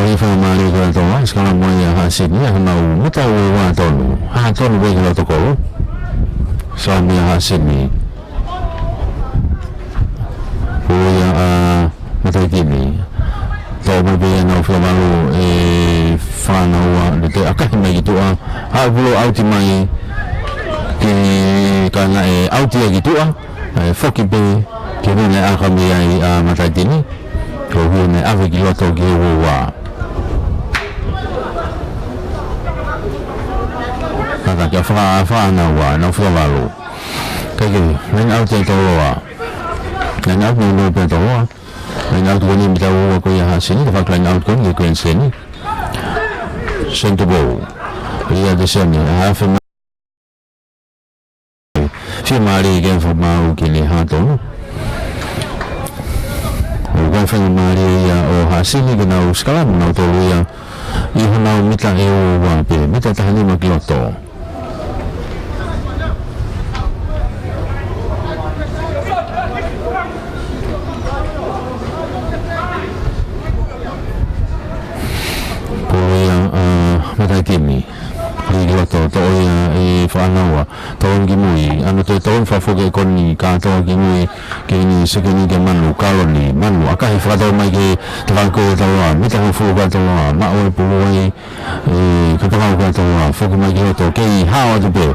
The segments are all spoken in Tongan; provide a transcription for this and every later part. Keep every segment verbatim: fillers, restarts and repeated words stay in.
Fakamālō atu ʻa Toloa, sikalamu ia ʻa Hasini, ʻa honau mita ua ua tonu. Hā tonu pē ki loto kolo. Sikalamu ia ʻa Hasini. Ko ia ʻa Mataitini. Toʻo mai pē ʻenau fika valu ʻe Fānaua, ne toe ʻakahi mai ki tuʻa. Haʻu pulu ʻauti mai. Ke kana ʻe ʻauti ia ki tuʻa. ʻE foki pē ki muna ʻe ʻaka mai ai ʻa Mataitini. Ko ia ne ʻave ki loto ki he ua ua. Kātaki ʻa Fā-, Fānaua, nau fika valu. Kae kehe, line out ʻa Toloa. Line out, line out pē ʻa Toloa. Line out ko eni mita ua ua ko ia ʻa Hasini, tafaʻaki line out ko eni ko eni Seni. Seni tuʻu pē. Ia te Seni, ʻa hafe ma-, fiemālie ke fakamaau ki he hā tonu. ʻOku fakamālō ia ʻo Hasini ke nau sikalamu nautolu ia ʻi honau mita ʻe ua ua pē, mita taha nima ki loto. Pulu ia ʻa Mataitini. Lī ki loto, toʻo ia ʻe Fānaua. Tolongi ki mui, ʻa ia toe tolongi fakafoki ʻe Koni, kātoa ki mui, ki he sekeni kia Manu, Kaloni, Manu, ʻakahi fakatau mai ki he tafaʻaki ko ia ʻa Toloa, mita hongofulu ko ia ʻa Toloa, maʻu e pulu ai, ʻe, kapakau ko ia ʻa Toloa, foki mai ki loto, kei hao atu pē,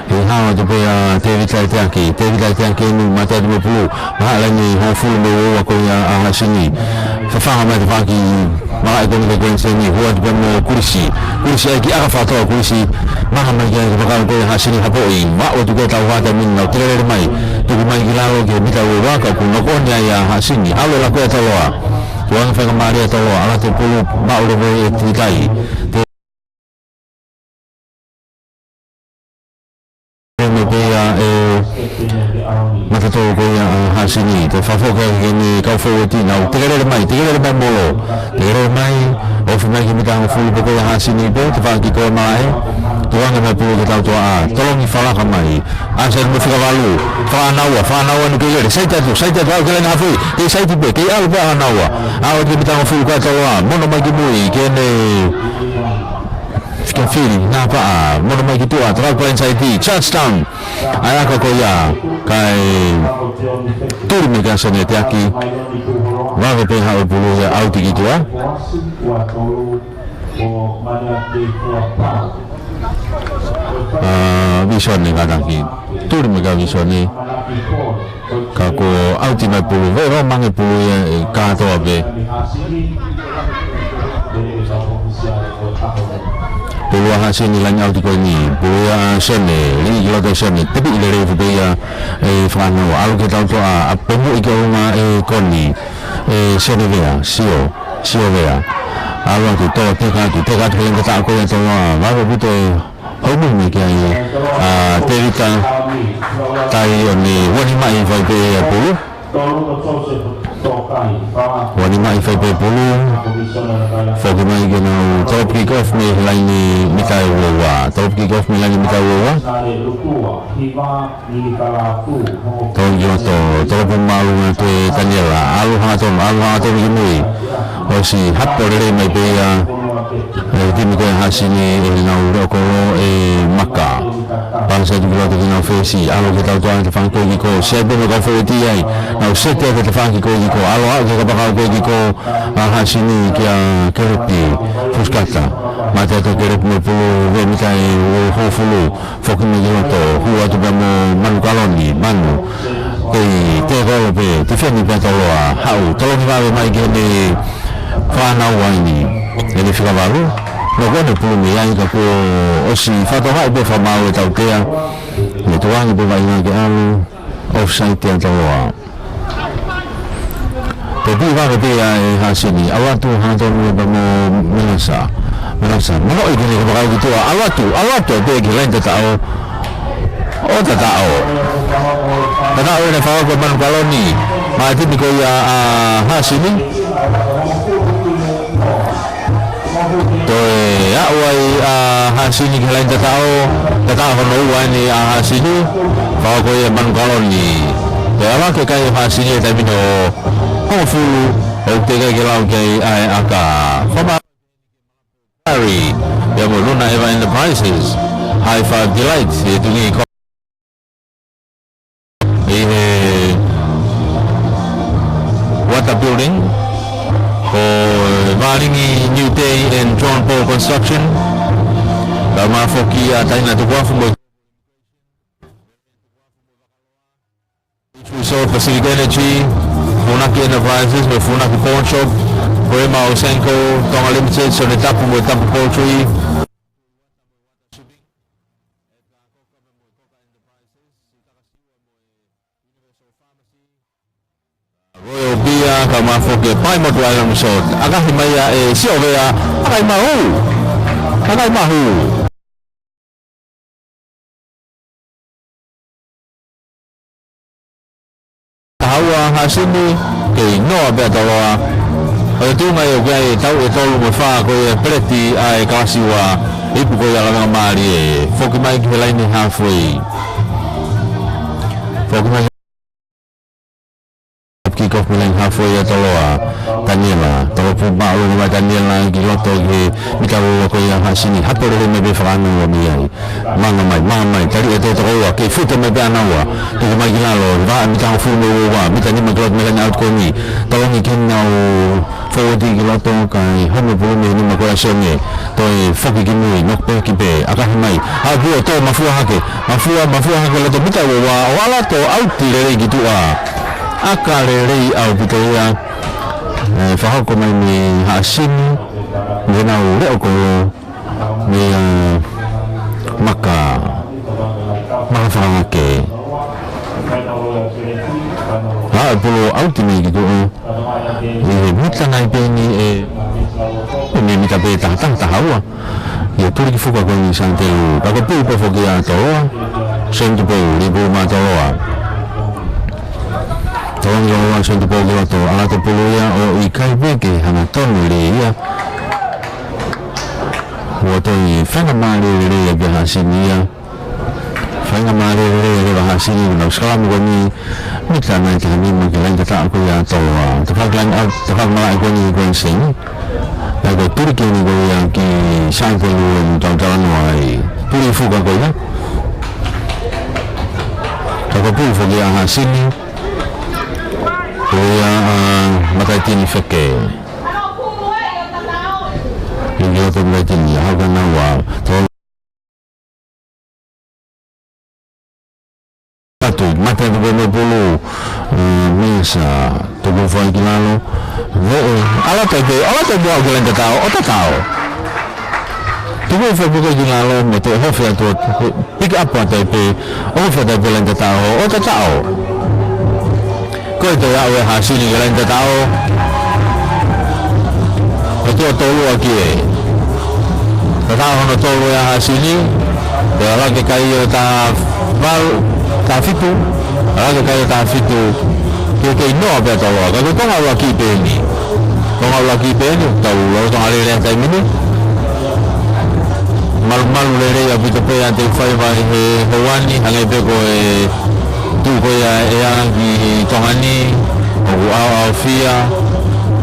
kei hao atu pē ʻa Tēvita Eteaki, Tēvita Eteaki ʻi he mata atu mo e pulu, maha laini hongofulu mo e ua ua ko ia ʻa Hasini, fafaha mai tafaʻaki, maʻa e koni ko Glenn Seni, hū atu pē mo Kulisi. Kulisi ʻai ki ʻaka fakatau Kulisi. Maha mai ki ai kapakau ko ia ʻa Hasini hapoʻi. Maʻu atu ko ia ʻa Tauhata mini nau tekelele mai. Tuku mai ki lalo ki he mita ua ua ka kuo noko ʻoni ai ʻa Hasini. Halo la ko ia ʻa Toloa. Tuanga fakamālie ʻa Toloa. ʻAlu atu e pulu maʻu leva ʻe Tuitai. Te- Mei pē ia ʻe matatau ko ia ʻa Hasini, te fafo ke ke ni kau fōueti nau tekelele mai, tekelele mai molo, tekelele mai, ofi mai ki he mita hongofulu pē ko ia ʻa Hasini pē, tafaʻaki ko ia malaʻe, tuanga mai pulu ke tau toa ʻa, tolongi falaka mai, ʻa Hasini mo e fika valu, Fānaua, Fānaua nu ke lele, saiti atu, saiti atu, ʻalu ki he laine hafui, kei saiti pē, kei ʻalu pē ʻa Fānaua, ʻalu ki he mita hongofulu ko ia ʻa Toloa, mono mai ki mui, ke ne Fika fili, napaʻa, mono mai ki tuʻa, tafaʻaki ko ia ʻa Saiti, touchdown. ʻA e ʻaka ko ia, kae tuli mai kia Seni Eteaki. Vave pē haʻu e pulu ia ʻauti ki tuʻa. ʻA, Visone kātaki. Tuli mai kia Visone. Ka kuo ʻauti mai pulu, veʻe roa mange pulu ia ʻe kātoa pē. Pulu ʻa Hasini laine ʻauti ko eni, pulu ia ʻa Sene, lī ki loto ʻa Sene, tepi ʻi lele fu pē ia ʻe Fānaua, ʻalu ke tau toa, ʻa pē muʻi ki ʻolunga ʻe Koni, ʻe Sene Vea, sio, sio Vea. ʻAlu atu toa teka atu, teka atu ki he laine tataʻo ko ia ʻa Toloa, vave puto e Hau mai mai ki ai, ʻa, Tēvita, tai ʻo ne uanimaʻi fai pē ʻa pulu. Uanimaʻi fai pē pulu. Foki mai ke nau top kick off mei he laine mita ʻe ua ua. Top kick off mei he laine mita ʻe ua ua. Tau ʻi loto, tau pō mālunga ʻa Taniela, ʻalu hangatonu, ʻalu hangatonu ki mui. ʻOsi hapo lelei mai pē ia, ʻe, timi ko ia ʻa Hasini, ʻe nau leʻo kolo ʻe Maka. Pāseti ki loto ki nau fesi, ʻalu ke tau toa ʻa e tafaʻaki ko ia ʻo kiko, sia pē mo kau fōueti ai, nau seti ʻa e tafaʻaki ko ia ʻo kiko, ʻalu ʻa e kapakau ko ia ʻo kiko, ʻa Hasini kia Kelepi, Fusikata. Mate atu Kelepi mo e pulu, veʻe mita ʻe hongofulu. Foki mai ki loto, hū atu pē mo Manu Kaloni, Manu. Kei tekolo pē, tifeni pē ʻa Toloa, haʻu, tolongi vave mai ki he Fānaua ʻi he fika valu. Noko ʻeni pulu mei ai ka kuo ʻosi fakatohaʻi pē fakamaau ʻe tautea. Ne tuangi pē vaʻinga ke ʻalu, offside ʻa Toloa. Pē pī vave pē ia ʻe Hasini. ʻAlu atu hangatonu ia pea mo Melasa. Melasa. Mono ʻi kene kapakau ki tuʻa. ʻAlu atu. ʻAlu atu pē ki he laine tataʻo. ʻO tataʻo. Tataʻo ʻene fakaako ʻe Manu Kaloni. Maʻa e timi ko ia ʻa Hasini. Toe aʻu ai ʻa Hasini ki he laine tataʻo, tataʻo hono ua ʻeni ʻa Hasini, fakaako ia ʻe Manu Kaloni. Toe ʻalu hake kai ʻa Hasini he taimi ni ʻo hongofulu, ʻoku teʻeki ke lau ki ai ʻa e ʻaka. Fama- Harry, pea mo Luna Eva Enterprises, High Five Delight, ʻi he tuʻunga ko ē ʻi he Water Building, ko Valingi New Day and John Paul Construction, kae ʻumaʻā foki ʻa Taina Tukuafu mo Resort Pacific Energy, Funaki Enterprises, mo Funaki Pawn Shop, Rema Osenko, Tonga Limited, Sione Tapu mo Tapu Poultry, Royal Beer, kae ʻumaʻā foki Plymouth Island Resort. ʻAkahi mai ʻa e Siovea, ʻakai mahu. ʻAkai mahu. Taha ua Haʻasini, kei noa pē ʻa Toloa. ʻO e tuʻunga ʻoku ʻi ai e tau ʻe tolu mo e fā ko ia e peleti ʻa e kalasi ua, ipu ko ia ʻa Lavengamālie. Foki mai ki he laine halfway. Foki mai kick off mei laine halfway ʻa Toloa. Taniela, tolopu māʻolunga mai Taniela ki loto ki he mita ua ko ia Haʻasini. Hapo lelei mai pē fakaʻānaua mei ai. Manga mai, manga mai, tali e toko ua, kei futa mai pē ʻanaua. Tuku mai ki lalo, vaʻa mita hongofulu mo e ua, mita nima ki loto mei laine ʻaotu ko eni. Tolongi ki nau forward ki loto, kae homo pulu mei nima ko ia Sione. Toe foki ki mui, knock back pē, ʻakahi mai. ʻApi ʻo tō mafua hake, mafua, mafua hake loto mita ua ua, ʻo ʻalu atu ʻauti lelei ki tuʻa. ʻAka lelei ʻaupito ia, ʻe, fakahoko mai mei Haʻasini, mei nau leʻo kolo, mei, ʻa, Maka, Maka Fakangake. ʻA, pulu ʻauti mei ki tuʻa. ʻI he mita nai pē eni ʻe, ʻe mita pē taha taha taha ua. ʻIo, tuli ki fuka ko eni Santelu. Ka ko e pulu pē foki ʻa Toloa. Santupou, lipulu maʻa Toloa. Toloa ni Toloa, Santupou ki loto. ʻAlu atu pulu ia ʻo ʻikai pē ke hangatonu lelei ia. ʻOku toe faingamālie lelei ia pē Haʻasini ia. Faingamālie lelei ʻa Haʻasini, nau sikalamu ko eni, mita nai taha nima ki laine tataʻo ko ia ʻa Toloa. Tafaʻaki laine ʻaotu, tafaʻaki malaʻe ko eni ko eni Seni. Naʻe ko e tuli ko eni ko ia ki Santelu ʻe tau talanoa ai. Tuli fuka ko ia. Ka ko e pulu foki ʻa Haʻasini. Ko ia ʻa Mataitini Feke. Ingi o te Mataitini, ʻa Haukanaua. Tō atu, mate atu pē mo e pulu, ʻe, Misa, tuku foki ki lalo, veʻe, ʻalu atu pē, ʻalu atu pē ʻo aʻu ki laine tataʻo, ʻo tataʻo. Tuku foki ki lalo, mo e toe hofe atu, pick up atu pē, hofe atu pē laine tataʻo, ʻo tataʻo. Ko e toe aʻu ʻe Haʻasini ki laine tataʻo. Ko e tuʻo tolu ʻaki ē. Tataʻo hono tolu ʻe Haʻasini. Pea ʻalu hake kai ʻo taha valu, taha fitu. ʻAlu hake kai ʻo taha fitu. Ke kei noa pē ʻa Toloa. Ka ko e konga ʻuluaki pē eni. Konga ʻuluaki pē eni. Tau lolotonga lele ʻa e taimi ni. Malumalu lelei ʻaupito pē ʻa e faiva ʻi he houa ni. Hangē pē ko e tuʻu ko ia ʻa e ʻea ki Tonga ni, ʻoku ʻaoʻaofia,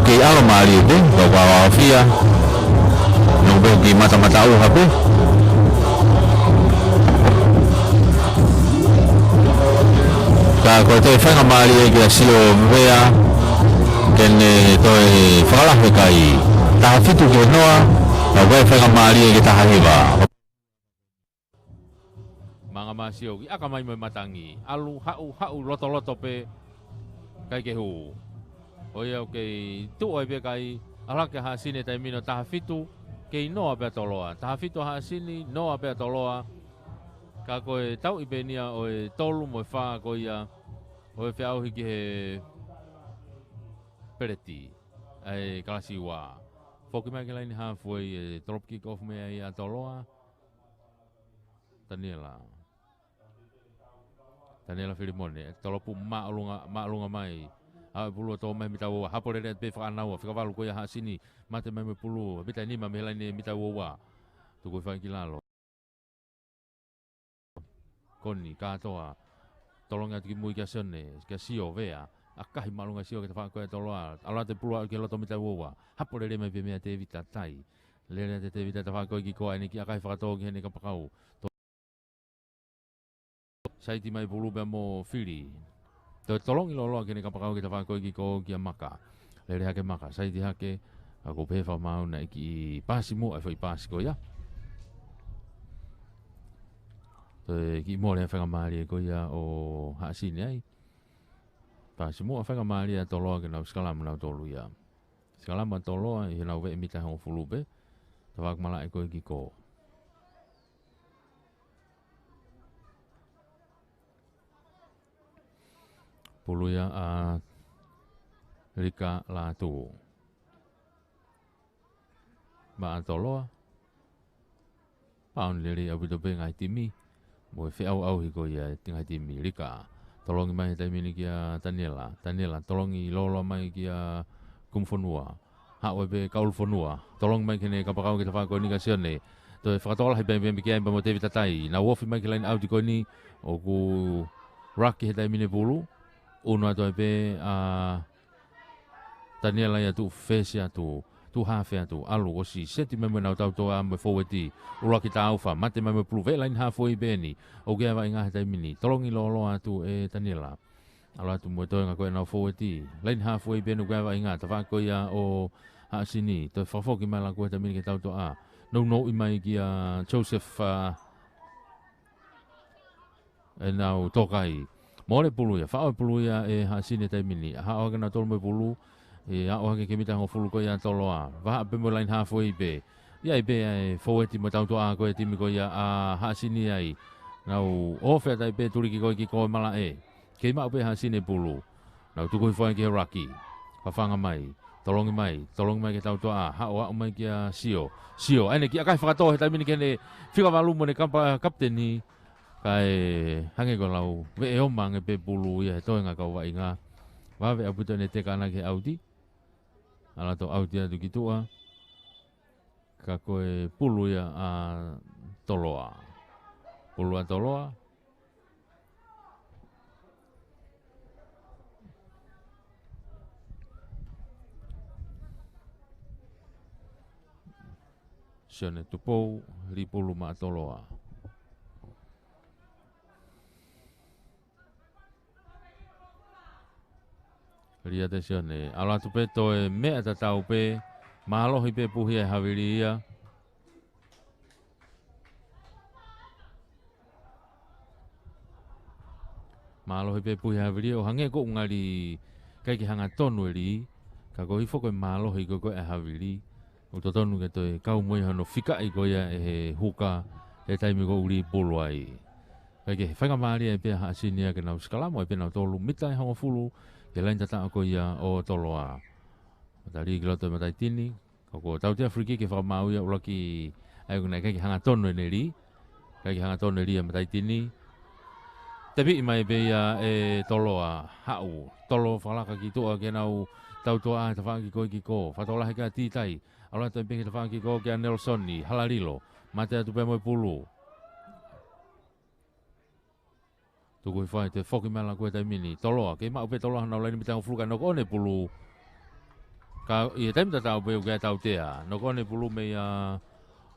kei ʻalo mālie pē, ka ʻoku ʻaoʻaofia, ʻoku pē ki matamata ʻuha pē. Ka ko e toe faingamālie kia Siovea, ke ne toe fakalahi e kai. Taha fitu ki he noa, ka ko e faingamālie ki he taha hiva. Manga Masio ki ʻaka mai mo e matangi. ʻAlu haʻu, haʻu lotoloto pē, ʻikai ke hū. ʻO ia ʻoku kei tuʻu ai pē kai, ʻalu hake Haʻasini taimi ni ʻo taha fitu, kei noa pē ʻa Toloa. Taha fitu Haʻasini, noa pē ʻa Toloa. Ka ko e tauʻi pē eni ia ʻo e tolu mo e fā ko ia, ʻo e feʻauhi ki he peleti. ʻA e kalasi ua. Foki mai ki laine halfway, ʻe, tolopu kick off mei ai ʻa Toloa. Taniela. Taniela Filimone, tolopu māʻolunga, māʻolunga mai. ʻAlu e pulu ʻo tō mai mita ua ua, hapo lelei pē fakaʻānaua, fika valu ko ia Haʻasini, mate mai mo e pulu, mita nima mei he laine mita ua ua. Tuku foki ki lalo. Koni, kātoa. Tolongi atu ki mui kia Sione, kia Siovea. ʻAkahi māʻolunga Sio ki he tafaʻaki ko ia ʻa Toloa. ʻAlu atu e pulu ʻo aʻu ki he loto mita ua ua. Hapo lelei mai pē meia Tēvita Tai. Lele ʻa Tevita, tafaʻaki ko ē ki kō, ʻa eni kiʻi ʻakā he fakatō ki heʻene kapakau. Saiti mai pulu pea mo fili. Toe tolongi lōloa ki heʻene kapakau ke tafaʻaki ko ē ki kō kia Maka. Lele hake Maka, saiti hake, ka ko e pehē fakamaau naʻe kiʻi paasi muʻa e foʻi paasi ko ia. Toe kiʻi mole e faingamālie ko ia ʻo Haʻasini ai. Paasi muʻa, faingamālie ʻa Toloa ke nau sikalamu nautolu ia. Sikalamu ʻa Toloa ʻi heʻenau veʻe mita hongofulu pē. Tafaʻaki malaʻe ko ē ki kō. Pulu ia ʻa Lika Lātū. Maʻa Toloa. Pāuni lelei ʻaupito pē ngaahi timi. Mo e feʻauʻauhi ko ia e ngaahi timi. Lika. Tolongi mai he taimi ni kia Taniela. Taniela, tolongi lōloa mai kia Kumufonua. Haʻu ai pē Kaulufonua. Tolongi mai ki heʻene kapakau ke tafaʻaki ko eni kia Sione. Toe fakatokolahi pē pē kia Emba mo Tevita Tai. Nau ofi mai ki he laine ʻauti ko eni. ʻOku ruck he taimi ni e pulu. ʻUnu atu ai pē ʻa Taniela ia, tuʻu fesi atu, tuʻu hafe atu, ʻalu ʻosi seti mai mo ʻenau tautoʻa mo e foueti. ʻUluaki Taufa, mate mai mo e pulu, veʻe laine hafuei pē eni. ʻOku ʻi ai e vaʻinga he taimi ni. Tolongi lōloa atu ʻe Taniela. ʻAlu atu mo e toenga ko ē ʻenau foueti. Laine hafuei pē eni, ʻoku ʻi ai e vaʻinga. Tafaʻaki ko ia ʻo Haʻasini. Toe fakafoki mai ʻa Lakue he taimi ni ki he tautoʻa. Nounou mai kia Joseph, ʻa ʻenau tokai. Mole pulu ia, faʻo e pulu ia ʻe Haʻasini he taimi ni. Haʻu hake nautolu mo e pulu, ʻe aʻu hake ki he mita hongofulu ko ia ʻa Toloa. Vahaʻa pē mo e laine hafuei pē. ʻI ai pē ʻa e foueti mo e tautoʻa ko ē timi ko ia ʻa Haʻasini ai. Nau ofi atu ai pē tuliki ko ē ki kō e malaʻe. Kei maʻu pē ʻe Haʻasini e pulu. Nau tuku hifo ai ki he ruck. Fafanga mai, tolongi mai, tolongi mai ki he tautoʻa. Haʻu, haʻu mai kia Sio. Sio, ʻa eni kiʻi ʻakā he fakatō he taimi ni ki heʻene fika valu mo ʻene kapa-, kapiteni. Kae hangē ko e lau, veʻe ʻo maʻu ange pē pulu ia he toenga kau vaʻinga. Vave ʻaupito ʻene teka ʻana ki he ʻauti. ʻAlu atu ʻauti atu ki tuʻa. Ka ko e pulu ia ʻa Toloa. Pulu ʻa Toloa. Sione Tupou, lī pulu maʻa Toloa. Lī atu ʻe Sione, ʻalu atu pē, toe meʻa tatau pē, mālohi pē puhi ʻa e havili ia. Mālohi pē puhi ʻa e havili, ʻo hangē ko ʻeku ngali ʻikai ke hangatonu e lī, ka ko e hifo ko e mālohi ko ē ʻa e havili. ʻOku totonu ke toe kau mo ia hono fikaʻi ko ia ʻe he huka he taimi ko ē ʻoku lī pulu ai. Kae kehe, faingamālie ai pē ʻa Haʻasini ia ke nau sikalamu ai pē nautolu mita ʻe hongofulu, ki he laine tataʻo ko ia ʻo Toloa. Mata lī ki loto e mataʻi tini, ka kuo tautea free kick ke fakamaau ia ʻuluaki ai ʻoku naʻe ʻikai ke hangatonu ʻene lī. ʻIkai ke hangatonu e lī ʻa e mataʻi tini. Tepiʻi mai pē ia ʻe Toloa, haʻu. Tolo fakalaka ki tuʻa ki heʻenau tautoʻa he tafaʻaki ko ē ki kō. Fakatokolahi kia Titai. ʻAlu atu ai pē ki he tafaʻaki ko ē kia Nelsoni, hala lilo. Mate atu pē mo e pulu. Tuku hifo ai, toe foki mai ʻa Lakue he taimi ni. Toloa, kei maʻu pē Toloa honau laine mita hongofulu kae knock on e pulu. Ka ʻi he taimi tatau pē ʻoku ʻi ai e tautea. Knock on e pulu meia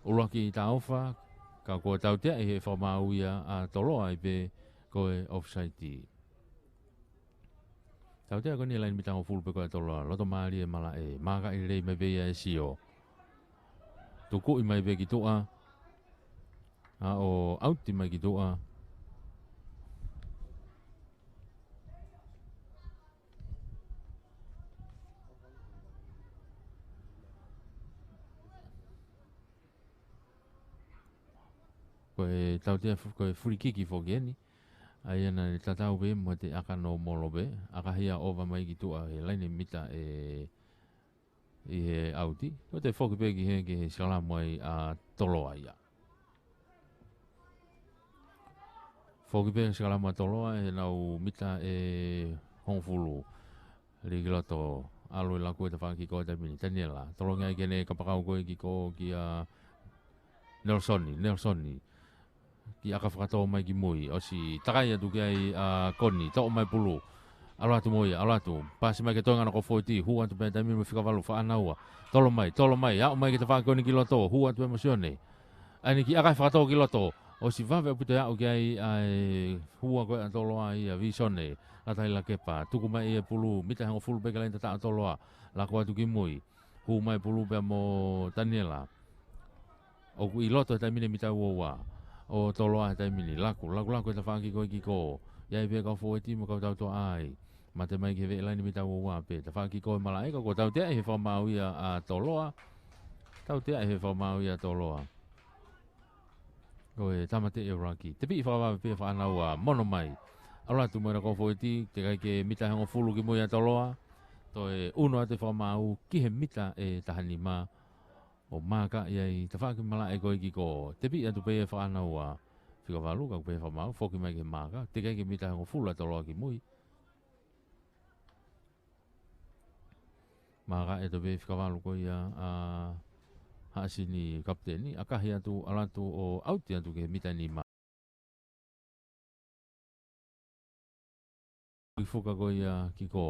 ʻUluaki Taufa, ka kuo tautea ʻi he fakamaau ia ʻa Toloa ai pē ko e offside. Tautea ko eni he laine mita hongofulu pē ko ē ʻa Toloa, loto mālie e malaʻe, maaka lelei mai pē ia ʻe Sio. Tukuʻi mai pē ki tuʻa. ʻA ʻo ʻauti mai ki tuʻa. Ko e tautea fu-, ko e free kick foki eni. ʻA ia naʻe tatau pē mo e ʻaka nōmolo pē, ʻakahia ʻova mai ki tuʻa he laine mita ʻe ʻi he ʻauti. Ko e toe foki pē ki he, ki he sikalamu ai ʻa Toloa ia. Foki pē sikalamu ʻa Toloa heʻenau mita ʻe hongofulu. Lī ki loto, ʻalu ʻe Lakue he tafaʻaki ko ē he taimi ni. Taniela, tolongi ai ki heʻene kapakau ko ē ki kō kia Nelsoni, Nelsoni. Kiʻi ʻaka fakatō mai ki mui, ʻosi takai atu ki ai ʻa Koni, toʻo mai pulu. ʻAlu atu mo ia, ʻalu atu. Pasi mai ki he toenga ʻo e kau fōueti, hū atu pē he taimi ni mo e fika valu, Fakanau. Tolo mai, tolo mai, aʻu mai ki he tafaʻaki ko eni ki loto, hū atu pē mo Sione. ʻAi ni ki ʻakai fakatō ki loto, ʻosi vave ʻaupito e aʻu ki ai ʻa e hua ko ē ʻa Toloa ia, Visone Lataʻilakepa. Tuku mai e pulu, mita hongofulu pē ki he laini tataʻo ʻo Toloa, lako atu ki mui. Hū mai pulu pea mo Taniela. ʻOku ʻi loto he taimi ni mita uaua ʻo Toloa he taimi ni. Laku, laku, laku he tafaʻaki ko ē ki kō. ʻI ai pē kau fōueti mo e kau tautoʻa ai. Mate mai ki he veʻe laini mita uaua pē. Tafaʻaki ko ē malaʻe ka kuo tauteaʻi he fakamaau ia ʻa Toloa. Tauteaʻi he fakamaau ia ʻa Toloa. Ko e tamateʻi ʻo Raki. Tepiʻi fakavave pē Fakanau, mono mai. ʻAlu atu mo e kau fōueti, teʻeki ai ke mita hongofulu ki mui ʻa Toloa. Toe ʻunu atu e fakamaau ki he mita ʻe taha nima. ʻO maaka ia ʻi he tafaʻaki malaʻe ko ē ki kō. Tepiʻi atu pē Fakanau, fika valu, ka kuo pehē fakamaau, foki mai ki he maaka. Teʻeki ai ke mita hongofulu ʻa Toloa ki mui. Maaka atu pē fika valu ko ia ʻa Haʻasini, kapiteni, ʻakahi atu, ʻalu atu ʻo ʻauti atu ki he mita nima. Ki fuka ko ia ki kō.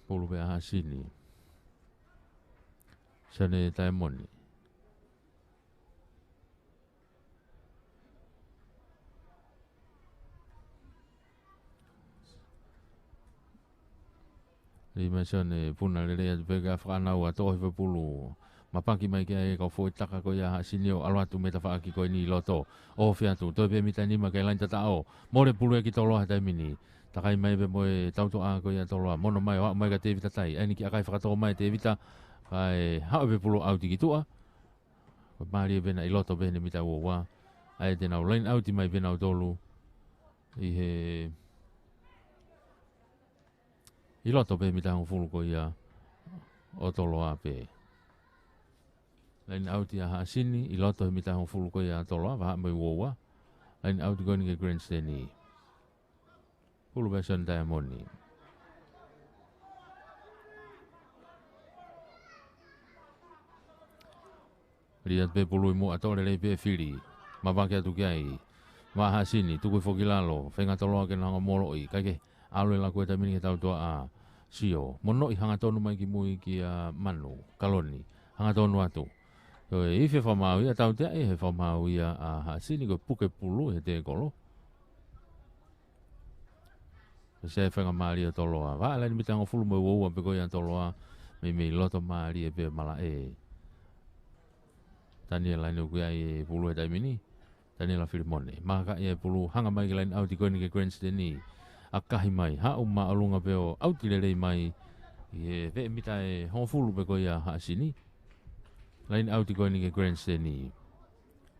Pulu pē ʻa Haʻasini. Sione Taemoni. Lima Sione, puna lelei atu pē kia Fakanau, toʻo hifo e pulu. Mapaki mai ki ai e kau fōueti, taka ko ia ʻa Haʻasini ʻo ʻalu atu mei he tafaʻaki ko eni ʻi loto. Ofi atu, toe pē mita nima ki he laini tataʻo. Mole pulu ia ki Toloa he taimi ni. Takai mai pē mo e tautoʻa ko ia ʻa Toloa. Mono mai ʻo aʻu mai kia Tevita Tai. ʻAi ni ki ʻakai fakatō mai Tevita. Kae haʻu pē pulu ʻauti ki tuʻa. Ko e mālie pē ena ʻi loto pē he mita uaua. ʻAi te nau laini ʻauti mai pē nautolu. ʻI he, ʻi loto pē mita hongofulu ko ia ʻo Toloa pē. Laini ʻauti ʻa Haʻasini, ʻi loto he mita hongofulu ko ia ʻo Toloa, vahaʻa mo e uaua. Laini ʻauti ko eni ki he grandstand. Pulu pē ʻa Sione Taemoni. Lī atu pē pulu ʻi muʻa, toʻo lelei pē fili. Mavake atu ki ai. Maʻa Haʻasini, tuku hifo ki lalo. Feinga Toloa ke ne hanga ʻo moloʻi. Kae kehe, ʻalu e laku he taimi ni ki he tautoʻa ʻa Sio. Monoʻi hangatonu mai ki mui kia Manu Kaloni. Hangatonu atu. Ko e ifi e fakamaau ia, tauteaʻi he fakamaau ia ʻa Haʻasini, ko e puke pulu he tēkolo. Ko e save faingamālie ʻa Toloa. Vahaʻa laini mita hongofulu mo e uaua pē ko ia ʻa Toloa, meimei loto mālie pē malaʻe. Taniela ʻi he ʻoku ʻi ai e pulu he taimi ni. Taniela Filimone. Maaka ia e pulu, hanga mai ki he laini ʻauti ko eni ki he grandstand. ʻAkahi mai, haʻu māʻolunga pē ʻo ʻauti lelei mai. ʻI he veʻe mita ʻe hongofulu pē ko ia ʻa Haʻasini. Laini ʻauti ko eni ki he grandstand.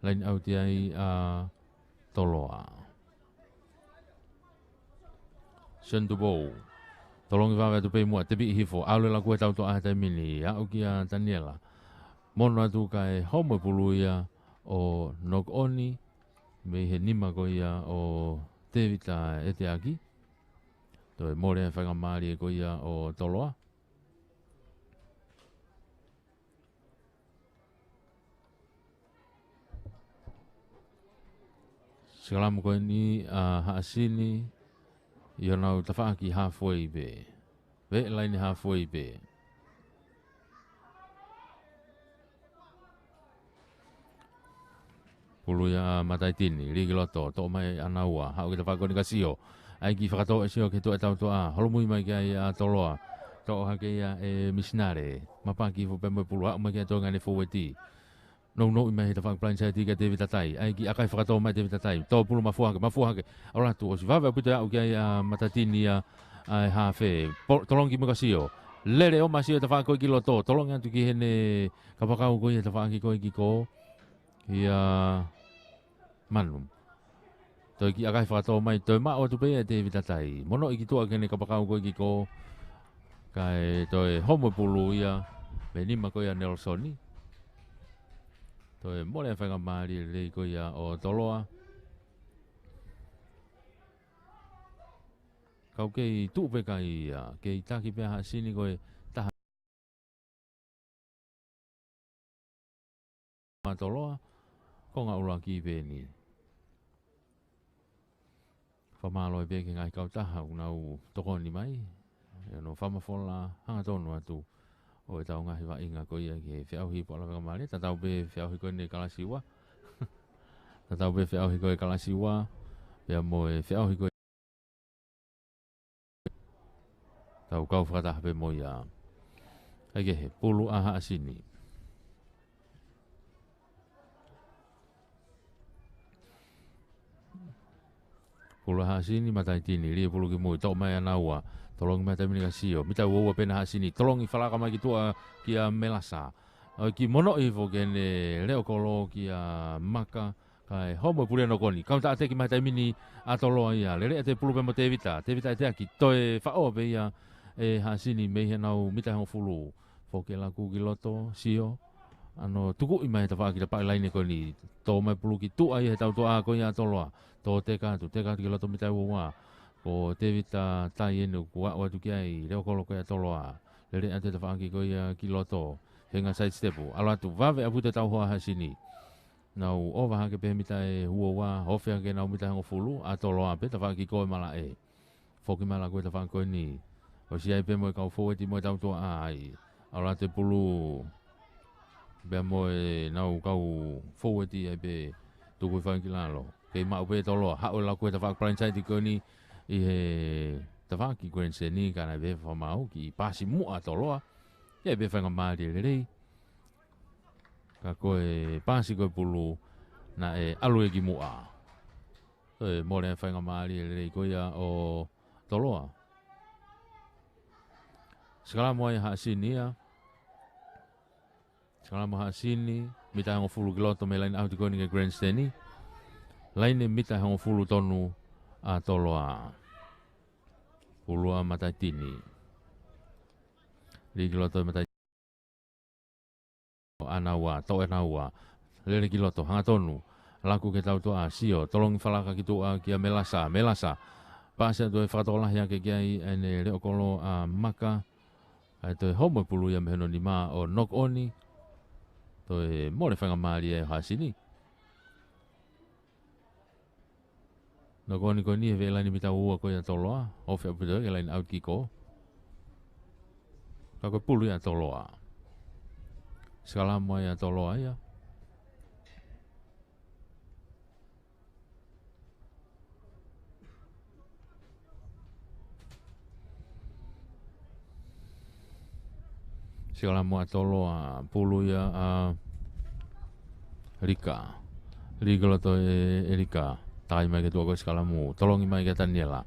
Laini ʻauti ai ʻa Toloa. Sione Tupou. Tolongi vave atu pē ʻi muʻa, tepiʻi hifo, ʻalu e laku he tautoʻa he taimi ni, aʻu kia Taniela. Mono atu kae homo e pulu ia ʻo knock on mei he nima ko ia ʻo Tevita ʻEteaki. Toe mole e faingamālie ko ia ʻo Toloa. Sikalamu ko eni ʻa Haʻasini ʻi honau tafaʻaki halfway pē. Veʻe laini halfway pē. Pulu ia ʻa Mataitini, lī ki loto, toʻo mai ʻa Naua, haʻu ki he tafaʻaki ko eni kia Sio. ʻAi ki fakatō ʻe Sio ki he tuʻa ʻe tautoʻa, holomui mai ki ai ʻa Toloa. Toʻo hake ia ʻe Misinale, mapaki hifo pē mo e pulu, haʻu mai ki he toenga ʻene fōueti. Nounou mai he tafaʻaki blindside kia Tevita Tai. ʻAi ki ʻakai fakatō mai Tevita Tai. Tō pulu mafua hake, mafua hake. ʻAlu atu ʻosi vave ʻaupito e aʻu ki ai ʻa Mataitini ia ʻa e hafe. Po-, tolongi ki muʻa kia Sio. Lele ʻo ma Sio tafaʻaki ko ē ki loto. Tolongi atu ki heʻene kapakau ko ia tafaʻaki ko ē ki kō. Ia Manu. Toe ki ʻakai fakatō mai, toe maʻu atu pē ia ʻe Tevita Tai. Monoʻi ki tuʻa ki heʻene kapakau ko ē ki kō. Kae toe homo e pulu ia, mei he nima ko ia ʻo Nalesoni. Toe mole e faingamālie lelei ko ia ʻo Toloa. Kau kei tuʻu pē kai ia, kei taki pē ʻa Haʻasini ko e taha ʻa Toloa. Konga ʻuluaki pē ʻeni. Fakamālō pē ki he ngaahi kautaha ʻoku nau tokoni mai. ʻI hono fakamafola hangatonu atu ʻo ʻetau ngaahi vaʻinga ko ia ki he feʻauhi puʻa lave faingamālie. Tatau pē feʻauhi ko eni e kalasi ua. Tatau pē feʻauhi ko e kalasi ua. Pea mo e feʻauhi ko e tau kau fakataha pē mo ia. ʻAi kehe, pulu ʻa Haʻasini. Pulu ʻa Haʻasini, mataʻi tini, lī e pulu ki mui, toʻo mai ʻa naua, tolongi mai taimi ni ka sio, mita ua ua pē ʻena Haʻasini, tolongi falaka mai ki tuʻa kia Melasa. ʻOku monoʻi foki ʻene leʻo kolo kia Maka, kae homo e pulu ia ʻa Nokoni. Kau tāteki mai taimi ni ʻa Toloa ia. Lele ʻa e pulu pē mo Tevita. Tevita ʻe teʻaki toe faʻo pē ia ʻe Haʻasini mei heʻenau mita hongofulu. Foki e laku ki loto, sio. ʻAno tukuʻi mai he tafaʻaki tapaʻi laine ko eni. Tō mai pulu ki tuʻa ia he tautuʻa ko ia ʻa Toloa. Tō teka atu, teka atu ki loto mita ua ua. Ko Tevita tai eni ʻoku aʻu atu ki ai, leʻo kolo ko ia ʻa Toloa. Lele atu he tafaʻaki ko ia ki loto. Feinga side step. ʻAlu atu, vave ʻaupito e tauhoa ʻa Haʻasini. Nau ʻova hake pē mita ʻe ua ua, ofi hake ʻenau mita hongofulu, ʻa Toloa pē, tafaʻaki ko e malaʻe. Foki mai laku he tafaʻaki ko eni. ʻOsi ʻi ai pē mo e kau foueti mo e tautuʻa ai. ʻAlu atu e pulu. Pea mo ʻenau kau foueti ai pē tuku ʻi fai ki lalo. Kei maʻu pē Toloa. Haʻu e laku he tafaʻaki blindside ko eni ʻi he tafaʻaki Grand Seni ka naʻe pē fakamaau kiʻi pasi muʻa ʻa Toloa. ʻI ai pē faingamālie lelei. Ka ko e pasi ko e pulu naʻe ʻalu ia ki muʻa. Toe mole e faingamālie lelei ko ia ʻo Toloa. Sikalamo ai Haʻasini ia. Sikalamo Haʻasini, mita hongofulu ki loto mei he laine ʻauti ko eni ki he Grand Seni. Laine mita hongofulu tonu ʻa Toloa. Pulu ʻa mataʻi tini. Lī ki loto mataʻi ʻa naua, toʻo ʻe naua. Lele ki loto, hangatonu. Laku ki he tautuʻa, sio, tolongi falaka ki tuʻa kia Melasa, Melasa. Pasi atu e fakatokolahi hake ki ai ʻene leʻo kolo ʻa Maka. ʻAi toe homo e pulu ia mei hono nima ʻo knock on. Toe mole faingamālie ʻa Haʻasini. Knock on ko eni he veʻe laine mita ua ua ko ia ʻa Toloa, ofi ʻaupito ki he laine ʻauti kick. Ka ko e pulu ia ʻa Toloa. Sikalamo ai ʻa Toloa ia. Sikalamo ʻa Toloa, pulu ia ʻa Lika. Lī ki loto ʻe, ʻe Lika. Tai mai ki tuʻa ko e sikalamo. Tolongi mai kia Taniela.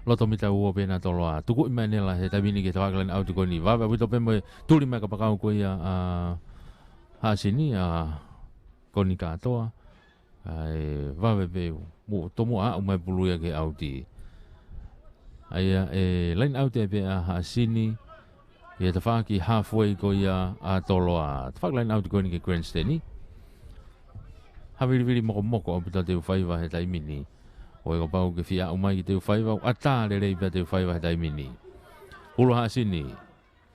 Loto mita ua ua pē ʻena ʻa Toloa. Tukuʻi mai ʻe Nela he taimi ni ki he tafaʻaki laine ʻauti ko eni. Vave ʻaupito pē mo e tuli mai kapakau ko ia ʻa Haʻasini ʻa Koni Katoa. ʻAi, vave pē, mo, tomuʻa aʻu mai pulu ia ki he ʻauti. ʻAi, ʻe laine ʻauti ai pē ʻa Haʻasini, ʻi he tafaʻaki halfway ko ia ʻa Toloa. Tafaʻaki laine ʻauti ko eni ki he Grand Seni. Havilivili mokomoko ʻaupito ʻa Teufaiva he taimi ni. ʻOku ʻikai ke pau ke fie aʻu mai ki Teufaiva, ʻatā lelei pē ʻa Teufaiva he taimi ni. Pulu ʻa Haʻasini.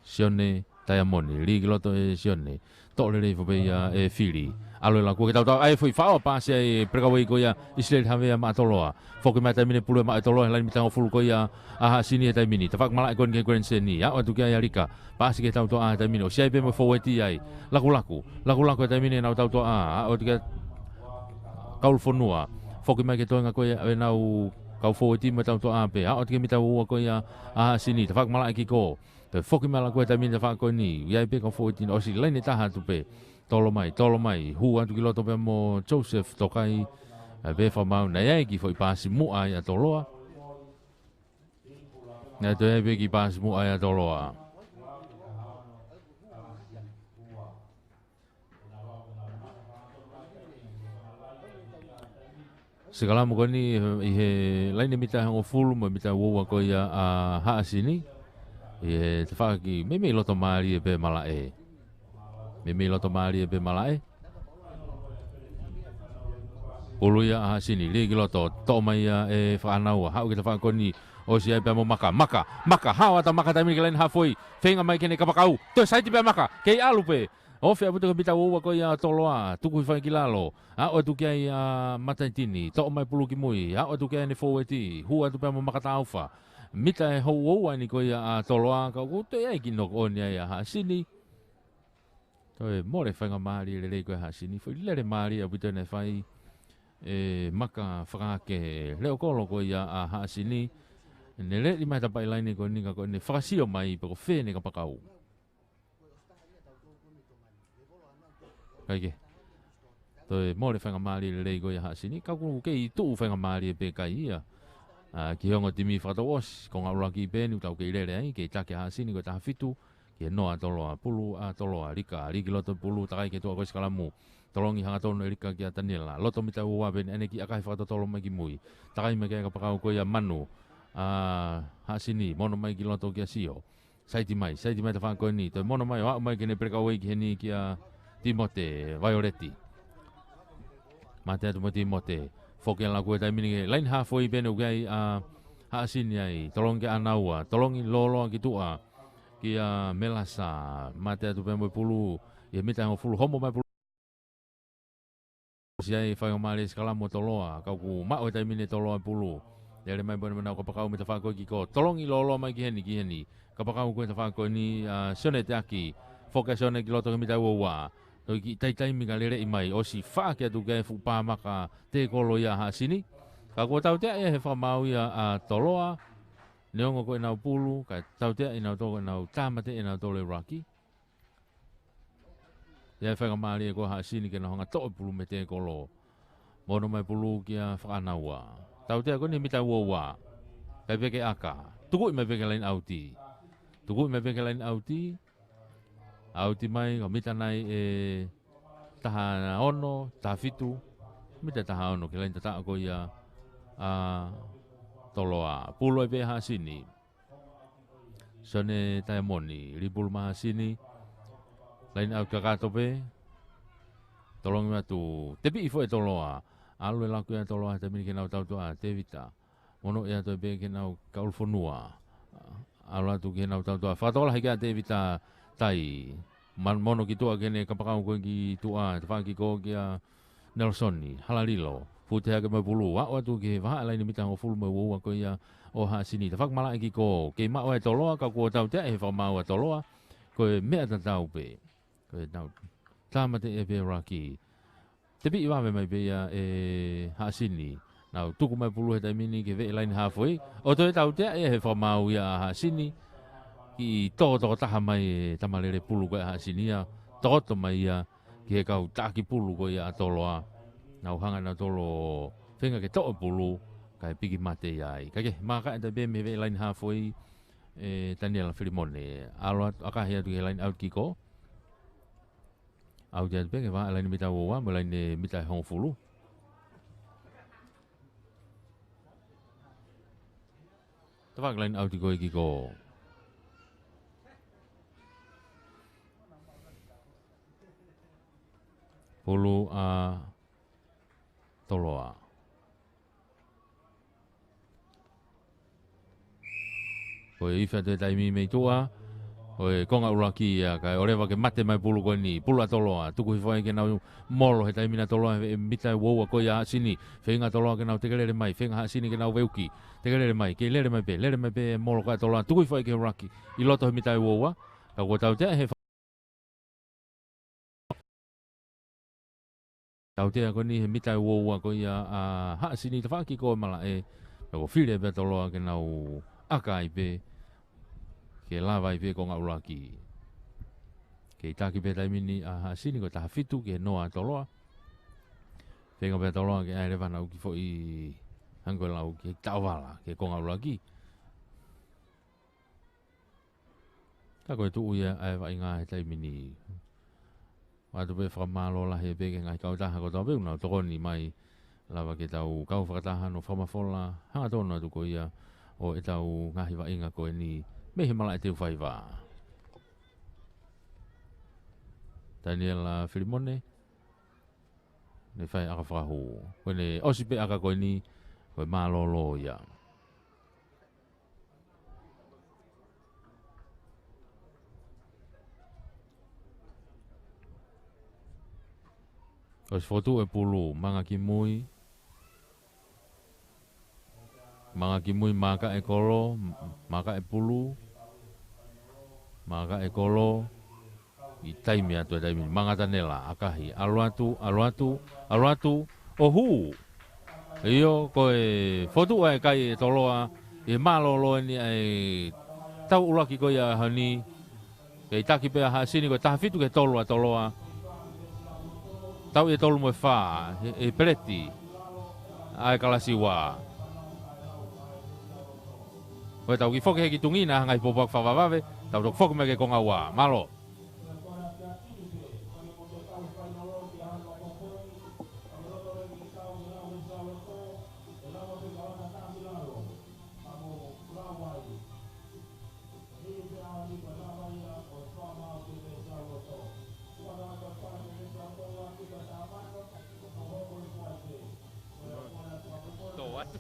Sione Taiamoni, lī ki loto ʻe Sione. Toʻo lelei foki pē ia ʻe Fili. ʻAlu e laku ki he tautuʻa, ʻai foʻi faʻo, pasi ai breakaway ko ia ʻIsileli Havea maʻa Toloa. Foki mai taimi ni pulu ia maʻa Toloa, he laine mita hongofulu ko ia ʻa Haʻasini he taimi ni. Tafaʻaki malaʻe ko eni ki he Grand Seni. Aʻu atu ki ai ʻa Lika. Pasi ki he tautuʻa he taimi ni. ʻOsi ʻi ai pē mo e foueti ai. Lakulaku. Lakulaku he taimi ni ʻenau tautuʻa. Aʻu atu ki he Kauʻulufonua. Foki mai ki he toenga ko ia ʻenau kau foueti mo e tautuʻa pē. Aʻu atu ki he mita ua ua ko ia ʻa Haʻasini. Tafaʻaki malaʻe kick. Toe foki mai laku he taimi ni tafaʻaki ko eni. ʻI ai pē kau foueti ʻosi laine taha atu pē. Tolo mai, tolo mai. Hū atu ki loto pea mo Joseph Tokai. ʻAi pē fakamaau naʻe ʻi ai e kiʻi foʻi pasi muʻa ai ʻa Toloa. Naʻe toe ʻi ai pē kiʻi pasi muʻa ai ʻa Toloa. Sikalamo ko eni ʻi he laine mita hongofulu mo e mita ua ua ko ia ʻa Haʻasini. ʻI he tafaʻaki meimei loto mālie pē malaʻe. Meimei loto mālie pē malaʻe. Pulu ia ʻa Haʻasini, lī ki loto, toʻo mai ia ʻe Fakaʻanaua, haʻu ki he tafaʻaki ko eni, ʻosi ʻi ai pea mo Maka, Maka, Maka, hao atu ʻa Maka taimi ni ki he laine halfway, feinga mai ke ne kapakau, toe saiti pē ʻa Maka, kei ʻalu pē, Ofi ʻaupito ki he mita ua ua ko ia ʻa Toloa, tuku hifo ai ki lalo. Aʻu atu ki ai ʻa Mataitini, toʻo mai pulu ki mui, aʻu atu ki ai ʻene fōueti, hū atu pea mo Makataufa. Mita ʻe houa ua eni ko ia ʻa Toloa, ka ʻoku toe ʻi ai e kiʻi knock on ai ʻa Haʻasini. Toe mole faingamālie lelei ko ia ʻa Haʻasini, foʻi lele mālie ʻaupito naʻe fai ʻe Maka Fakaake, leʻo kolo ko ia ʻa Haʻasini. Ne lele mai he tapaʻi laine ko eni ka ko ʻene fakasio mai pe ko fē ʻene kapakau. Kae kehe, toe mole faingamālie lelei ko ia ʻa Haʻasini, ka ʻoku kei tuʻu faingamālie pē kai ia. ʻA, ki he ongo timi fakatouʻosi, Konga ʻUluaki pē eni ʻoku tau kei lele ai, kei taki ʻa Haʻasini ko e taha fitu, ki he noa ʻa Toloa, pulu ʻa Toloa, Lika, lī ki loto pulu, takai ki he tuʻa ko e sikalamu. Tolongi hangatonu ʻe Lika kia Taniela, loto mita ua ua pē eni, ʻene kiʻi ʻakahi fakatotolo mai ki mui. Takai mai ki ai kapakau ko ia Manu, ʻa Haʻasini, mono mai ki loto kia Sio. Saiti mai, saiti mai tafaʻaki ko eni, toe mono mai, ʻo aʻu mai ki heʻene pelekauei ki heni kia Timote, Vaioleti. Mate atu mo Timote, foki ʻa laku e taimi ni ki he laine hafoi pē eni ʻoku ʻi ai ʻa Haʻasini ai, tolongi kia ʻAnaua, tolongi lōloa ki tuʻa, kia Melasa, mate atu pē mo e pulu, ʻi he mita ʻe hongofulu, homo mai pulu. ʻOsi ai faingamālie e sikalamu ʻo Toloa, ka ʻoku maʻu he taimi ni ʻe Toloa e pulu. Lele mai pē eni mo ʻenau kapakau mei tafaʻaki ko ē ki kō. Tolongi lōloa mai ki heni, ki heni. Kapakau ko ē tafaʻaki ko eni, ʻa Sione Teaki. Foki ʻa Sione ki loto ki he mita ua ua. Toe kiʻi taimi ka leleʻi mai. ʻOsi faʻaki atu ki ai e fuʻu pā maka tēkolo ia ʻa Haʻasini. Ka kuo tautea ia he fakamaau ia ʻa Toloa. Neongo ko ʻenau pulu, ka tautea ʻenautolu ko ʻenau tāmateʻi ʻenautolu e ʻuluaki. ʻI ai e faingamālie ko ia ʻa Haʻasini ke nau hanga ʻo toʻo e pulu mei he tēkolo. Mono mai pulu kia Fakaʻanaua. Tautea ko eni he mita ua ua. ʻIkai pē ke ʻaka. Tukuʻi mai pē ki he laine ʻauti. Tukuʻi mai pē ki he laine ʻauti. ʻAuti mai, ka mita nai ʻe taha ono, taha fitu. Mita taha ono ki he laine tataʻo ko ia ʻa Toloa. Pulu ai pē ʻa Haʻasini. Sione Taemoni, lī pulu mai ʻa Haʻasini. Laine ʻauti kakato pē. Tolongi mai atu, tepiʻi foʻi ʻe Toloa. ʻAlu e laku ia ʻa Toloa he taimi ni ki heʻenau tautuʻa, Tevita. Mono ia toe pē ki heʻenau kau ʻulufonua. ʻAlu atu ki heʻenau tautuʻa. Fakatokolahi kia Tevita Tai. Man-, mono ki tuʻa ki heʻene kapakau ko ē ki tuʻa, tafaʻaki ko ē kia Nelsoni, hala lilo, fute hake mo e pulu, aʻu atu ki he vahaʻa laine mita hongofulu mo e ua ua ko ia ʻo Haʻasini. Tafaʻaki malaʻe ki kō, kei maʻu ʻe Toloa, ka kuo tautea ʻe he fakamaau ʻa Toloa, ko e meʻa tatau pē. Ko ʻenau tāmateʻi pē e ʻuluaki. Tepiʻi vave mai pē ia ʻe Haʻasini. Nau tuku mai pulu he taimi ni ki he veʻe laine hafoi. ʻO toe tautea ia he fakamaau ia ʻa Haʻasini. Kiʻi tō tokotaha mai e tama lele pulu ko ē ʻa Haʻasini ia. Tokoto mai ia ki he kau taki pulu ko ia ʻa Toloa. Nau hanga ʻenautolu ʻo feinga ke toʻo e pulu, kae piki mate ia ai. Kae kehe, maka ʻe tape mei he veʻe laine hafoi ʻe Taniela Filimone. ʻAlu atu, ʻakahi atu ki he laine ʻauti ki kō. ʻAuti atu pē ki he vahaʻa laine mita ua ua, mo e laine mita ʻe hongofulu. Tafaʻaki laine ʻauti ko ē ki kō. Pulu ʻa Toloa. Ko e ifi atu e taimi mei tuʻa. Ko e konga ʻuluaki ia, kae ʻoleva ke mate mai pulu ko eni. Pulu ʻa Toloa. Tuku hifo ai ke nau molo he taimi naʻa Toloa he mita ʻe ua ua ko ia ʻa Haʻasini. Feinga Toloa ke nau tekelele mai. Feinga Haʻasini ke nau veuki. Tekelele mai. Kei lele mai pē. Lele mai pē molo ko ē ʻa Toloa. Tuku hifo ai ki he ʻuluaki. ʻI loto he mita ʻe ua ua. Ka kuo tautea he Tautea ko eni he mita ʻe ua ua ko ia ʻa Haʻasini tafaʻaki ko e malaʻe. Pea kuo fili pē ʻa Toloa ke nau ʻaka ai pē. Ke lava ai pē konga ʻuluaki. Kei taki pē taimi ni ʻa Haʻasini ko e taha fitu ki he noa ʻa Toloa. Feinga pē ʻa Toloa ke ʻai leva ʻenau kiʻi foʻi hangē ko e lau kiʻi taʻovala ki he konga ʻuluaki. Ka ko e tuʻu ia ʻa e vaʻinga he taimi ni. ʻOatu pē fakamālō lahi pē ki he ngaahi kautaha kotoa pē ʻoku nau tokoni mai lava ke tau kau fakataha ʻo fakamafola hangatonu atu ko ia ʻo ʻetau ngaahi vaʻinga ko eni mei he malaʻe Teufaiva. Taniela Filimone, ne fai ʻaka fakahū. Ko ʻene ʻosi pē ʻaka ko eni, ko e mālōlō ia. Fokotuʻu e pulu, manga ki mui. Manga ki mui, maaka e kolo, maaka e pulu, maaka e kolo. ʻI taimi atu e taimi ni, manga tanela, ʻakahi, ʻalu atu, ʻalu atu, ʻalu atu, ʻo hū. ʻIo, ko e fokotuʻu ʻa e kai ʻe Toloa, ʻi he mālōlō eni ʻa e tau ʻuluaki ko ia he ʻaho ni, kei taki pē ʻa Haʻasini, ko e taha fitu ki he tolu ʻa Toloa. Tau ʻi he tolu mo e fā, he, he peleti ʻa e kalasi ua. Ko e tau kiʻi foki he kiʻi tungi na, hanga ʻi he pōpoaki fakavavevave, tau toki foki mai ki he konga ua. Mālō. Tō atu.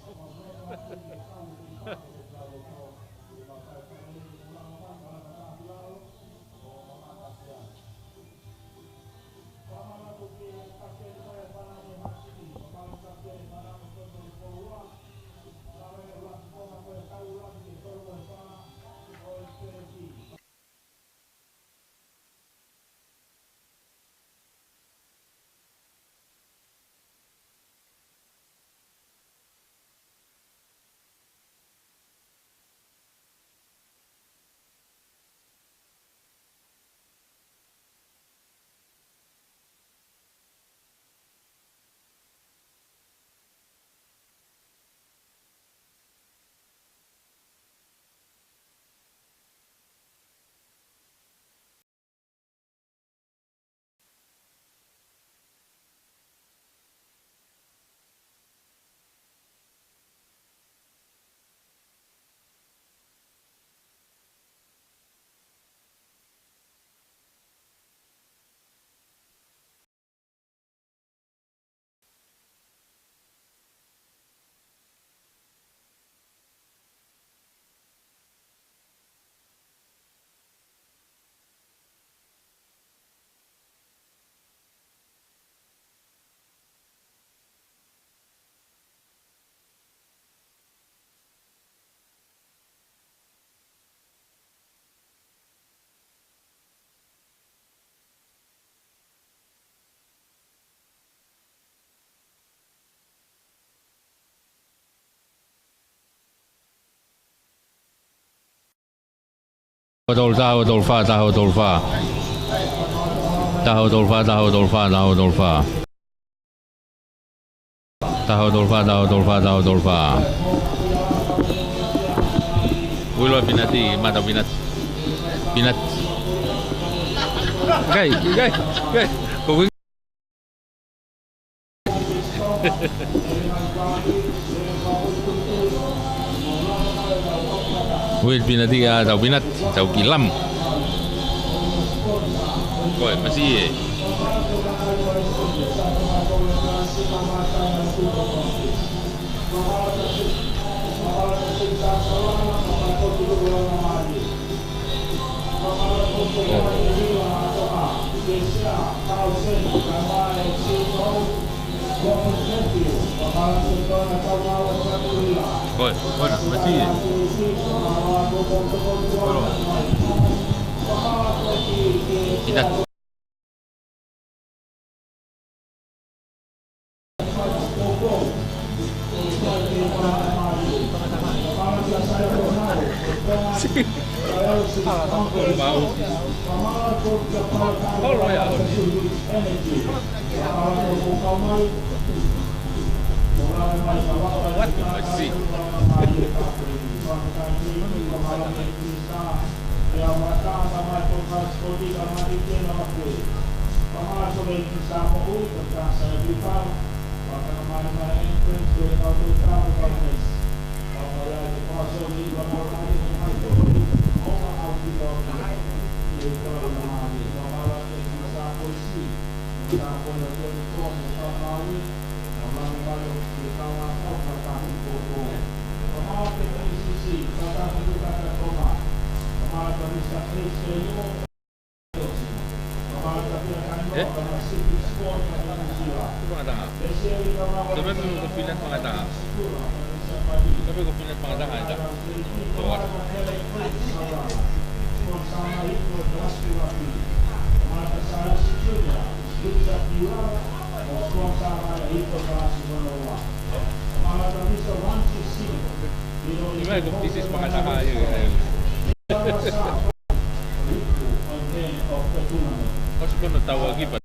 Taha tolu fā, taha tolu fā, taha tolu fā. Taha tolu fā, taha tolu fā, taha tolu fā. Taha tolu fā, taha tolu fā, taha tolu fā. Uilo pinati, mata pinati. Pinati. Kai, kai, kai. Ko kui. Uilo pinati, ʻa, tau pinati, tau kilam. Ko e, masi e. Ko e, ko e, masi e. Ko e. Kita. What? I see. Eh? Fangataha. Ko e meʻa ko Finland fangataha. Ko e meʻa ko Finland fangataha ʻe taha. Toa. Ko e meʻa ko Fisi fangataha ia. Ko e meʻa ko Tauakipa.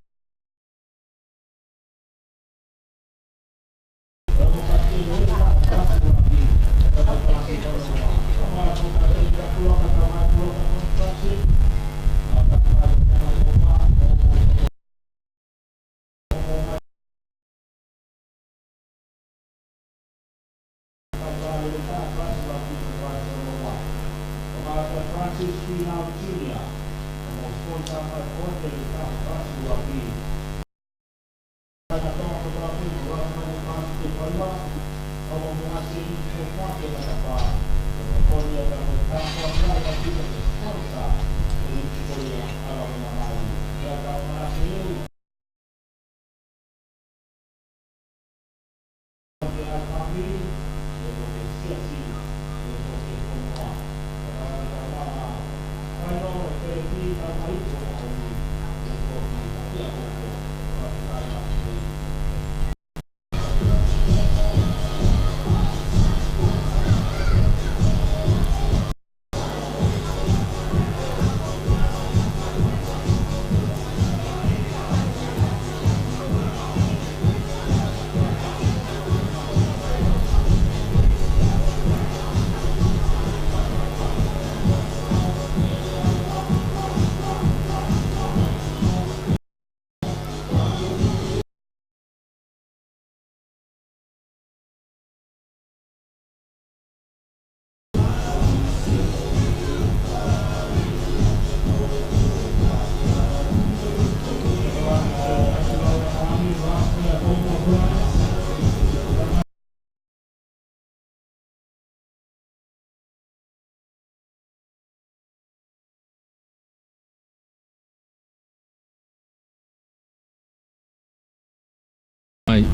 Mai.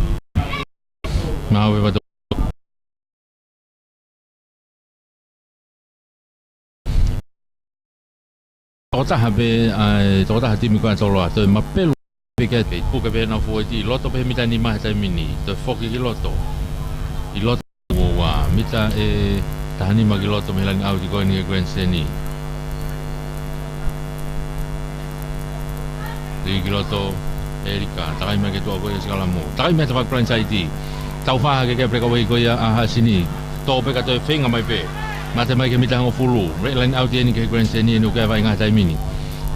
Mau e vato. Tokotaha pē, ʻa e tokotaha timi ko ē ʻa Toloa, toe mapelu pē ke pē, puke pē ʻenau fōueti ʻi loto pē mita nima he taimi ni, toe foki ki loto. ʻI loto ua ua, mita ʻe taha nima ki loto mei he line out ko eni ki he grandstand. Lī ki loto, ʻElika, takai mai ki tuʻa ko ia Sikalamu. Takai mai tafaʻaki blindside. Tau fā hake ki he breakaway ko ia ʻa Haʻasini. Tō pē ka toe feinga mai pē. Mate mai ki he mita hongofulu. Red line out eni ki he grandstand eni ʻoku ʻi ai e vaʻinga he taimi ni.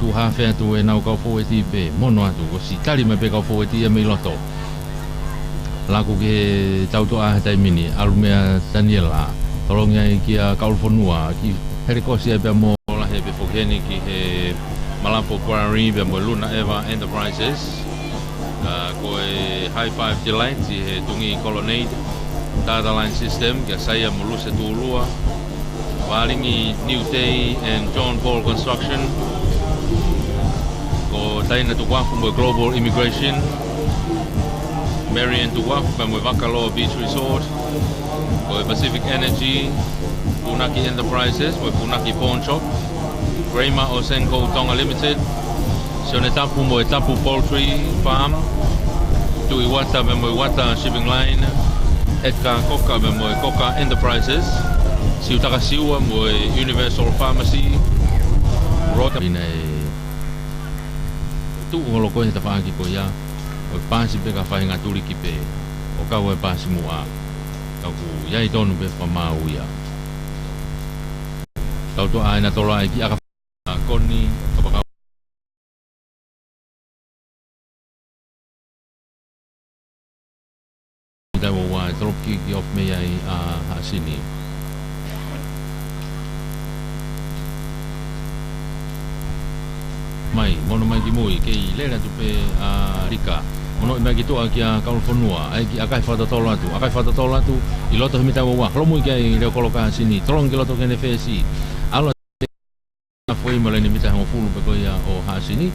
Tuʻu haafe atu ʻenau kau fōueti pē. Mono atu. Kuo ʻosi tali mai pē kau fōueti ia mei loto. Laku ki he tautoʻa he taimi ni. ʻAlu meia Taniela. Tolongi ai kia Kauʻulufonua. Ki Helekosi ai pea mo Lahi pē foki heni ki he Malapo Quarry pea mo e Luna Eva Enterprises. ʻA, ko e High Five Delight ʻi he Tungi Colonnade, Data Line System, kia Saia mo Luce Tulua. Vālingi New Day and John Paul Construction. Ko Taina Tukuafu mo e Global Immigration. Marian Tukuafu pea mo e Vakaloa Beach Resort. Ko e Pacific Energy, Punaki Enterprises, mo e Punaki Pawn Shop, Kramer ʻo Senko Tonga Limited, Sione Tapu mo e Tapu Poultry Farm, Tuʻi Uata pea mo e Uata Shipping Line, Edgar Koka pea mo e Koka Enterprises, Siutaka Siua mo e Universal Pharmacy, Rota. Ina e tuʻu holo ko ē he tafaʻaki ko ia, ʻo e paasi pē ka faʻahinga tuliki pē, ʻo kau e paasi muʻa. Ka ʻoku ʻi ai tonu pē fakamaau ia. Tautoʻa ʻa e Natolai ki ʻAkafā, Koni, Kapakau. Mita ua ua, e drop kick off mei ai ʻa Haʻasini. Mai, mono mai ki mui, kei lele atu pē ʻa Lika. Mono mai ki tuʻa kia Kauʻulufonua, ʻai ki ʻAkai fakatotolo atu, ʻAkai fakatotolo atu, ʻi loto he mita ua ua, holomui ki ai Leokolo kia Haʻasini, tolongi ki loto ki heʻene fesi. ʻAlu atu foʻi mo e laine mita hongofulu pē ko ia ʻo Haʻasini.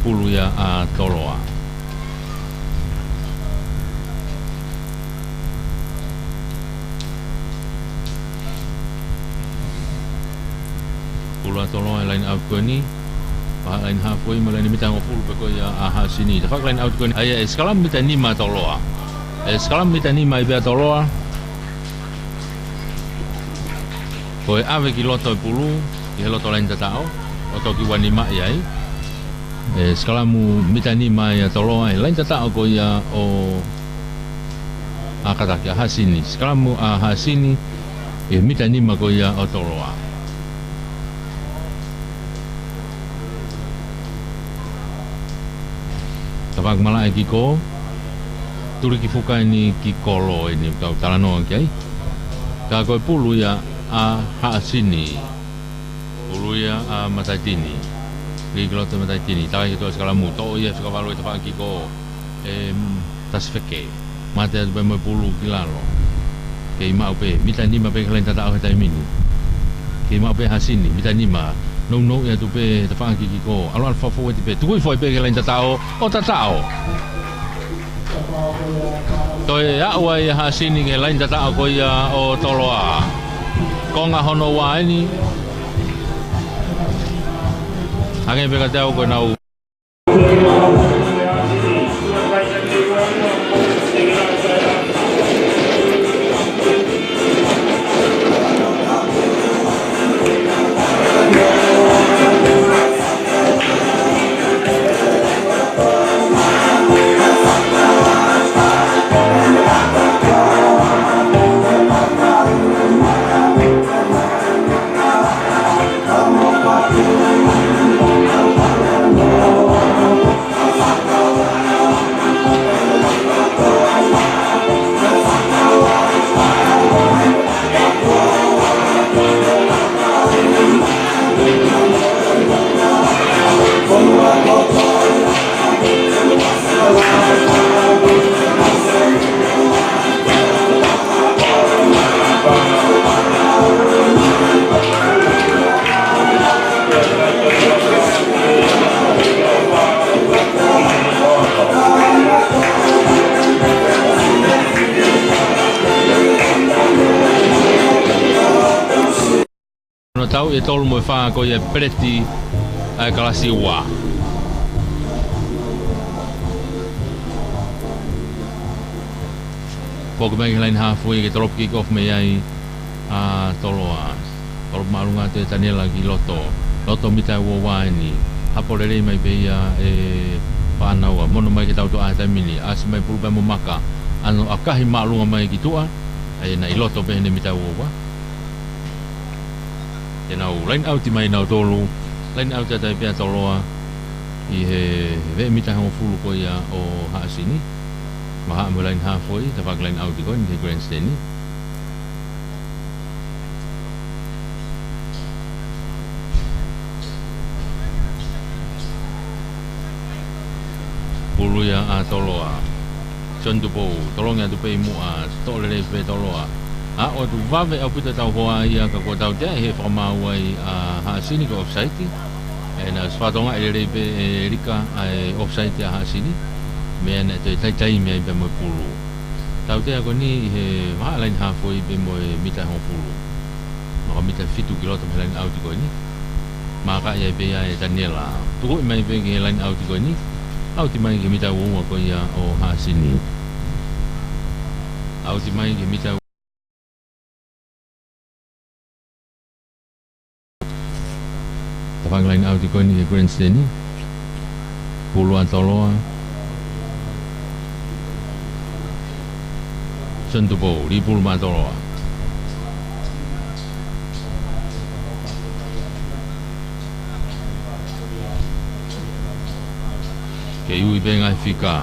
Pulu ia ʻa Toloa. Pulu ʻa Toloa ʻi he line out ko eni. Pea line halfway mo e line mita hongofulu pē ko ia ʻa Haʻasini. Tafaʻaki line out ko eni. ʻA ia ʻe sikalamu mita nima ʻa Toloa. ʻE sikalamu mita nima ai pē ʻa Toloa. Ko e ʻave ki loto e pulu, ʻi he loto laine tataʻo, ʻo toki ua nima ai. ʻE sikalamu mita nima ai ʻa Toloa, ʻi he laine tataʻo ko ia ʻo ʻa kātaki ʻa Haʻasini. Sikalamu ʻa Haʻasini, ʻi he mita nima ko ia ʻo Toloa. Tafaʻaki malaʻe kiko, tuli ki fuka eni ki kolo eni kau talanoa ki ai. Ka ko e pulu ia ʻa Haʻasini. Pulu ia ʻa Mataitini. Lī ki loto Mataitini. Takai ki tuʻa sikalamu. Toʻo ia fika valu e tafaʻaki kiko. ʻE, mm, Tasifeke. Mate atu pē mo e pulu ki lalo. Kei maʻu pē, mita nima pē ki he laine tataʻo he taimi ni. Kei maʻu pē Haʻasini, mita nima. Nounou atu pē tafaʻaki kiko. ʻAlu ʻalu fakafoʻou atu pē. Tukuʻi foʻi pē ki he laine tataʻo, ʻo tataʻo. Toe aʻu ai ʻa Haʻasini ki he laine tataʻo ko ia ʻo Toloa. Konga hono ua eni. Hangē pē kiate au ko ʻenau Hono tau ʻe tolu mo e fā ko ia e peleti ʻa e kalasi ua. Foki mai ki he laine halfway ke tolopu kick off mei ai ʻa Toloa. Tolopu māʻolunga atu ʻe Taniela ki loto. Loto mita ua ua eni. Hapo lelei mai pē ia ʻe Fānaua. Mono mai ke tau toʻa he taimi ni. ʻAsi mai pulu pē mo Maka. ʻAno ʻakahi māʻolunga mai ki tuʻa. ʻA ia naʻe ʻi loto pē heʻene mita ua ua. Te nau line out mai nautolu, line out atu ai pē ʻa Toloa ʻi he veʻe mita hongofulu ko ia ʻo Haʻasini. Mahaʻa mo e line halfway, tafaʻaki line out ko eni ki he grandstand. Pulu ia ʻa Toloa. John Tupou, tolongi atu pē ʻi muʻa, toʻo lelei pē Toloa. ʻA, ʻoku vave ʻaupito ʻetau hoa ia ka kuo tautea ʻi he fakamaau ai ʻa Haʻasini ko e offside. ʻE, naʻe ʻosi fakatokangaʻi lelei pē ʻe Lika ʻa e offside ʻa Haʻasini. Meʻa naʻe toe taitaimi ai pē mo e pulu. Tautea ko eni ʻi he vahaʻa line halfway pē mo e mita hongofulu. Maka mita fitu ki loto mei he line out ko eni. Maka ia pē ia ʻe Taniela. Tukuʻi mai pē ki he line out ko eni. Out mai ki he mita ua ua ko ia ʻo Haʻasini. Out mai ki he mita Tafaʻaki line out ko eni ki he grandstand. Pulu ʻa Toloa. John Tupou, lī pulu maʻa Toloa. Kei ui pē ngaahi fika.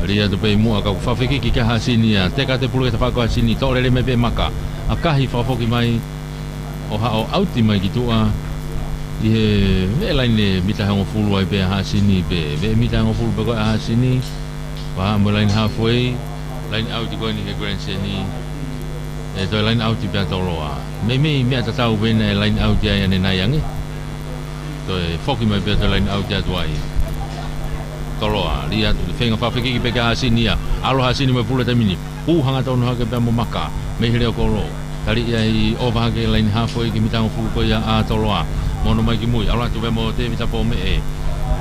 Lī atu pē ʻi muʻa ka kuo fakafekiki kia Haʻasini ia. Teka atu e pulu ki he tafaʻaki ko Haʻasini. Toʻo lelei mai pē ʻe Maka. ʻAkahi fakafoki mai. ʻO haʻu ʻo out mai ki tuʻa. ʻI he veʻe laine mita hongofulu ai pē ʻa Haʻasini pē. Veʻe mita hongofulu pē ko ē ʻa Haʻasini. Vahaʻa mo e line halfway. Line out ko eni ki he grandstand. ʻE toe line out pē ʻa Toloa. Meimei meʻa tatau pē naʻe line out ai ʻanenai ange. Toe foki mai pē toe line out atu ai. Toloa, lī atu, feinga fakafekiki pē kia Hasini ia. ʻAlu Hasini mo e pulu he taimi ni. Hū hangatonu hake pea mo Maka, mei he leʻo kolo. Taliʻi ai ʻova hake laine hafo ki he mita hongofulu ko ia ʻa Toloa. Mo hono ʻomai ki mui, ʻalu atu pea mo Tēvita Pōmeʻe.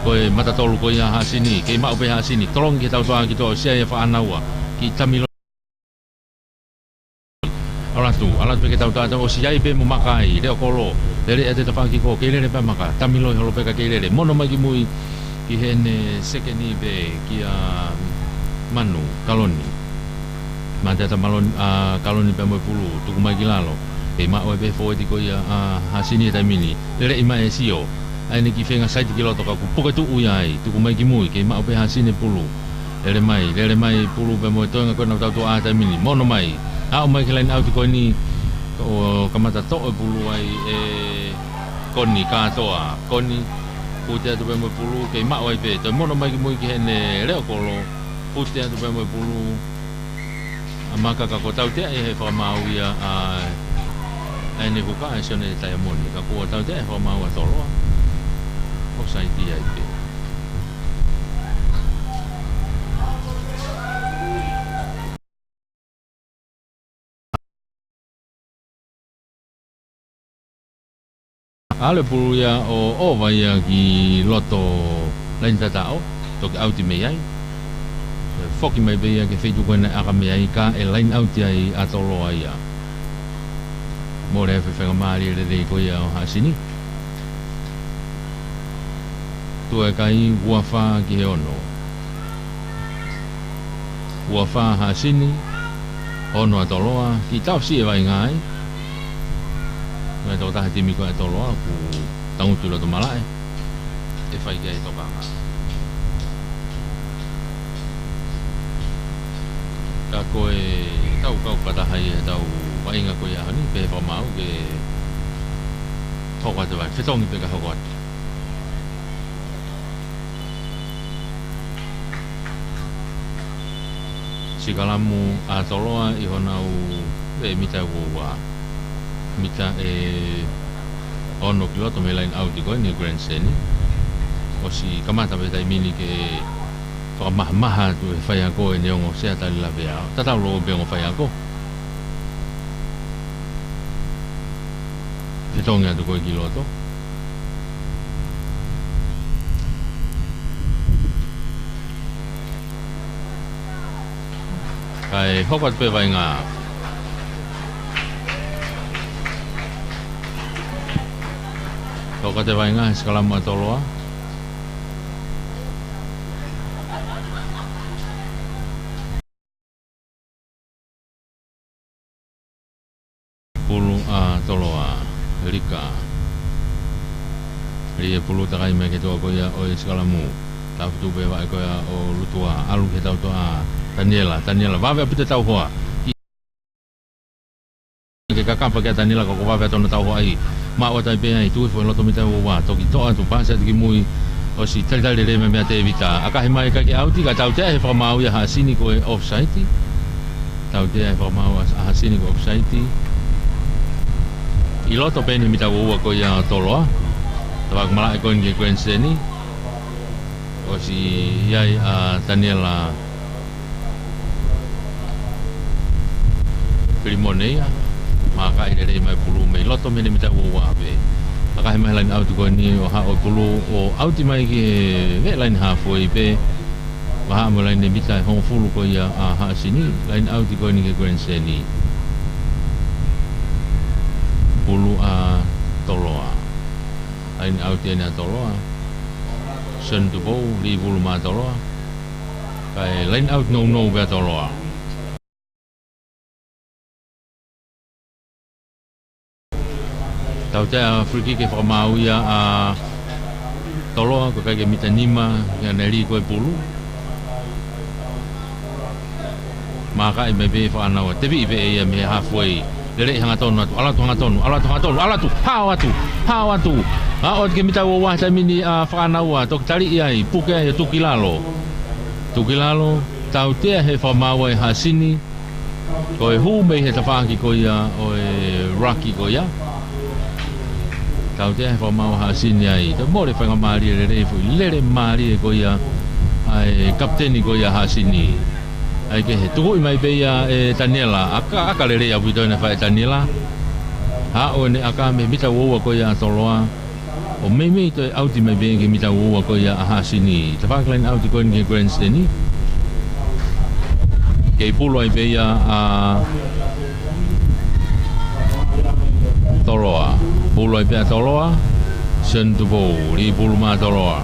Ko e mata tolu ko ia Hasini, kei maʻu pē Hasini. Tolongi ki he tautoa ki toa, ʻosi ia Faʻanaua. Ki Tamilo. ʻAlu atu, ʻalu atu pē ki he tautoa, ʻosi ia pē mo Maka ai, leʻo kolo, lele ʻa e tafaʻaki ko, kei lele pē Maka, Tamilo ʻi holo pē ka kei lele, mo hono ʻomai ki mui, ki heʻene sekeni pē, kia Manu, Kaloni. Mateata Maloni, ʻa, Kaloni pea mo e pulu, tuku mai ki lalo, kei maʻu ai pē fōueti ko ia, ʻa, Hasini he taimi ni, lele ʻi mai e sio, ʻa ʻene kiʻi feinga saiti ki loto ka kuo puke tuʻu ia ai, tuku mai ki mui, kei maʻu pē Hasini pulu. Lele mai, lele mai pulu pea mo e toenga ko ena ʻo e tautoa he taimi ni. Mo hono ʻomai. Aʻu mai ki he line out ko eni. ʻO kamata toʻo e pulu ai ʻe Koni kātoa. Koni, pute atu pea mo e pulu, kei maʻu ai pē. Toe mo hono ʻomai ki mui ki heʻene leʻo kolo. Pute atu pea mo e pulu. ʻA Maka ka kuo tautea ʻe he fakamaau ia ʻa, ʻa ʻene huka ʻa Sione Taiamoni. Ka kuo tautea ʻe he fakamaau ʻa Toloa. Offside ai pē. ʻAlu e pulu ia ʻo ʻova ia ki loto laine tataʻo, toki ʻauti mei ai. Foki mai pē ia ki he feituʻu ko ena ʻe ʻaka mei ai ka ʻe line out ai ʻa Toloa ia. Mole e fefenga mālie lelei ko ia ʻo Hasini. Tuʻu e kai, ua fā ki he ono. Ua fā Hasini, ono ʻa Toloa, kiʻi taʻosi e vaʻinga ai. Mo e tokotaha timi ko ē ʻa Toloa, kuo tangutu loto malaʻe. ʻE fai ki ai e tokanga. Ka ko e tau kau fakataha ʻi he tau vaʻinga ko ia ʻaho ni, pehē fakamaau ke hoko atu vai. Fetongi pē ka hoko atu. Sikalamu ʻa Toloa ʻi honau veʻe mita ʻe ua ua. Mita ʻe ono ki loto mei he line out ko eni Grand Seni. ʻOsi kamata pē taimi ni ke fakamahamaha atu ʻe he faiako ʻene ongo sea tali lavea. Tatau lō pē ongo faiako. Fetongi atu ko ē ki loto. Kae hoko atu pē vaʻinga. Hoko atu e vaʻinga he sikalamu ʻa Toloa. Pulu ʻa Toloa, Lika. Lī e pulu takai mai ki he toa ko ia ʻo e sikalamu. Tafutu pē vaʻe ko ia ʻo Lutua, ʻalu ki he tautoa, Taniela, Taniela, vave ʻaupito e tauhoa. Ke kakapa kia Taniela ka kuo vave atu hono tauhoa ai. Maʻu atu ai pē ai, tuʻi foʻi loto mita ua ua, toki toʻo atu pasi atu ki mui, ʻosi talitali lelei mai meia Tēvita. ʻAkahi mai kae ʻikai ke ʻauti, ka tautea ʻe he fakamaau ia ʻa Hasini ko e offside. Tautea ʻe he fakamaau ʻa Hasini ko e offside. ʻI loto pē eni he mita ua ua ko ia ʻo Toloa. Tafaʻaki malaʻe ko eni ki he Grand Seni. ʻOsi ʻi ai ʻa Taniela Pilimone ia, makaʻi lelei mai pulu mei loto mei he mita ua ua pē. ʻAkahi mai line out ko eni ʻo haʻu e pulu ʻo ʻauti mai ki he veʻe line halfway pē. Vahaʻa mo e line mita ʻe hongofulu ko ia ʻa Hasini, line out ko eni ki he Grand Seni. Pulu ʻa Toloa. Line out eni ʻa Toloa. Son Tupou, lī pulu maʻa Toloa. Kae line out nounou pē ʻa Toloa. Tautea free kick ʻe he fakamaau ia ʻa Toloa, ko e kai ke mita nima, ia naʻe lī ko e pulu. Makaʻi mai pē Faʻanaua, teviʻi pē ia mei he halfway. Lele hangatonu atu, ʻalu atu hangatonu, ʻalu atu hangatonu, ʻalu atu, hao atu, hao atu. Aʻu atu ki he mita ua ua he taimi ni ʻa Faʻanaua, toki taliʻi ai, puke ai ʻo tuku ki lalo. Tuku ki lalo, tautea ʻe he fakamaau ʻa Hasini, ko e hū mei he tafaʻaki ko ia ʻo e ruck ko ia. Tautea he fakamaau ʻa Haʻasini ai. Toe mole faingamālie lelei, foʻi lele mālie ko ia ʻa e kapiteni ko ia ʻa Haʻasini. ʻAi kehe, tukuʻi mai pē ia ʻe Taniela, ʻaka, ʻaka lelei ʻaupito naʻe fai ʻe Taniela. Haʻu ʻene ʻaka mei he mita ua ua ko ia ʻa Toloa. ʻO meimei toe ʻauti mai pē ki he mita ua ua ko ia ʻa Haʻasini. Tafaʻaki laine ʻauti ko eni ki he grandstand. Kei pulu ai pē ia ʻa Toloa. Pulu ai pē ʻa Toloa. Sione Tupou, lī pulu maʻa Toloa.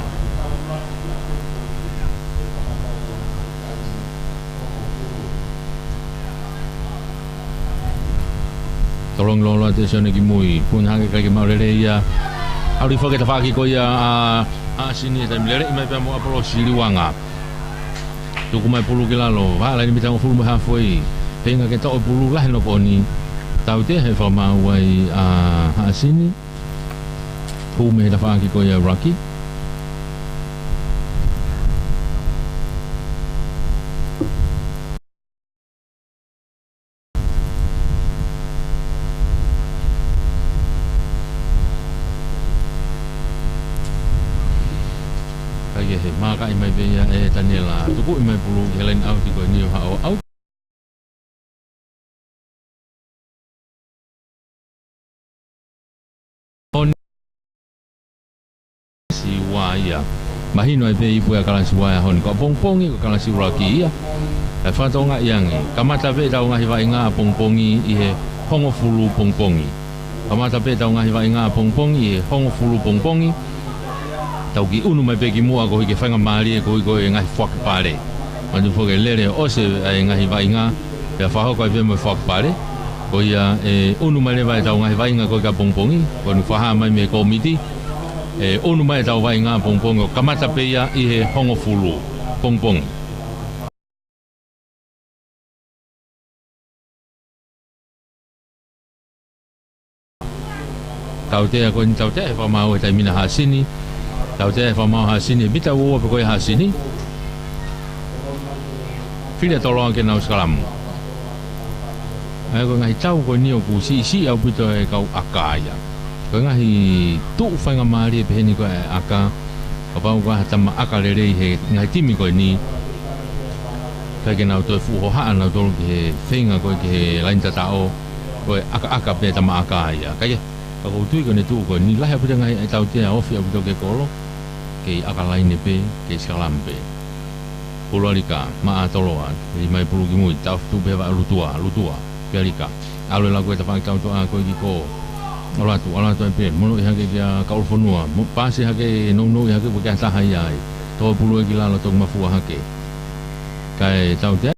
Tolongi lōloa ʻe Sione ki mui. Puna hake ʻikai ke maʻu lelei ia. ʻAlu hifo ki he tafaʻaki ko ia ʻa Haʻasini, taimi lelei mai pea mo ʻApolosi Liuanga. Tuku mai pulu ki lalo, vahaʻa laine mita hongofulu mo e hafoi. Feinga ke toʻo pulu lahi ʻa e nokoʻoni. Tautea he fakamaau ai ʻa Haʻasini. Hū mei he tafaʻaki ko ia ruck. ʻAi kehe, mākaʻi mai pē ia ʻe Taniela, tukuʻi mai pulu ki he laine ʻauti ko eni ʻo haʻu ʻo ʻauti. Honi. Siua ia. Mahino ai pē ipu ʻa Kalasi Ua ʻa Honi. Ko ʻapongipongi ko Kalasi Ua ki ia. ʻE fakatokangaʻi ange. Kamata pē ʻetau ngaahi vaʻinga ʻapongipongi ʻi he hongofulu pongipongi. Kamata pē ʻetau ngaahi vaʻinga ʻapongipongi ʻi he hongofulu pongipongi. Tau kiʻi ʻunu mai pē ki muʻa koeʻuhi ke faingamālie koeʻuhi ko e ngaahi foaki pale. Manatuʻi foki e lele ʻosi ʻa e ngaahi vaʻinga. Pea fakahoko ai pē mo e foaki pale. Ko ia ʻe ʻunu mai leva ʻetau ngaahi vaʻinga ko ē ki ʻapongipongi. Ko eni fakahā mai mei he kōmiti. ʻE ʻunu mai ʻetau vaʻinga ʻapongipongi ʻo kamata pē ia ʻi he hongofulu pongipongi. Tautea ko eni, tautea he fakamaau he taimi ni ʻa Haʻasini. Tautea he fakamaau ʻa Haʻasini, mita ua ua pē ko ia ʻa Haʻasini. Fili ʻa Toloa ke nau sikalamu. ʻAi ko e ngaahi tau ko eni ʻoku siʻisiʻi ʻaupito e kau ʻaka ia. Ko e ngaahi tuʻu faingamālie peheni ko e ʻaka. Kapau ko ha tama ʻaka lelei he ngaahi timi ko eni. ʻIkai ke nau toe fuʻu hohaʻa nautolu ki he feinga ko ē ki he laine tataʻo. Ko e ʻakaʻaka pē tama ʻaka ia. Kae, ka ʻoku ou tui ko ʻene tuʻu ko eni lahi ʻaupito ngaahi ʻe tautea ofi ʻaupito ki he kolo. Kei ʻaka laine pē, kei sikalamu pē. Pulu ʻa Lika, maʻa Toloa, ʻi mai pulu ki mui, tau fitu pē vaʻa lutua, lutua, pē ʻa Lika. ʻAlu e laku e tafaʻaki tautua ko ē ki kō. ʻAlu atu, ʻalu atu ai pē, monūʻia hake kia Kauʻulufonua, mo, pasi hake, nounou hake, ʻoku ʻikai ha taha ia ai. Tō pulu ē ki lalo, toki mafua hake. Kae tautea.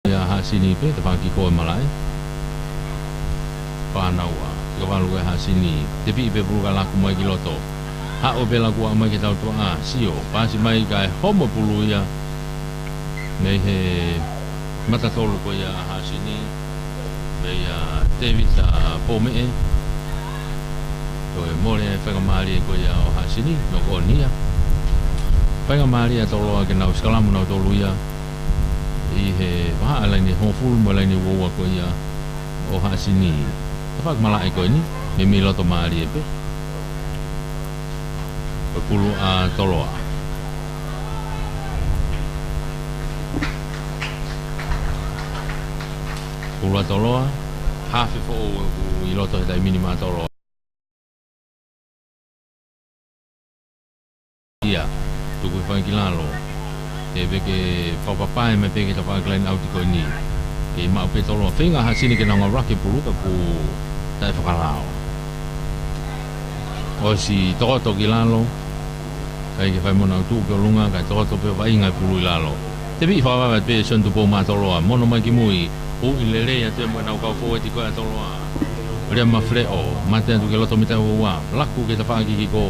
ʻIa Haʻasini pē, tafaʻaki ko ē malaʻe. Fānau ʻa, tika valu ʻe Haʻasini, tepiʻi pē pulu kae laku mai ki loto. Haʻu pē laku ʻa mai ki he tautua, sio, pasi mai kae homo pulu ia. Mei he mata tolu ko ia ʻa Haʻasini. Mei a Tēvita Pōmeʻe. Ko e mole e faingamālie ko ia ʻo Haʻasini, nokoʻoni ia. Faingamālie ʻa Toloa ke nau sikalamu nautolu ia. ʻI he vahaʻa laine hongofulu mo e laine ua ua ko ia ʻo Haʻasini. Tafaʻaki malaʻe ko eni, meimei loto mālie pē. Ko e pulu ʻa Toloa. Pulu ʻa Toloa, hafe foʻou ʻi loto he taimi ni maʻa Toloa. ʻIa, tuku hifo ange ki lalo. Teʻeki ke fakapapae mai pē ki he tafaʻaki laine ʻauti ko eni. Kei maʻu pē Toloa. Feinga ʻa Haʻasini ke nau ngāueʻaki e pulu ka ʻoku taʻefakalao. ʻOsi tokoto ki lalo. ʻIkai ke fai mo nau tuʻu ki ʻolunga, kae tokoto pē vaʻinga e pulu ʻi lalo. Tepiʻi fakavave atu pē Sione Tupou maʻa Toloa. Mono mai ki mui. Huʻi lelei atu ē mo ʻenau kau fōueti ko ē ʻa Toloa. Lea Mafleʻo, mate atu ki loto mita ua ua. Laku ki he tafaʻaki ki kō.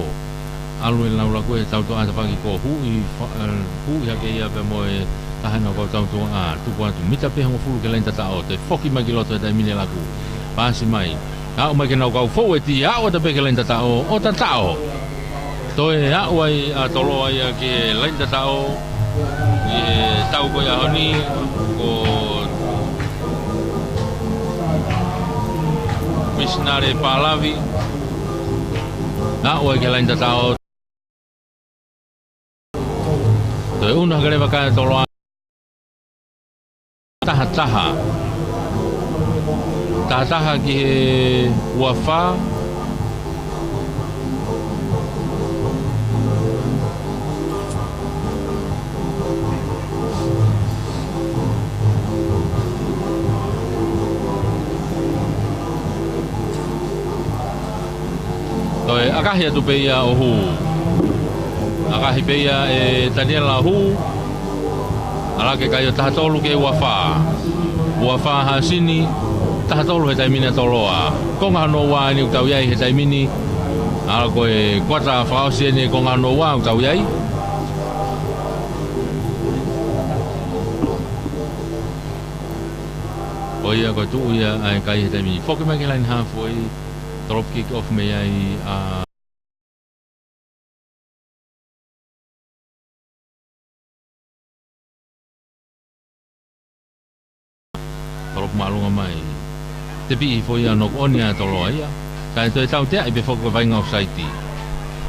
ʻAlu e laulaku e tautua tafaʻaki ko ē, huʻi fa-, eh, huʻi hake ia pea mo e taha ʻenau kau tautua, tuku atu mita pē hongofulu ki he laine tataʻo, toe foki mai ki loto he taimi ni e laku. Pasi mai. Aʻu mai ki heʻenau kau fōueti, aʻu atu pē ki he laine tataʻo, ʻo tataʻo. Toe aʻu ai ʻa Toloa ia ki he laine tataʻo, ʻI he tau ko ia ʻaho ni, ko Misinale Palavi, naʻa ʻoku ʻi he laine tataʻo. Toe ʻunu hake leva kae Toloa. Taha taha. Taha taha ki he ua fā. Toe ʻakahi atu pē ia ʻo hū. ʻAkahi pē ia ʻe Taniela ʻo hū. ʻAlu hake e kai ʻo taha tolu ki he ua fā. Ua fā Hasini, taha tolu he taimi ni ʻa Toloa. Konga hono ua eni ʻoku tau ʻi ai he taimi ni. ʻAlu ko e kuata fakaʻosi eni e konga hono ua ʻoku tau ʻi ai. Ko ia ko e tuʻu ia ʻa e kai he taimi ni. Foki mai ki he laine haafe. Drop kick off mei ai ʻa Tolopu māʻolunga mai. Tepiʻi foʻi ʻa e knock on ʻa Toloa ia. Kae toe tauteaʻi pē foki ko e vaʻinga ʻofasaiti.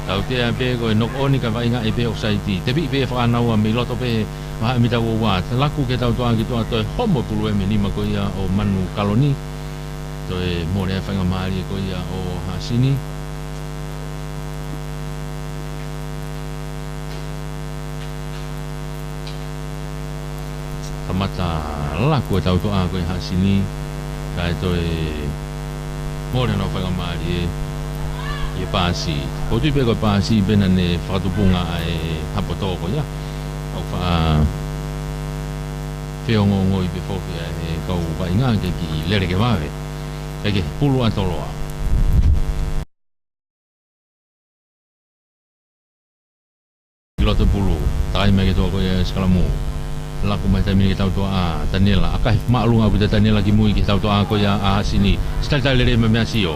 Tautea pē ko e knock on kae vaʻingaʻi pē ʻofasaiti. Tepiʻi pē fakanaua mei loto pē vahaʻa mita ua ua. Laku ki he tautoʻa ki tuʻa, toe homo pulu ē mei he nima ko ia ʻo Manu Kaloni. Toe mole ʻa e faingamālie ko ia ʻo Hasini. Kamata laku e tautoʻa ko ia ʻa Hasini, kae toe mole hono faingamālie ʻi he paasi. ʻOku ou tui pē ko e paasi pē naʻa ne fakatupunga ʻa e hapo tō ko ia. ʻOku faʻa feongoongoi pē foki ʻa e kau vaʻinga ke kiʻi lele ke vave. Kae kehe, pulu ʻa Toloa. Ki loto pulu, takai mai ki tuʻa ko ia e sikalamu. Laku mai taimi ni ki he tautoʻa ʻa Taniela, ʻakahi māʻolunga ʻaupito ʻa Taniela kimui ki he tautoʻa ko ia ʻa Hasini. Sitalitali lelei mai meia Sio.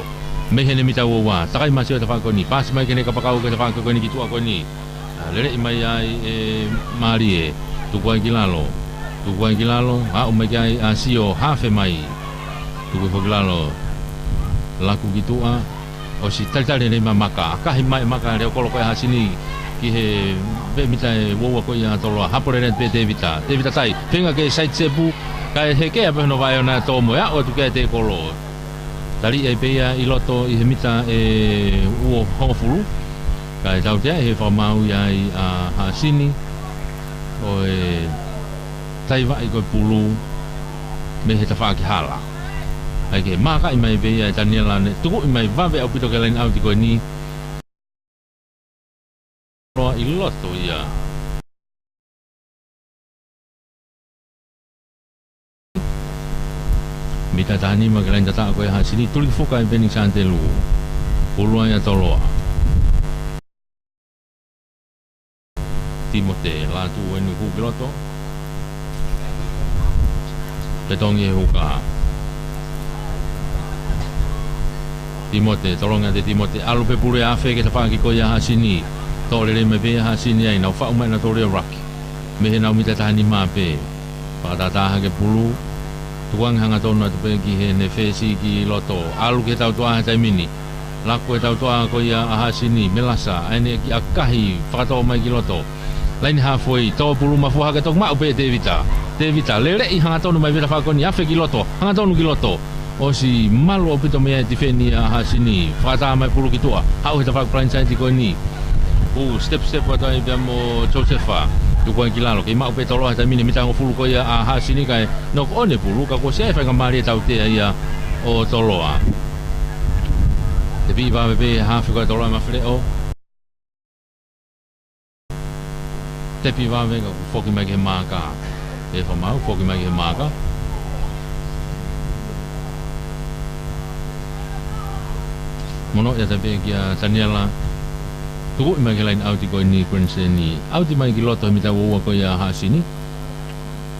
Mei heʻene mita ua ua, takai mai Sio he tafaʻaki ko eni, paasi mai ki heʻene kapakau ki he tafaʻaki ko eni ki tuʻa ko eni. ʻA, leleʻi mai ai ʻe Malie, tuku ai ki lalo. Tuku ai ki lalo, aʻu mai ki ai ʻa Sio, haafe mai. Tuku ai foki ki lalo. Laku ki tuʻa, ʻosi talitali lelei mai Maka, ʻakahi mai Maka, leʻo kolo ko ia ʻa Hasini, ki he veʻe mita ʻe ua ua ko ia ʻa Toloa, hapo lelei pē Tevita, Tevita tai, feinga ke side step, kae hekea pē hono vaʻe ʻo na tō mo e aʻu atu ki ai e tēkolo. Tali ai pē ia ʻi loto ʻi he mita ʻe uofulu, kae tauteaʻi he fakamaau ia ʻa Hasini, ʻo e taivaʻi ko e pulu mei he tafaʻaki hala. ʻAi ke mākaʻi mai pē ia ʻe Taniela ne tukuʻi mai vave ʻaupito ki he laine ʻauti ko eni. Loa ʻi loto ia. Mita taha nima ki he laine tataʻo ko ia ʻa Hasini, tuli fuka ʻe Peni Santelu. Pulu ia ʻa Toloa. Timote Lātū eni hū ki loto. Petongi e huka. Timote, tolonga te Timote, ʻalu pē pulu ʻe afe ki he tafaʻaki ko ia ʻa Hasini. Tō lelei mai pē ʻa Hasini ai, nau faʻu mai ʻa Toloa ruck. Mei heʻenau mita taha nima pē. Fakatātā hake pulu. Tukuange hangatonu atu pē ki heʻene fesi ki loto. ʻAlu ki he tautoʻa he taimi ni. Laku e tautoʻa ko ia ʻa Hasini, Melasa, ʻa ʻene kiʻi ʻakahi fakatō mai ki loto. Laine haafe, tō pulu mafua hake, toki maʻu pē Tevita. Tevita, leleʻi hangatonu mai pē tafaʻaki ko eni, afe ki loto, hangatonu ki loto. ʻOsi malu ʻaupito mei ai e tifeni ʻa Hasini, fakatātā mai pulu ki tuʻa, haʻu he tafaʻaki blindside ko eni. ʻO step step atu ai pea mo Josefa, tuku ai ki lalo, kei maʻu pē Toloa he taimi ni, mita hongofulu ko ia ʻa Hasini kae knock on e pulu, ka kuo ʻosi ʻi ai e faingamālie tautea ia ʻo Toloa. Tepiʻi vave pē haafe ko ia ʻa Toloa ʻe Mafeleʻo. Tepiʻi vave ka kuo foki mai ki he maaka. ʻE fakamaau, foki mai ki he maaka. Mono ia tape kia Taniela. Tukuʻi mai ki he laine ʻauti ko eni Grand Seni. ʻAuti mai ki loto he mita ua ua ko ia ʻa Hasini.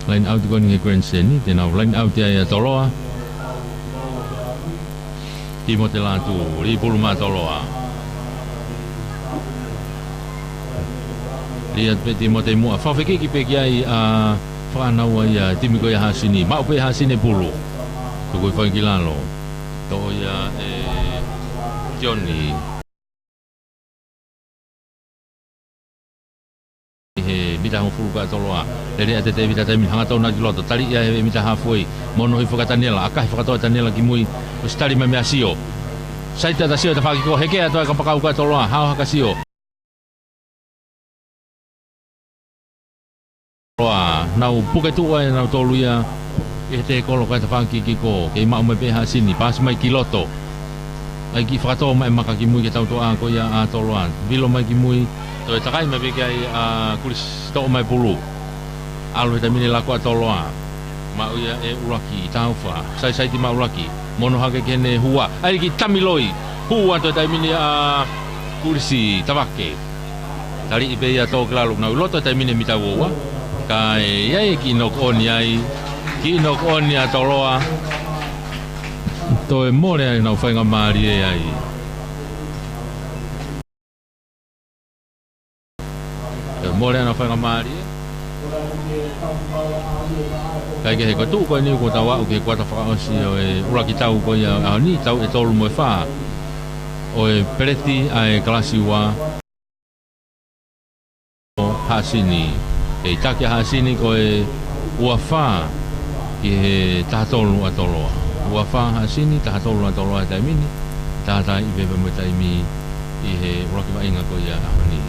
Laine ʻauti ko eni he Grand Seni, te nau laine ʻauti ai ʻa Toloa. Timote Lātū, lī pulu maʻa Toloa. Ia pē Timote Muʻa, fakafekiki pē ki ai ʻa Fakaʻānaua ia, timi ko ia Haʻasini, maʻu pē Haʻasini e pulu. Tuku hifo ki lalo. Toʻo ia ʻe Sione. He mita hongofulu ko ʻAtoloa. Lele ʻa Tevita taimi ni, hangatonu ki loto, taliʻi ia he mita halfway. Mono hifo kia Taniela, ʻakahi fakatō ʻe Taniela ki mui. ʻOsi tali mai meia Sio. Sai ʻa Sio, tafaʻaki ko ē, hekea atu e kapakau ko ʻAtoloa, hao hake ʻa Sio. Loa, nau puke tuʻu ai ʻe nautolu ia ʻi he tēkolo, kae tafaʻaki kiʻi kiko, kei maʻu mai pē Haʻasini, paasi mai ki loto. ʻAi kiʻi fakatō mai e maka ki mui ki he tautoʻa ko ia ʻa ʻAtoloa. Vilo mai ki mui, toe takai mai pē ki ai ʻa Kulisi, toʻo mai pulu. ʻAlu he taimi ni, laku ʻAtoloa. Maʻu ia ʻe ʻUluaki, taufa. Saisai ti maʻu ʻUluaki. Mono hake ki heʻene hua. ʻAi kiʻi tami loi. Hua atu he taimi ni ʻa Kulisi, tavake. Taliʻi pē ia, tō ki lalo, nau ʻi loto he taimi ni mita ua ua. Kae ʻi ai e kiʻi knock on ai. Kiʻi knock on ʻa ʻAtoloa. Toe mole ai, nau faingamālie ai. Toe mole ai, nau faingamālie. Kae kehe, ko e tuʻu ko eni kuo tau aʻu ki he kuata fakaʻosi ʻo e ʻuluaki tau ko ia ʻo e ʻaho ni, tau ʻe tolu mo e fā ʻo e peleti ʻa e kalasi ua ʻo Haʻasini. ʻE ʻi taki ʻa Haʻasini ko e ua fā ki he taha tolu ʻAtoloa. Ua fā Haʻasini, taha tolu ʻAtoloa he taimi ni. Tātāiʻi pē pea mo e taimi ʻi he ʻuluaki vaʻinga ko ia ʻaho ni.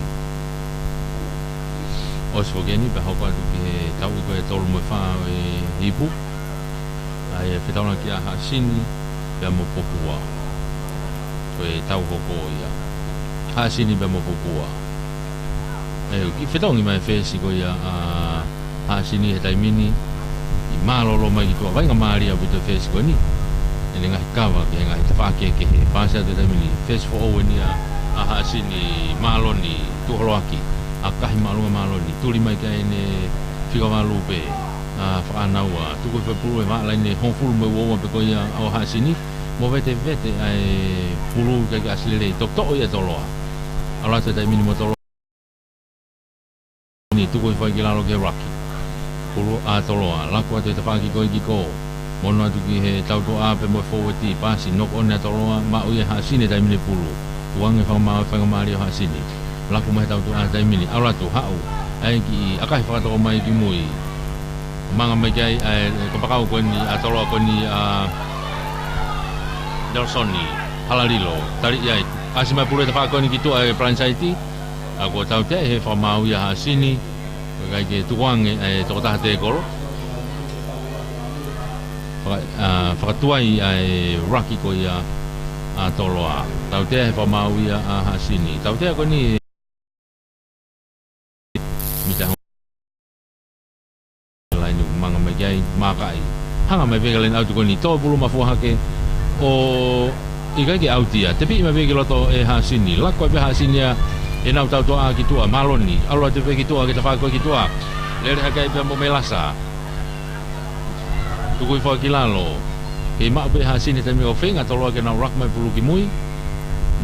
ʻOsi foki eni pea hoko atu ki he tauʻi ko e tolu mo e fā ʻo e ipu. ʻA ia fetaulaki ʻa Haʻasini pea mo Popua. Ko e tau hoko ia. Haʻasini pea mo Popua. ʻE, kiʻi fetongi mai e fesi ko ia ʻa Haʻasini he taimi ni. ʻI mālōlō mai ki tuʻa, vaʻinga mālie ʻaupito e fesi ko eni. ʻEne ngaahi kava ki he ngaahi tafaʻaki kehe. Paasi atu he taimi ni. Fesi foʻou eni ʻa, ʻa Haʻasini, māloni, tuʻu holoaki. ʻAkahi māʻolunga māloni. Tuli mai ki ai ʻene fika valu pē ʻa Fakaʻānaua. Tuku hifo e pulu he vaʻa laine hongofulu mo e ua ua pē ko ia ʻo Haʻasini. Movetevete ʻa e pulu, ʻikai ke ʻasi lelei. Toʻotoʻo ia ʻe ʻAtoloa. ʻAlu atu he taimi ni mo ʻAtoloa. Ni tuku hifo ai ki lalo ki he ʻuluaki. Pulu ʻa ʻAtoloa, laku atu he tafaʻaki ko ē kiko. Mono atu ki he tautoʻa pea mo e fōueti, paasi, knock on ʻa ʻAtoloa, maʻu ia ʻe Haʻasini he taimi ni e pulu. Tukuange fakamaau e faingamālie ʻo Haʻasini. Laku mai he tautoʻa he taimi ni, ʻalu atu, haʻu. ʻAi kiʻi ʻakahi fakatō mai ki mui. Manga mai ki ai ʻa e kapakau ko eni ʻa ʻAtoloa ko eni ʻa Nalesoni Halalilo. Taliʻi ai. ʻAsi mai pulu he tafaʻaki ko eni ki tuʻa he palaini saiti. ʻA, kuo tautea he fakamaau ia ʻa Haʻasini, ʻikai ke tukuange ʻa e tokotaha tēkolo. Faka-, ʻa, fakatuai ʻa e ʻuluaki ko ia ʻa ʻAtoloa. Tautea he fakamaau ia ʻa Haʻasini. Tautea ko eni mita laini ʻoku manga mai ki ai, mākaʻi. Hanga mai pē ki he laini ʻauti ko eni, tō pulu mafua hake, ʻo ʻikai ke ʻauti ia. Tepiʻi mai pē ki loto ʻe Haʻasini. Laku ai pē Haʻasini ia ʻenau tautoʻa ki tuʻa, māloni. ʻAlu atu pē ki tuʻa, ki he tafaʻaki ko ē ki tuʻa. Lele hake ai pea mo Melasa. Tuku hifo ki lalo. Kei maʻu pē Haʻasini he taimi ni, ʻo feinga ʻAtoloa ke nau laku mai pulu ki mui.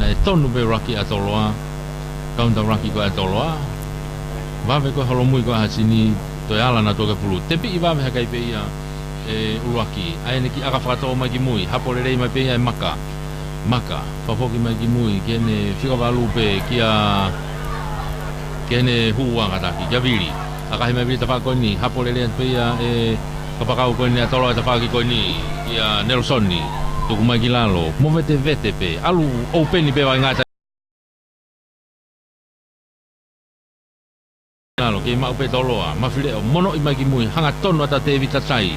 Naʻe tonu pē ʻuluaki ʻa ʻAtoloa. Kaunitā ʻuluaki ko ē ʻa ʻAtoloa. Vave ko ē holomui ko ē ʻa Haʻasini, toe ala nautolu ki he pulu. Tepiʻi vave hake ai pē ia ʻe ʻUluaki. ʻAi ʻene kiʻi ʻaka fakatō mai ki mui. Hapo lelei mai pē ia ʻe Maka. Maka, fakafoki mai ki mui, ki heʻene fika valu pē, kia, ki heʻene hua kātaki, kia Vili. ʻAkahi mai Vili tafaʻaki ko eni, hapo lelei atu pē ia ʻe kapakau ko eni ʻa ʻAtoloa he tafaʻaki ko eni, kia Nalesoni. Tuku mai ki lalo, movetevete pē, ʻalu ʻoupeni pē vaʻinga ʻa lalo, kei maʻu pē ʻAtoloa, mafileʻo, monoʻi mai ki mui, hangatonu atu ʻa Tēvita Tai.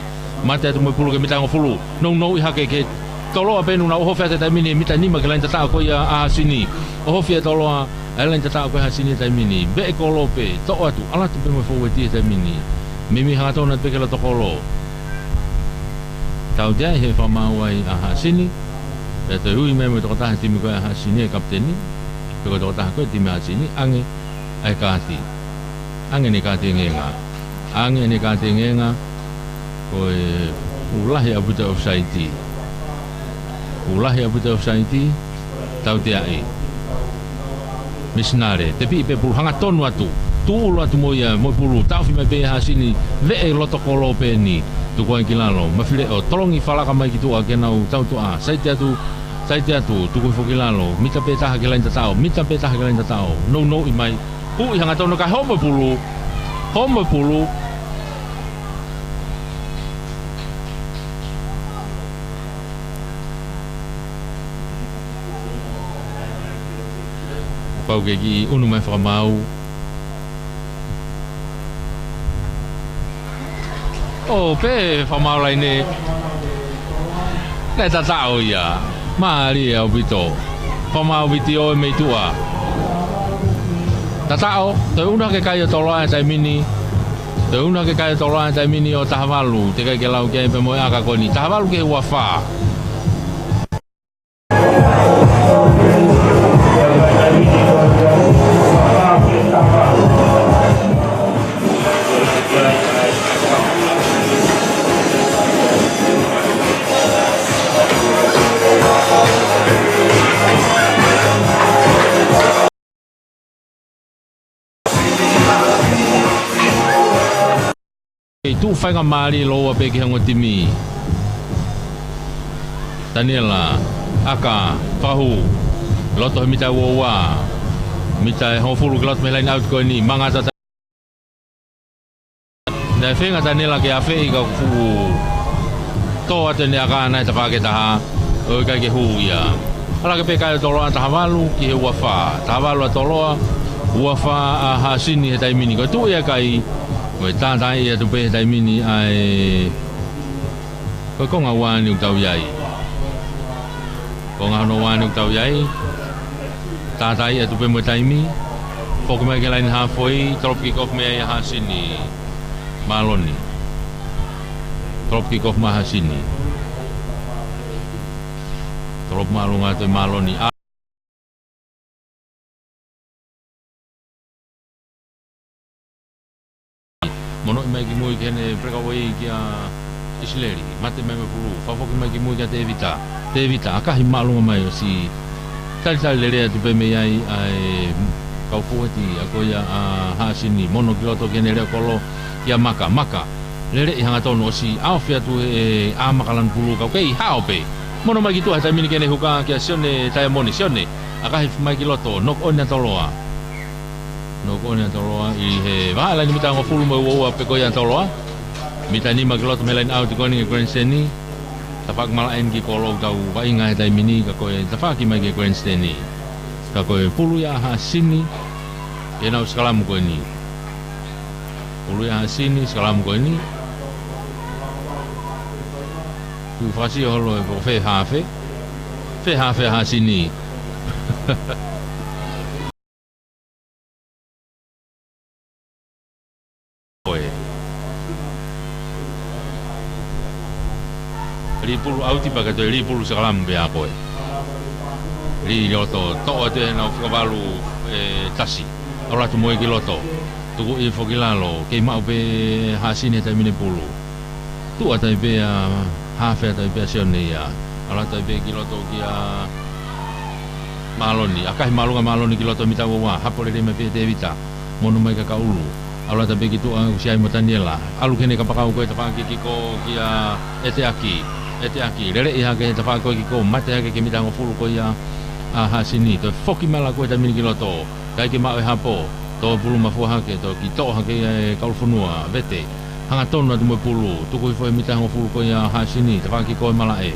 Mate atu mo e pulu ki he mita hongofulu. Nounou ʻi hake ki he toloa pē ʻoku nau ʻohofi atu he taimi ni, mita nima ki he laini tataʻo ko ia ʻa Haʻasini. ʻOhofi ʻa ʻAtoloa ʻa e laini tataʻo ko ia ʻa Haʻasini he taimi ni. Veʻe kolo pē, toʻo atu, ʻalu atu pē mo e fōueti he taimi ni. Meimei hangatonu atu pē ki he loto kolo. Tautea he fakamaau ai ʻa Haʻasini. Pea toe ui mai mo e tokotaha timi ko ia ʻa Haʻasini, e kapiteni. Pe ko e tokotaha ko ē timi Haʻasini, ʻange ʻa e kaati. ʻAnge ʻene kaati engenga. ʻAnge ʻene kaati engenga. Ko e ʻū lahi ʻaupito e ʻofisaiti. ʻŪ lahi ʻaupito e ʻofisaiti. Tauteaʻi. Misinale. Tepiʻi pē pulu, hangatonu atu. Tuʻulu atu mo ia, mo e pulu, taʻofi mai pē ʻe Hasini, veʻe loto kolo pē eni. Tuku ai ki lalo, Mafileʻo, tolongi falaka mai ki tuʻa ke nau tautuʻa, saiti atu, saiti atu, tuku hifo ki lalo, mita pē taha ki he laini tataʻo, mita pē taha ki he laini tataʻo, nounou mai, uʻi hangatonu kae homo e pulu, homo e pulu. Pau ke kiʻi unu mai fakamaau. ʻO pē fakamaau laine. Naʻe tataʻo ia. Mālie ʻaupito. Fakamaau vitiō ʻe mei tuʻa. Tataʻo, toe unu hake kai ʻo Toloa he taimi ni. Toe unu hake kai ʻo Toloa he taimi ni ʻo taha valu. Teʻeki ai ke lau ki ai pē mo e ʻaka ko eni. Taha valu ki he ua fā. Kei tuʻu faingamālie lōua pē ki he ongo timi. Taniela, ʻaka, fakahū, loto he mita ua ua, mita ʻe hongofulu ki loto mei he laini ʻauti ko eni, mangata ta-, naʻe feinga Taniela ke afeʻi ka fuʻu tō atu ʻene ʻaka naʻe tafaʻaki ʻe taha, ʻo ʻikai ke hū ia. ʻAlu hake pē kai ʻo Toloa taha valu ki he ua fā, taha valu ʻa Toloa, ua fā ʻa Hasini he taimi ni. Ko e tuʻu ia kai, ko e tātaaʻi atu pē he taimi ni ʻa e, ko e konga ua ni ʻoku tau ʻi ai. Konga hono ua ni ʻoku tau ʻi ai. Tātaaʻi atu pē mo e taimi. Foki mai ki he laini hafoi, drop kick off mei ai ʻa Hasini. Māloni. Drop kick off mai Hasini. Drop māʻolunga atu ʻe Māloni. Monoʻi mai ki mui ki heʻene breakaway kia ʻIsileli. Mate mai mo e pulu. Fakafoki mai ki mui kia Tevita. Tevita, ʻakahi māʻolunga mai ʻosi talitali lelei atu pē mei ai ʻa e kau fōueti ʻa ko ia ʻa Hasini. Mono ki loto ki heʻene leʻo kolo kia Maka. Maka. Lele ʻi hangatonu ʻosi ʻaofi atu ʻe ʻa Maka lanu pulu kau kei hao pē. Mono mai ki tuʻa he taimi ni ki heʻene huka kia Sione Taiamoni. Sione, ʻakahi mai ki loto, knock on ʻa Toloa. Knock on ʻa Toloa ʻi he vahaʻa laini mita hongofulu mo e ua ua pē ko ia ʻa Toloa. Mita nima ki loto mei he laini ʻauti ko eni ki he grandstand. Tafaʻaki malaʻe eni ki kolo ʻoku tau vaʻinga he taimi ni ka ko e tafaʻaki mai ki he grandstand. Ka ko e pulu ia ʻa Hasini, ʻenau sikalamu ko eni. Pulu ia ʻa Hasini, sikalamu ko eni. Tuʻu fakasio holo ʻe ko fē hafe. Fē hafe ʻa Hasini. Ko e lī pulu ʻauti pea ka toe lī pulu sikalamu pē ʻa ko e lī loto, toʻo atu ʻenau fakavalu ʻe tasi. ʻAlu atu mo ia ki loto. Tuku hifo ki lalo, kei maʻu pē Hasini he taimi ni e pulu. Tuʻu atu ai pē ʻa hafe atu ai pē ʻa Sione ia. ʻAlu atu ai pē ki loto kia Māloni. ʻAkahi māʻolunga Māloni ki loto mita ua ua. Hapo lelei mai pē Tevita. Mono mai kia Kaulu. ʻAlu atu ai pē ki tuʻa ʻosi ai mo Taniela. ʻAlu ki heʻene kapakau ko e tafaʻaki kiko kia ʻEteaki. ʻEteaki. Lele ʻi hake he tafaʻaki ko e kiko. Mate hake ki he mita hongofulu ko ia ʻa Hasini. Toe foki mai lā ko e taimi ni ki loto. ʻIkai ke maʻu e hapo, tō pulu mafua hake, toki toʻo hake ia ʻe Kaulufonua, vete, hangatonu atu mo e pulu, tuku hifo he mita hongofulu ko ia ʻa Hasini, tafaʻaki ko e malaʻe,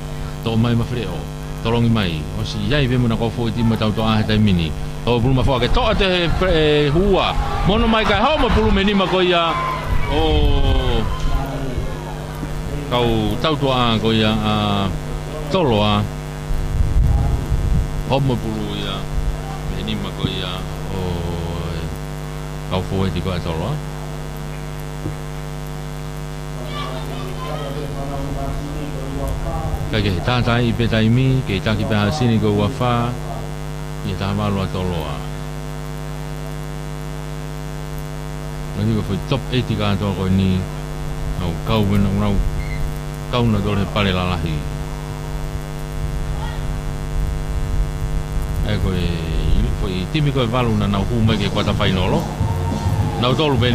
toʻo mai Mafileʻo, tolongi mai, ʻosi ʻi ai pē mo ʻena kau fōueti mo e tautuʻa he taimi ni. Tō pulu mafua hake, toʻo atu ʻe he pre-, ʻe Hua, mono mai kae homo e pulu mei nima ko ia ʻo kau tautuʻa ko ia ʻa Toloa. Homo e pulu ia mei nima ko ia ʻo e kau fōueti ko ia ʻa Toloa. Kae kehe, tātaaʻi pē taimi, kei taki pē ʻa Hasini ko e ua fā, ʻi he taha valu ʻa Toloa. Naʻe ʻi ai ko e foʻi top eight kātoa ko eni, ʻoku kau mena, ʻoku nau kau nautolu he pale lalahi. ʻA ia ko e foʻi timi ko e valu naʻa nau hū mai ki he kuata fainolo. Nautolu pē.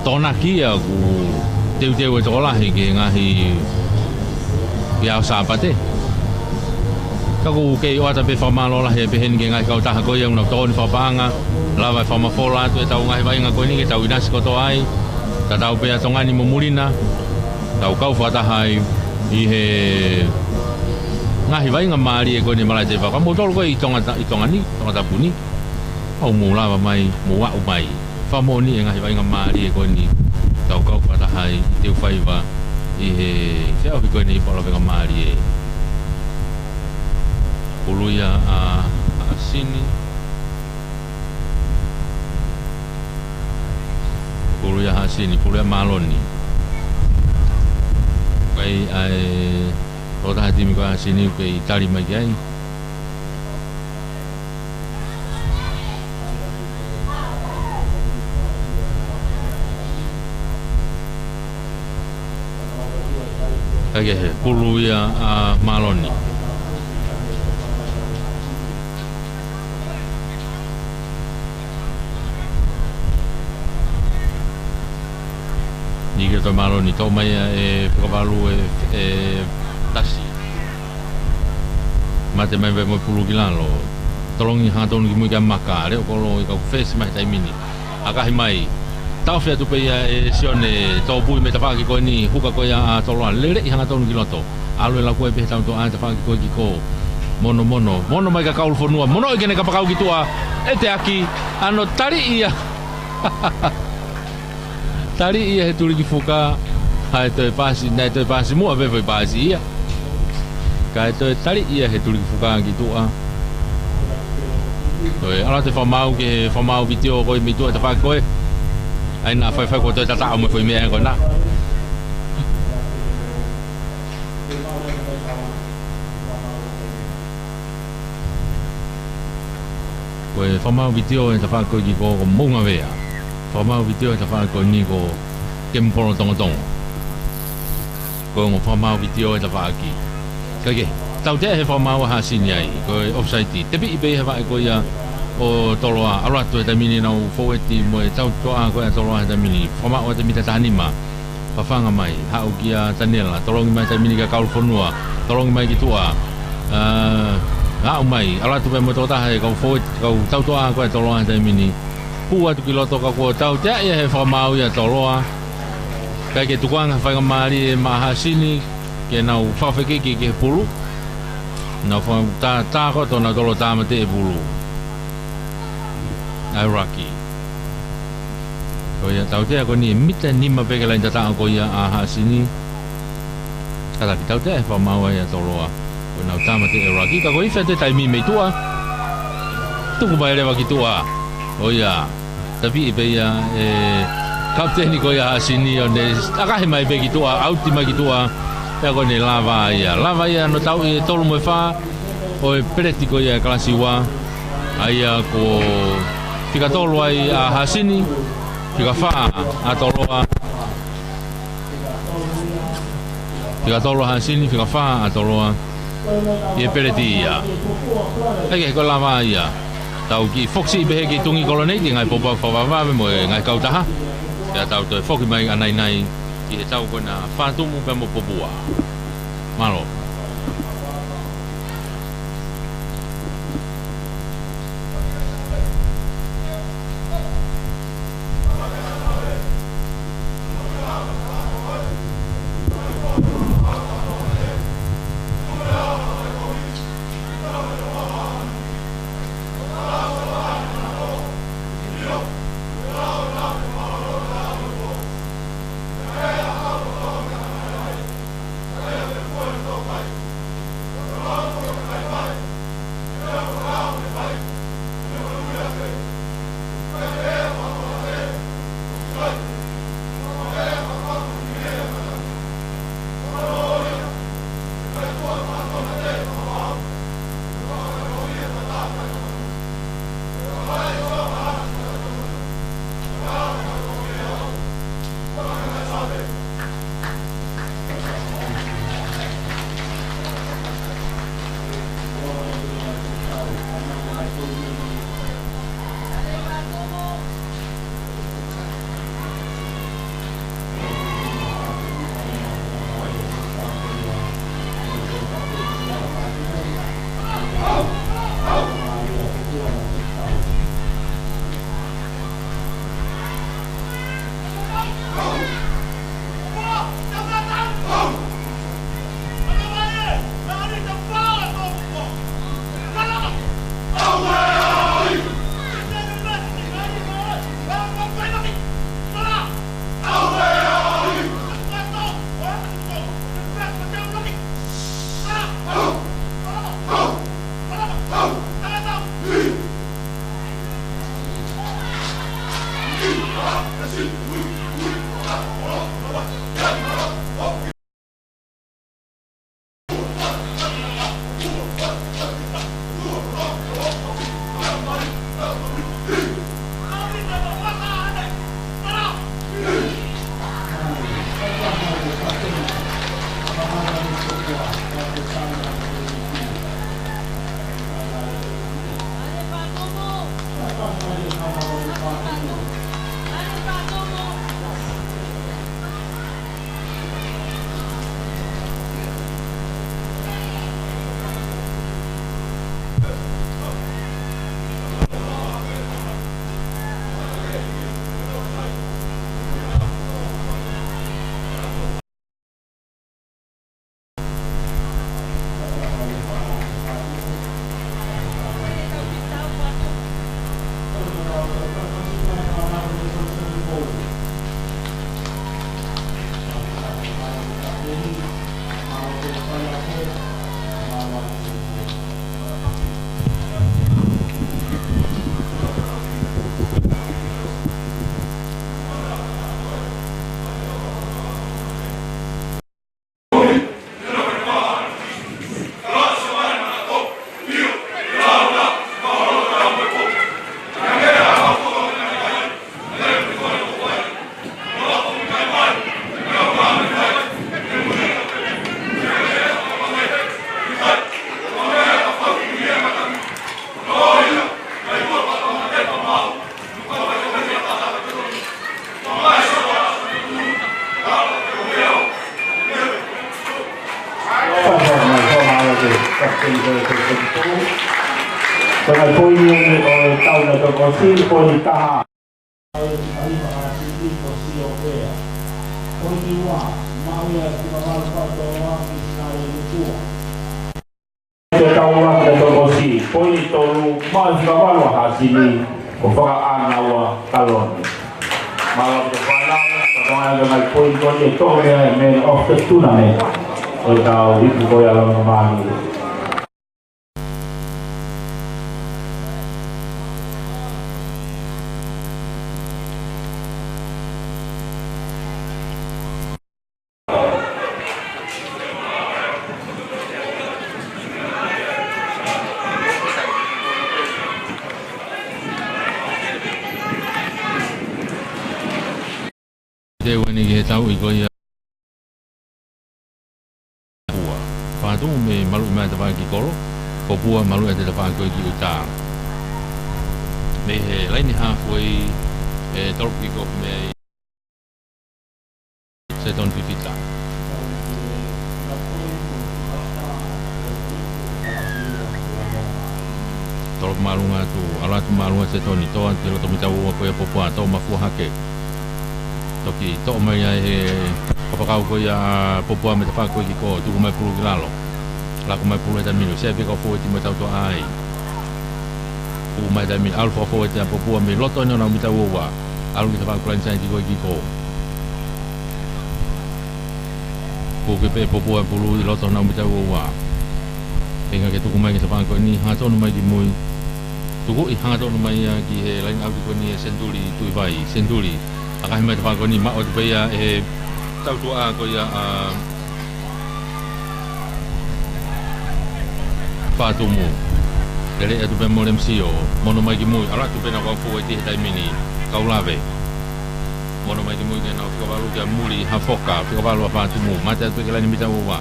Tokonaki ia ʻoku teuteu e tokolahi ki he ngaahi, ki he ʻaho Sāpate. Ka ʻoku kei ʻoatu pē fakamālō lahi pē heni ki he ngaahi kautaha ko ia ʻoku nau tokoni fakapaʻanga, lava e fakamafola atu ʻetau ngaahi vaʻinga ko eni ke tau ʻinasi kotoa ai, tatau pē ʻa Tonga ni mo Muli na, tau kau fakataha ai ʻi he ngaahi vaʻinga mālie ko eni Malaʻe Tefā. Ka moutolu ko ē ʻi Tonga, ʻi Tonga ni, Tongatapu ni, ʻoua mou lava mai, mou aʻu mai. Fakamoʻoni e ngaahi vaʻinga mālie ko eni, tau kau fakataha ai, ʻi he teu faiva, ʻi he feʻauhi ko eni ʻi Palavenga mālie. Pulu ia ʻa Haʻasini. Pulu ia ʻa Haʻasini, pulu ia ʻa Maloni. Kai ʻa e tokotaha timi ko ē ʻa Haʻasini ʻoku kei tali mai ki ai. Kae kehe, pulu ia ʻa Maloni. Niʻihi ke toe Maloni, toʻo mai ia ʻe Fekavalu ʻe, ʻe Tasi. Mate mai pē mo e pulu ki lalo. Tolongi hangatonu ki mui kia Maka, leʻo kolo ʻi kau fesi mai he taimi ni. ʻAkahi mai. Taʻofi atu pē ia ʻe Sione, tōpui mei he tafaʻaki ko eni, huka ko ia ʻa Toloa, leleʻi hangatonu ki loto. ʻAlu ʻo laku ai pē he tautoʻa e tafaʻaki ko ē ki kō. Mono, mono, mono mai kia Kaulufonua, mono ʻi ke ne kapakau ki tuʻa, ʻe teʻeki, ʻa hono taliʻi ia. Taliʻi ia he tulikifuka, ʻa e toe pasi, naʻe toe pasi muʻa pē foʻi pasi ia. Kae toe taliʻi ia he tulikifuka ki tuʻa. Toe, ʻalu atu e fakamaau ki he fakamaau vitiō ko ē mei tuʻa e tafaʻaki ko ē. ʻAi naʻa faifai kuo toe tataʻo mo e foʻi meʻa ko ena. Ko e fakamaau vitiō e tafaʻaki ko ē ki kō ko Moʻungavea. Fakamaau vitiō e tafaʻaki ko eni ko Kemupolo Tongotongo. Ko e ongo fakamaau vitiō e tafaʻaki. Kae kehe, tautea he fakamaau ʻa Haʻasini ai, ko e offside. Tepiʻi pē he vaʻe ko ia ʻo Toloa, ʻalu atu he taimi ni ʻenau fōueti mo e tautoʻa ko ē ʻa Toloa he taimi ni. Fakamaau ʻa e mita taha nima. Fafanga mai, haʻu kia Taniela, tolongi mai taimi ni kia Kaulufonua, tolongi mai ki tuʻa. ʻA, aʻu mai, ʻalu atu pē mo e tokotaha e kau fōueti, kau tautoʻa ko ē ʻa Toloa he taimi ni. Pū atu ki loto ka kuo tautea ia he fakamaau ia ʻa Toloa. Kae kehe tukuange ha faingamālie maʻa Haʻasini, ke nau fakafekiki ki he pulu. Nau fa-, tā, tā ko ē ʻonautolu ʻo tāmateʻi e pulu. ʻA e ruck. Ko ia tautea ko eni e mita nima pē ki he laine tataʻo ko ia ʻa Haʻasini. Kātaki tautea he fakamaau ia ʻa Toloa. Ko ʻenau tāmateʻi e ruck. Ka ko e ifi atu e taimi mei tuʻa. Tuku mai leva ki tuʻa. Ko ia. Tepiʻi pē ia ʻe kapiteni ko ia Haʻasini ʻo ne ʻakahi mai pē ki tuʻa, ʻauti mai ki tuʻa, pea ko ʻene lava ia. Lava ia hono tauʻi e tolu mo e fā ʻo e peleti ko ia e kalasi ua, ʻa ia ko e fika tolu ai ʻa Haʻasini, fika fā ʻa Toloa. Fika tolu ʻa Haʻasini, fika fā ʻa Toloa. ʻI he peleti ia. ʻAi ke ko e lava ia. Tau kiʻi foki siʻi pē he kiʻi tungi koloneiti, ngaahi pōpoaki fakavavevave mo e ngaahi kautaha. Pea tau toe foki mai ʻanainai ki he tau ko ena Fatumu pea mo Popua. Mālō. Ko e ngaahi poini ʻo e tau naʻe toki ʻosi, poini taha. Ko e tau ua naʻe toki ʻosi, poini tolu, maʻu e fika valu ʻa Hasini, ko Fakaʻānaua Kalone. Mālō ʻaupito fānau, ka ko e ngaahi poini ko eni ʻe toko meʻa e man of the tournament ʻo e tau ipu ko ia ʻa Langa Manu. Te ua ni ki he tau ʻi ko ia. Pua. Fatu mei maluʻi mai tafaʻaki kolo. Ko Pua maluʻi ʻa e tafaʻaki ko ē ki ʻuta. Mei he laine halfway, ʻe tolu kick off mei ai. Setoni Fifita. Tolo māʻolunga atu, ʻalu atu māʻolunga Setoni, toʻo atu ki loto mita ua ko ia Popua, toʻo mafua hake. Toki toʻo mai ai he kapakau ko ia ʻa Popua mei tafaʻaki ko ē ki kō, tuku mai pulu ki lalo. Laku mai pulu he taimi ni, se pē kau fōueti mo e tautuʻa ai. Pulu mai taimi ni, ʻalu fakafōueti ʻa Popua mei loto ʻeni ʻo e mita ua ua. ʻAlu ki tafaʻaki ko ē laine saiti ko ē ki kō. Puke pē Popua pulu ʻi loto ʻo e mita ua ua. Feinga ke tuku mai ki tafaʻaki ko eni, hangatonu mai ki mui. Tukuʻi hangatonu mai ia ki he laine ʻauti ko eni ʻe Senituli Tuʻivai, Senituli. ʻAkahi mai tafaʻaki ko eni maʻu atu pē ia ʻe he tautuʻa ko ia ʻa Fatumu. Lele atu pē mo Lemisio, mono mai ki mui, ʻalu atu pē ʻenau kau fōueti he taimi ni, kau lave. Mono mai ki mui ke nau fika valu kia Muli Hafoka, fika valu ʻa Fatumu, mate atu pē ki he laine mita ua ua.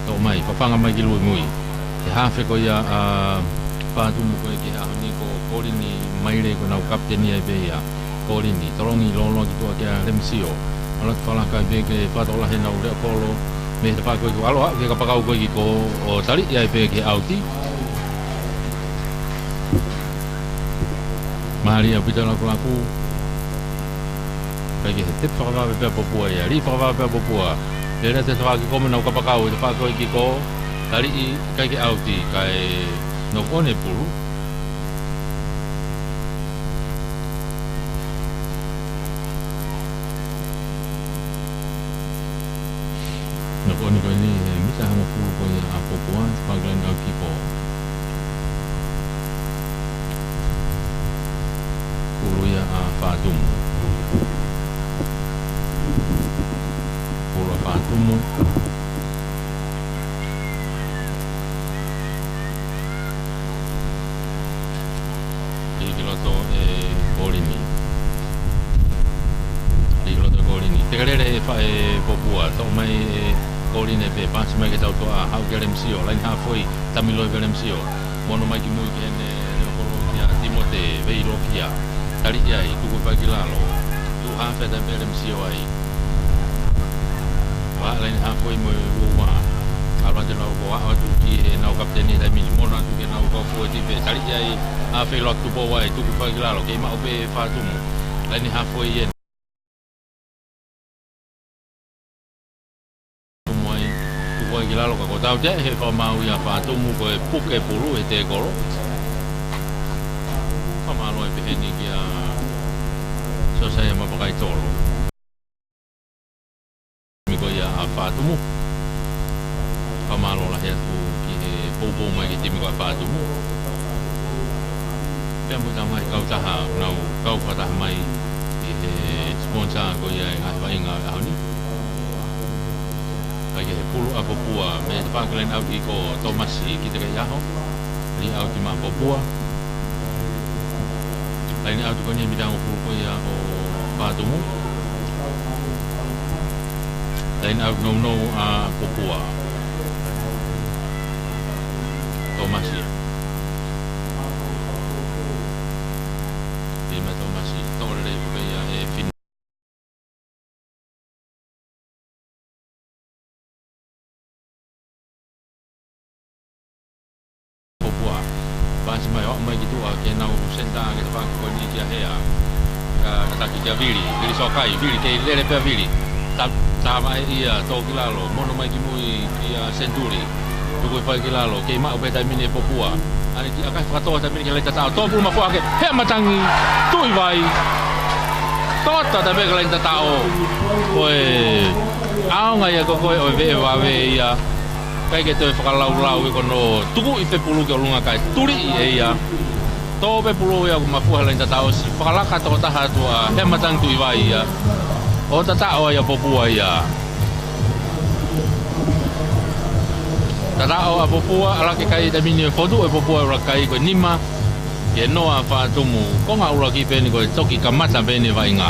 Toʻo mai, fafanga mai ki lui mui. He hafe ko ia ʻa Fatumu ko ē ki he ʻaho ni ko Kolini Maile ko ʻenau kapiteni ai pē ia. Kolini, tolongi lōloa ki tuʻa kia Lemisio. ʻAlu atu fakalaka ai pē ke fakatokolahi ʻenau leʻo kolo. Mei he tafaʻaki ko ē ʻoku ʻalu ʻo aʻu ki he kapakau ko ē ki kō ʻo taliʻi ai pē ki he ʻauti. Mālie ʻaupito e lakulaku. Kae kehe, tepi fakavave pē ʻa Popua ia, liʻi fakavave pē ʻa Popua. Lele atu e tafaʻaki kikomi, nau kapakau e tafaʻaki kikomi. Taliʻi, kae ʻikai ke ʻauti, kae nofo ʻo ne pulu. Nofo ʻo ne ko eni he mita hongofulu ko ia ʻa Popua, tafaʻaki laine ʻauti kikomi. Pulu ia ʻa Fatumu. Pulu ʻa Fatumu. Liʻi ki loto e kōlini. Liʻi ki loto e kōlini. Tekelele e fa-, e Popua. Toʻo mai e kōlini pē, pasi mai ki he tautoʻa, haʻu kia Lemisio, laine hafoi, tami loi kia Lemisio. Mono mai ki mui ki heʻene leʻo kolo kia Timote Veilokia. Taliʻi ai, tuku fai ki lalo. Tuʻu hafe atu pē Lemisio ai. Vaʻa laine hafoi mo e ua ua. ʻAlu atu nau ko ʻalu atu ki heʻenau kapiteni he taimi ni. Mono atu ki heʻenau kau foʻi tipe. Taliʻi ai, ʻa fei lotu po ai, tuku fai ki lalo. Kei maʻu pē Fatumu. Laine hafoi eni. Tumu ai, tuku ai ki lalo ka ko tau te he fakamaau ia Fatumu ko e puke pulu he tēkolo. Fakamālō e pehē ni kia Sosaia Mapakaitolo. Timi ko ia ʻa Fatumu. Fakamālō lahi atu ki he poupou mai ki he timi ko ia ʻa Fatumu. Pea mo e ngaahi kautaha, nau kau fakataha mai ki he sponsor ko ia e ngaahi vaʻinga ʻo e ʻaho ni. Kae kehe, pulu ʻa Popua, mei he tafaʻaki laine ʻauti kikomi, Tomasi Kitekeiaho. Liʻi ʻauti maʻa Popua. Laine ʻauti ko eni mita hongofulu ko ia ʻo Fatumu. Laine ʻauti nounou ʻa Popua. Tomasi. Liʻi maʻa Tomasi, toʻo lelei ko ia e fini. Popua. Pasi mai, ʻo mai ki tuʻa ki heʻenau senitā ki he tafaʻaki ko eni kia Hea. Ka, ka taki kia Vili, Vili Soakai, Vili, kei lele pē ʻa Vili. Ta-, tā mai ia, toʻo ki lalo, mono mai ki mui kia Sentuli. Tuku fai ki lalo, kei maʻu pē taimi ni ʻe Popua. ʻAni ki ʻAka, fakatō taimi ni ki he laine tataʻo, tō pulu mafoa hake, Heamatangi Tuʻivai. Tō atu ʻa e taimi ki he laine tataʻo. Ko e ʻaonga ia ko ē ʻo e veʻe vave ia. ʻIkai ke toe fakalaulau ʻi hono tukuʻi e pulu ki ʻolunga kae tuliʻi ʻe ia. Tō pē pulu ia ʻoku mafoa he laine tataʻo, siʻi fakalaka tokotaha atu ʻa Heamatangi Tuʻivai ia. ʻO tataʻo ai ʻa Popua ia. Tataʻo ʻa Popua, ʻalu hake kai taimi ni ʻo fotu ʻe Popua ʻuluaki kai ko e nima. Ki he noa ʻa Fatumu, konga ʻuluaki pē eni ko e toki kamata pē eni vaʻinga.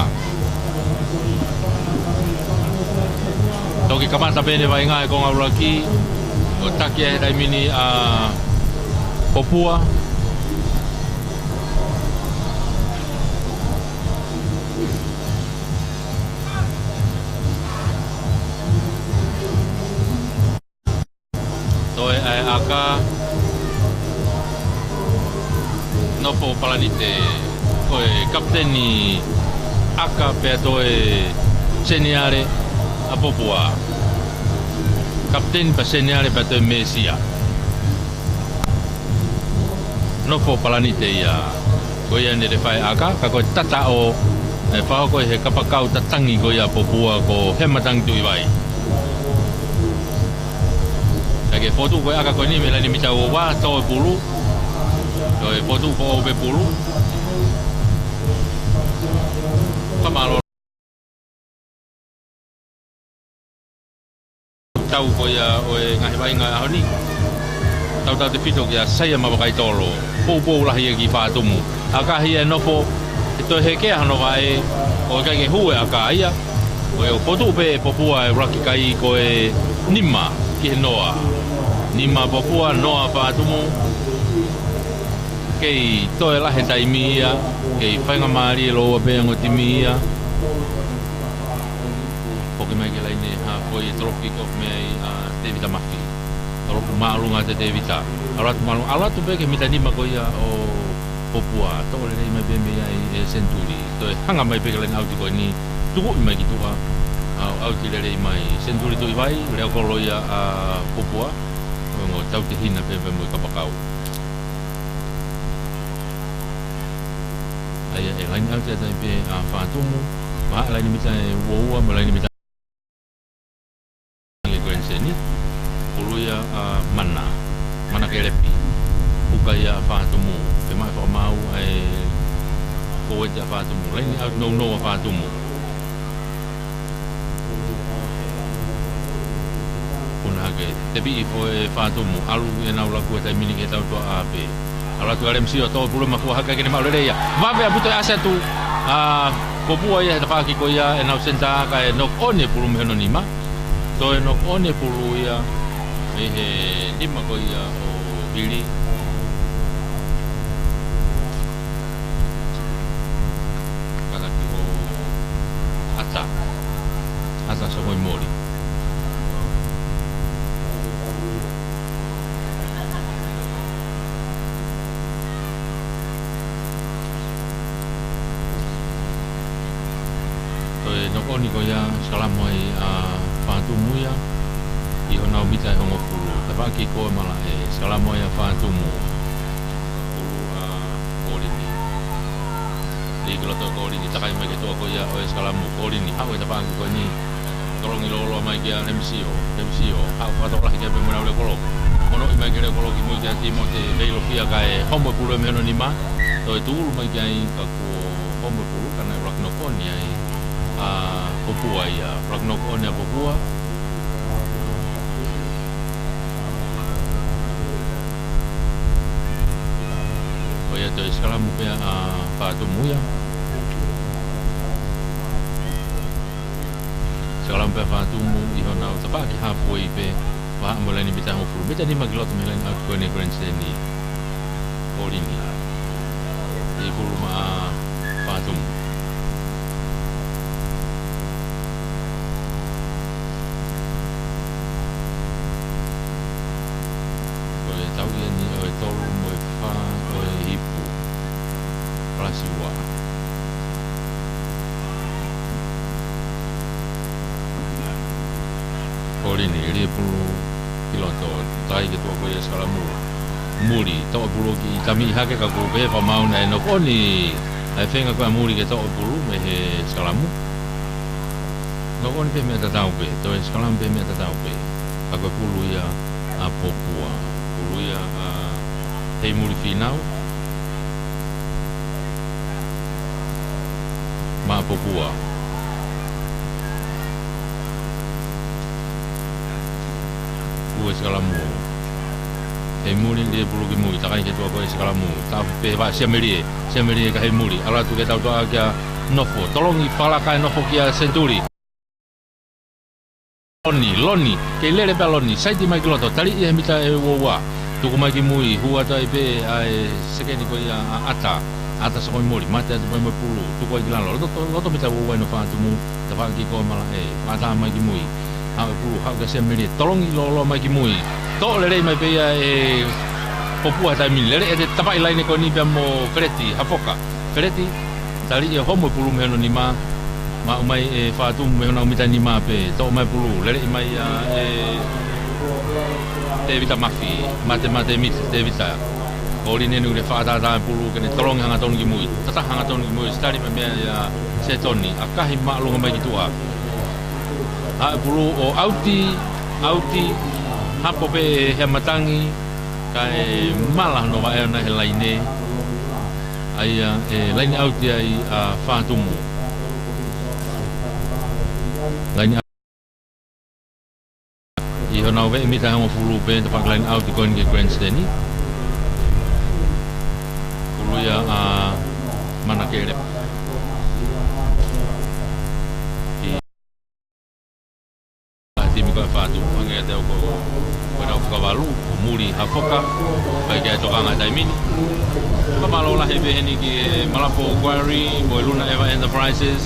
Toki kamata pē eni vaʻinga he konga ʻuluaki, ʻo taki ai he taimi ni ʻa Popua. Toe ʻa e ʻaka, Nofo Palanite, ko e kapiteni ʻaka pea toe seniale ʻa Popua. Kapiteni pea seniale pea toe mesia. Nofo Palanite ia. Ko ia ʻene lele fai ʻaka, ka ko e tataʻo, ʻe fakahoko ʻi he kapakau tatangi ko ia ʻa Popua ko Heamatangi Tuʻivai. Kae kehe, fotu ko e ʻaka ko eni mei he laine mita ua ua, tō e pulu. Ko e fotu ko ʻoku pē pulu. Fakamālō. Tau ko ia ʻo e ngaahi vaʻinga ʻaho ni. Tautautefito kia Saia Mavakaitolo. Poupou lahi ia ki Fatumu. ʻAkahi ʻe Nofo, ʻe toe hekea hono vaʻe, ʻo ʻikai ke hū e ʻaka ia. Ko e ʻo fotu pē ʻe Popua e ʻuluaki kai ko e nima ki he noa. Nima Popua, noa Fatumu. Kei toe lahi e taimi ia, kei faingamālie lōua pē ongo timi ia. Foki mai ki he laine hafoi, toloki ko mei ai ʻa Tevita Mafi. Toloki māʻolunga ʻa Tevita. ʻAlu atu māʻolunga, ʻalu atu pē ki he mita nima ko ia ʻo Popua. Toʻo lelei mai pē mei ai ʻe Sentuli. Toe hanga mai pē ki he laine ʻauti ko eni. Tukuʻi mai ki tuʻa, ʻa, ʻauti lelei mai, Senituli Tuʻivai, leʻo kolo ia ʻa Popua, ʻo ongo tautehina pē pea mo e kapakau. ʻA ia ʻe laini ʻauti atu ai pē ʻa Fatumu, maʻa laini mita ʻe ua ua, mo e laini mita ʻe Glenn Seni, pulu ia ʻa Mana, Mana Kelepi, puka ia ʻa Fatumu, pea maʻu fakamaau ʻa e fōueti ʻa Fatumu, laini ʻauti nounou ʻa Fatumu. Puna hake, tepiʻi foʻi ʻe Fatumu, ʻalu ʻenau laku he taimi ni ke tau tuʻa ʻa pē. ʻAlu atu ʻa Lemsio, toʻo pulu mafua hake ke ne maʻu lelei ia. Vave ʻa puto e ʻasi atu ʻa Popua ia he tafaʻaki ko ia ʻenau senitā kae knock on e pulu mei hono nima. Toe knock on e pulu ia mei he nima ko ia ʻo Vili. Kātaki ʻo ʻAta. ʻAta Sokoimoli. Toe knock on ko ia, sikalamo ai ʻa Fatumu ia, ʻi honau mita ʻe hongofulu. Tafaʻaki ko e malaʻe, sikalamo ai ʻa Fatumu. Pulu ʻa Kolini. Lī ki loto Kolini, takai mai ki tuʻa ko ia ʻo e sikalamu. Kolini, haʻu e tafaʻaki ko eni. Tolongi lōloa mai kia Lemsio, Lemsio, haʻu fakatokolahi ki ai pē mo ʻenau leʻo kolo. Monoʻi mai ki he leʻo kolo kimui kia Timote Veilofia kae homo e pulu ia mei hono nima. Toe tūʻulu mai ki ai ka kuo homo e pulu ka naʻe ʻuluaki knock on ai ʻa Popua ia. ʻUluaki knock on ʻa Popua. Ko ia toe sikalamu pē ʻa Fatumu ia. Sikalamu pē ʻa Fatumu ʻi honau tafaʻaki halfway pē, vahaʻa mo e laini mita ʻe hongofulu. Mita nima ki loto mei he laini ʻauti ko eni ʻa Glenn Seni. Kolini. Teʻi pulu maʻa Fatumu. Ko e tau ia ni ʻo e tolu mo e fā ʻo e ipu. Palasi ua. Kolini, lī e pulu ki loto, takai ki tuʻa ko ia sikalamu. Muli, toʻo e pulu ki tamiʻi hake ka kuo pehē fakamaau naʻe knock on ʻa e feinga ko ia ʻa Muli ke toʻo e pulu mei he sikalamu. Knock on pē meʻa tatau pē, toe sikalamu pē meʻa tatau pē. Ka ko e pulu ia ʻa Popua. Pulu ia ʻa Heimuli Finau. Maʻa Popua. Ua e sikalamu. Heimuli, lī e pulu kimui, takai ki tuʻa ko ia sikalamu. Taʻofi pē he vaʻa Siamelie, Siamelie kia Heimuli. ʻAlu atu ke tau tuʻa kia Nofo. Tolongi fakalaka ʻe Nofo kia Senituli. Loni, Loni, kei lele pē ʻa Loni, saiti mai ki loto, taliʻi he mita ʻe ua ua. Tuku mai kimui, hū atu ai pē ʻa e sekeni ko ia ʻa ʻAta, ʻAta Sokoimoli, mate atu pē mo e pulu, tuku ai ki lalo, loto, loto mita ua ua ʻa Fatumu, tafaʻaki ko e malaʻe, fakatā mai kimui, haʻu e pulu, haʻu kia Siamelie, tolongi lōloa mai kimui, toʻo lelei mai pē ia ʻe Popua he taimi ni, lele ʻete tafaʻi laine ko eni pea mo Feleti Hafoka. Feleti, taliʻi ʻo homo e pulu mei hono nima, maʻu mai ʻe Fatumu mei honau mita nima pē, toʻo mai pulu, leleʻi mai ia ʻe Tevita Mafi, mate mate mita, Tevita. Kolini ʻoku ne fakatātā e pulu, ke ne tolongi hangatonu kimui, tatā hangatonu kimui, sitali mai meia Setoni, ʻakahi māʻolunga mai ki tuʻa. Haʻu e pulu ʻo ʻauti, ʻauti, hapo pē ʻe Heamatangi, kae mala hono vaʻe ʻona he laine. ʻA ia ʻe laine ʻauti ai ʻa Fatumu. Laine ʻauti. ʻI honau veʻe mita ʻe hongofulu pē, tafaʻaki laine ʻauti ko eni ki he grandstand. Pulu ia ʻa Manakele. ʻA e timi ko ē ʻa Fatumu, hangē ʻa e teu ko ē, ko ʻenau fakavalu, ko Muli Hafoka, ʻikai ke ʻi ai ha tokanga he taimi ni. Fakamālō lahi pē heni ki he Malapo Quarry, mo e Luna Eva Enterprises,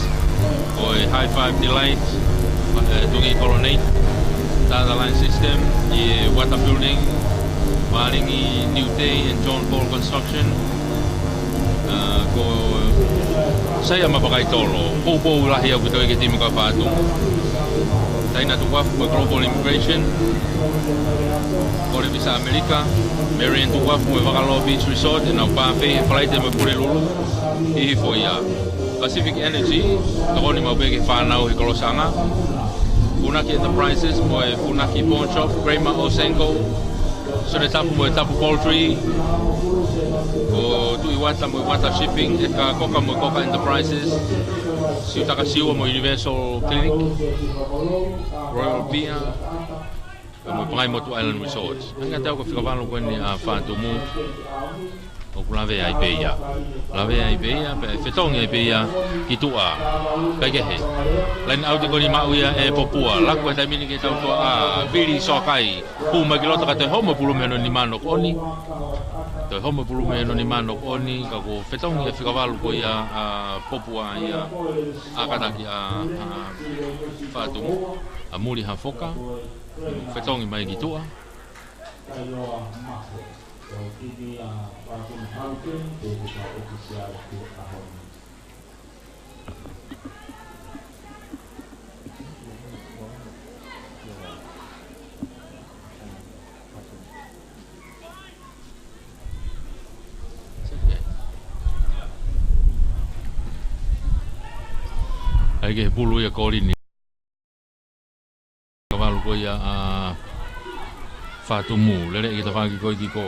mo e High Five Delight, eh, Tungi Colonnade, Tata Line System, ʻi he Water Building, Malingi New Day and John Paul Construction, ah, ko Saia Mapakaitolo, poupou lahi ʻaupito ia ki he timi ʻa Fatumu. Taina Tukuafu mo e Global Immigration, Kole Visa ʻAmelika, Marian Tukuafu mo e Vakalō Beach Resort, ʻenau buffet he Falaite mo e Pulelulu ʻi he foʻi ʻā. Pacific Energy, tokoni maʻu pē ki he fānau he kolosaʻanga. Funaki Enterprises mo e Funaki Pawn Shop, Kramer Osenko, Sole Tapu mo e Tapu Poultry, ko Tuʻi Uata mo e Uata Shipping, ʻEka Koka mo e Koka Enterprises, Siutaka Siua mo e Universal Clinic, Royal Beer, mo e Pangaimotu Island Resort. Hangē atu ko e fika valu ko eni ʻa Fatumu. ʻOku lavea ai pē ia. Lavea ai pē ia, pea fetongi ai pē ia ki tuʻa. Kaikehe. Laine ʻauti ko eni maʻu ia ʻe Popua. Laku he taimi ni ki he tautua ʻa Vili Soakai. Pū mai ki loto ka toe homo e pulu mei hono nima ʻo koʻeni. Toe homo e pulu mei hono nima ʻo koʻeni. Ka kuo fetongi e fika valu ko ia ʻa Popua ia. ʻA kātaki ʻa, ʻa Fatumu. ʻA Muli Hafoka. Fetongi mai ki tuʻa. ʻAi ke he pulu ia Kolini. Fika valu ko ia ʻa Fatumu, lele ki he tafaʻaki ko ē kiko.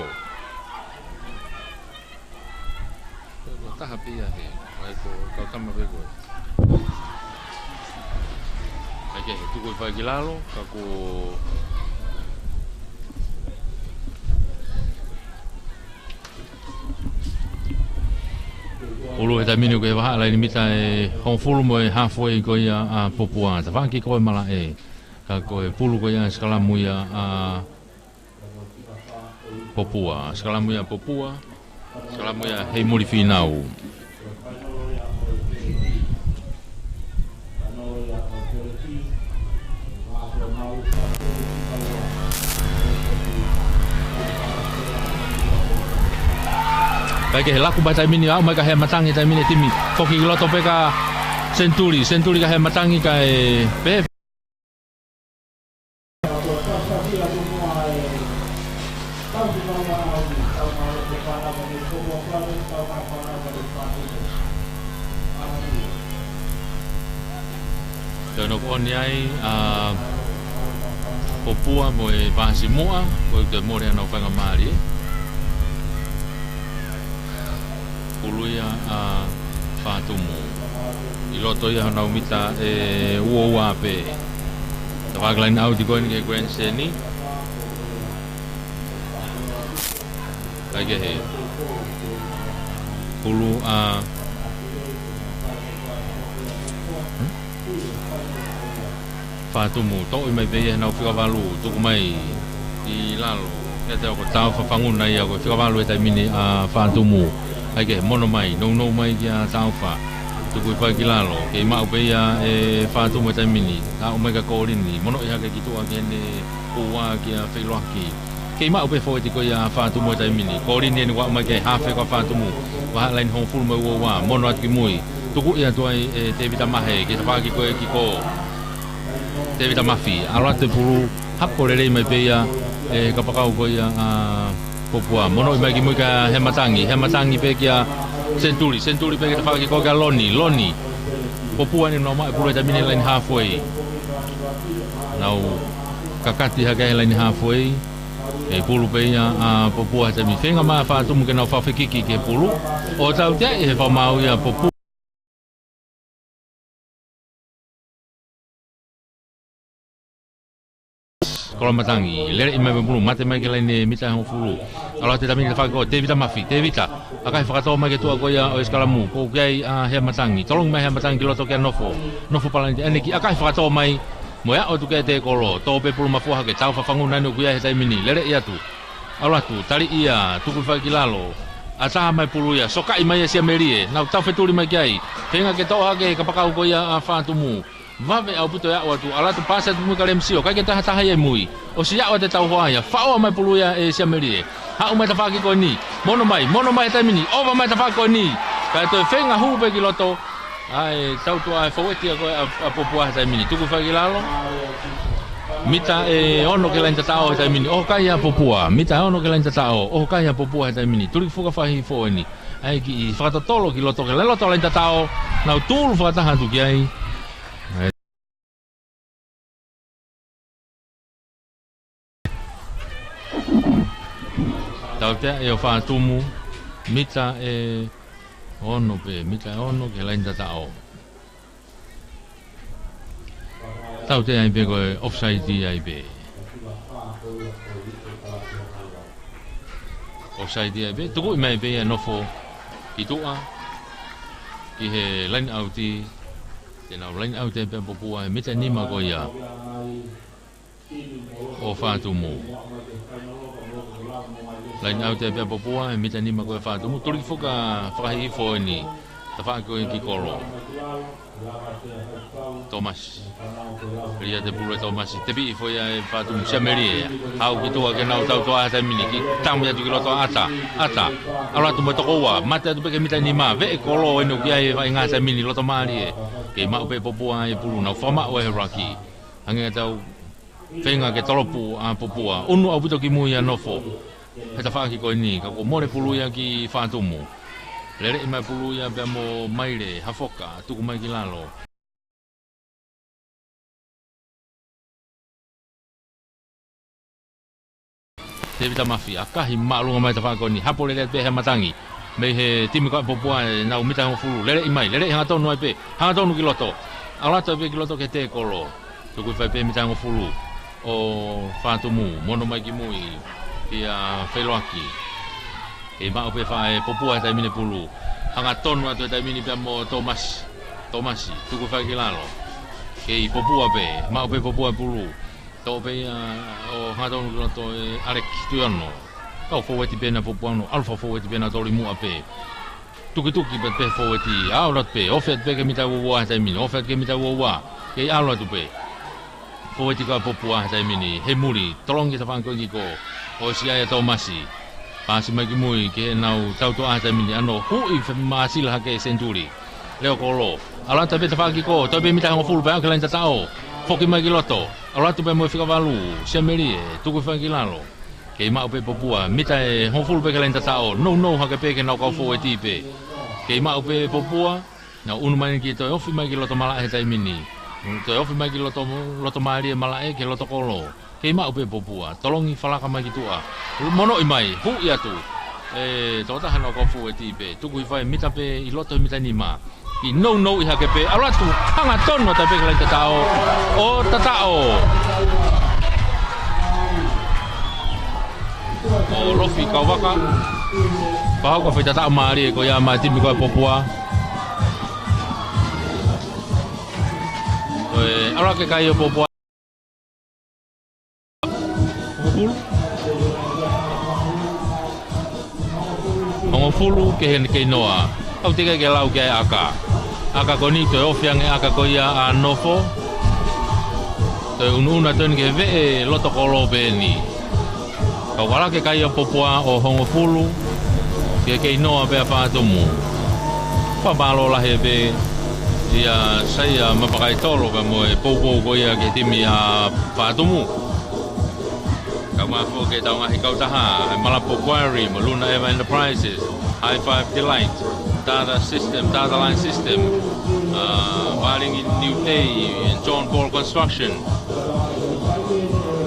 Ko e taha pē ia he, ʻai ko, kau tama pē ko ē. ʻAi ke he tuku ʻi fai ki lalo, ka ko Pulu he taimi ni ʻoku ke vahaʻa laini mita ʻe hongofulu mo e halfway ko ia ʻa Popua. Tafaʻaki ko ē malaʻe. Ka ko e pulu ko ia sikalamu ia ʻa Popua. Sikalamu ia Popua. Sikalamu ia Heimuli Fīnau. Kaikehe laku mai taimi ni, aʻu mai ka Hea Matangi taimi ni timi. Foki ki loto pē ka Sentuli, Sentuli ka Hea Matangi kae pē. Tau noko ʻoni ai ʻa Popua mo e Pasi Muʻa, ko e te mole ʻenau faingamālie. Pulu ia ʻa Fatumu. ʻI loto ia honau mita ʻe ua ua pē. Tafaʻaki laini ʻauti ko eni ki he Grand Seni. Kaikehe. Pulu ʻa Fatumu, toʻo mai pē ia ʻenau fika valu, tuku mai ʻi lalo. Ke te oko Taufa Fanguna ia ko e fika valu he taimi ni ʻa Fatumu. ʻAi ke mono mai, nounou mai kia Taufa. Tuku ʻi fai ki lalo, kei maʻu pē ia ʻe Fatumu he taimi ni. Aʻu mai kia Kolini, mono ʻi hake ki tuʻa ki heʻene ua kia Feiloaki. Kei maʻu pē foʻi ko ia ʻa Fatumu he taimi ni. Kolini eni ʻoku aʻu mai ki he hafe ko ia ʻa Fatumu. Vahaʻa laini hongofulu mo e ua ua, mono atu ki mui. Tuku ia tuai ʻe Tevita Mahe, ki he tafaʻaki ko ē kiko. Tevita Mafi, ʻalu atu e pulu, hapo lelei mai pē ia, ʻe kapakau ko ia ʻa Popua. Mono ʻi mai ki mui kia Hea Matangi, Hea Matangi pē kia Sentuli, Sentuli pē ki he tafaʻaki ko ē kia Loni, Loni. Popua eni nau maʻu e pulu he taimi ni laini halfway. Nau kakati hake he laini halfway. ʻE pulu pē ia ʻa Popua he taimi ni. Feinga mai ʻa Fatumu ke nau fafekiki ki he pulu. ʻO tautea ʻi he fakamaau ia Popua. Koloa Matangi, lele ʻi mai pē pulu, mate mai ki he laini mita hongofulu. ʻAlu atu he taimi ni tafaʻaki ko Tevita Mafi, Tevita. ʻAkahi fakatō mai ki tuʻa ko ia ʻo e sikalamu, ko ʻoku ʻi ai ʻa Hea Matangi. Tolongi mai Hea Matangi ki loto kia Nofo. Nofo Palani te ʻaneki, ʻakahi fakatō mai. Mo e aʻu atu ki he tēkolo, tō pē pulu mafua hake Taufa Fanguna eni ʻoku ʻi ai he taimi ni, lele atu. ʻAlu atu, tali ia, tuku ʻi fai ki lalo. ʻAtaha mai pulu ia, sokaʻi mai ʻe Siamelie, nau tau fetuli mai ki ai. Feinga ke toʻo hake he kapakau ko ia ʻa Fatumu. Vave ʻaupito e aʻu atu, ʻalu atu pasi atu mui kia Lemisio, ʻikai ke tahataha ia ʻi mui. ʻOsi aʻu atu e tau hoa ia, faʻo mai pulu ia ʻe Siamelie. Haʻu mai tafaʻaki ko eni, mono mai, mono mai he taimi ni, ʻova mai tafaʻaki ko eni. Kae toe feinga hū pē ki loto, ʻA e tautua ʻa e fōueti ko ē ʻa, ʻa Popua he taimi ni. Tuku fai ki lalo. Mita ʻe ono ki he laini tataʻo he taimi ni. ʻOho kai ʻa Popua. Mita ʻe ono ki he laini tataʻo. ʻOho kai ʻa Popua he taimi ni. Tulikifuka fakahifoʻi eni. ʻA e kiʻi fakatotolo ki loto ki he loto laini tataʻo. Nau tūlu fakataha atu ki ai. Tautea ʻe ʻo Fatumu, mita ʻe ono pē, mita ʻe ono ki he laini tataʻo. Tautea ai pē ko e offside ai pē. Offside ai pē, tukuʻi mai pē ia Nofo ki tuʻa, ki he line out. Te nau line out ai pē Popua he mita nima ko ia ʻo Fatumu. Line out ai pē Popua he mita nima ko ia ʻo Fatumu. Tulikifuka fakahihifo eni. Tafaʻaki ko ē ki kolo. Tomasi. Liate pulu ʻe Tomasi. Tepiʻi foʻi ʻa e Fatumu. Siamelie. Haʻu ki tuʻa ke nau tautua he taimi ni. Kiʻi tami atu ki loto ʻa ʻAta. ʻAta. ʻAlu atu mo e toko ua. Mate atu pē ki he mita nima. Veʻe kolo eni ʻoku ʻi ai e vaʻinga he taimi ni. Loto mālie. Kei maʻu pē Popua ʻa e pulu. Nau fakamaʻu ʻa e ruaki. Hangē ʻetau feinga ke tolopu ʻa Popua. ʻUnu ʻaupito ki mui ʻa Nofo. He tafaʻaki ko eni, ka kuo mole pulu ia ki Fatumu. Leleʻi mai pulu ia pea mo Maile, Hafoka, tuku mai ki lalo. Tevita Mafi, ʻakahi māʻolunga mai tafaʻaki ko eni, hapo lelei pē he matangi. Mei he timi ko ē ʻa Popua ʻenau mita hongofulu, leleʻi mai, leleʻi hangatonu ai pē, hangatonu ki loto. ʻAlu atu ai pē ki loto ki he tēkolo. Tuku fai pē mita hongofulu ʻo Fatumu, mono mai ki mui, kia Feloaki. Kei maʻu pē ʻe Popua he taimi ni pulu. Hangatonu atu he taimi ni pea mo Tomasi. Tomasi, tuku fai ki lalo. Kei Popua pē, maʻu pē Popua pulu. Toʻo pē ia ʻo hangatonu ki loto ʻe ʻAleki Tuiono. Kau fōueti pē ʻa Popua ʻo ʻalu fakafōueti pē ʻo toli muʻa pē. Tukituki pē pē fōueti, ʻalu atu pē, ofi atu pē ki he mita uaua he taimi ni, ofi atu ki he mita uaua, kei ʻalu atu pē. Fōueti ko ē ʻa Popua he taimi ni, he muli, tolongi tafaʻaki ko ē ki kolo, ʻosi ʻa Tomasi. Pasi mai ki mui, ki heʻenau tautua he taimi ni, ʻa Nofo, huʻi fe māsila hake Senituli. Leo kolo, ʻalu atu pē tafaʻaki ko ē, toe pē mita hongofulu pē ʻo aʻu ki he laini tataʻo. Foki mai ki loto, ʻalu atu pē mo e fika valu, Siamelie, tuku fai ki lalo. Kei maʻu pē Popua, mita ʻe hongofulu pē ki he laini tataʻo, nounou hake pē ke nau kau fōueti pē. Kei maʻu pē Popua, nau ʻunu mai ki toe ofi mai ki loto malaʻe he taimi ni. Toe ofi mai ki loto, loto mālie malaʻe ki loto kolo. Kei maʻu pē Popua, tolongi falaka mai ki tuʻa. Monoʻi mai, huʻi atu. ʻE, tokotaha nau kau fōueti pē, tuku hifo ai mita pē ʻi loto he mita nima. Kiʻi nounou ʻi hake pē, ʻalu atu, hangatonu atu pē ki he laini tataʻo, ʻo tataʻo. ʻO Lofi Kauvaka, pau ko e foʻi tataʻo mālie ko ia maʻa e timi ko ē ʻa Popua. Ko e ʻalu hake kai ʻo Popua. Hongofulu. Hongofulu ki he Keinoa. Kau teʻeki ke lau ki ai ʻa e ʻaka. ʻAka ko eni toe ofi ange ʻaka ko ia ʻa Nofo. Toe ʻunuʻunu atu eni ki he veʻe loto kolo pē eni. Kau ʻalu hake kai ʻo Popua ʻo hongofulu. Ki he Keinoa pē ʻa Fatumu. Fakamālō lahi pē ia Saia Mapakaitolo pea mo e poupou ko ia ki he timi ʻa Fatumu. Kau mai foki ki heʻetau ngaahi kautaha, ʻa e Malapo Quarry, mo Luna Eva Enterprises, High Five Delight, Tata System, Tata Line System, ʻa, Valingi New Day, John Paul Construction,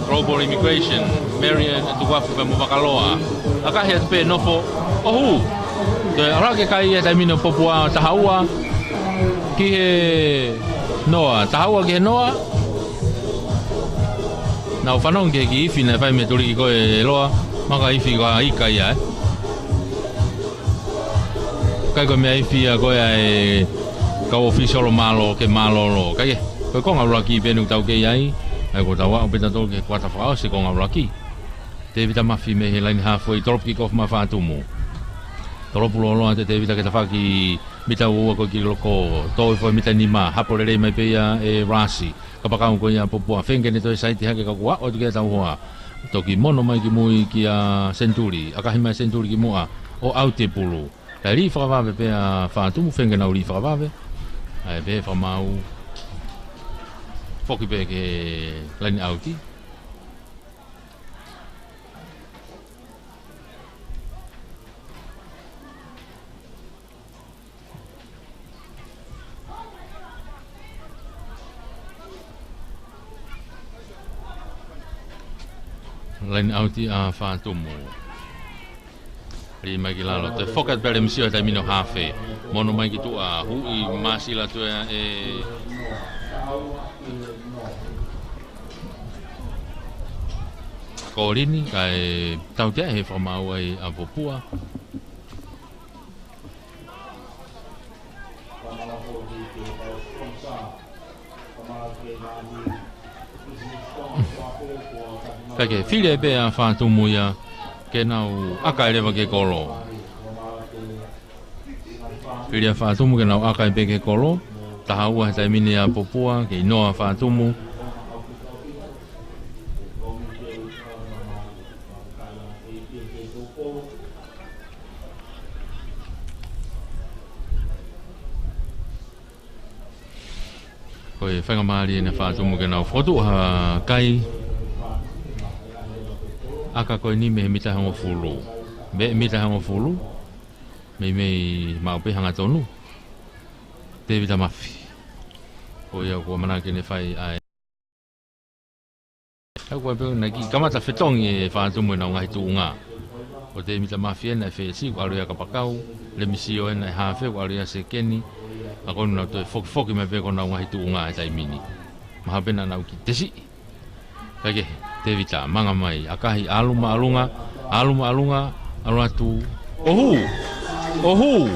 Global Immigration, Marion Tukuafu pea mo Vakaloa. ʻAkahi atu pē Nofo, ʻo hū. Toe ʻalu hake kai he taimi ni ʻo Popua, taha ua ki he noa, taha ua ki he noa. Nau fanongo ki he kiʻi ifi naʻe fai mei he tuliki ko ē ʻa Loa, maka ifi ko ē ʻa e ika ia, ē. ʻIkai ko e meʻa ifi ia ko ē ʻa e kau ʻōfisiolo mālō ke mālōlō. ʻIkai ē, ko e konga ʻuluaki pē eni ʻoku tau kei ai, ʻa ia ko ʻetau aʻu pē tautolu ki he kuata fakaʻosi konga ʻuluaki. Tevita Mafi mei he laine haafe, tolopu kick off maʻa Fatumu. Tolopu lōloa atu ʻe Tevita ki he tafaʻaki mita uaua ko ē ki loto, tō hifo he mita nima, hapo lelei mai pē ia ʻe Rasi. Kapakau ko ia ʻa Popua, feinga ke ne toe saiti hake ka kuo aʻu atu ki ai ʻetau hoa. Toki mono mai ki mui kia Senituli, ʻakahi mai Senituli ki muʻa, ʻo ʻauti e pulu. Kae lī fakavave pē ʻa Fatumu, feinga ke nau lī fakavave. ʻA e pehē fakamaau, foki pē ki he laine ʻauti. Laine ʻauti ʻa Fatumu. Lī mai ki lalo, toe foki atu pē Lemisio he taimi ni ʻo hafe. Mono mai ki tuʻa, huʻi māsila atu ia ʻe Kolini, kae tautea he fakamaau ai ʻa Popua. Kae ke fili ai pē ʻa Fatumu ia ke nau ʻaka ai leva ki he kolo. Fili ʻa Fatumu ke nau ʻaka ai pē ki he kolo. Taha ua he taimi ni ʻa Popua, kei noa ʻa Fatumu. Ko e faingamālie ʻena ʻa Fatumu ke nau fokotuʻu ha kai ʻaka ko eni mei he mita ʻe hongofulu. Mei he mita ʻe hongofulu, meimei maʻu pē hangatonu. Tēvita Mafi. Ko ia kuo ʻamanaki ke ne fai ʻa e Ka ko e pē naʻe kiʻi kamata fetongi ʻe Fatumu ʻenau ngaahi tuʻunga. Ko e mita Mafi ʻena ʻe fesi, ko ʻalu ia kapakau, Lemisio ʻena ʻe hafe, ko ʻalu ia sekeni, ka ko ʻenau toe fokifoki mai pē ko ʻenau ngaahi tuʻunga he taimi ni. Mahalo pē naʻa nau kiʻi tesi. Kae kehe, Tēvita, manga mai, ʻakahi, ʻalu māʻolunga, ʻalu māʻolunga, ʻalu atu, ʻohu! ʻOhu!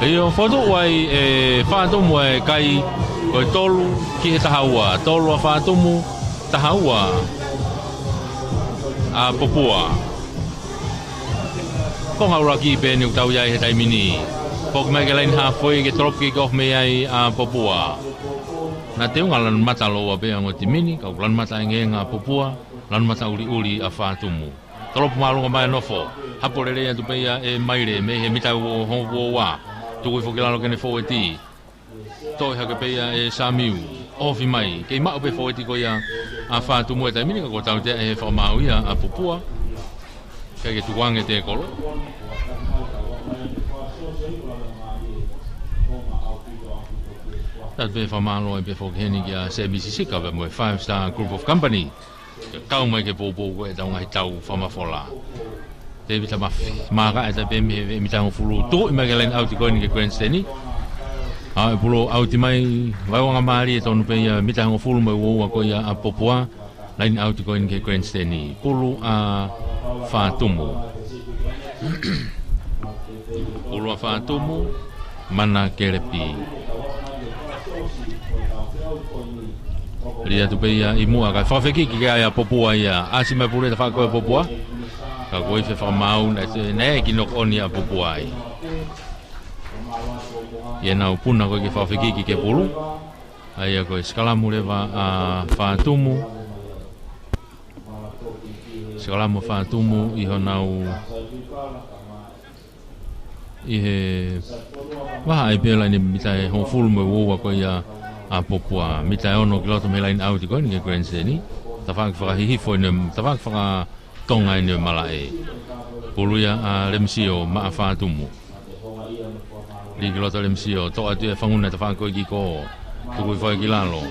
ʻIo, fokotuʻu ai ʻe Fatumu e kai ko e tolu ki he taha ua. Tolu ʻa Fatumu, taha ua ʻa Popua. Konga ʻuluaki pē eni ʻoku tau ʻi ai he taimi ni. Foki mai ki he laine hafoi ke tolopu kick off mei ai ʻa Popua. Naʻe teunga lanu mata lōua pē ʻa e ongo timi ni, ka ʻoku lanu mata ʻengeʻenga ʻa Popua, lanu mata ʻuliʻuli ʻa Fatumu. Tolopu māʻolunga mai ʻa Nofo. Hapo lelei atu pē ia ʻe Maile mei he mita ʻe hongofulu mā ua. Tuku hifo ki lalo ke ne fōueti. Toe hake pē ia ʻe Samiu. Ofi mai. Kei maʻu pē fōueti ko ia ʻa Fatumu he taimi ni ka kuo tautea ʻe he fakamaau ia ʻa Popua. Kae ke tukuange tēkolo. Tau pē fakamālō ai pē foki heni kia Semisi Sika pea mo e Five Star Group of Company. Ke kau mai ke poupou ko ʻetau ngaahi tau fakamafola. Tēvita Mafi, maaka ʻe taha pē mei he mita hongofulu, tuʻu mai ki he laine ʻauti ko eni ki he grandstand. ʻA e pulu ʻauti mai, vaivai angamālie tonu pē ia mita hongofulu mo e ua ua ko ia ʻa Popua, laine ʻauti ko eni ki he grandstand. Pulu ʻa Fatumu. Pulu ʻa Fatumu, mana kelepi. Lī atu pē ia ʻi muʻa kae fakafekiki ki ai ʻa Popua ia. ʻAsi mai pulu ʻi he tafaʻaki ko ē ʻa Popua. Ka ko e fefakamaau naʻe, naʻe ʻi ai e kiʻi knock on ʻa Popua ai. ʻI heʻenau puna ko ē ke fakafekiki ki he pulu. ʻA ia ko e sikalamu leva ʻa Fatumu. Sikalamu ʻa Fatumu ʻi honau ʻi he vahaʻa ʻi he laine mita ʻe hongofulu mo e ua ua ko ia ʻa Popua. Mita ʻe ono ki loto mei he laine ʻauti ko eni ki he grandstand. Tafaʻaki fakahihifo ʻeni, tafaʻaki fakatonga ʻeni ʻo e malaʻe. Pulu ia ʻa Lemisio maʻa Fatumu. Lī ki loto ʻa Lemisio, toʻo atu ʻe Fanguna tafaʻaki ko ē ʻi kī. Tuku hifo ki lalo.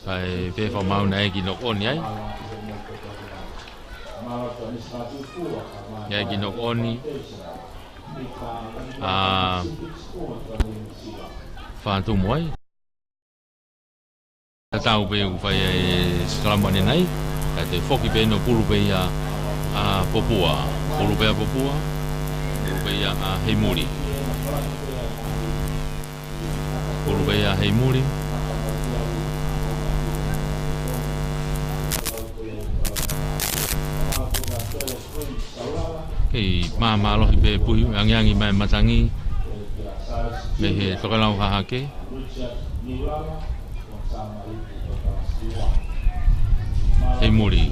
Kae pehē fakamaau naʻe ʻi ai e kiʻi knock on ai. Naʻe ʻi ai e kiʻi knock on ʻa Fatumu ai. Tatau pē ʻoku fai ai e sikalamu ʻanenai. Kae toe foki pē ʻeni ʻo pulu pē ia ʻa Popua. Pulu pē ʻa Popua. Pulu pē ia ʻa Heimuli. Pulu pē ia ʻa Heimuli. Kei māmālohi pē puhi angiangi mai matangi mei he tokelau hahake. Heimuli.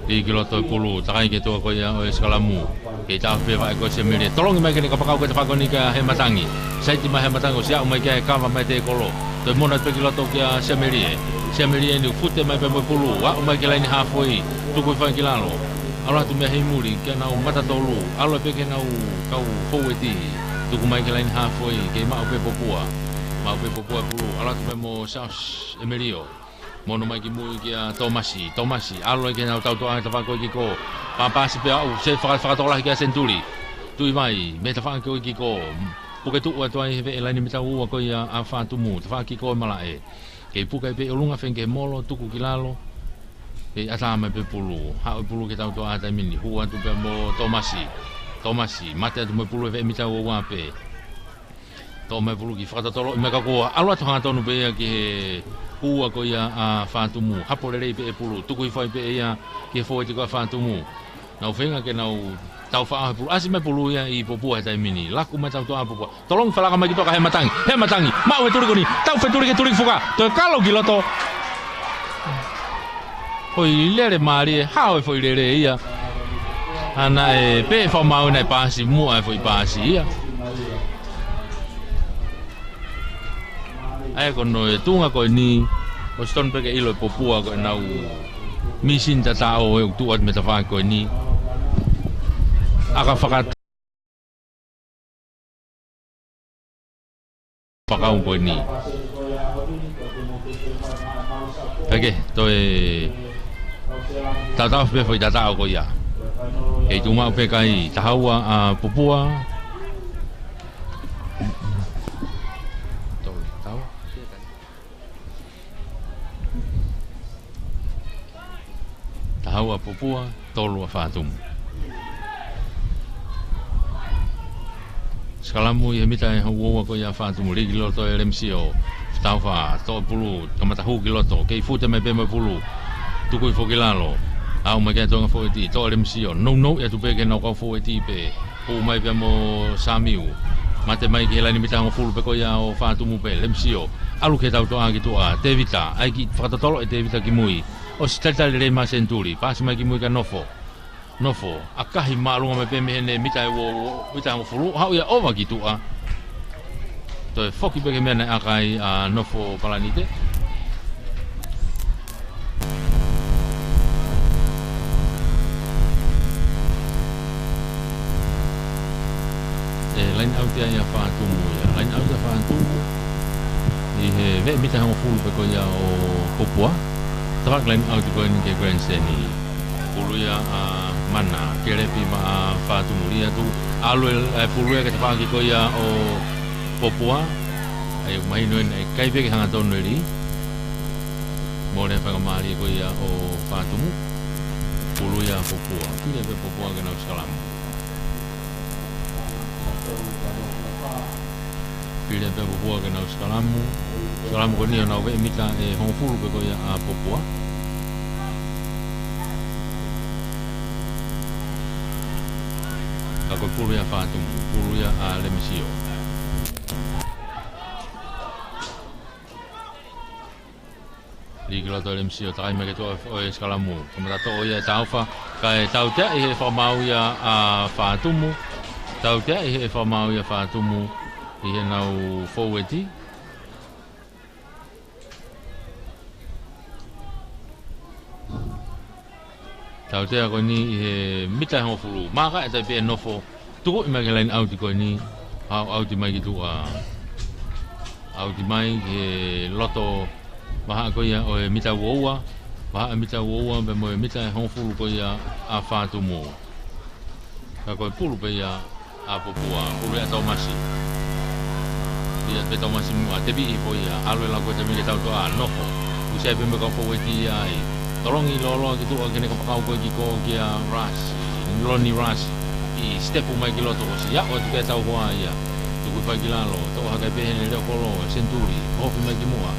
Lī ki loto e pulu, takai ki tuʻa ko ia ʻo e sikalamu. Kei taʻofi pē vaʻe ko ē ʻe Siamelie. Tolongi mai ki he kapakau ko ē tafaʻaki ko eni kia Hematangi. Saiti mai Hematangi ʻosi aʻu mai ki ai e kava mai e tēkolo. Toe mona pē ki loto kia Siamelie. Siamelie ʻoku fute mai pē mo e pulu. Aʻu mai ki he laine hāfoi. Tuku hifo ai ki lalo. ʻAlu atu mei he muli kia Naumata Tolu. ʻAlu pē ki he kau foueti. Tuku mai ki he laine hāfoi. Kei maʻu pē Popua. Maʻu pē Popua e pulu. ʻAlu atu pē mo Charles ʻEmelio. Mono mai ki mui kia Tōmasi. Tōmasi, ʻalu ai ki he tautoʻa e tafaʻaki ko ē ʻo e kiko. Pāpasi pē ʻo aʻu, se faka-, fakatokolahi kia Senituli. Tuʻi mai, mei he tafaʻaki ko ē ʻo e kiko. Puke tuʻu atu ai he veʻe laine mita ua ko ia ʻa Fatumu. Tafaʻaki ko ē ʻo e malaʻe. Kei puke pē ʻi ʻolunga fenke molo, tuku ki lalo. Kei ʻatā mai pē pulu. Haʻu e pulu ki he tautoʻa he taimi ni. Hū atu pē mo Tōmasi. Tōmasi, mate atu mo e pulu he veʻe mita ua ua pē. Toʻo mai pulu ki fakatotolo, ʻi mai ka ko ē. ʻAlu atu hangatonu pē ia ki he ua ko ia ʻa Fatumu. Hapo lelei pē e pulu, tuku hifo ai pē ia ki he foueti ko ia ʻa Fatumu. Nau feinga ke nau tau faʻo he pulu. ʻAsi mai pulu ia ʻi Popua he taimi ni. Laku mai tautoʻa ʻa Popua. Tolongi falaka mai ki tuʻa kia Hematangi. Hematangi. Maʻu e tuli ko eni. Tau fetuli ke tuli fuka. Toe kalo ki loto. Foʻi lele mālie, hao e foʻi lele ia. ʻA ia ʻe pehē fakamaau naʻe paasi muʻa e foʻi paasi ia. ʻA ia ko hono ʻi he tuʻunga ko eni, ʻosi tonu pē ke ʻilo ʻe Popua ko ʻenau mīsini tataʻo ʻe tuʻu atu mei he tafaʻaki ko eni. ʻAka faka- fakau ko eni. Pea ke toe tautau pē foʻi tataʻo ko ia. Kei tuʻu maʻu pē kai taha ua ʻa Popua. Toe tau. Taha ua Popua, tolu ʻa Fatumu. Sikalamu ʻi he mita ʻe hongofulu ua ko ia ʻa Fatumu, lī ki loto ʻe Lemisio. Taufa, toʻo pulu, kamata hū ki loto, kei fute mai pē mo e pulu. Tuku hifo ki lalo. Aʻu mai ki he toenga foueti, toʻo ʻe Lemisio. Nounou atu pē ki heʻenau kau foueti pē. Hū mai pē mo Samiu. Mate mai ki he laine mita hongofulu pē ko ia ʻo Fatumu pē, Lemisio. ʻAlu ki he tautoʻa ki tuʻa, Tevita, ʻai ke fakatotolo ʻe Tevita ki mui. ʻOsi talitali lelei mai Senituli, pasi mai ki mui kia Nofo. Nofo, ʻakahi māʻolunga mai pē mei heʻene mita ʻe ua, ua, mita hongofulu, haʻu ia ʻova ki tuʻa. Toe foki pē ki he meʻa naʻe ʻaka ai ʻa Nofo Palanite. ʻE, line out ia ʻa Fatumu ia. Line out ʻa Fatumu. ʻI he veʻe mita hongofulu pē ko ia ʻo Popua. Tafaʻaki line out ko eni ki he grandstand. Pulu ia ʻa Mana, kelepi maʻa Fatumu, lī atu. ʻAlu e, e pulu ia ki he tafaʻaki ko ia ʻo Popua. ʻA ia, mahino ʻe ʻikai pē ke hangatonu e lī. Mole faingamālie ko ia ʻo Fatumu. Pulu ia ʻa Popua. Pili pē Popua ke nau sikalamu. Pili pē Popua ke nau sikalamu. Sikalamu ko eni ʻo nau veʻe mita ʻe hongofulu pē ko ia ʻa Popua. Ka ko e pulu ia ʻa Fatumu, pulu ia ʻa Lemisio. Lī ki loto ʻe Lemisio, takai mai ki tuʻa ʻo e sikalamu. Kamata toʻo ia ʻe Taufa, kae tautea ʻi he fakamaau ia ʻa Fatumu. Tautea ʻi he fakamaau ia ʻa Fatumu, ʻi heʻenau foueti. Tautea ko eni ʻi he mita ʻe hongofulu. Maka e tai pē ʻe Nofo. Tuku mai ki he line out ko eni. Haʻu out mai ki tuʻa. Out mai ki he loto vahaʻa ko ia ʻo e mita ua ua. Vahaʻa mita ua ua pea mo e mita ʻe hongofulu ko ia ʻa Fatumu. Ka ko e pulu pē ia ʻa Popua, pulu ia ʻa Tōmasi. Lī atu pē Tōmasi muʻa, tepi hifo ia, ʻalu e lau ko e temi ke tautoʻa, Nofo. ʻUsi ai pē mo e kau foueti ia ai. Tolongi lōloa ki tuʻa ki heʻene kapakau ko ē ʻo e kiko kia Rasi. Loni Rasi. ʻI step mai ki loto ʻosi, ʻalu atu ki he tauhoa ia. Tuku hifo ai ki lalo, toʻo hake pē heʻene leʻo kolo, Senituli. Ofi mai ki muʻa.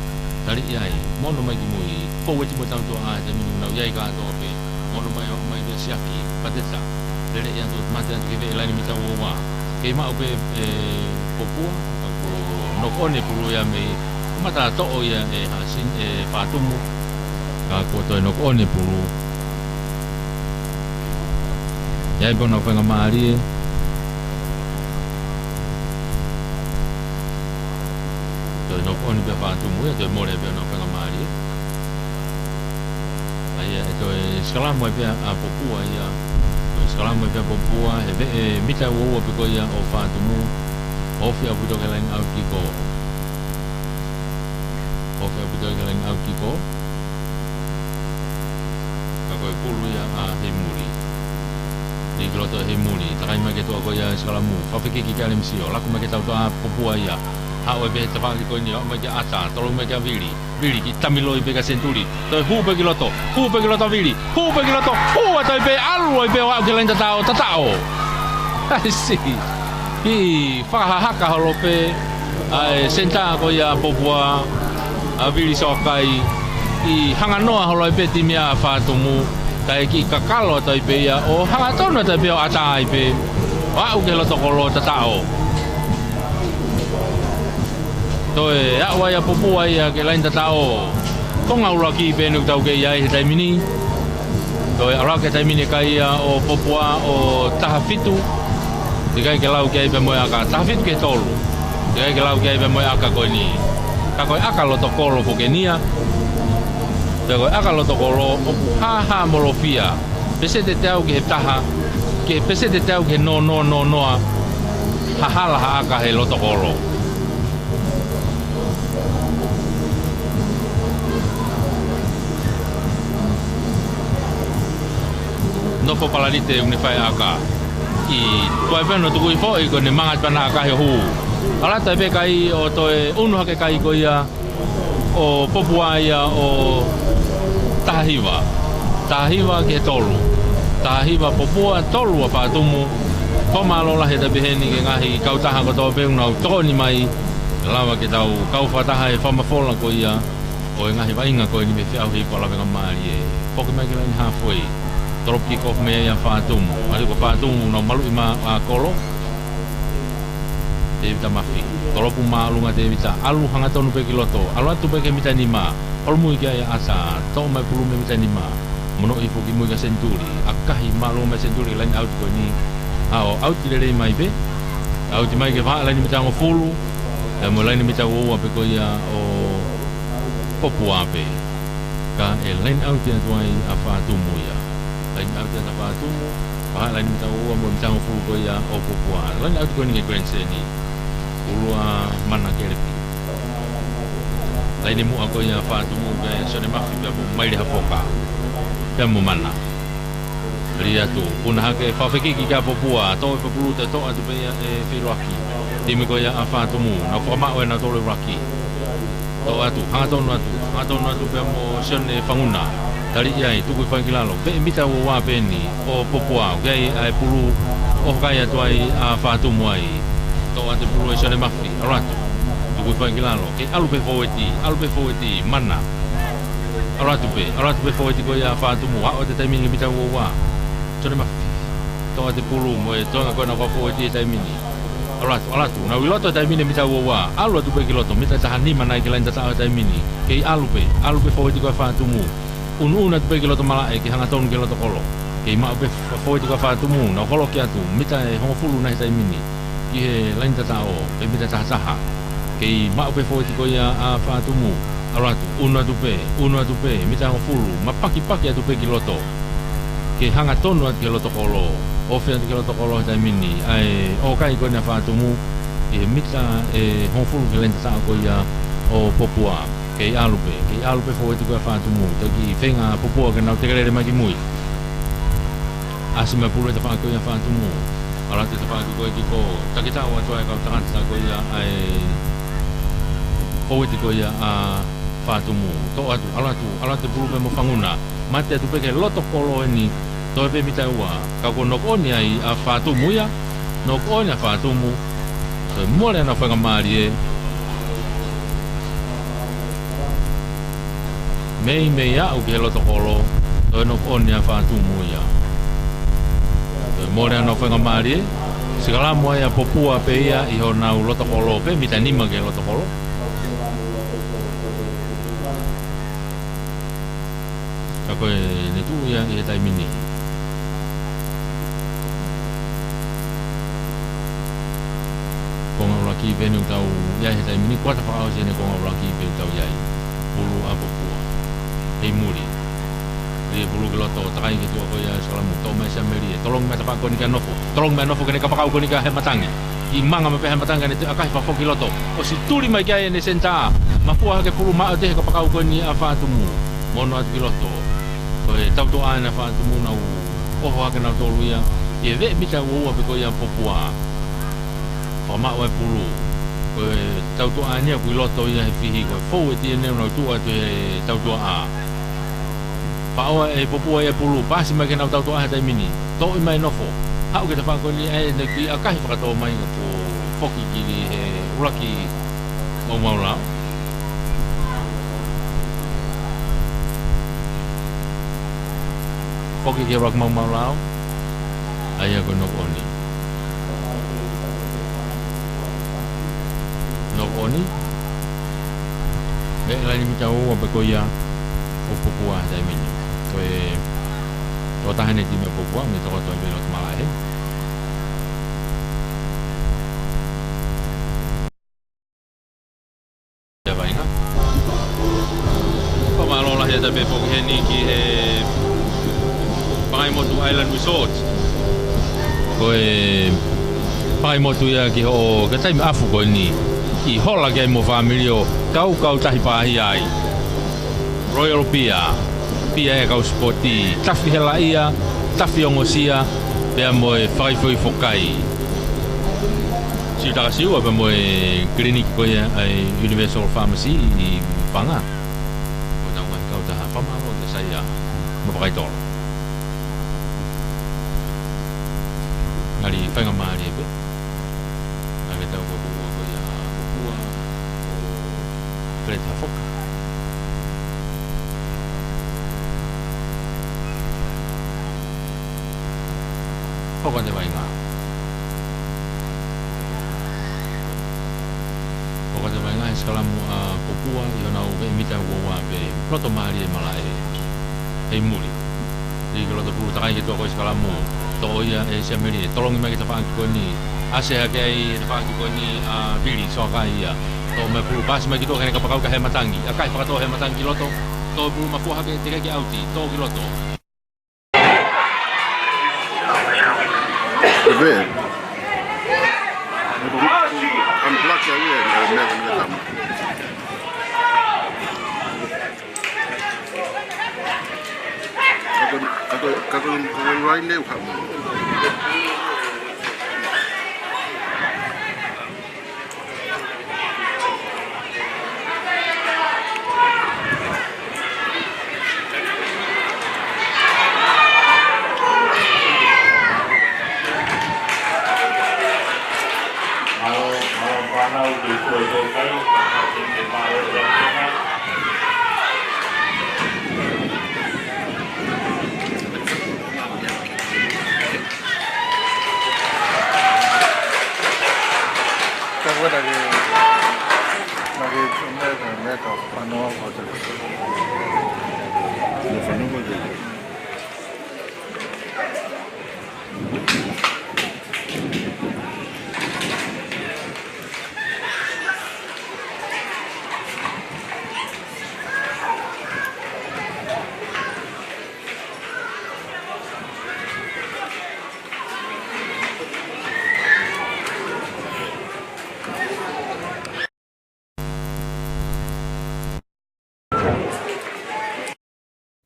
Tali ia ai, mono mai ki mui, foueti mo e tautoʻa he taimi ni ʻoku nau ʻi ai kātoa pē. Mono mai, ʻomai kia Siaki, Pateta. Lele ia atu, mate atu ki he veʻe laine mita ua ua. Kei maʻu pē ʻe Popua, ka kuo knock on e pulu ia mei, kamata toʻo ia ʻe Hasin, ʻe Fatumu. Ka kuo toe knock on e pulu. ʻI ai pē honau faingamālie. Toe nokoʻoni pē ʻa Fatumu ia, toe mole pē honau faingamālie. ʻA ia ʻe toe sikalamu ai pē ʻa Popua ia. Toe sikalamu ai pē ʻa Popua, he veʻe mita ua ua pē ko ia ʻo Fatumu. Ofi ʻaupito ki he laine ʻauti kiko. Ofi ʻaupito ki he laine ʻauti kiko. Ka ko e pulu ia ʻa Heimuli. Lī ki loto ʻa Heimuli, takai mai ki he toʻa ko ia ʻo e sikalamu. Fakafekiki ki Alem Sio, laku mai ki he tautoʻa ʻa Popua ia. Haʻu ai pē he tafaʻaki ko eni, haʻu mai kia ʻAta, toloki mai kia Vili. Vili kiʻi tamiloi pē kia Senituli. Toe hū pē ki loto, hū pē ki loto Vili, hū pē ki loto, hū atu ai pē, ʻalu ai pē ʻo aʻu ki he laine tataʻo, tataʻo. I see. Kiʻi fakahahaka holo pē ʻa e senitā ko ia ʻa Popua, ʻa Vili Soakai, kiʻi hanganoa holo ai pē timi ʻa Fatumu, kae kiʻi kakalo atu ai pē ia ʻo hangatonu atu ai pē ʻo ʻatā ai pē ʻo aʻu ki he loto kolo, tataʻo. Toe aʻu ai ʻa Popua ia ki he laine tataʻo. Konga ʻuluaki pē eni ʻoku tau kei ʻi ai he taimi ni. Toe ʻalu ki he taimi ni e kai ia ʻo Popua ʻo taha fitu. Teʻeki ai ke lau ki ai pea mo e ʻaka, taha fitu ki he tolu. Teʻeki ai ke lau ki ai pea mo e ʻaka ko eni. Ka ko e ʻaka loto kolo foki eni ia. Pea ko e ʻaka loto kolo ʻoku hāhāmolofia. Peseti ʻe teau ki he taha, ki he peseti ʻe teau ki he noa noa noa noa. Hahala ha ʻaka he loto kolo. Nofo Palalite ʻoku ne fai ʻaka. ʻI tuai pē hono tukui foʻi ko ʻene manga atu pē ʻana ʻakahi ʻo hū. ʻAlu atu ai pē kai ʻo toe ʻunu hake kai ko ia ʻo Popua ia ʻo taha hiva. Taha hiva ki he tolu. Taha hiva Popua, tolu ʻa Fatumu. Fakamālō lahi atu pē heni ki he ngaahi kautaha kotoa pē ʻoku nau tokoni mai. Lava ke tau kau fakataha he fakamafola ko ia ʻo e ngaahi vaʻinga ko eni mei he feʻauhi ko e lavengamālie. Foki mai ki he laine hāfoi. Tolopu kick off mei ai ʻa Fatumu. ʻAlu ko Fatumu, nau maluʻi mai ʻa Kolo. Tēvita Mafi. Tolopu māʻolunga Tēvita. ʻAlu hangatonu pē ki loto. ʻAlu atu pē ki he mita nima. Holomui ki ai ʻa ʻAta. Toʻo mai pulu mei he mita nima. Monoʻi foki mui kia Senituli. ʻAkahi māʻolunga mai Senituli laine ʻauti ko eni. ʻAo, ʻauti lelei mai pē. ʻAuti mai ki he vahaʻa laine mita hongofulu. Pea mo e laine mita ua ua pē ko ia ʻo Popua pē. Ka ʻe laine ʻauti atu ai ʻa Fatumu ia. Laine ʻauti atu ʻa Fatumu, vahaʻa laine mita ua ua mo e mita hongofulu ko ia ʻo Popua. Laine ʻauti ko eni ki he Grand Slam. Pulu ʻa Mana Kelepi. Laine muʻa ko ia ʻa Fatumu pea Sione Mafi pea mo Maile Hafoka. Pea mo Mana. Lī atu, puna hake, fakafekiki kia Popua, toʻo e pulu, toe toʻo atu pē ia ʻe Feiloaki. Timi ko ia ʻa Fatumu, nau fakamaʻu ʻe nautolu e ʻuluaki. Toʻo atu, hangatonu atu, hangatonu atu pea mo Sione Fanguna. Taliʻi ai, tukui fai ki lalo, veʻe mita ua ua pē eni ʻo Popua, ʻoku ʻi ai ʻa e pulu ʻoku kai atu ai ʻa Fatumu ai. Toʻo atu e pulu ʻe Sione Mafi, ʻalu atu. Tukui fai ki lalo, kei ʻalu pē fōueti, ʻalu pē fōueti, Mana. ʻAlu atu pē, ʻalu atu pē fōueti ko ia ʻa Fatumu, aʻu atu e taimi ni ki he mita ua ua. Sione Mafi. Toʻo atu e pulu mo e toenga ko ena ʻo e fōueti he taimi ni. ʻAlu atu, ʻalu atu. Nau ʻi loto he taimi ni he mita ua ua. ʻAlu atu pē ki loto, mita taha nima nai ki he laine tataʻo he taimi ni. Kei ʻalu pē, ʻalu pē fōueti ko ia ʻa Fatumu. ʻUnuʻunu atu pē ki loto malaʻe, ke hangatonu ki he loto kolo. Kei maʻu pē fōueti ko ia ʻa Fatumu, nau holoki atu, mita ʻe hongofulu nai he taimi ni. Ki he laine tataʻo, pē mita taha taha. Kei maʻu pē fōueti ko ia ʻa Fatumu. ʻAlu atu, ʻunu atu pē, ʻunu atu pē, mita hongofulu, mapakipaki atu pē ki loto. Ke hangatonu atu ki he loto kolo, ofi atu ki he loto kolo he taimi ni, ʻa e ʻokai ko ena ʻa Fatumu, ʻi he mita ʻe hongofulu ki he laine tataʻo ko ia ʻo Popua. Kei ʻalu pē, kei ʻalu pē fōueti ko ia ʻa Fatumu, toki feinga ʻa Popua ke nau teke lele mai ki mui. ʻAsi mai pulu he tafaʻaki ko ia ʻa Fatumu. ʻAlu atu he tafaʻaki ko ia ki ko, takitaha atu ai e kau tangata ko ia ʻa e fōueti ko ia ʻa Fatumu. Toʻo atu, ʻalu atu, ʻalu atu e pulu pea mo Fanguna. Mate atu pē ki he loto kolo eni, toe pē mita ua, ka kuo nokoʻoni ai ʻa Fatumu ia, nokoʻoni ʻa Fatumu, toe mole ʻa honau faingamālie. Meimei aʻu ki he loto kolo, toe nokoʻoni ʻa Fatumu ia. Toe mole ʻa honau faingamālie, sikalamu ai ʻa Popua pē ia ʻi honau loto kolo pē, mita nima ki he loto kolo. Ka ko ʻene tuʻu ia ʻi he taimi ni. Pea ne tau ʻi ai he taimi ni, kuata fakaʻosi ʻene konga ʻuluaki pea tau ʻi ai. Pulu ʻa Popua. Hei muli. Lī pulu ki loto, takai ki tuʻa ko ia ʻa Sikalamu, toʻo mai Siameli, tolongi mai tafaʻaki ko eni kia Nofo. Tolongi mai Nofo ki heʻene kapakau ko eni kia Hematangi. ʻI manga mai pē Hematangi, ʻa ē ne toe ʻakahi fakafoki ki loto. ʻOsi tuli mai ki ai ʻene senitā. Mafua hake pulu maʻu ʻi he kapakau ko eni ʻa Fatumu. Mo ʻono atu ki loto. Ko e tautuʻa ʻena ʻa Fatumu, nau ʻoho hake nautolu ia. ʻI he veʻe mita ua ua pē ko ia ʻa Popua. Fakamaʻu e pulu. Ko e tautuʻa ʻeni ʻoku ʻi loto ia he fihi, ko e fou e T N L, nau tuʻu atu he tautuʻa. Faʻo ʻe Popua e pulu, pasi mai ki heʻenau tautuʻa he taimi ni. Toʻo mai Nofo. Haʻu ki tafaʻaki ko eni, ʻa ē ne kiʻi ʻakahi fakatō mai ka kuo foki ki he ʻuluaki maumau lao. Foki ki he ʻuluaki maumau lao. ʻA ia ko Nofo ʻeni. Nofo ʻeni. Mei he laini mita ua ua pē ko ia ʻo Popua he taimi ni. Ko e tokotaha ʻeni e timi ʻa Popua, mei he toko atu ʻi loto malaʻe. Ia vainga. Fakamālō lahi atu pē foki heni ki he Pangaimotu Island Resort. Ko e Pangaimotu ia ki hoʻo, ki he taimi ʻafu ko eni. ʻI hola ki ai mo e fāmili ʻo kau kautahi pāhia ai. Royal Beer. Pea ʻe kau sipoti, tafi helaʻia, tafi ongosia, pea mo e fakaifoifo kai. Siutaka Siua pea mo e kiliniki ko ia ʻa e Universal Pharmacy ʻi Paʻanga. Ko ʻetau ngaahi kautaha fakamālō kia Saia mo Fakaitolo. Ngali faingamālie pē. Naʻa ke tau ko ua ko ia ʻa Popua ʻo Peleti Hafoka. Hoko atu e vainga. Hoko atu e vainga he sikalamu ʻa Popua ʻi honau veʻe mita ua ua pē. Loto mālie malaʻe. Hei muli. Lī ki loto pulu takai ki tuʻa ko ia ʻa Sikalamu. Toʻo ia ʻe Siameli. Tolongi mai ki tafaʻaki ko eni. ʻAsi hake ai he tafaʻaki ko eni ʻa Vili, soakai ia. Toʻo mai pulu, pasi mai ki tuʻa ki heʻene kapakau kia Hematangi. ʻAkahi fakatō ʻe Hematangi ki loto. Toʻo pulu mafua hake, tekeʻi ʻauti. Toʻo ki loto. Pē. Unblock ia, ia, ia, ia, ia, ia. Kako, kako, kako, kako line leu hamu. Ka ko e taki, taki mea, mea ka fanoa ko te. Mea fanoa ko te.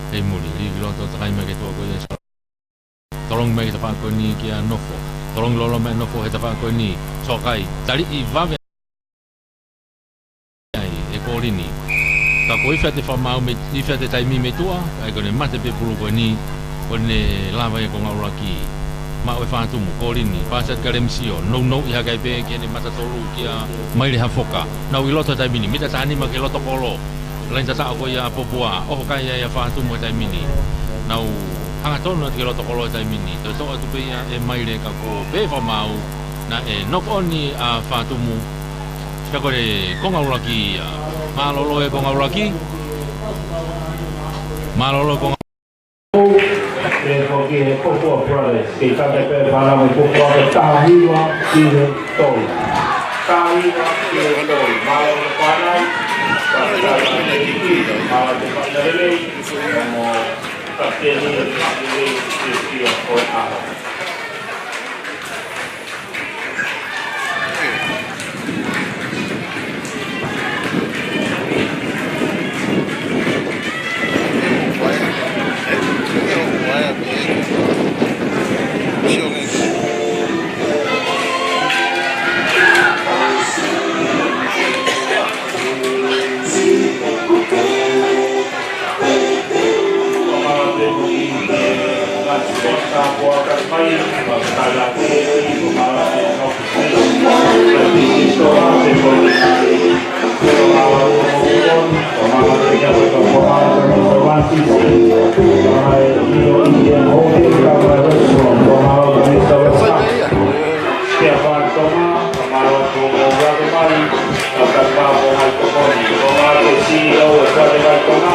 Hei muli, lī ki loto, takai mai ki tuʻa ko ia. Tolongi mai ki tafaʻaki ko eni kia Nofo. Tolongi lolo mai Nofo he tafaʻaki ko eni. Soakai, taliʻi vave ai ʻe Kolini. Ka ko e ifi atu e fakamaau mei, ifi atu e taimi mei tuʻa, ʻa ia ko ʻene mate pē pulu ko eni, ko ʻene lava ia ko e konga ʻuluaki. Maʻu ʻe Fatumu, Kolini, pasi atu kia Lemisio, nounou ʻi hake ai pē ki heʻene mata tolu kia Maile Hafoka. Nau ʻi loto he taimi ni, mita taha nima ki he loto kolo. Laini tataʻo ko ia ʻa Popua, ʻoho kai ai ʻa Fatumu he taimi ni. Nau hangatonu atu ki he loto kolo he taimi ni. Toe toʻo atu pē ia ʻe Maile ka ko e pē fakamaau, naʻe knock on ʻa Fatumu. Pea ko e konga ʻuluaki ia. Mālōlō e konga ʻuluaki. Mālōlō e konga. Pea ko e Popua Brothers, kei kata pē fānau mei Popua ko e taha hiva ki he tolu. Tahi, mālō e fānau, mālō e fānau lelei, mo e kapiteni, kapiteni, kapiteni, ko e ʻaho. Pea fātoma, mālō atu mo e ʻoatu mai, ʻa e kau mai tokoni, kau mai ke sio e kuate mai Tonga,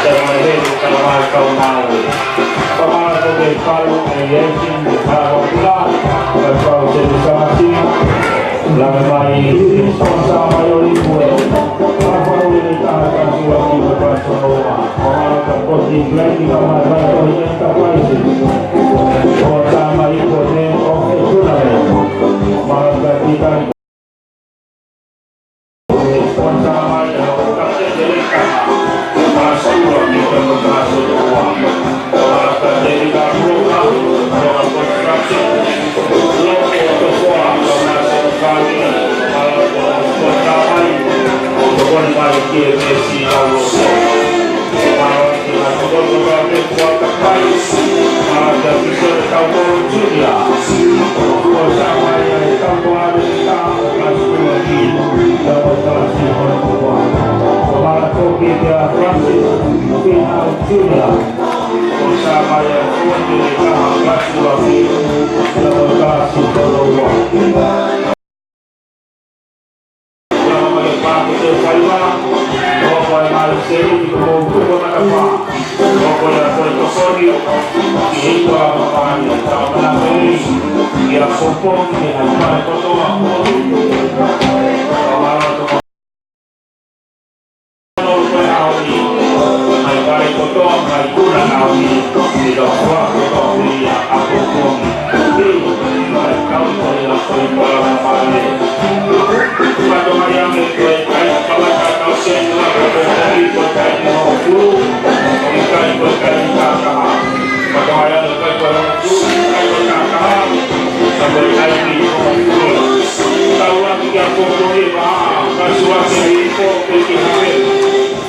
te mai he mo kau mai kau mau. Kau mai ko ke palu e iesin, kau mai kula, kau mai ko ke samasi, la mai, sponsor mai ʻo i pue. Kau mai ko ke taha kau sua ki he kau soa. Kau mai ko ke poti bleki, kau mai ko ke enterprise. Sponsor mai ko ke o ke tuna. Kau mai ko ke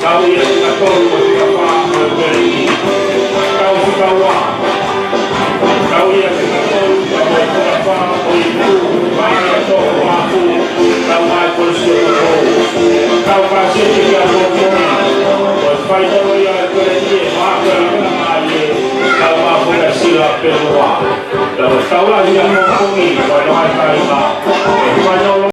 Tau ia ki he tolu mo e fika fā mo e pele. Tau fika ua. Tau ia ki he tolu mo e fika fā mo e pele. Mai ia tō ko māku. Tau mai ko e sio ko tō. Tau ka sio ki a tō tō. Ko e fai tō ia e pele ki e māku e lamena mai e. Tau māku e sila pele ua. Tau tau la ia ko komi. Ko e tō mai kai ma. Ko e fai tō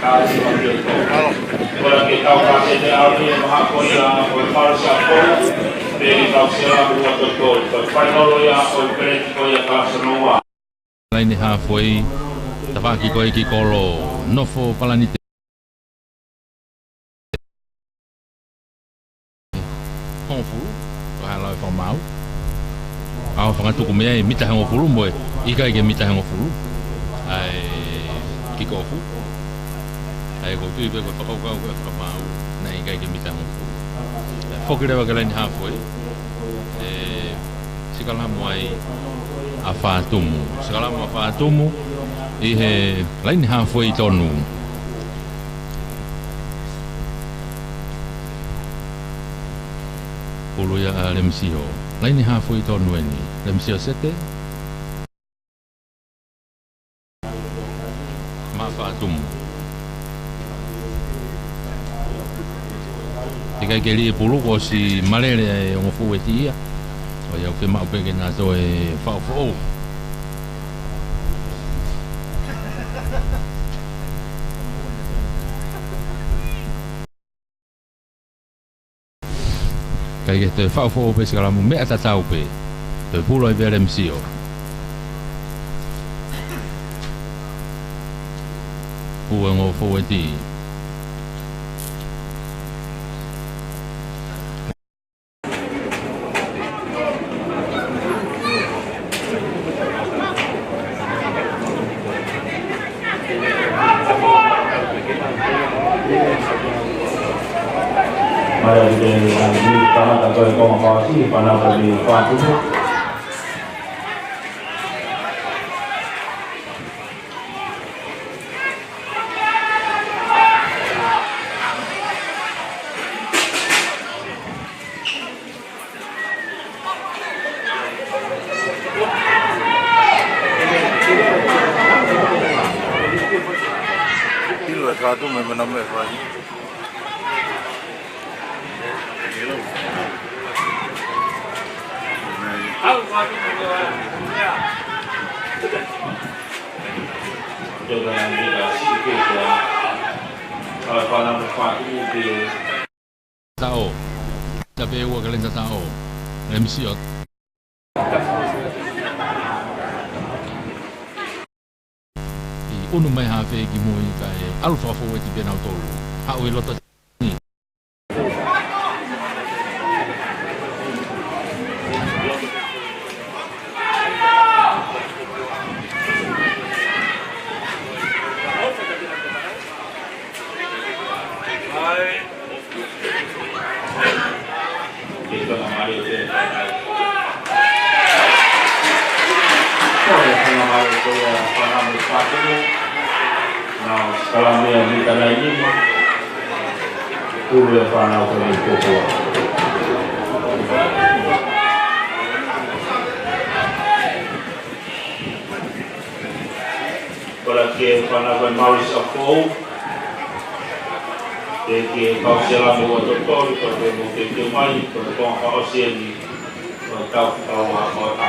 Ka si ma ke to. Ko la ke tau ka se te au ni e maha ko ia ko e falu sa ko. Pe ni tau se la ua to to. Ko e fainolo ia ko e peleti ko ia ka sa noa. Laine hafoʻi, tafaʻaki ko ē ki kolo, nofo palanite. Hongofulu, ko e hala e fakamaau. ʻAo fakatuku mei ai, mita hongofulu mo e, ʻikai ke mita hongofulu. ʻAi, kick off. ʻAi, ko e tui pē ko e fakakaukau ko e fakamaau, naʻe ʻikai ke mita hongofulu. ʻE, foki leva ki he laine hafoʻi. ʻE, sikalamu ai ʻa Fatumu. Sikalamu ʻa Fatumu ʻi he laine hafoʻi tonu. Pulu ia ʻa Lemisio. Laine hafoʻi tonu eni. Lemisio sete. Maʻa Fatumu. ʻIkai ke lī e pulu, kuo ʻosi malele e ongo fōueti ia. ʻOku fiemaʻu pē ke na toe faʻu foʻou. ʻIkai ke toe faʻu foʻou pē sikalamu, meʻa tatau pē. Toe pulu ai pē Lemisio. Pulu e ongo fōueti. Mara di ke ni tama tanto e koma kawasi, pana ko ni Fatumu. Ilo e Fatumu e mena me fai. Taʻo. Tape ua ke lenta taʻo. Lemisio. ʻI ʻunu mai hafe ki mui kae ʻalu fakafōueti pē nautolu. Haʻu ʻi loto ni. Nau salamia mita nai nima. Pulu e fānau ko eni Popua. Kole ki he fānau ko ē Maurice Akou. Ke ke kau sela mo ua totoli, ko te mo ke ke mai, ko te konga ka ʻosi eni, ko te tau kau a ko a.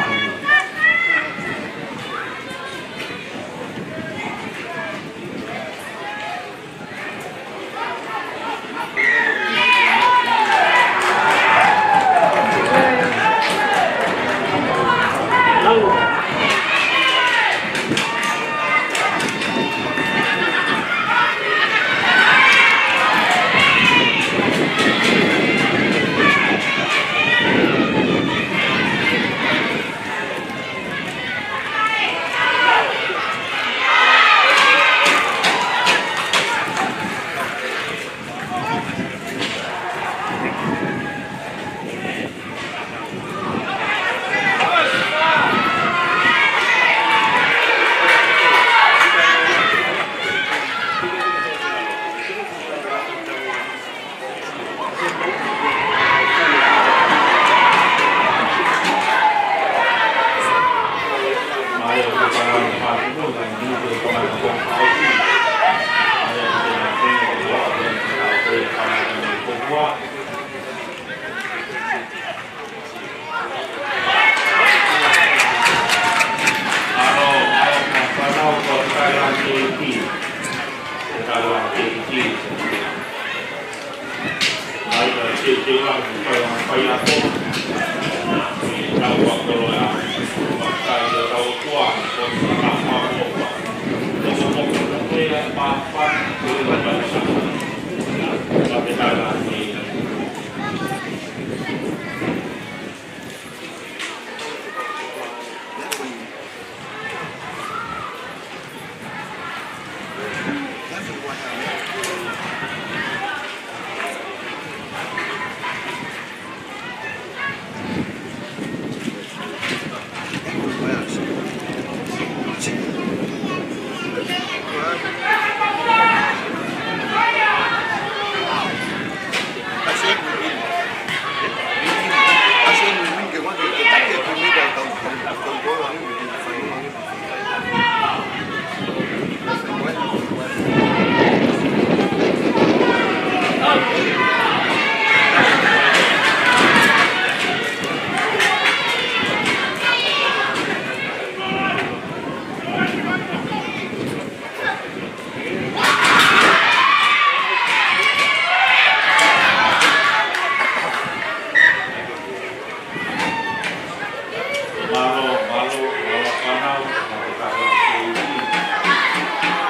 Mālō, mālō, mālō fānau, mālō kātoa.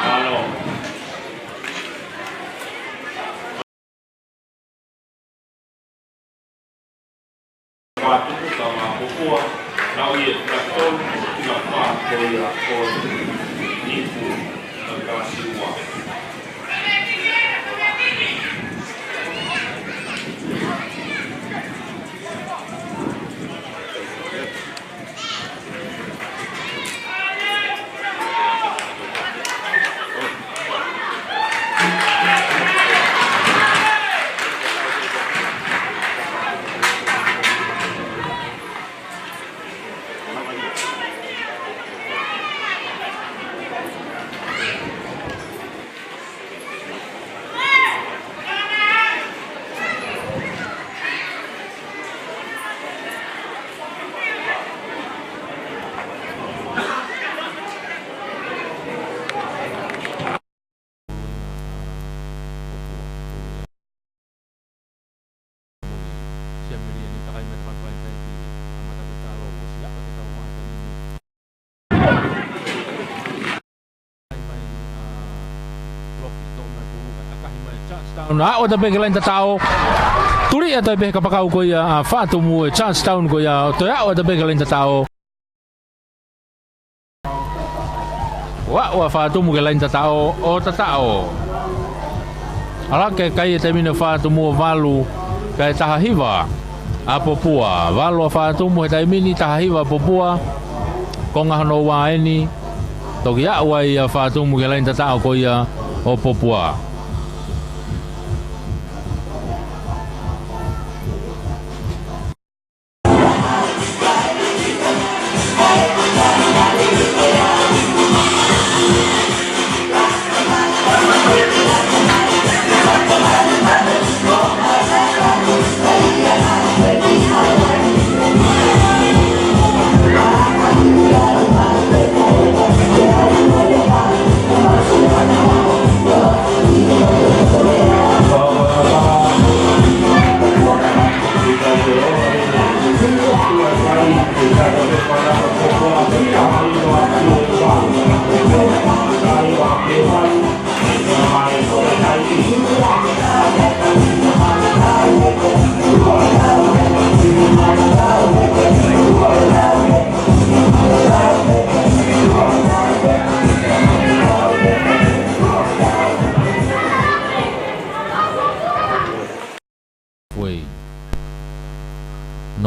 Mālō. Fātumu, tau mā Popua, nau ia ka tolu, ki la fā, ko ia ko Niku, ka kalasi ua. Touchdown, ʻaʻu atu pē ki he laine tataʻo. Tuli atu pē kapakau ko ia ʻa Fatumu e touchdown ko ia, toe ʻaʻu atu pē ki he laine tataʻo. Ua, ua Fatumu ki he laine tataʻo, ʻo tataʻo. ʻAlu hake e kai he taimi ni ʻa Fatumu ʻo valu, kae taha hiva ʻa Popua. Valu ʻa Fatumu he taimi ni, taha hiva ʻa Popua. Konga hono ua eni, toki ʻaʻu ai ʻa Fatumu ki he laine tataʻo ko ia ʻo Popua.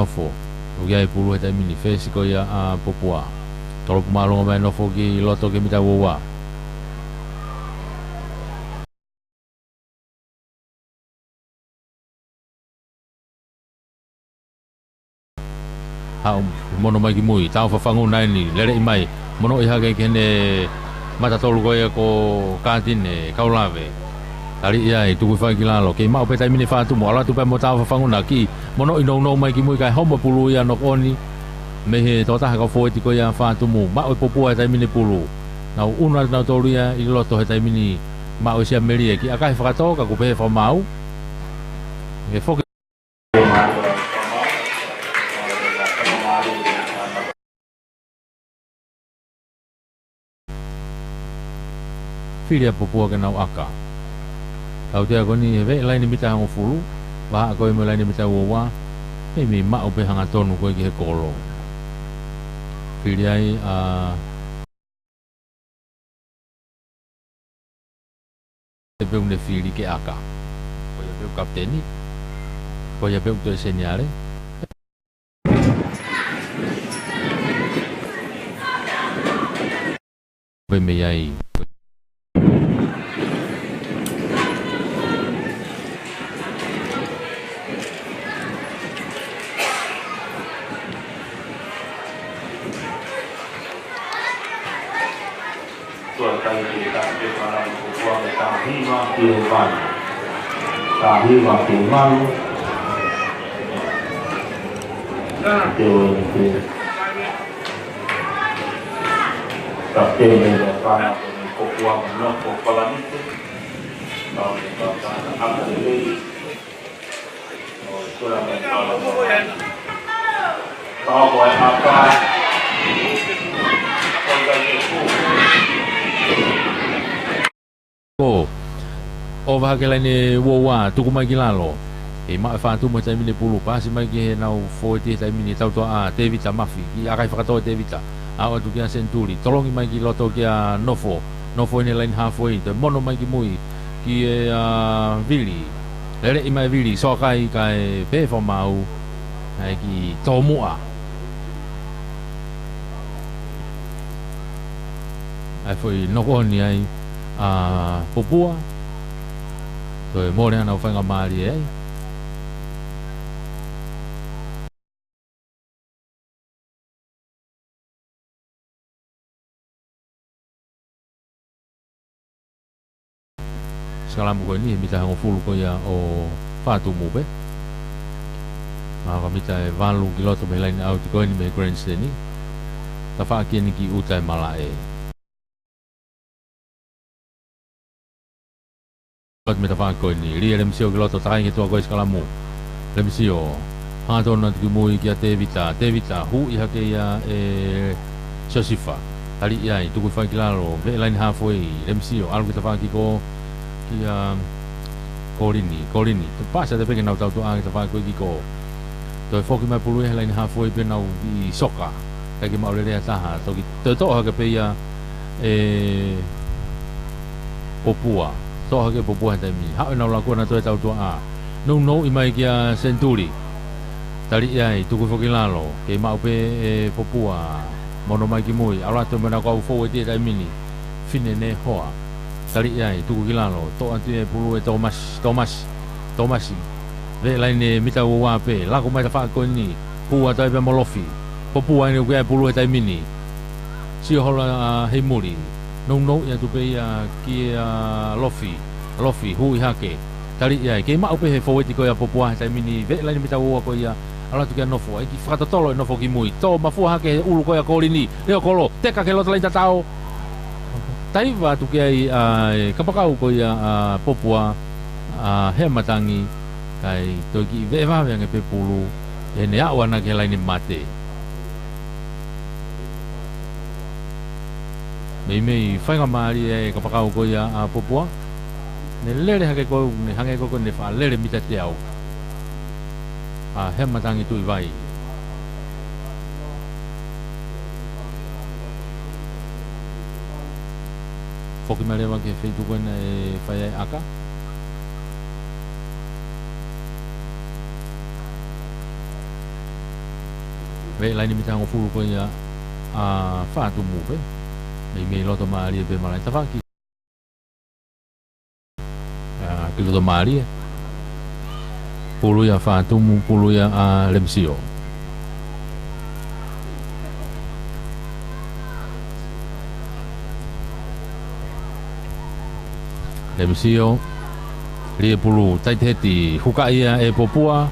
Nofo. ʻOku ʻi ai e pulu he taimi ni, fesi ko ia ʻa Popua. Tolopu māʻolunga mai Nofo ki loto ki he mita ua ua. Haʻu, mono mai ki mui, tau fafanguna eni, leleʻi mai, mono ʻi hake ki heʻene mata tolu ko ia ko Katine Kaulave. Taliʻi ai, tuku hifo ki lalo, kei maʻu pē taimi ni fātumu, ʻalu atu pē mo tau fafanguna, kiʻi mono ʻi nounou mai ki mui kae homo pulu ia ʻo knock on mei he tokotaha kau fōueti ko ia fātumu, maʻu ʻe Popua he taimi ni pulu. Nau ʻunu atu nautolu ia ʻi loto he taimi ni, maʻu ʻe Siamelie, kiʻi ʻakahi fakatō, ka kuo pehē fakamaau. Ke foki Fili ʻa Popua ke nau ʻaka. Tautea ko eni he veʻe laine mita hongofulu, vahaʻa ko ē mo e laine mita ua ua, meimei maʻu pē hangatonu ko ē ki he kolo. Fili ai ʻa Te peu ne fili ke ʻaka. Ko ia peu kapiteni. Ko ia peu toe seniale. Pe mei ai. Tuʻa kai ke ka ke whana ko kua me tahi ma ki he whana. Tahi ma ki he whana. Te o ni te. Ka te me le whana ko kua me no ko whalanite. Ka me ka whana a ka le lei. Ko, ʻo vaha ke laine ua ua, tuku mai ki lalo. Kei maʻu ʻe Fatumu he taimi ni pulu, pasi mai ki heʻenau fōueti he taimi ni, tautua ʻa Tevita Mafi, kiʻi ʻakahi fakatō ʻe Tevita. Aʻu atu kia Senituli, tolongi mai ki loto kia Nofo. Nofo ʻi he laine hafoi, toe mono mai ki mui, ki he, ʻa, Vili. Leleʻi mai Vili, soakai kae pehē fakamaau, ʻa e kiʻi tōmuʻa. ʻA e foʻi knock on ai ʻa Popua. Toe mole ʻenau faingamālie ai. Sikalamu ko eni, he mita hongofulu ko ia ʻo Fatumu pē. Mā ka mita ʻe valu ki loto mei he laine ʻauti ko eni mei he grandstand. Tafaʻaki eni ki ʻuta e malaʻe. Atu mei he tafaʻaki ko eni, lī ʻe Lemisio ki loto, takai ki he tuʻa ko e sikalamu. Lemisio, hangatonu atu ki mui kia Tevita, Tevita, hū ʻi hake ia ʻe Siosifa. Taliʻi ai, tuku hifo ki lalo, veʻe laine hafoi, Lemisio, ʻalu ki he tafaʻaki ko, kia Kolini, Kolini. Pasi atu pē ki heʻenau tautua ki he tafaʻaki ko ē ki ko. Toe foki mai pulu ia he laine hafoi pē ʻenau kiʻi soka. ʻIkai ke maʻu lelei ha taha, toki toe toʻo hake pē ia ʻe Popua. Toʻo hake Popua he taimi. Haʻu ʻenau lakua nautolu e tautua. Nounou mai kia Senituli. Taliʻi ai, tuku hifo ki lalo. Kei maʻu pē ʻe Popua. Mono mai ki mui. ʻAlu atu mo ʻenau kau fōueti he taimi ni. Finenehoa. Taliʻi ai, tuku ki lalo. Toʻo atu e pulu ʻe Tōmasi, Tōmasi, Tōmasi. Veʻe laine mita ua ua pē. Lako mai tafaʻaki ko eni. Hū atu ai pē mo Lofi. Popua eni ʻoku ʻi ai e pulu he taimi ni. Sio holo ʻa Heimuli. Nounou atu pē ia kia Lofi. Lofi, hū ʻi hake. Taliʻi ai. Kei maʻu pē he fōueti ko ia Popua he taimi ni. Veʻe laine mita ua ua ko ia. ʻAlu atu kia Nofo. ʻAi kiʻi fakatotolo ʻe Nofo ki mui. Tō mafua hake he ʻulu ko ia Kolini. Leokolo. Teka ki he loto laine tatau. Taiva atu ki ai ʻa e kapakau ko ia ʻa Popua, ʻa Hea Matangi, kae toe kiʻi veʻe vave ange pē pulu, ʻene aʻu ʻana ki he laine mate. Meimei faingamālie e kapakau ko ia ʻa Popua. Ne lele hake ko ē, ne hangē ko ē ne faʻa lele mita teau. ʻA Hea Matangi Tuʻivai. Foki mai leva ki he feituʻu ko ē naʻe fai ai e ʻaka. Pē laine mita hongofulu ko ia ʻa Fatumu pē. Mei, mei loto mālie pē malaʻe tafaki. ʻA, ki loto mālie. Pulu ia ʻa Fatumu, pulu ia ʻa Lemisio. Lemisio, lie pulu, taiteheti, hukaʻi ia ʻe Popua.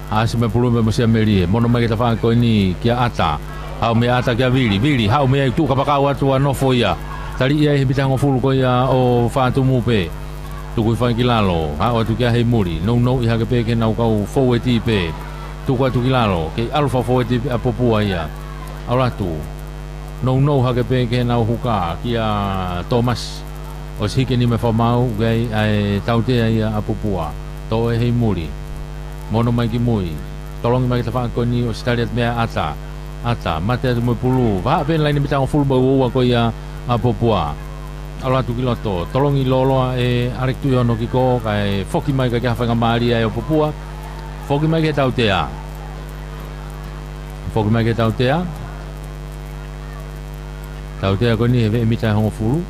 ʻAsi mai pulu mei mo Siamelie, mono mai ki he tafaʻaki ko eni kia ʻAta. Haʻu mei ʻAta kia Vili, Vili, haʻu mei ai tuʻu kapakau atu ʻa Nofo ia. Tali ia ʻe he mita hongofulu ko ia ʻo Fatumu pē. Tuku hifo ai ki lalo, haʻu atu kia Heimuli, nounou ʻi hake pē ki heʻenau kau foueti pē. Tuku atu ki lalo, kei ʻalu fakafoueti pē ʻa Popua ia. ʻAlu atu. Nounou hake pē ki heʻenau huka kia Tomasi. ʻOsi hiki eni mei he fakamaau, kei ʻai ʻa e tautea ia ʻa Popua. Toʻo ʻe Heimuli. Mono mai ki mui. Tolongi mai ki he tafaʻaki ko eni ʻosi tali atu mei ai ʻa ʻAta. ʻAta, mate atu mo e pulu. Vahaʻa pē laine mita hongofulu mo e uaua ko ia ʻa Popua. ʻAlu atu ki loto. Tolongi lōloa ʻe ʻAleki Tuʻiono ki kō, kae foki mai kae ʻikai ha faingamālie ia ʻo Popua. Foki mai ki he tautea. Foki mai ki he tautea. Tautea ko eni he veʻe mita ʻe hongofulu.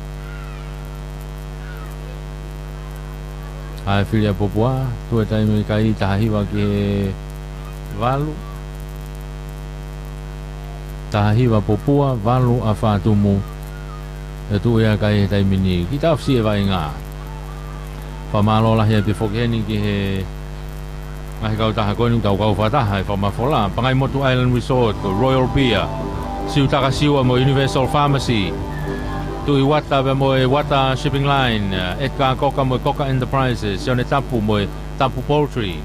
ʻA e fili ʻa Popua, tuʻu e taimi kai taha hiva ki he valu. Taha hiva Popua, valu ʻa Fatumu. ʻE tuʻu ia kai he taimi ni. Kiʻi taʻofi e vaʻinga. Fakamālō lahi ai pē foki heni ki he ngaahi kautaha ko eni ʻoku tau kau fakataha he fakamafola. Pangaimotu Island Resort, ko Royal Beer, Siutaka Siua mo Universal Pharmacy. Tuʻi Uata pea mo e Uata Shipping Line, Edgar Cocker mo e Cocker Enterprises, Sione Tapu mo e Tapu Poultry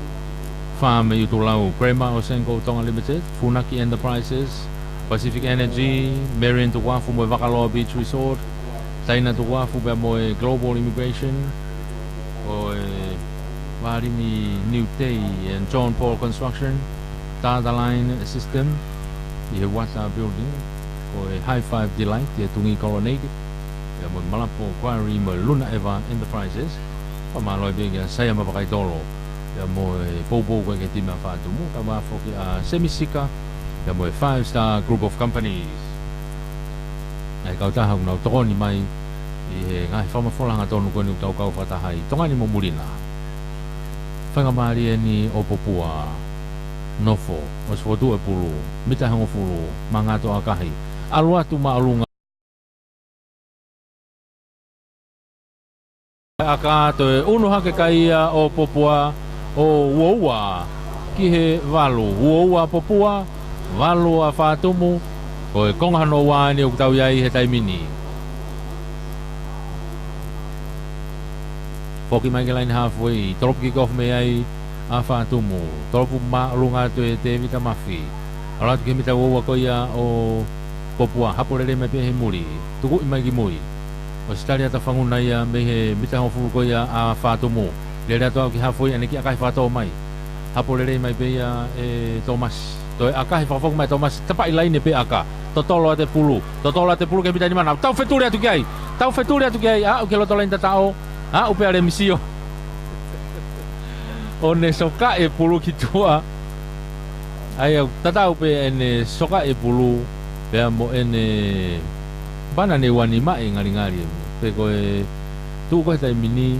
Farm ʻi ʻUtulau, Grandma ʻo Senko Tonga Limited, Funaki Enterprises, Pacific Energy, Marian Tukuafu mo e Vakaloa Beach Resort, Taina Tukuafu pea mo e Global Immigration, ko e Valini New Day and John Paul Construction, Tata Line System, ʻi he Uata Building, ko e High Five Delight, ʻi he Tungi Colonnade, pea mo e Malapo Quarry mo e Luna Eva Enterprises, fakamālō pē kia Saia Mapakaitolo, pea mo e poupou ko ē ki he timi ʻa Fatumu, kae ʻumaʻā foki ʻa Semi Sika, pea mo e Five Star Group of Companies. Ngaahi kautaha ʻoku nau tokoni mai ʻi he ngaahi fakamafola hangatonu ko eni ʻoku tau kau fakataha ai, Tonga ni mo muli na. Faingamālie eni ʻo Popua. Nofo, ʻosi fokotuʻu e pulu, mita ʻe hongofulu, mangato ʻakahi. ʻAlu atu māʻolunga ʻaka, toe ʻunu hake kai ia ʻo Popua ʻo uaua ki he valu. Uaua Popua, valu ʻa Fatumu, ko e konga hono ua eni ʻoku tau ʻi ai he taimi ni. Foki mai ki he laine halfway, tolopu kick off mei ai ʻa Fatumu. Tolopu māʻolunga atu ʻe Tēvita Mafi. ʻAlu atu ki he mita uaua ko ia ʻo Popua, hapo lelei mai pē he muli. Tukuʻi mai ki mui. ʻOsi tali atu ʻa Fanguna ia mei he mita hongofulu ko ia ʻa Fatumu. Lele atu au ki halfway, ʻanai kiʻi ʻakahi fakatō mai. Hapo lelei mai pē ia ʻe Tomasi. Toe ʻakahi fakafoki mai ʻe Tomasi. Tapaʻi laine pē ʻaka. Totolo atu e pulu. Totolo atu e pulu ki he mita nima nau. Tau fetuli atu ki ai. Tau fetuli atu ki ai. Aʻu ki loto laine tataʻo. Aʻu pē ʻa Lemisio. ʻO ne sokaʻi e pulu ki tuʻa. ʻA ia ʻoku tatau pē ʻene sokaʻi e pulu pea mo ʻene pana ne uani maʻi ngalingali. Pea ko e tuʻu ko ē he taimi ni,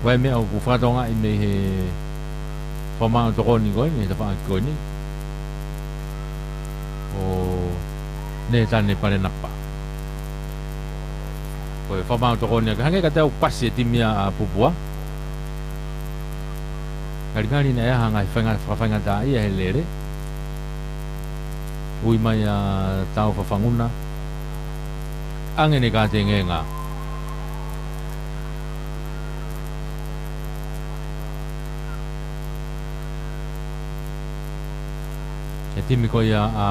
ʻoku ʻi ai e meʻa ʻoku fakatokangaʻi mei he fakamaau tokoni ko eni, he tafaʻaki ko eni. ʻO Nētane Palenapa. Ko e fakamaau tokoni ʻaki, hangē kiate au ʻoku pasi e timi ʻa Popua. Ngalingali naʻe ʻi ai ha ngaahi fainga-, fakafaingataʻaʻia he lele. Ui mai ʻa Taufa Fanguna. ʻAnge ne ka tengenga. He timi ko ia ʻa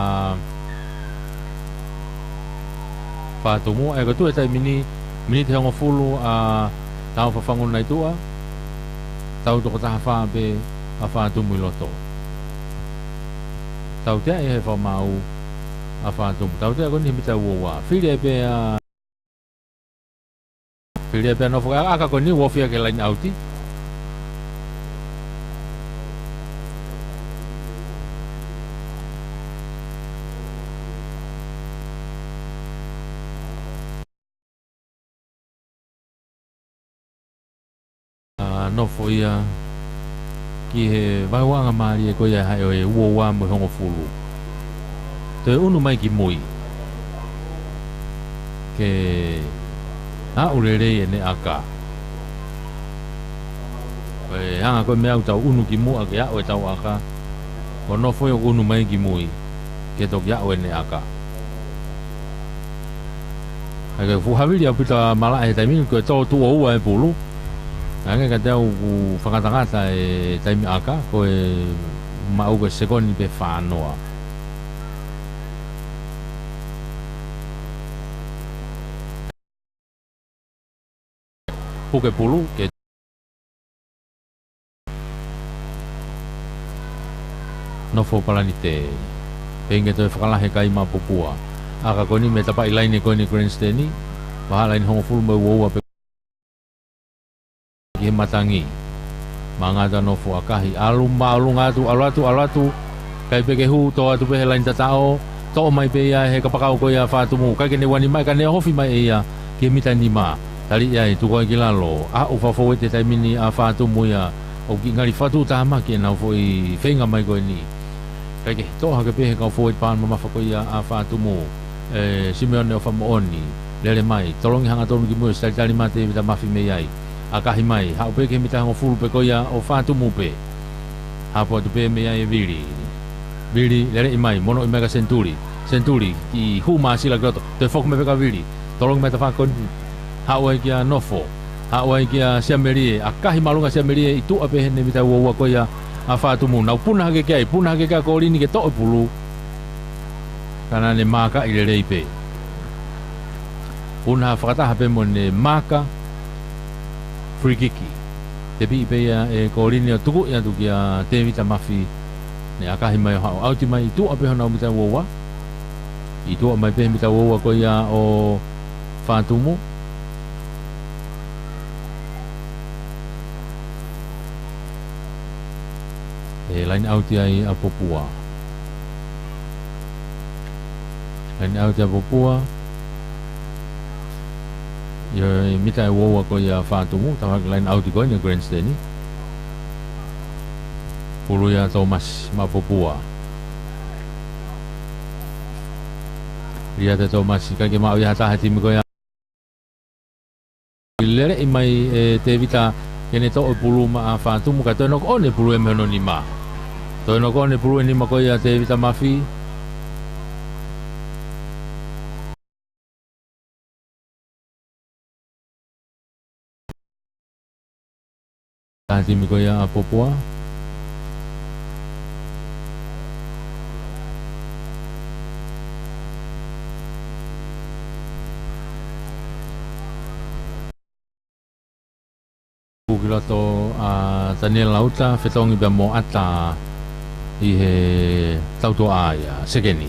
Fatumu, ʻa ia ko e tuʻu he taimi ni, miniti hongofulu ʻa Taufa Fanguna ʻi tuʻa, tau toko taha fā pē ʻa Fatumu ʻi loto. Tautea ia he fakamaau ʻa Fatumu. Tautea ko eni he mita uaua. Fili ai pē ʻa Fili ai pē ʻa Nofo, ʻaka ko eni ʻoku ofi ia ki he laine ʻauti. ʻA, nofo ia ki he vaeuaʻanga mālie ko ia ʻa e ua ua mo e hongofulu. Toe ʻunu mai ki mui ke aʻu lelei ʻene ʻaka. Ko e anga ko ē meʻa ʻoku tau ʻunu ki muʻa ke aʻu ʻetau ʻaka, ʻo nofo ia ʻo ʻunu mai ki mui ke toki aʻu ʻene ʻaka. ʻA ia ko e fuʻu havili ʻaupito ʻa Malaʻe he taimi ni, ko e tō tuʻo ua e pulu. Hangē kiate au ʻoku fakangatangata e taimi ʻaka, ko e maʻu ko e sekoni pē fānoa. Puke pulu ke nofo Palanite. Pea ʻinga toe fakalahi e kai Maʻapopua. ʻAka ko eni mei he tapaʻi laine ko eni Grandstand. Vahaʻa laine hongofulu mo e ua ua pē ki he matangi. Mangata nofo ʻakahi, ʻalu māʻolunga atu, ʻalu atu, ʻalu atu. Kai pē ke hū, tō atu pē he laine tataʻo. Toʻo mai pē ia he kapakau ko ia ʻa Fatumu. Kai ke ne uani mai, ka ne ohofi mai ʻe ia ki he mita nima. Tali ia ʻe tuku ai ki lalo. Aʻu fakafou ʻi he taimi ni ʻa Fatumu ia ʻoku kiʻi ngali fakatuʻutāmaki ʻenau foʻi feinga mai ko eni. Kai ke toʻo hake pē he kau forward paʻanga mamafa ko ia ʻa Fatumu. ʻE, Simeone ʻOfamoʻoni, lele mai, tolongi hangatonu ki mui ʻo ʻosi talitali mai Tevita Mafi mei ai. ʻAkahi mai, haʻu pē ki he mita hongofulu pē ko ia ʻo Fatumu pē. Hapo atu pē mei ai ʻe Vili. Vili, leleʻi mai, monoʻi mai kia Senituli. Senituli, kiʻi hū māsila ki loto. Toe foki mai pē kia Vili. Tolongi mai tafaʻaki ko eni. Haʻu ai kia Nofo. Haʻu ai kia Siamelie. ʻAkahi māʻolunga Siamelie, ʻi tuʻa pē heʻene mita ua ua ko ia ʻa Fatumu. Nau puna hake ki ai, puna hake kia Kolini ke toʻo e pulu. Ka naʻa ne maakaʻi lelei pē. Puna fakataha pē mo ʻene maaka. Free kick. Tepiʻi pē ia ʻe Kolini ʻo tukuʻi atu kia Tevita Mafi. Ne ʻakahi mai ʻo haʻu, ʻauti mai ʻi tuʻa pē honau mita ua ua. ʻI tuʻa mai pē mita ua ua ko ia ʻo Fatumu. ʻE line out ai ʻa Popua. Line out ʻa Popua. ʻI he mita ʻe ua ua ko ia ʻa Fatumu, tafaʻaki line out ko eni Grandstand. Pulu ia ʻa Tomasi maʻa Popua. Liate Tomasi, kai ke maʻu ia ha taha he timi ko ia. Leleʻi mai ʻe Tevita ke ne toʻo e pulu maʻa Fatumu, ka toe knock on e pulu ia mei hono nima. Toe knock on e pulu ʻe nima ko ia ʻa Tevita Mafi. Taha timi ko ia ʻa Popua. Pulu ki loto ʻa Taniela Lauta, fetongi pea mo ʻAta ʻi he tautuʻa ia, sekeni.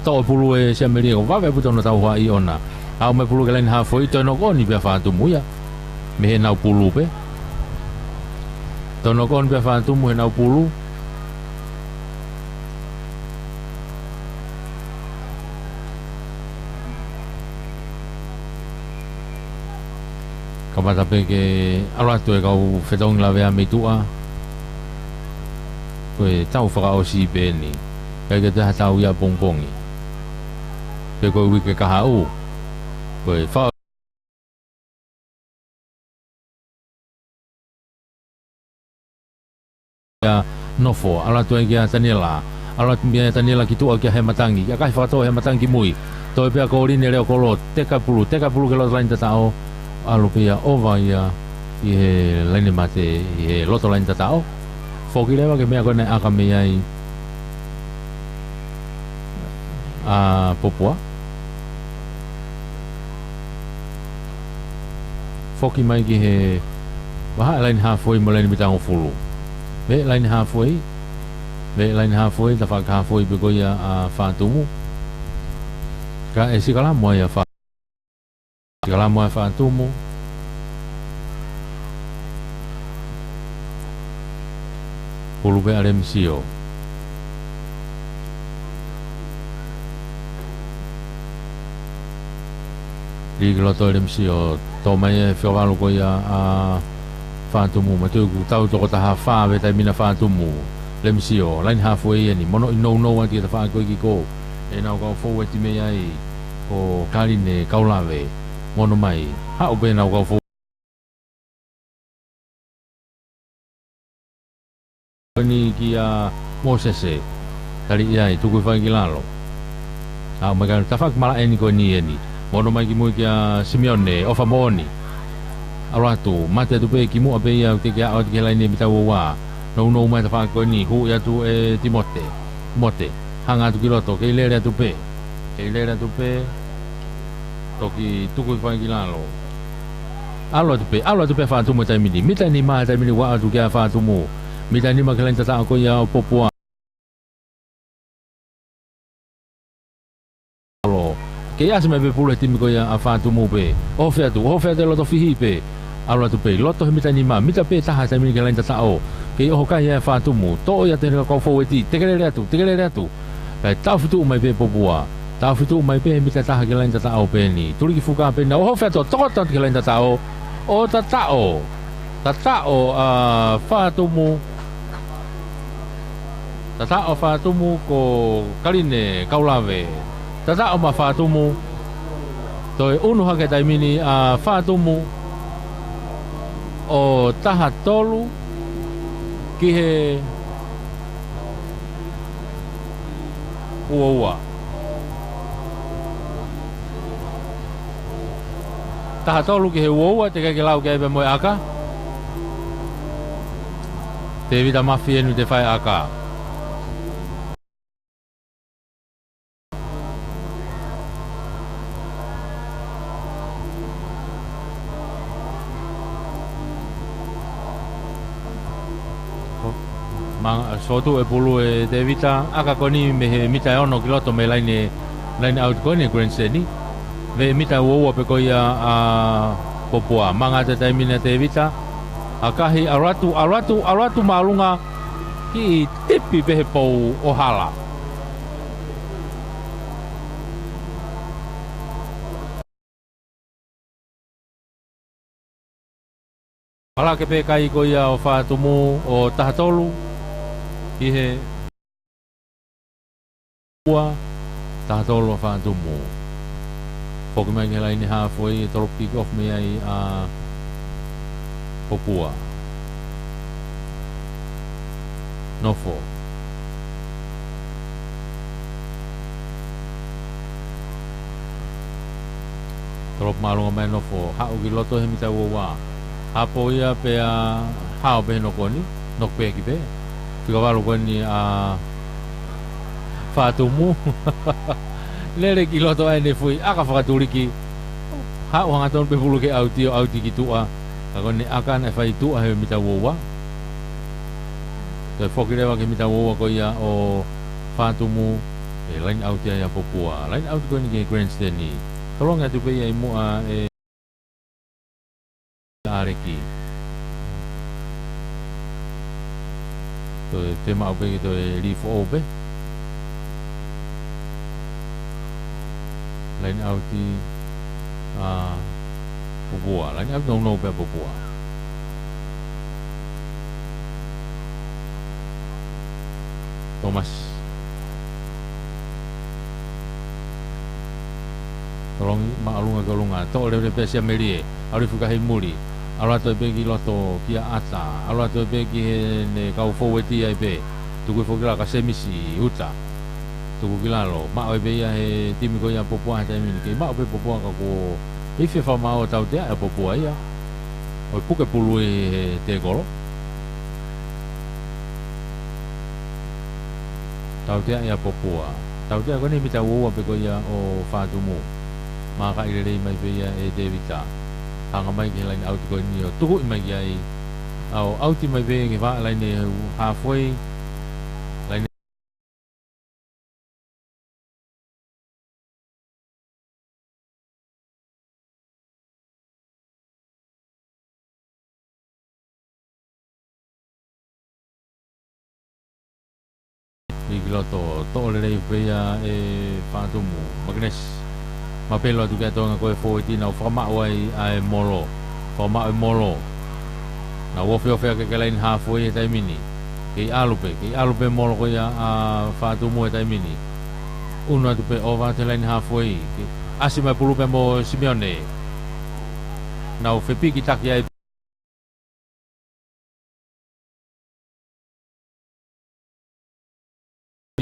Toʻo e pulu ʻe Siamelie, ko e vave ʻaupito hono tauhaʻi ʻona. Haʻu mai e pulu ki he laine halfway, toe knock on pē ʻa Fatumu ia. Mei heʻenau pulu pē. Toe knock on pē ʻa Fatumu heʻenau pulu. Kamata pē ke ʻalu atu e kau fetongi lavea mei tuʻa. Ko e tau fakaʻosi pē eni. Kai ke toe ha tau ia pongipongi. Pe ko e uike kahaʻu. Ko e fa- ʻa Nofo, ʻalu atu ai kia Taniela. ʻAlu atu mei ai ʻa Taniela ki tuʻa kia Hematangi. ʻAkahi fakatō ʻe Hematangi ki mui. Toe pē ʻa Kolini, leo kolo, teka e pulu, teka e pulu ki loto laine tataʻo. ʻAlu pē ia ʻova ia ʻi he laine mate, ʻi he loto laine tataʻo. Foki leva ki he meʻa ko ē naʻe ʻaka mei ai ʻa Popua. Foki mai ki he vahaʻa laine halfway mo e laine mita hongofulu. Mei he laine halfway. Mei he laine halfway, tafaʻaki halfway pē ko ia ʻa Fatumu. Ka ʻe sikalamo ai ʻa Fa- Sikalamo ai ʻa Fatumu. Pulu pē ʻa Lemisio. Lī ki loto ʻe Lemisio. Tō mai e fekavalu ko ia ʻa Fatumu, mo e tuku tau toko taha fā ʻi he taimi ni ʻa Fatumu. Lemisio, laine haafuei eni, mono ʻi nounou atu ki he tafaʻaki ko ē ki kō. ʻEnau kau fōueti mei ai, ko Kaline Kaulave, mono mai. Haʻu pē ʻenau kau fōueti ko eni kia Mōsese. Tali ia ʻi tuku ʻi fai ki lalo. ʻAʻu mai ka tafaʻaki malaʻe eni ko eni eni. Mono mai ki mui kia Simione, ʻofa moʻoni. ʻAlu atu, mate atu pē ki muʻa pē ia ʻo teʻeki aʻu atu ki he laine mita ua ua. Nounou mai tafaʻaki ko eni, huʻi atu ʻe Timote. Timote, hanga atu ki loto, kei lele atu pē. Kei lele atu pē. Toki tuku ʻi fai ki lalo. ʻAlu atu pē, ʻalu atu pē Fatumu he taimi ni. Mita nima he taimi ni ʻoku ʻaʻu atu ki ai Fatumu. Mita nima ki he laine tataʻo ko ia ʻo Popua. Kei ʻasi mai pē pulu he timi ko ia ʻa Fatumu pē. ʻOhofi atu, ʻohofi atu ʻi loto fihi pē. ʻAlu atu pē, ʻi loto he mita nima, mita pē taha he taimi ni ki he laine tataʻo. Kei ʻoho kai ʻa Fatumu, toʻo ia ʻe heʻene kau fōueti, tekelele atu, tekelele atu. Kae taʻofituʻu mai pē Popua. Taʻofituʻu mai pē he mita taha ki he laine tataʻo pē eni. Tuliki fuka pē ena, ʻohofi atu, tokoto atu ki he laine tataʻo. ʻO tataʻo. Tataʻo ʻa Fatumu. Tataʻo Fatumu ko Kaline Kaulave. Tataʻo mai Fatumu. Toe ʻunu hake taimi ni ʻa Fatumu. ʻO taha tolu ki he ua ua. Taha tolu ki he ua ua, teʻeki ke lau ki ai pē mo e ʻaka. Tēvita Mafienu te fai ʻaka. Manga, sōtuʻu e pulu ʻe Tēvita, ʻaka ko eni mei he mita ʻe ono ki loto mei he laine, laine ʻauti ko eni ʻa e grandstand. Mei he mita ua ua pē ko ia ʻa Popua. Manga atu e taimi ni ʻa Tēvita. ʻAkahi, ʻalu atu, ʻalu atu, ʻalu atu māʻolunga, kiʻi tipi pē he pou ʻo hala. Palake pē kai ko ia ʻo Fatumu ʻo taha tolu ki he ua, taha tolu ʻa Fatumu. Foki mai ki he laine haafuei, tolo kick off mei ai ʻa Popua. Nofo. Tolo māʻolunga mai Nofo, haʻu ki loto he mita ua ua. Hapo ia pea hao pē he noko ni, knock back pē. Fika valu ko eni ʻa Fatumu. Lele ki loto ai ʻene foʻi ʻaka fakatuliki. Haʻu hangatonu pē pulu ke ʻauti ʻo ʻauti ki tuʻa. Ka ko ʻene ʻaka naʻe fai tuʻa he mita ua ua. Toe foki leva ki he mita ua ua ko ia ʻo Fatumu. ʻE line out ia ʻa Popua. Line out ko eni ki he grandstand. Tolongi atu pē ia ʻi muʻa ʻe ʻAleki. Toe, toe maʻu pē ke toe leave ʻo pē. Line out ʻa Popua. Line out nounou pē ʻa Popua. Thomas. Tolongi māʻolunga ki ʻolunga. Toʻo lelei pē ʻe Siamelie. ʻAlu ʻi fuka hei muli. ʻAlu atu pē ki loto kia ʻAta. ʻAlu atu pē ki heʻene kau fōueti ai pē. Tuku foki lalo kia Semisi, Uta. Tuku ki lalo. Maʻu pē ia he timi ko ia Popua he taimi ni. Kei maʻu pē Popua ka ko e ifi fakamaau ʻo tautea ʻa Popua ia. ʻO puke pulu ʻi he tekolo. Tautea ʻa Popua. Tautea ko eni mita ua ua pē ko ia ʻo Fatumu. Makaʻi lelei mai pē ia ʻe Tevita. Hanga mai ki he line out ko eni ʻo tukuʻi mai ki ai. ʻO ʻauti mai pē ki he vaʻa line halfway. Line ʻI ki loto, toʻo lelei pē ia ʻe Fatumu. Makenesi. Mapelo atu ki ai Tonga ko e fōueti naʻa nau fakamaʻu ai ʻa e molo. Fakamaʻu e molo. Nau ofiofi hake ki he laine hāfuei he taimi ni. Kei ʻalu pē, kei ʻalu pē molo ko ia ʻa Fatumu he taimi ni. ʻUnu atu pē ʻo ʻova atu he laine hāfuei. Kei ʻasi mai pulu pē mo Simeone. Nau fepikitaki ai.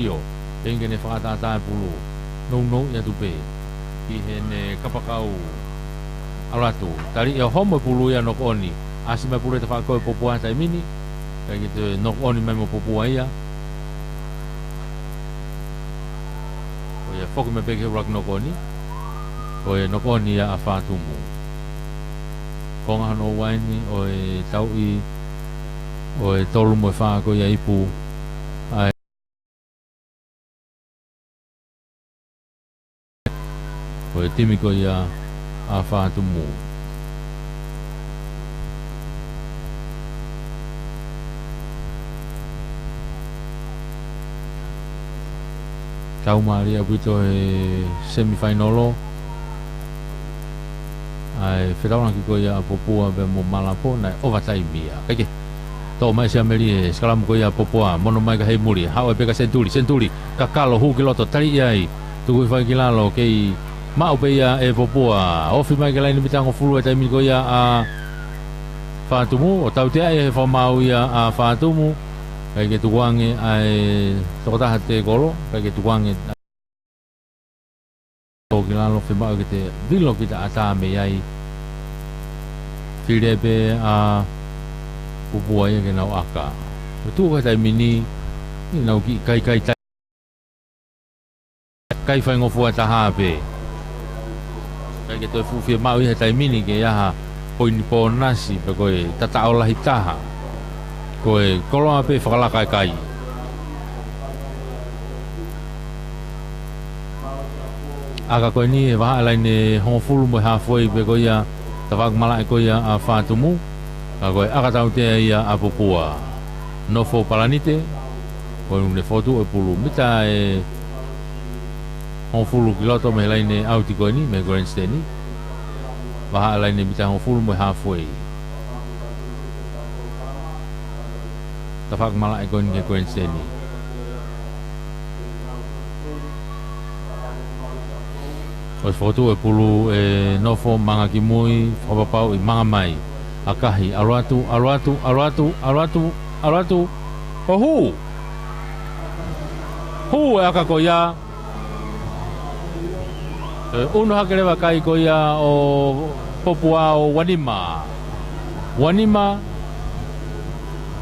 ʻIo, pea ʻi heʻene fakaʻataʻatā e pulu. Nounou atu pē ki heʻene kapakau. ʻAlu atu, tali ʻe homo e pulu ia ʻa Nokoʻoni. ʻAsi mai pulu ia tafaʻaki ko ē Popua he taimi ni. Kae ʻikai ke toe Nokoʻoni mai mo Popua ia. Ko ia foki mai pē ki he ʻuluaki Nokoʻoni. Ko e Nokoʻoni ia ʻa Fatumu. Konga hono ua eni ʻo e tauʻi ʻo e tolu mo e fā ko ia ipu. ʻA e ʻo e timi ko ia ʻa Fatumu. Tau mālie ʻaupito he semifainolo. ʻA e fetaulaki ko ia ʻa Popua pea mo Malapo, naʻe ʻovataimi ia. Kae kehe, toʻo mai ʻe Siameli e sikalamu ko ia ʻa Popua, mono mai ka hei muli, haʻu ai pē ka Sentuli, Sentuli, kakalo, hū ki loto, tali ia ai, tuku hifo ai ki lalo, kei maʻu pē ia ʻe Popua, ofi mai ki he laine mita hongofulu he taimi ko ia ʻa Fatumu, ʻo tautea ia he fakamaau ia ʻa Fatumu, kae ʻikai ke tukuange ʻa e tokotaha tēkolo, kae ʻikai ke tukuange ʻo ki lalo, fiemaʻu ke te vilo ki taʻata mei ai. Fili pē ʻa Popua ia ke nau ʻaka. Ko e tuʻu ko ē he taimi ni, ʻi heʻenau kiʻi kaikai tai-, kai faingofua taha pē. ʻIkai ke toe fuʻu fiemaʻu ia he taimi ni ke ʻi ai ha poini pōnasi pe ko e tataʻo lahi taha. Ko e koloa pē fakalaka e kai. ʻAka ko eni he vahaʻa laine hongofulu mo e hāfuei pē ko ia tafaʻaki malaʻe ko ia ʻa Fatumu. Ka ko e ʻaka tautea ia ʻa Popua. Nofo Palanite, ko ʻene fokotuʻu e pulu mita ʻe hongofulu ki loto mei he laine ʻauti ko eni, mei he grandstand. Vahaʻa laine mita hongofulu mo e hāfuei. Tafaʻaki malaʻe ko eni ki he grandstand. ʻOsi fokotuʻu e pulu ʻe Nofo, manga ki mui, fakapapauʻi manga mai. ʻAkahi, ʻalu atu, ʻalu atu, ʻalu atu, ʻalu atu, ʻalu atu. ʻO hū! Hū e ʻaka ko ia. ʻE, ʻunu hake leva kai ko ia ʻo Popua ʻo uanima. Uanima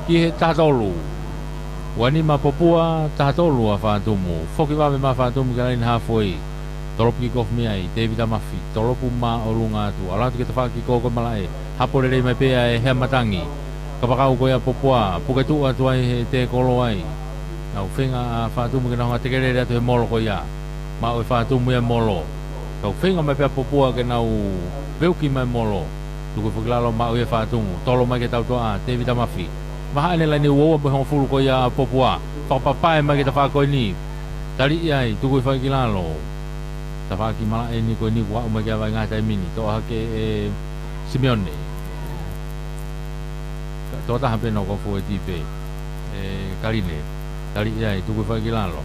ki he taha tolu. Uanima Popua, taha tolu ʻa Fatumu. Foki vave mai Fatumu ki he laine hāfuei. Tolopu kikofu mei ai, Tēvita Mafi. Tolopu māʻolunga atu. ʻAlu atu ki he tafaʻaki kiko ko ē malaʻe. Hapo lelei mai pē ʻa e hea matangi. Kapakau ko ia ʻa Popua. Puke tuʻu atu ai he tēkolo ai. Nau feinga ʻa Fatumu ke nau hanga ʻo tekelele atu he molo ko ia. Maʻu ʻe Fatumu ia e molo. Kau feinga mai pē ʻa Popua ke nau veuki mai e molo. Tuku hifo ki lalo, maʻu ia ʻe Fatumu. Tolo mai ki he tautoʻa, Tēvita Mafi. Vahaʻa ʻene laine uaua mo e hongofulu ko ia ʻa Popua. Fakapapae mai ki he tafaʻaki ko eni. Tali ia ai, tuku hifo ai ki lalo. Tafaʻaki malaʻe eni ko eni kuo aʻu mai ki ai he vaʻinga he taimi ni. Toʻo hake ʻe Simeone. Ka, tokotaha pē ʻoku nau kau fuʻu ʻeti pē. ʻE Kaline. Tali ia ai, tuku hifo ai ki lalo.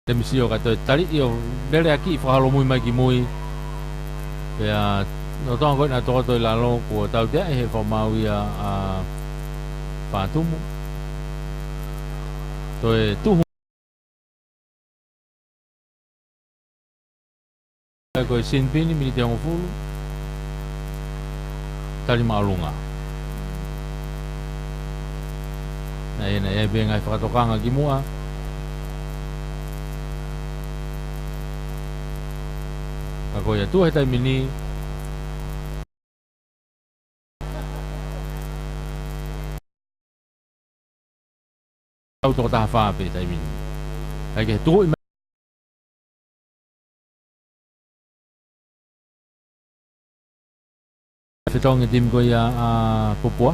Te misio ka toe tali ʻo lele ʻaki ʻi fakaholomui mai ki mui. Pea, lolotonga ko ē naʻe tokoto ʻi lalo, kuo tautea ʻe he fakamaau ia ʻa Fatumu. Toe tuhu. Ko e sinipini, miniti hongofulu. Tali māʻolunga. Naʻe, naʻe ʻi ai pē ngaahi fakatokanga ki muʻa. Ka ko ia tuʻu he taimi ni. Tau toko taha fā pē taimi ni. ʻIkai ke tuʻu mai. Fetongi timi ko ia ʻa Popua.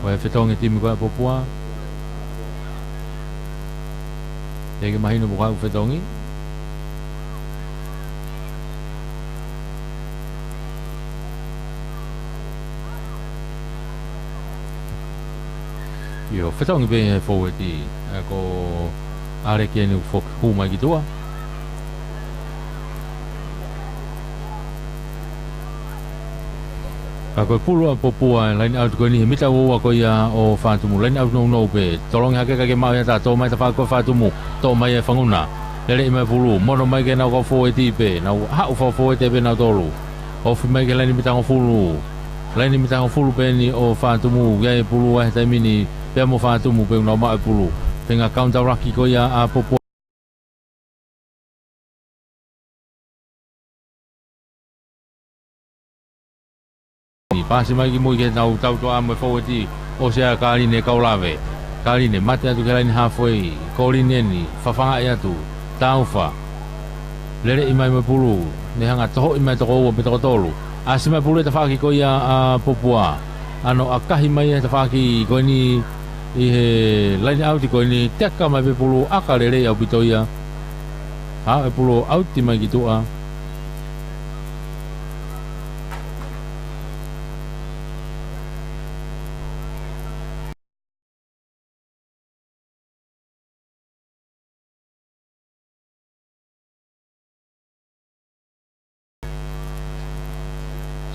Ko e fetongi timi ko ia ʻa Popua. Teʻeki mahino pe ko hai ʻoku fetongi. ʻIo, fetongi pē he foueti, ē, ko Aleki eni ʻoku foki hū mai ki tuʻa. Ka ko e pulu ʻa Popua, line out ko eni he mita ua ua ko ia ʻo Fatumu. Line out nounou pē, tolongi hake ka ke maʻu ia, tā toʻo mai tafaʻaki ko Fatumu, toʻo mai ʻe Fanguna. Lele mai pulu, mono mai ke nau kau foueti pē, nau haʻu fau foueti pē nautolu. Ofi mai ki he laini mita hongofulu. Laini mita hongofulu pē eni ʻo Fatumu, ʻi ai e pulu ʻa he taimi ni pea mo Fatumu pē ʻoku nau maʻu e pulu. Feinga counter ruck ko ia ʻa Popua. Ni pasi mai ki mui ke tau tau toʻa mo e foueti ʻo Sea Kaline Kaulave. Kaline, mate atu ki he laini halfway. Koline ni, fafangaʻi atu. Taufa. Leleʻi mai mo e pulu. Ne hanga tohoʻi mai toko ua pe toko tolu. ʻAsi mai pulu he tafaʻaki ko ia ʻa Popua. ʻAno ʻakahi mai he tafaʻaki ko eni ʻi he line out ko eni, teka mai pē pulu, ʻaka lelei ʻaupito ia. Haʻu e pulu ʻo ʻauti mai ki tuʻa.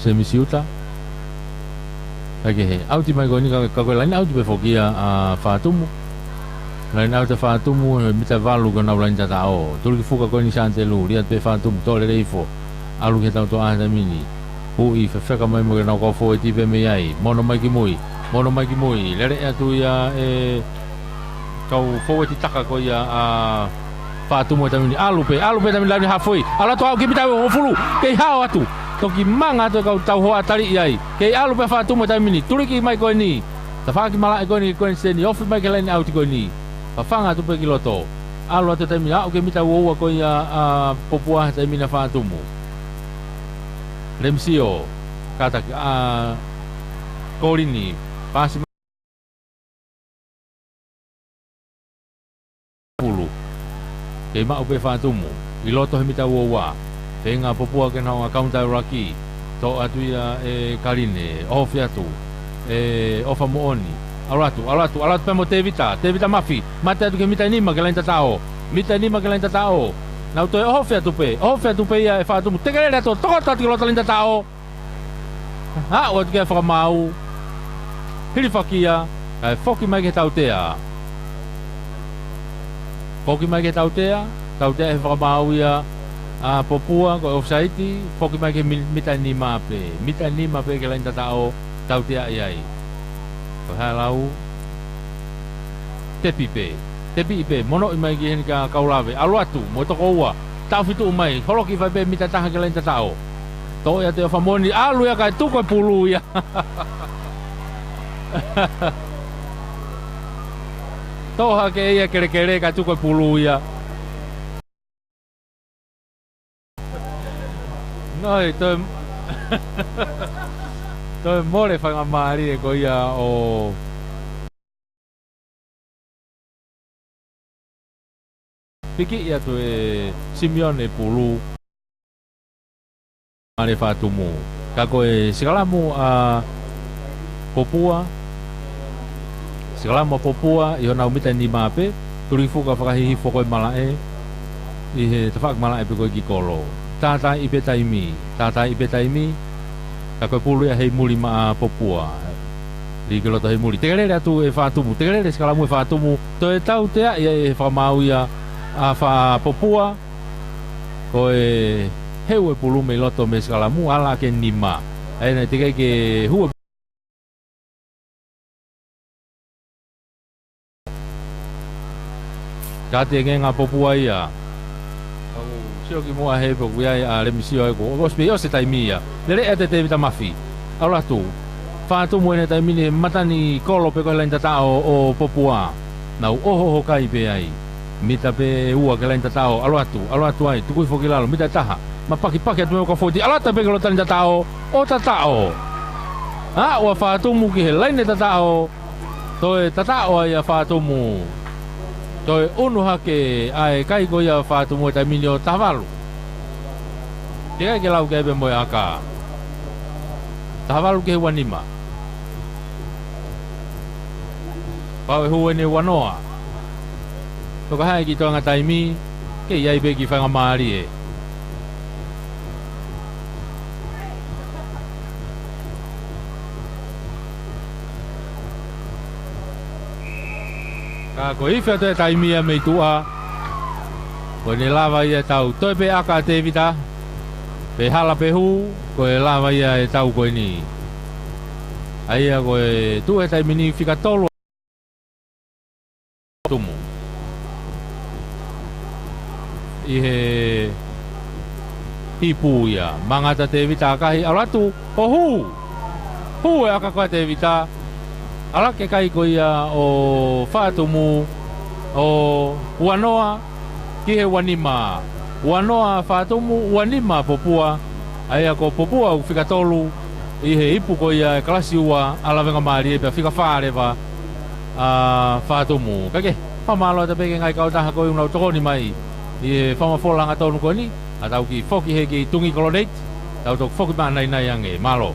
Semisi Uta. Kae kehe, ʻauti mai ko eni ka, ka ko e line out pē foki ia ʻa Fatumu. Line out ʻa Fatumu, he mita valu ko honau laini tataʻo. Tuliki fuka ko eni Santelu, liʻaki pē Fatumu, toʻo lelei hifo. ʻAlu ki he tau toʻa he taimi ni. Uʻi fefeka mai mo ke nau kau foueti pē mei ai. Mono mai ki mui, mono mai ki mui. Lele atu ia e kau foueti taka ko ia ʻa Fatumu he taimi ni. ʻAlu pē, ʻalu pē taimi ni laini halfway. ʻAlu atu haʻu ki he mita hongofulu. Kei hao atu. Toki manga atu e kau tauhoa taliʻi ai. Kei ʻalu pē Fatumu he taimi ni. Tuliki mai ko eni. Tafaʻaki malaʻe ko eni, ko eni seni. Ofi mai ki he line out ko eni. Fafanga atu pē ki loto. ʻAlu atu he taimi ni. Aʻu ki he mita ua ua ko ia ʻa Popua he taimi ni ʻa Fatumu. Lemisio. Kātaki ʻa Kolini. Pasi pulu. Kei maʻu pē Fatumu. ʻI loto he mita ua ua. Feinga Popua ke nau ʻa counter ruck. Toʻo atu ia ʻe Kaline. Ofi atu ʻe ʻOfa Moʻoni. ʻAlu atu, ʻalu atu, ʻalu atu pē mo Tevita. Tevita Mafi. Mate atu ki he mita nima ki he laini tataʻo. Mita nima ki he laini tataʻo. Nau toe ofi atu pē. Ofi atu pē ia ʻe Fatumu. Tekelele atu, tokoto atu ki loto laini tataʻo. Haʻu atu ki he fakamaau. Hilifakia, kae foki mai ki he tautea. Foki mai ki he tautea, tautea he fakamaau ia ʻa Popua, ko e offside, foki mai ki he mi-, mita nima pē. Mita nima pē ki he laini tataʻo, tautea ʻi ai. Ko e hā e lau? Tepi pē. Tepi pē. Monoʻi mai ki heni kia Kaulave. ʻAlu atu, mo e toko ua. Taʻofi tuʻu mai. Holoki fai pē mita taha ki he laini tataʻo. Toʻo ia ʻe ʻOfa Moʻoni, ʻalu ia kae tuku e pulu ia. Toʻo hake ia kelekele kae tuku e pulu ia. Ngai, toe, toe mole faingamālie ko ia ʻo pikiʻi atu ʻe Simione pulu. Mālie Fatumu. Ka ko e sikalamu ʻa Popua. Sikalamu ʻa Popua ʻi honau mita nima pē. Tuliki fuka fakahihifo ko e malaʻe. ʻI he tafaʻaki malaʻe pē ko ē ki kolo. Tātaaʻi pē taimi. Tātaaʻi pē taimi. Ka ko e pulu ia hei muli maʻa Popua. Lī ki loto hei muli. Tekelele atu ʻe Fatumu. Tekelele sikalamu ʻe Fatumu. Toe tautea ia ʻe he fakamaau ia ʻa Fa-, Popua. Ko e heu e pulu mei loto mei sikalamu, ala ki he nima. ʻA ia naʻe teʻeki ai ke hū e Kātaki e ngeʻenga ʻa Popua ia. ʻOku sio ki muʻa he pē ʻoku ʻi ai ʻa Lemisio ai ko ʻosi pē ʻosi e taimi ia. Lele atu ʻe Tevita Mafi. ʻAlu atu. Fatumu eni he taimi ni he mata ni kolo pē ko e laini tataʻo ʻo Popua. Nau ʻohoʻoho kai pē ai. Mita pē ʻe ua ki he laini tataʻo. ʻAlu atu. ʻAlu atu ai. Tuku hifo ki lalo. Mita ʻe taha. Mapakipaki atu mei he kau foueti. ʻAlu atu pē ki loto laini tataʻo. ʻO tataʻo. Aʻu ʻa Fatumu ki he laini tataʻo. Toe tataʻo ai ʻa Fatumu. Toe ʻunu hake ʻa e kai ko ia ʻa Fatumu he taimi ni ʻo taha valu. Teʻeki ai ke lau ke ʻai pē mo e ʻaka. Taha valu ki he ua nima. Pau e hū eni ʻe ua noa. Toka hai ki toenga taimi, kei ʻi ai pē kiʻi faingamālie. Ka ko e ifi atu e taimi ia mei tuʻa. Ko ʻene lava ia ʻetau toe pē ʻaka ʻa Tēvita. Pe hala pe hū, ko e lava ia ʻetau ko eni. ʻA ia ko e tuʻu he taimi ni fika tolu Tumu. ʻI he ipu ia. Mangata Tēvita ʻakahi ʻalu atu ʻo hū. Hū e ʻaka ko ia ʻa Tēvita. ʻAlaki e kai ko ia ʻo Fatumu ʻo ua noa ki he ua nima. Ua noa Fatumu, ua nima Popua. ʻA ia ko Popua ʻoku fika tolu ʻi he ipu ko ia e kalasi ua ʻa Lavengamālie pea fika fā leva ʻa Fatumu. Kae kehe, fakamālō atu pē ki he ngaahi kautaha ko ia ʻoku nau tokoni mai ʻi he fakamafola hangatonu ko eni, ʻa tau kiʻi foki he kiʻi tungi koloneiti, tau toki foki maʻanainai ange. Mālō.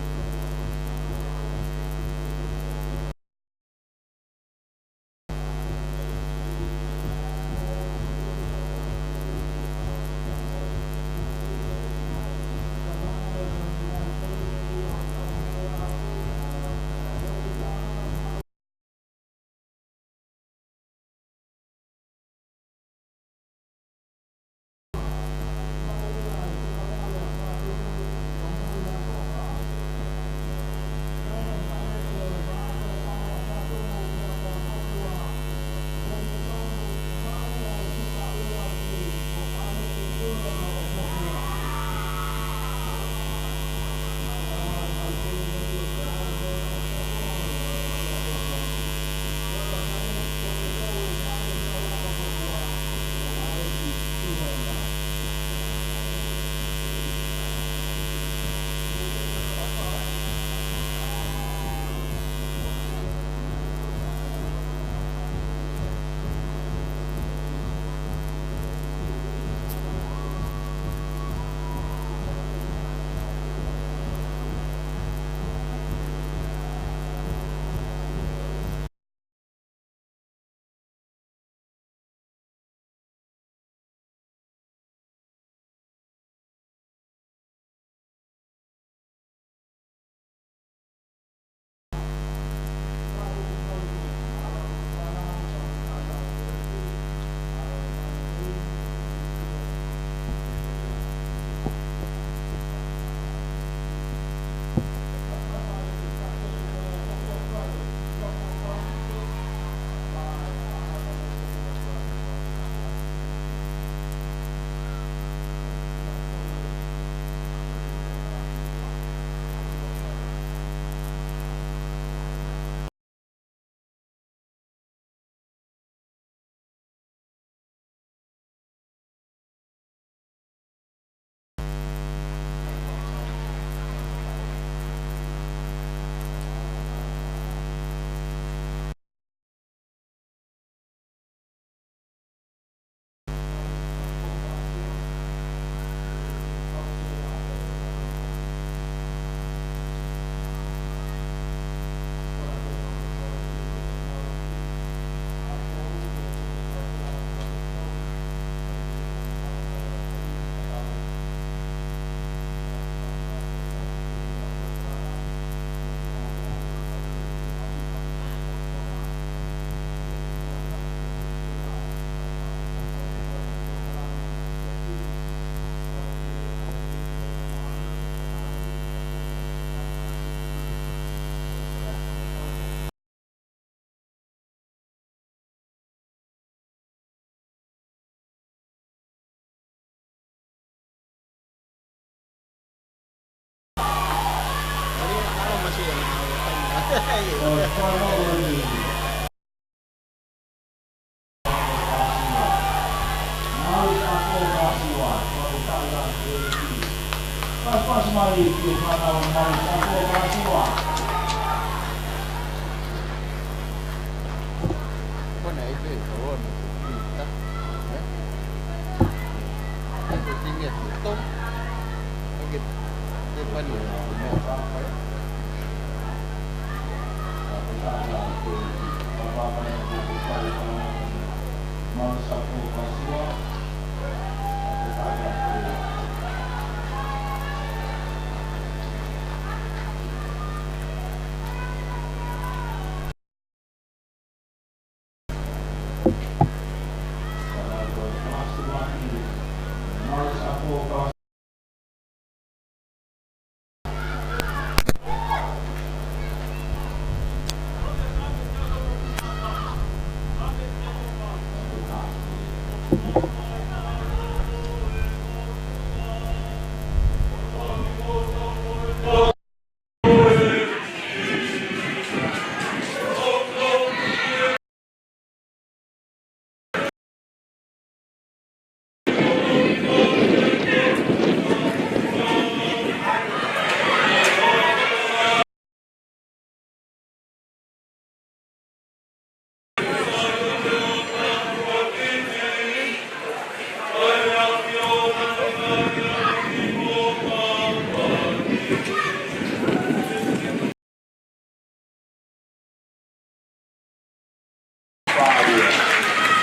Faʻalia.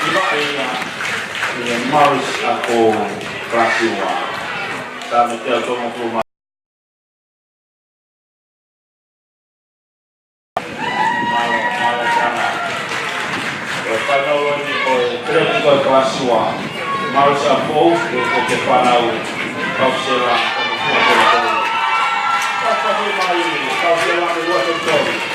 Ia, ia, ia, Morris Ako Rasiua. Sa me te au tomo kuma. Mālō, mālō, sana. Ko e fānau ni ko e Kelesi ko e Kalasi ua. Mālō sa fou, ko, ko e fānau. Kau sela, ko e fua ko e fou. Kau sela, ko e fua ko e fou.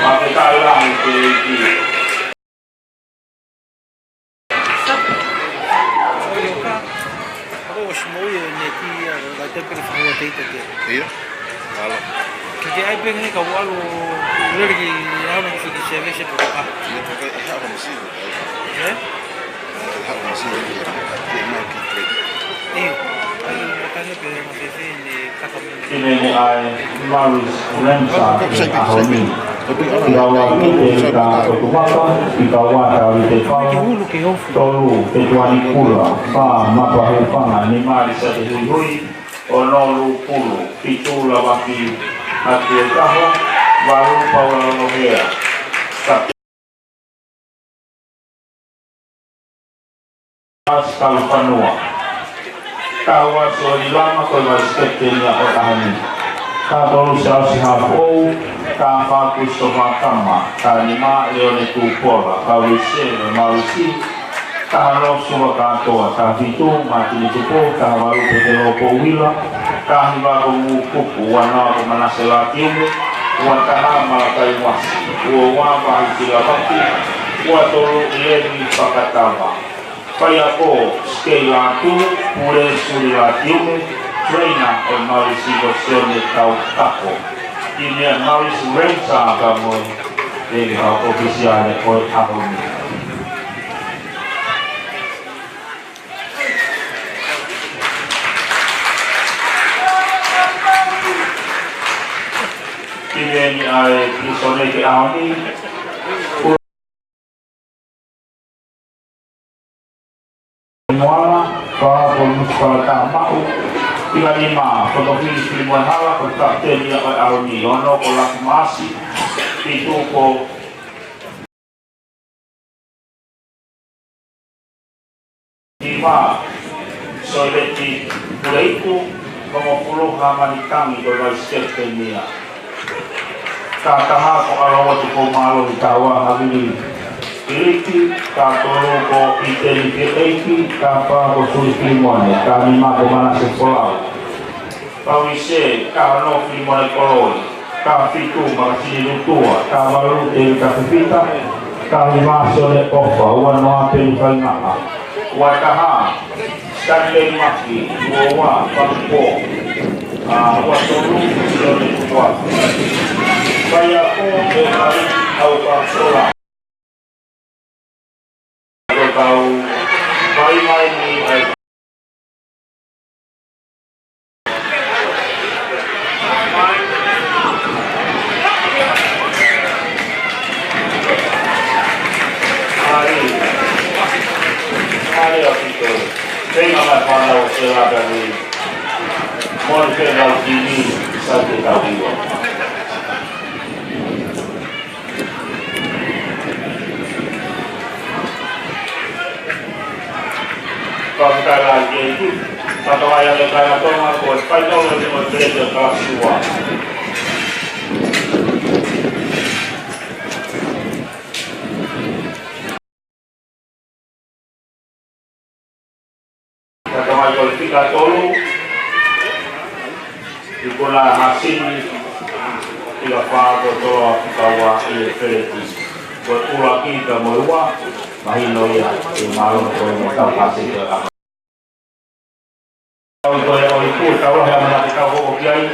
Fakafetaʻi lahi ki he ʻEiki. Ako o Simoʻi e neki ia, ka te peke fahua teita te. Ia. Ala. Ke ke ai peke he ka walu lele ki aona ki fiki service pe ka. Ia, peke e haʻu masiva. Ia? E haʻu masiva ia. Ke mau ki te. Ia. Ai, makane pe mafefe ne Ki he meʻa ʻa e Maurice Ramsar ʻi he ʻaho ni. Ki he ua Pite Ika Otumaka, ki he ua Tavite Pala, tolu Petuani Kula, fā Mapa Hufanga, nima Lisa Te Huihui, ono Lupulu, fitu Lavaki Atuetaho, valu Paula Lolohea. Ka Charles Kalufanua. Taha ua Sione Lama ko e vice captain ia ʻo e ʻaho ni. Taha tolu Siaosi Hafoʻou, taha fā Christopher Kama, taha nima Leone Tupola, ka ui se me Maurice, taha ono Suva Katoa, taha fitu Matini Tupo, taha valu Petelo Pouila, taha hiva ko Mukupu, ua noa ko Manase Latiume, ua taha Malakai Wasi, ua ua Vahi Silavaki, ua tolu Levi Fakatava. Faiako, Skei Latu, Pule Suli Latiume, trainer ʻo Maurice ko Sione Kautako. Ki he meʻa Maurice Ramsar ka mo e, e kau ʻofisiale ʻo e ʻaho ni. Ki he meʻa ʻa e pilīsone ki he ʻaho ni. Moala, fā ko Musipala Tamaʻu, ika nima, ko Tofili Filimone Hala, ko e kapiteni ia ʻo e ʻaho ni, ono ko Laki Maasi, fitu ko Nima, Soileti Puleiku, hongofulu Hamani Tangi ko e vice captain ia. Taha taha ko ʻAlauatu Koumālohi, taha ua Havili Piliki, taha tolu ko ʻIteni Pieteiki, taha fā ko Suli Filimone, taha nima ko Manase Folau. Ka ui se, taha ono Filimone Koloi, taha fitu Makasini Lutua, taha valu Tēvita Fifita, taha nima Sione ʻOfa, ua noa Peni Faingaʻa, ua taha Stanley Maki, ua ua Pakupo, ua tolu Sione Tua. Faiako ʻe Mari Aukasola. Ko e kau fai mai ni ʻa e Ari. Ari ʻaupito. Tenga mai fānau se la kani. Moni ke lau kini sa te kau iwa. Fakafetaʻi lahi ki he ʻEiki, fakatauange ʻa e kāinga Tonga ko e fainolo ʻi he moʻui pele ʻo e kalasi ua. Ka tamai ko e fika tolu, ʻi kona Hasini, fika fā ko Toloa, fika ua ʻi he Feleti. Ko e ʻuluaki ka mo e ua, mahino ia, ʻi mālō ko e mo tau Hasini ko e ʻaho. Tau ko e ʻoiku, tau he ʻamanaki tau hoko ki ai.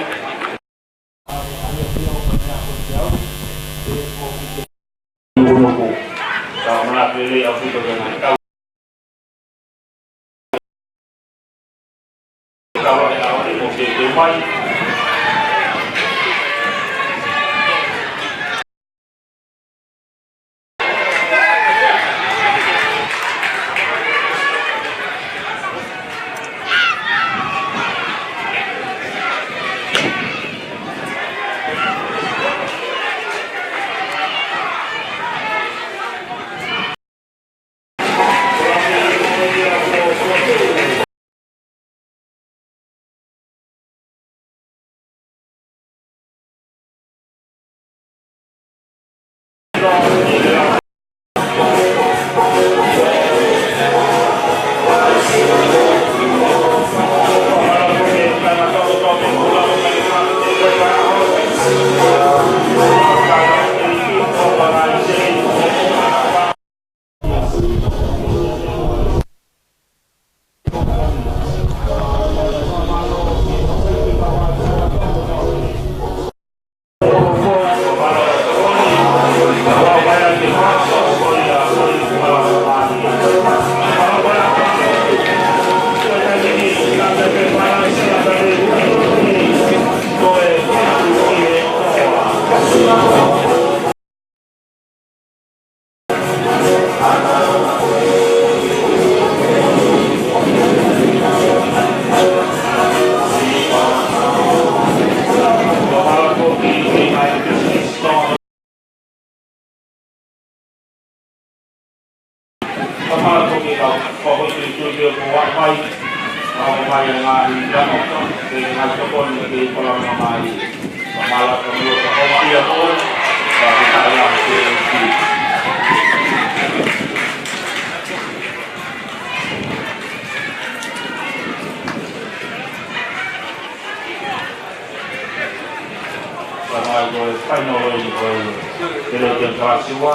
Ia ko ʻApai, ʻa ʻApai ʻa ngaahi tama, ke ngaahi tokoni ke palama mai. Ka mala ka mua ka homa ia ko, ka ke tala ke ki. Ka mai ko e final ʻeni ko e, ke le ke kalasi ua.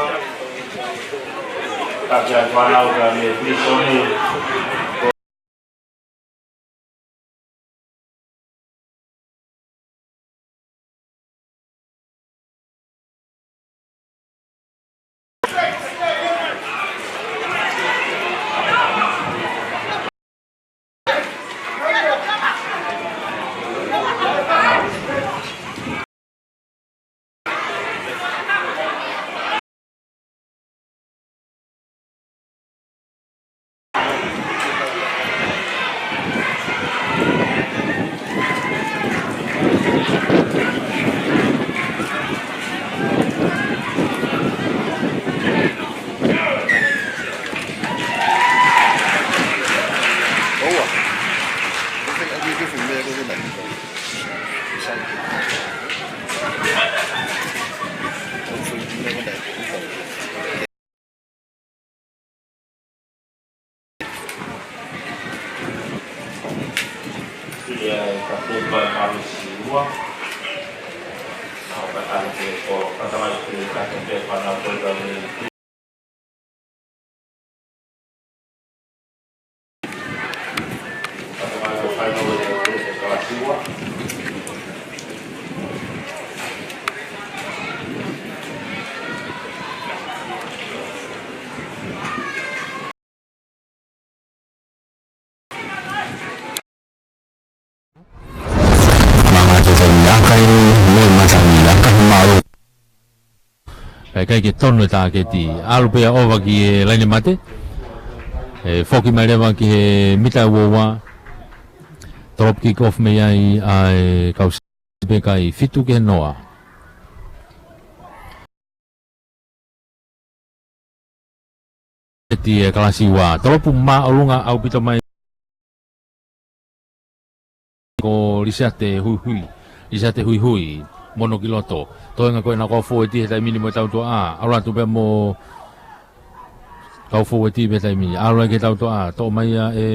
Ka ke ai fānau ka me Prisoni. Ia, ka te pa mami si ua. Au ka tali ke ko, ka tali ke ka te pe pa na ko ka me. Manga te tau ni aka i, mo e mata ni aka i maru. Ka ʻikai ke tonu e tāketi. ʻAlu pē ia ʻova ki he laine mate. ʻE foki mai leva ki he mita ua ua. Drop kick off mei ai ʻa e kau sipe kai fitu ki he noa. Eti e kalasi ua. Tolopu māʻolunga ʻaupito mai. Ko Lisiate Huihui. Lisiate Huihui. Mono ki loto. Toenga ko ena kau fōueti he taimi ni mo e tautua ʻa. ʻAlu atu pē mo kau fōueti pē taimi ni. ʻAlu ai ki he tautua ʻa. Toʻo mai ia ʻe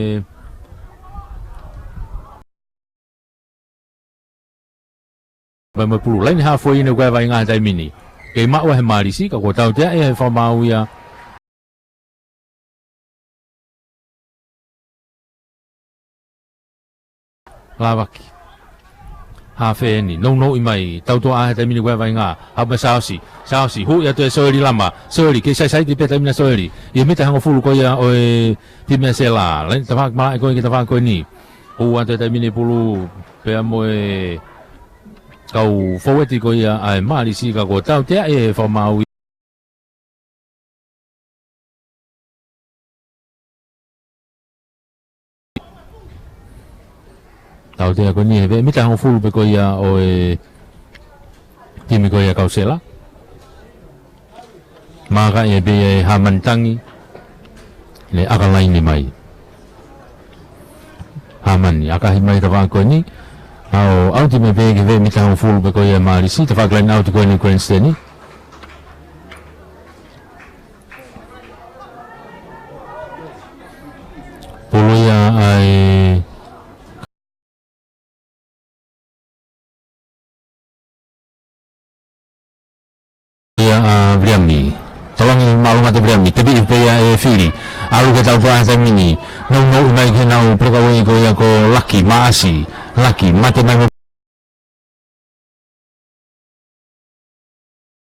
Pea mo e pulu laine hafo ʻi he ʻuka e vaʻinga he taimi ni. Kei maʻu ʻa e malisi, ka ko tautea ʻe he fakamaau ia. Lavaki. Hafe ʻeni, nounou ʻi mai, tautua ʻa he taimi ni ʻuka e vaʻinga. Hape Saosi, Saosi, hui atu ʻe Soeli Lama, Soeli, kei saisai ki pē taimi na Soeli. ʻI he mita hongofulu ko ia ʻo e timi ʻa Sela, laine tafaʻaki malaʻe ko ē ki he tafaʻaki ko eni. Hui atu e taimi ni pulu, pea mo e kau fōueti ko ia ʻa e malisi ka ko tautea ʻe he fakamaau ia. Tautea ko eni he veʻe mita hongofulu pē ko ia ʻo e timi ko ia kau Sela. Maka ia pē ia ʻe Hamani Tangi. Ne ʻaka laine mai. Hamani, ʻakahi mai tafaʻaki ko eni. ʻAo, ʻauti mai pē ki he veʻe mita hongofulu pē ko ia malisi, tafaʻaki laine ʻauti ko eni Grandstand. Pulu ia ʻa e Ia ʻa Viliami. Tolongi māʻolunga atu Viliami. Tepiʻi pē ia ʻe Fili. ʻAlu ki he tautua he taimi ni. Nounou ʻi mai ki heʻenau peleka uei ko ia ko Laki Maʻasi. Laki, mate mai mo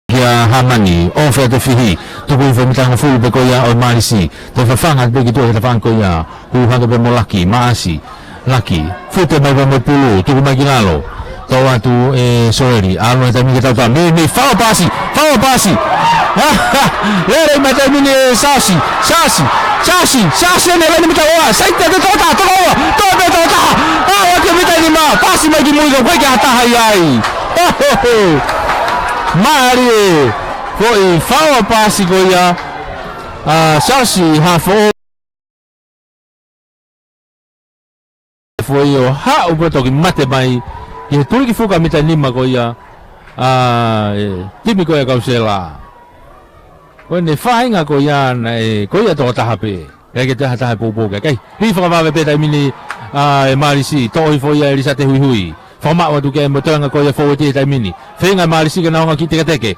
kia Hamani. ʻOfa atu e fihi. Tuku ʻi he veʻe mita hongofulu pē ko ia ʻo e malisi. Toe fafanga pē ki tuʻa ki he tafaʻaki ko ia. Hū hake pē mo Laki, Maʻasi. Laki, fute mai pē mo e pulu, tuku mai ki lalo. Toʻo atu ʻe Soeli, ʻalu he taimi ni ki he tautua. Mei, mei, fau paasi, fau paasi. Lele mai taimi ni ʻe Saosi, Saosi, Saosi, Saosi ʻene laine mita ua, saite atu tokotaha, tokoua, toʻo pē tokotaha. ʻAlu ki he mita nima, paasi mai ki mui ka ʻoku ʻikai ke ha taha ʻi ai. Mālie, foʻi fau paasi ko ia ʻa Saosi Hafo. foʻi ʻo haʻu pea toki mate mai ki he tuliki fuka mita nima ko ia ʻa e timi ko ia ʻa Kausela. Ko ʻene faʻahinga ko ia naʻe, ko ia tokotaha pē. ʻIkai ke toe ha taha ʻe poupou ki ai. Hili fakavave pē taimi ni ʻa e Mālisi, toʻo hifo ia ʻe Lisa Tehuihui. Fakamaʻu atu ki ai mo e toenga ko ia fōueti he taimi ni. Feinga ʻe Mālisi ke nau hanga ʻo kiʻi teketeke.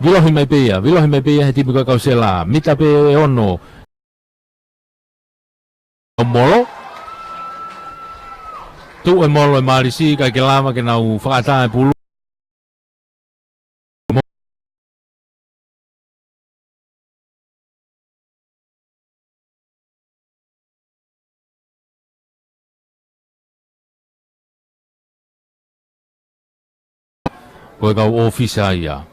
Vilohi mai pē ia, vilohi mai pē ia he timi ko ia ʻa Kausela. Mita pē ʻe ono. Molo. Tuʻu e molo ʻe Mālisi, ʻikai ke lava ke nau fakaʻatā e pulu. Ko e kau ʻōfisa ia.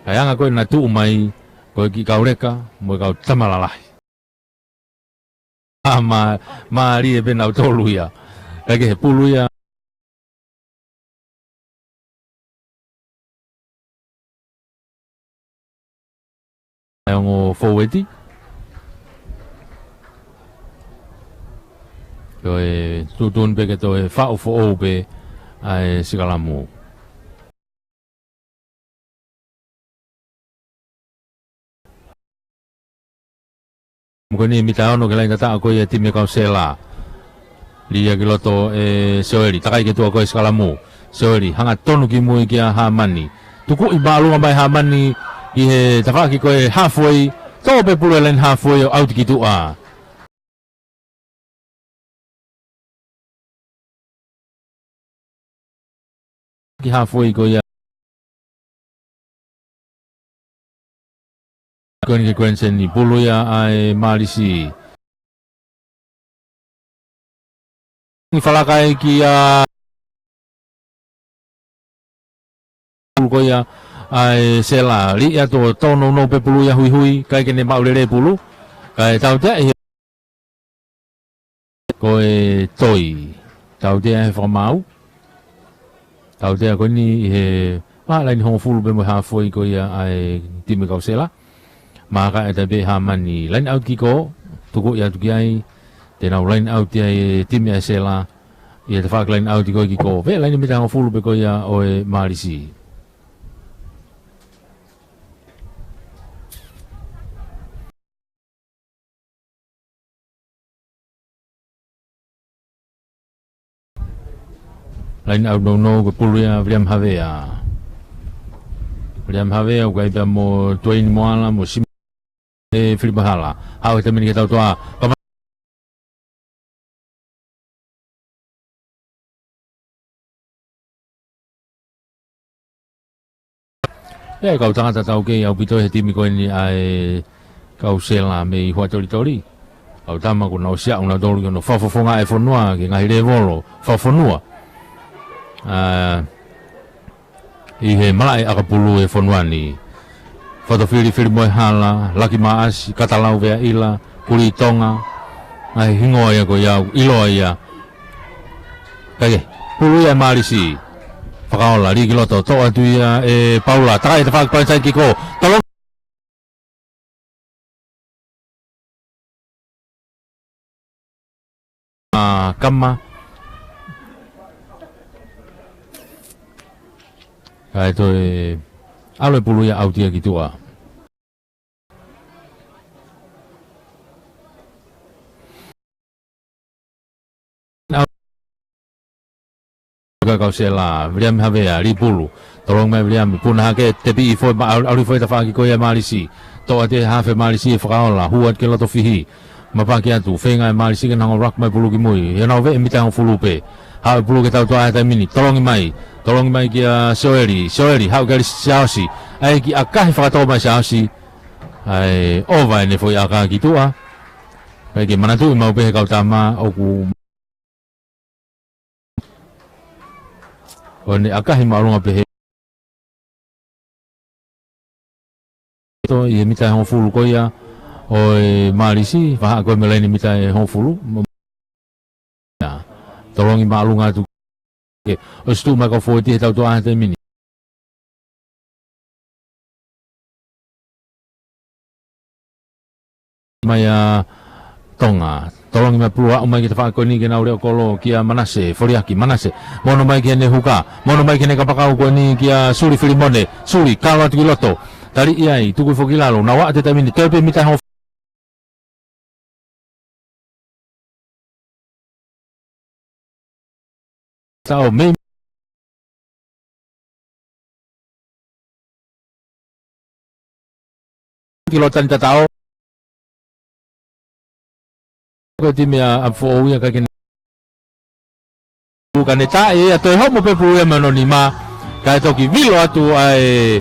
Kae anga ko ē naʻa tuʻu mai, ko e kiʻi kau leka, mo e kau tama lalahi. ʻA, mā, mālie pē nautolu ia. Kae kehe pulu ia. ʻA e ongo fōueti. Ko e tuʻutuʻuni pē ke toe faʻu foʻou pē ʻa e sikalamu. Mo ko eni mita ono ki he laine tataʻo ko ia ʻa e timi ʻa Kausela. Lī ia ki loto ʻe Sioeli, takai ki tuʻa ko e sikalamu. Sioeli, hanga tonu ki mui kia Hāmani. Tukuʻi māʻolunga mai Hāmani ki he tafaʻaki ko e halfway. Toʻo pē pulu ʻe laine halfway ʻo ʻauti ki tuʻa. Ki halfway ko ia. Ko eni ki Granson ni pulu ia ʻa e Mālisi. Ni falaka ai kia pulu ko ia ʻa e Sela. Lī ia toʻo nounou pē pulu ia huihui, ʻikai ke ne maʻu lelei pulu. Kae tautea ʻi he ko e toi. Tautea he fakamaau. Tautea ko eni ʻi he vahaʻa laine hongofulu pē mo e halfway ko ia ʻa e timi Kausela. Maka e tai pē Hāmani line out kick, tukuʻi atu ki ai. Te nau line out ia e timi ʻa Sela. ʻI he tafaʻaki line out ko e kick. Pē laine mita hongofulu pē ko ia ʻo e Mālisi. Line out nounou ko e pulu ia Viliami Havea. Viliami Havea, ʻoku ʻi ai pea mo Tueini Moala, mo Sima, ʻe Filipa Hala. Haʻu he taimi ni ki he tautoʻa. Kama ʻE, kau tangata taukei ʻaupito he timi ko eni ʻa e Kausela mei Huʻatolitoli. Kau tama kuo nau ʻosi aʻu nautolu ki hono fakafofonga e fonua, ki he ngaahi lēvolo fakafonua. ʻA, ʻi he malaʻe ʻakapulu e fonua ni. Fatofili Filimoehala, Laki Maʻasi, Katalau Veaʻila, Kuli Tonga, ngaahi hingoa ia ko ia ʻoku ʻiloa ia. Kae kehe, pulu ia ʻe Mālisi. Fakaola, lī ki loto, toʻo atu ia ʻe Paula, takai he tafaʻaki pau sai kiko. Tolongi ʻa Kama. Kae toe ʻalu e pulu ia ʻauti ia ki tuʻa. Ka Kausela, Viliami Havea, lī pulu. Tolongi mai Viliami, puna hake, tepi hifo, ma-, ʻalu, ʻalu hifo he tafaʻaki ko ia ʻa Mālisi. Toʻo atu ʻe he hafe ʻa Mālisi ʻe Fakaola, hū atu ki loto fihi. Mapaki atu, feinga ʻe Mālisi ke nau hanga ʻo ruck mai pulu ki mui. ʻI heʻenau veʻe mita hongofulu pē. Haʻu e pulu ki he tautoʻa he taimi ni, tolongi mai. Tolongi mai kia Sioeli, Sioeli, haʻu kia Siaosi. ʻAi e kiʻi ʻakahi fakatō mai Siaosi. ʻAi, ʻova ʻene foʻi ʻaka ki tuʻa. ʻAi ke manatuʻi maʻu pē he kau tama ʻoku ʻo ne ʻakahi māʻolunga pehē. Tō ʻi he mita hongofulu ko ia ʻo e Mālisi, vahaʻa ko ē mei he laine mita ʻe hongofulu. Mo-, ia. Tolongi māʻolunga atu. Ke, ʻosi tuʻu mai kau fōueti he tautoʻa he taimi ni. Mai ʻa Tonga. Tolongi mai pulu, aʻu mai ki he tafaʻaki ko eni ke nau leʻo kolo kia Manase, Foliaki, Manase. Mono mai ki heʻene huka, mono mai ki heʻene kapakau ko eni kia Suli Filimone, Suli, kalo atu ki loto. Taliʻi ai, tuku hifo ki lalo, nau aʻu atu he taimi ni, toe pē mita hongofulu. Taʻo mei ki loto ʻa Tani Tataʻo. Ko e timi ʻa, ʻa Foʻou ia ka ke ne. Ka ne taʻe ia toe homo pē pulu ia mei hono nima. Kae toki vilo atu ai.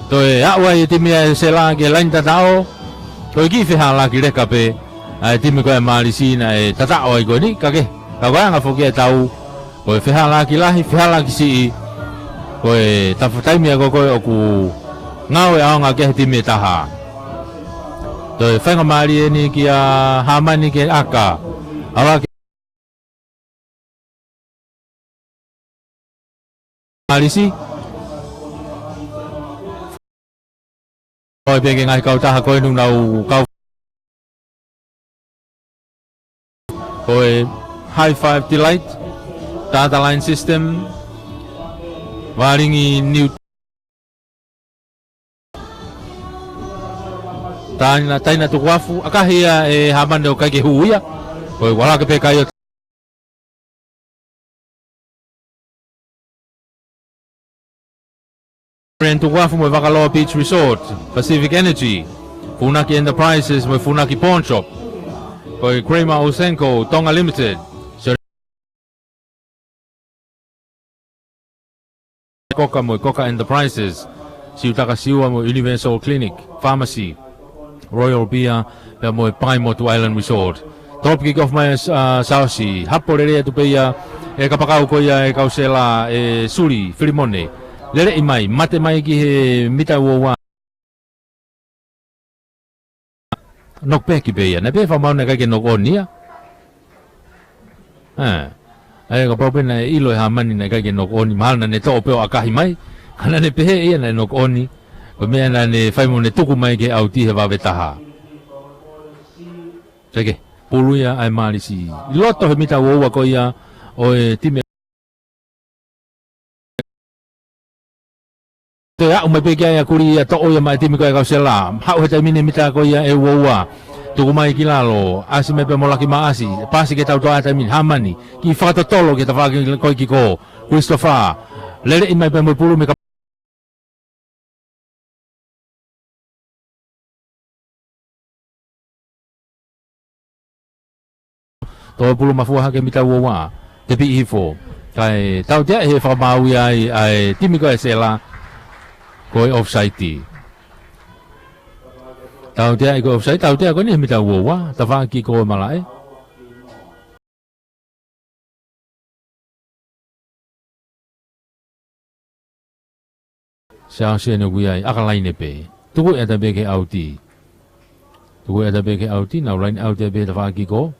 Toe aʻu ai e timi ʻa Sela ki he laini tataʻo. Ko e kiʻi fehālaaki leka pē ʻa e timi ko ē ʻa Malisi naʻe tataʻo ai ko eni, ka ke, ka ko e anga foki e tau, ko e fehālaaki lahi, fehālaaki siʻi, ko e tafa taimi ia ko ē ʻoku ngāue ʻaonga ki ai he timi ʻe taha. Toe faingamālie eni kia Hamani ke ʻaka. Ala ke Malisi. Ko e peke ngaahi kautaha ko eni ʻoku nau kau. Ko e High Five Delight, Data Line System, Valingi New. Taina, Taina Tukuafu, ʻakahi ia ʻe Hamani ʻo ʻikai ke hū ia. Ko e vala ke pē kai ʻo Grand Tukuafu mo e Vakaloa Beach Resort, Pacific Energy, Funaki Enterprises mo e Funaki Pawn Shop. Ko e Kramer Osenko, Tonga Limited. Koka mo e Koka Enterprises, Siutaka Siua mo e Universal Clinic, Pharmacy, Royal Beer, pea mo e Paimotu Island Resort. Top kick off mai ʻa, ʻa Saosi, hapo lelei atu pē ia, ʻe kapakau ko ia ʻe Kausela, ʻe Suli Filimone. Leleʻi mai, mate mai ki he mita ua ua. Knock back pē ia, naʻe pehē fakamaau naʻe ʻikai ke knock on ia. ʻE, ʻa ia kapau pē naʻe ʻilo ʻe Hamani naʻe ʻikai ke knock on, mahalo naʻa ne toʻo pē ʻo ʻakahi mai. Ka naʻa ne pehē ia naʻe knock on. Ko e meʻa naʻa ne fai mo ne tuku mai ke ʻauti he vave taha. Seke, pulu ia ʻa e Malisi. ʻI loto he mita ua ua ko ia ʻo e timi. Toe aʻu mai pē ki ai ʻa Kuli ia toʻo ia maʻa e timi ko ē ʻa Kausela. Haʻu he taimi ni mita ko ia ʻe ua ua. Tuku mai ki lalo. ʻAsi mai pē mo Laki Maʻasi. Pasi ke tau toʻa taimi ni. Hamani. Kiʻi fakatotolo ki he tafaʻaki ko ē kiko. Christopher. Leleʻi mai pē mo e pulu mei ka Toe pulu mafua hake mita ua ua. Tepiʻi hifo. Kae tautea he fakamaau ia ai ʻa e timi ko ē ʻa Sela. Ko e offside. Tautea ʻi ko e offside, tautea ko eni he mita ua ua. Tafaʻaki ko e malaʻe. Siaosi ʻene ui ai, ʻaka laine pē. Tuku ʻeta pē ke ʻauti. Tuku ʻeta pē ke ʻauti, nau laine ʻauti pē tafaʻaki ko.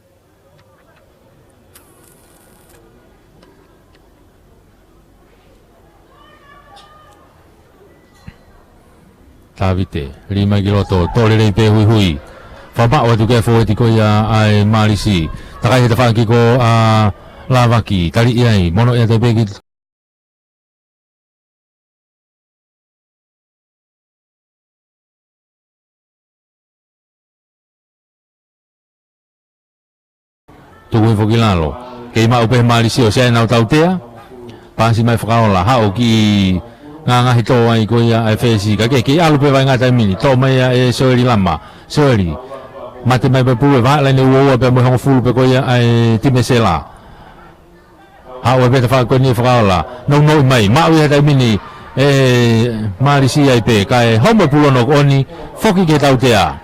Tavite, lima ki loto, tō lelei pē huihui. Fakapaʻu atu ki he fōueti ko ia ʻa e Malisi. Takai he tafaʻaki ko ʻa Lavaki, taliʻi ai, mono ʻeta pē ki Tuku hifo ki lalo. Kei maʻu pē he Malisi ʻo ʻosi ʻenau tautea. Pasi mai Fakaola, haʻu ki ngangahi tō ai ko ia ʻa e fesi. Ka ke kei ʻalu pē vaʻinga taimi ni. Toʻo mai ia ʻe Soeli Lama. Soeli. Mate mai pē pulu ʻe vahaʻa laine ua ua pea mo e hongofulu pē ko ia ʻa e timi ʻa Sela. Haʻu ai pē tafaʻaki ko eni ʻa Fakaola. Nounou mai. Maʻu ia he taimi ni ʻe Malisi ai pē. Kae homo e pulu ʻo knock on. Foki ki he tautea.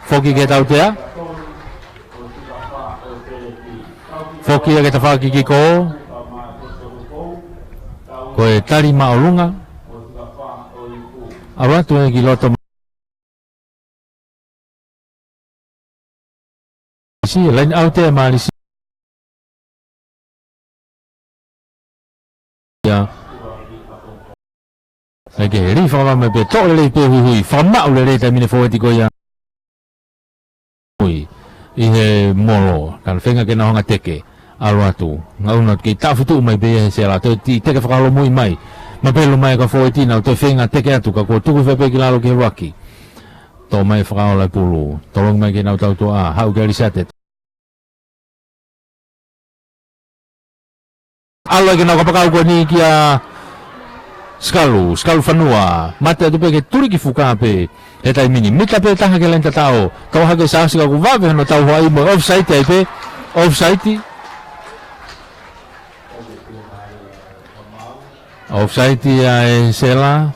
Foki ki he tautea. Foki ia ki he tafaʻaki kiko. Ko e tali māʻolunga. ʻAlu atu ē ki loto. Malisi, line out ē Malisi. Ia. ʻIkai ke lī fakavā mai pē, toʻo lelei pē Huihui, fakamaʻu lelei taimi ni e fōueti ko ia. Hui, ʻi he molo, ka ne feinga ke nau hanga teke, ʻalu atu. Ngaʻunu atu kei taʻofi tuʻu mai pē ia he Sela, toe teke fakaholomui mai. Mapelu mai ka fōueti nau toe feinga teke atu, ka kuo tuku hifo pē ki lalo ki he ruaki. Toʻo mai Fakaola e pulu, tolongi mai ke nau tautuʻa, haʻu kia Lisiate. ʻAlu ai ke nau kapakau ko eni kia Sikalu, Sikalu Fanua. Mate atu pē ke tuliki fuka pē he taimi ni. Mita pē taha ki he laine tataʻo. Tau hake Siaosi ka kuo vave hono tauhoaʻi mo e offside ai pē. Offside. Offside ia e Sela.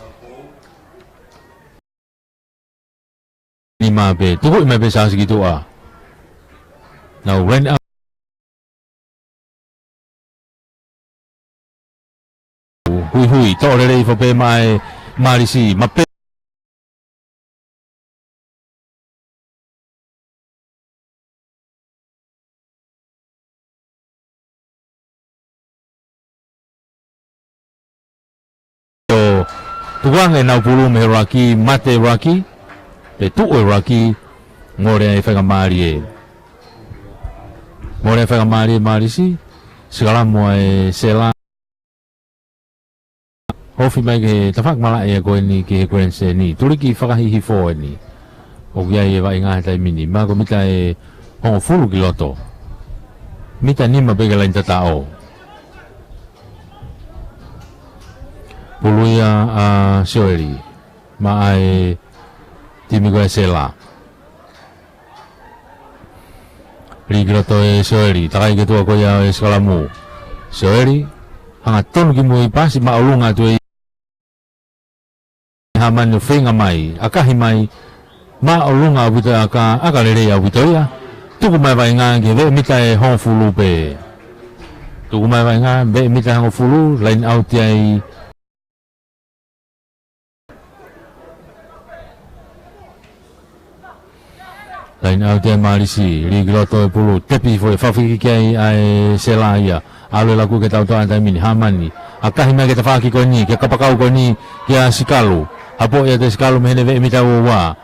Nima pē, tukuʻi mai pē Siaosi ki tuʻa. Nau line out. Huihui, toʻo lelei hifo pē mai Malisi, mapelu. ʻO tukuange ʻenau pulu mei he ruaki, mate ruaki, pe tuʻu e ruaki, mole ai faingamālie. Mole ai faingamālie Malisi, sikalamu ai Sela. Ofi mai ki he tafaʻaki malaʻe ko eni ki he grandstand ni. Tuliki fakahihifo eni. ʻOku ʻi ai e vaʻinga he taimi ni. Mako mita ʻe hongofulu ki loto. Mita nima pē ki he laine tataʻo. Pulu ia ʻa Sioeli. Maʻa e timi ko ia Sela. Lī ki loto e Sioeli, takai ki tuʻa ko ia e sikalamu. Sioeli, hanga tonu ki mui pasi māʻolunga atu e Hamani ʻo feinga mai, ʻakahi mai, māʻolunga ʻaupito ʻaka, ʻaka lelei ʻaupito ia. Tuku mai vaʻinga ki he veʻe mita ʻe hongofulu pē. Tuku mai vaʻinga, veʻe mita hongofulu, line out ai. Line out e Malisi, lī ki loto e pulu, tepi foʻi fafiki ki ai ʻa e Sela ia. ʻAlu e laku ke tautuʻa taimi ni, Hamani. ʻAkahi mai ki he tafaʻaki ko eni, ki he kapakau ko eni, kia Sikalu. Hapo ia te Sikalu mei heʻene veʻe mita ua ua.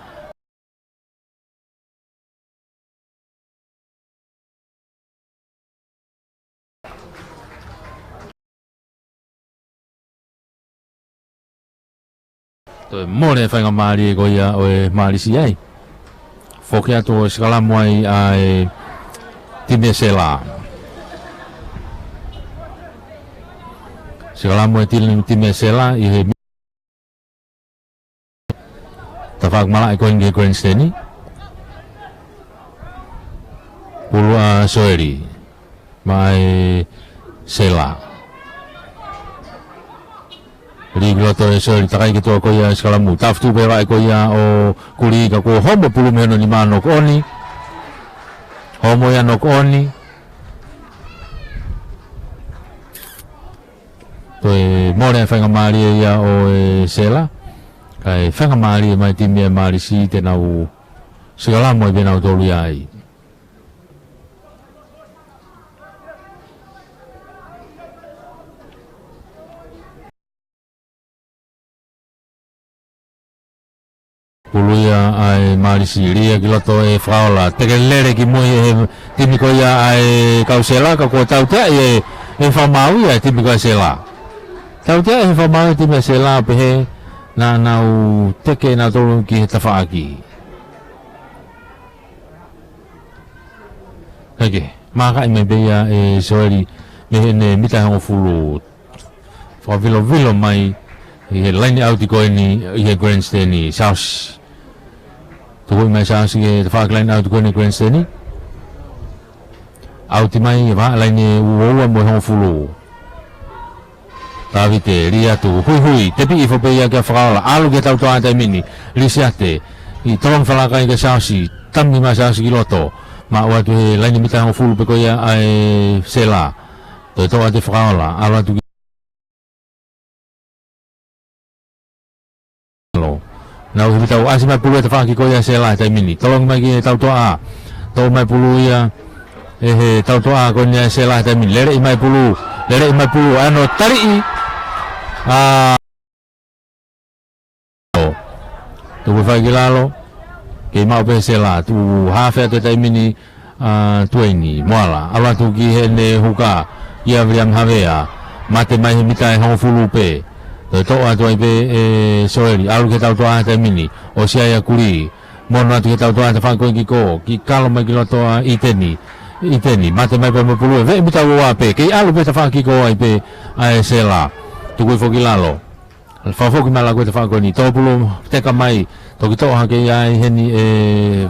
Toe mole faingamālie ko ia ʻo e Malisi ai. Foki atu ʻo sikalamu ai ʻa e timi e Sela. Sikalamu e tili timi e Sela ʻi he tafaʻaki malaʻe ko eni ki he grandstand ni. Pulu ʻa Sioeli. Maʻa e Sela. Lī ki loto e Sioeli, takai ki tuʻa ko ia e sikalamu. Tafutu pē vaʻe ko ia ʻo Kuli ka kuo homo pulu mei hono nima ʻo knock on. Homo ia knock on. Toe mole faingamālie ia ʻo e Sela. Kae faingamālie mai timi e Malisi te nau sikalamu ai pē nautolu ia ai. Pulu ia ʻa e Malisi, lī ia ki loto e Fakaola, teke lele ki mui e timi ko ia ʻa e kau Sela, ka kuo tautea e, e fakamaau ia e timi ko ia Sela. Tautea e fakamaau e timi Sela pehē naʻa nau teke nautolu ki he tafaʻaki. Heke, mākaʻi mai pē ia e Sioeli mei heʻene mita hongofulu. Fakavilovilo mai ʻi he line out ko eni ʻi he grandstand ni, Siaosi. Tukuʻi mai Siaosi ki he tafaʻaki line out ko eni grandstand ni. Out mai, vahaʻa laine ua ua mo e hongofulu. Tavite, lī atu, huihui, tepi hifo pē ia kia Fakaola, ʻalu ki he tautuʻa taimi ni, Lisiate, ʻi tolongi falala kai kia Siaosi, tami mai Siaosi ki loto, maʻu atu he laine mita hongofulu pē ko ia ʻa e Sela. Toe toʻo atu e Fakaola, ʻalu atu ki Lo. Nau himi tau ʻasi mai pulu e tafaʻaki ko ia Sela he taimi ni. Tolongi mai ki he tautuʻa. Toʻo mai pulu ia ʻe he tautuʻa ko eni ʻa Sela he taimi ni. Leleʻi mai pulu. Leleʻi mai pulu. ʻAno taliʻi. ʻA Tuku e fai ki lalo, kei maʻu pē Sela, tuku haafe atu he taimi ni, ʻa Tueini Moala, ʻalu atu ki heʻene huka, kia Viliami Havea, mate mai he mita ʻe hongofulu pē, toe toʻo atu ai pē ʻe Soeli, ʻalu ki he tautoʻa he taimi ni, ʻosi ia ʻa Kulī, mono atu ki he tautoʻa he tafaʻaki ko ē ki kō, kiʻi kalo mai ki loto ʻa ʻĪteni, ʻĪteni, mate mai pē mo e pulu ʻe veʻe mita ua ua pē, kei ʻalu pē tafaʻaki ko ē ai pē ʻa e Sela, tuku hifo ki lalo. Fakafoki mai lalo ko ē he tafaʻaki ko eni, tō pulu teka mai, toki toʻo hake ia ai heni ʻe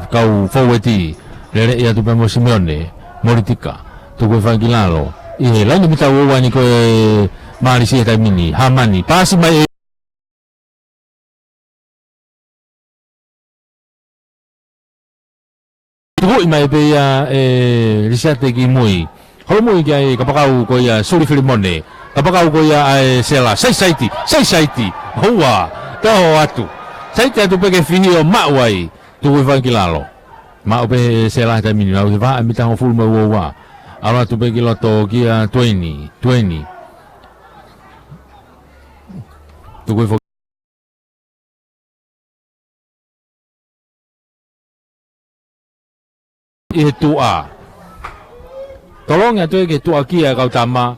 kau foueti, lele ia atu pē mo Simeone, Molitika, tuku e fai ki lalo. ʻI he laine mita ua ua eni ko ē Malisi he taimi ni, Hamani, paasi mai ʻe Tukuʻi mai pē ia ʻe Lisiate ki mui. Holomui ki ai kapakau ko ia Suli Filimone. Kapakau ko ia ʻa e Sela. Saisaiti, saisaiti. Hoa, tō atu. Saiti atu pē ke fihi ʻo maʻu ai. Tuku hifo ki lalo. Maʻu pē ʻe Sela he taimi ni. Nau he vahaʻa mita hongofulu mo e ua ua. ʻAlu atu pē ki loto kia Tueini. Tueini. Tuku hifo ʻi he tuʻa. Tolongi atu ʻe ia ki he tuʻa kia kau tama.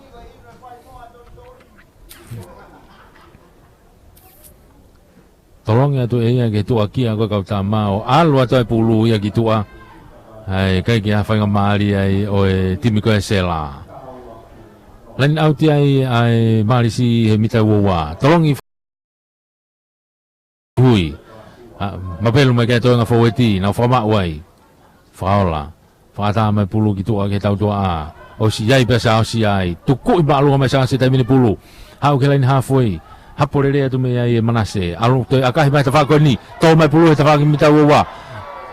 Tolongi atu ʻe ia ki he tuʻa kia ko e kau tama ʻo ʻalu atu ai pulu ia ki tuʻa. ʻAi, ʻikai ke ʻi ai ha faingamālie ai ʻo e timi ko ē Sela. Laine ʻauti ai ʻa e Malisi he mita ua ua. Tolongi hui. ʻA, mapelu mai ki ai toenga foueti, nau fakamaʻu ai. Fakaola. Fakaʻatā mai pulu ki tuʻa ki he tautoʻa. ʻOsi ai pē ʻa Saosi ai. Tukuʻi māʻolunga mai Saosi taimi ni pulu. Haʻu ki he laine hāfuei. Hapo lelei atu mei ai ʻe Manase. ʻAlu toe ʻakahi mai tafaʻaki ko eni. Tō mai pulu he tafaʻaki mita ua ua.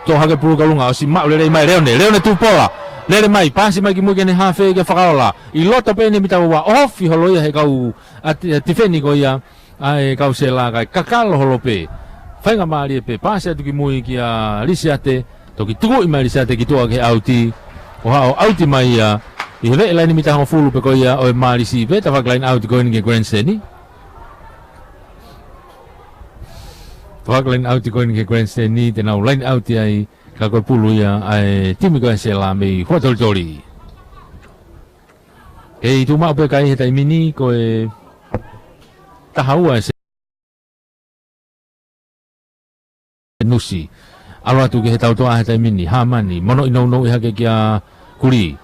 Tō hake pulu ki ʻolunga. ʻOsi maʻu lelei mai Leone. Leone tuʻu pola. Lele mai. Paasi mai ki mui ki heʻene haafe kia Fakaola. ʻI loto pē ʻene mita ua ua. Ofi holo ia he kau ʻa ti-, ʻa tifeni ko ia ʻa e kau Sela kae kakalo holo pē. Faingamālie pē, paasi atu ki mui kia Lisiate, toki tukuʻi mai Lisiate ki tuʻa ki he ʻauti, ʻo haʻu ʻo ʻauti mai ia, ʻi he veʻe laine mita hongofulu pē ko ia ʻo e Malisi pē, tafaʻaki laine ʻauti ko eni ki he grandstand. Tafaʻaki laine ʻauti ko eni ki he grandstand, te nau laine ʻauti ai, ka ko e pulu ia ʻa e timi ko ē Sela mei Huʻatolitoli. Kei tuʻu maʻu pē kai he taimi ni ko e taha ua ʻe Senusi. ʻAlu atu ki he tautoʻa he taimi ni, Hamani, mono ʻi nounou ʻi hake kia Kulī.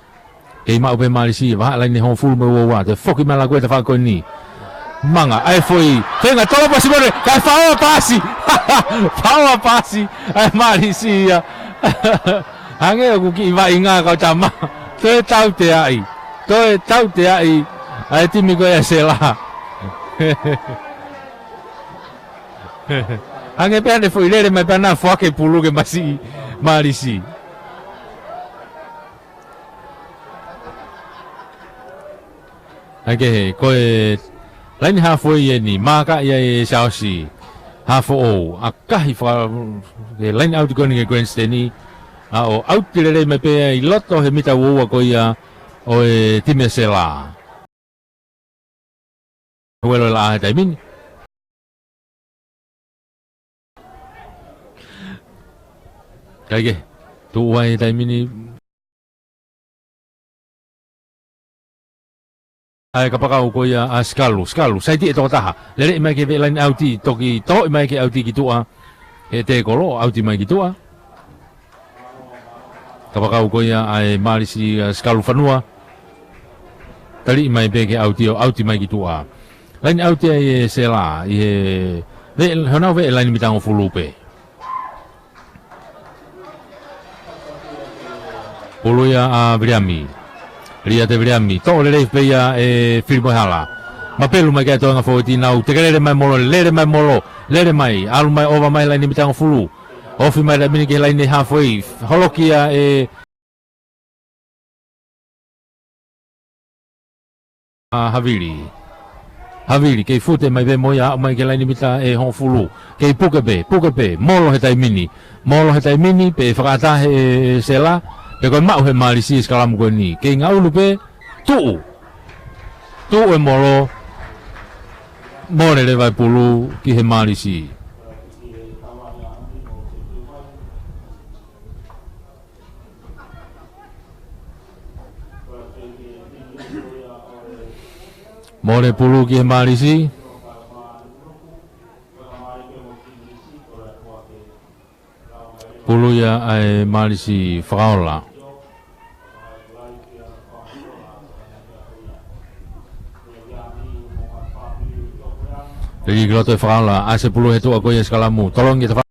Kei maʻu pē Malisi, vahaʻa laine hongofulu mo e ua ua, toe foki mai lalo ko ē tafaʻaki ko eni. Manga, ʻa e foʻi, feinga tolo pasi mone, kae faʻo paasi. Faʻo paasi, ʻa e Malisi ia. Hangē ʻoku kiʻi vaʻinga kau tama. Toe tauteaʻi. Toe tauteaʻi. ʻA e timi ko ia Sela. Hangē pē ʻene foʻi lele mai pē ʻana foaki pulu ke masiʻi Malisi. ʻAi ke he, ko e laine haafe eni, mākaʻi ai ʻe Saosi. Haafe ʻou, ʻakahi faka-, ke laine ʻauti ko eni ki he grandstand, ʻa ʻo ʻauti lelei mai pē ʻi loto he mita ua ua ko ia ʻo e timi ʻa Sela. Huelo la he taimi ni. Kae kehe, tuʻu ai he taimi ni. ʻAi kapakau ko ia ʻa Sikalu, Sikalu, saiti ʻe toko taha. Lele mai ki he veʻe laine ʻauti, toki toʻo mai ki he ʻauti ki tuʻa. He te kolo, ʻauti mai ki tuʻa. Kapakau ko ia ʻa e Malisi, ʻa Sikalu Fanua. Taliʻi mai pē ki he ʻauti ʻo ʻauti mai ki tuʻa. Laine ʻauti ai ʻe Sela, ʻi he, veʻe, honau veʻe laine mita hongofulu pē. Pulu ia ʻa Viliami. Lisiate Viliami. Toʻo lelei pē ia ʻe Filimoehala. Mapelu mai ki ai toenga foueti nau. Teke lele mai molo, lele mai molo, lele mai. ʻAlu mai ʻova mai laine mita hongofulu. Ofi mai laine ki he laine haafe. Holoki ia ʻe ʻa Havili. Havili, kei fute mai pē mo ia ʻo aʻu mai ki he laine mita ʻe hongofulu. Kei puke pē, puke pē, molo he taimi ni. Molo he taimi ni, pe fakaʻatā ʻe Sela, pe ko e maʻu he Malisi sikalamu ko eni. Kei ngaʻunu pē, tuʻu. Tuʻu e molo, mole leva e pulu ki he Malisi. Mole pulu ki he Malisi. Pulu ia ʻa e Malisi Fakaola. Lili ki loto e Fakaola, ʻasi e pulu he tuʻa ko ia e sikalamu. Tolongi e tafa-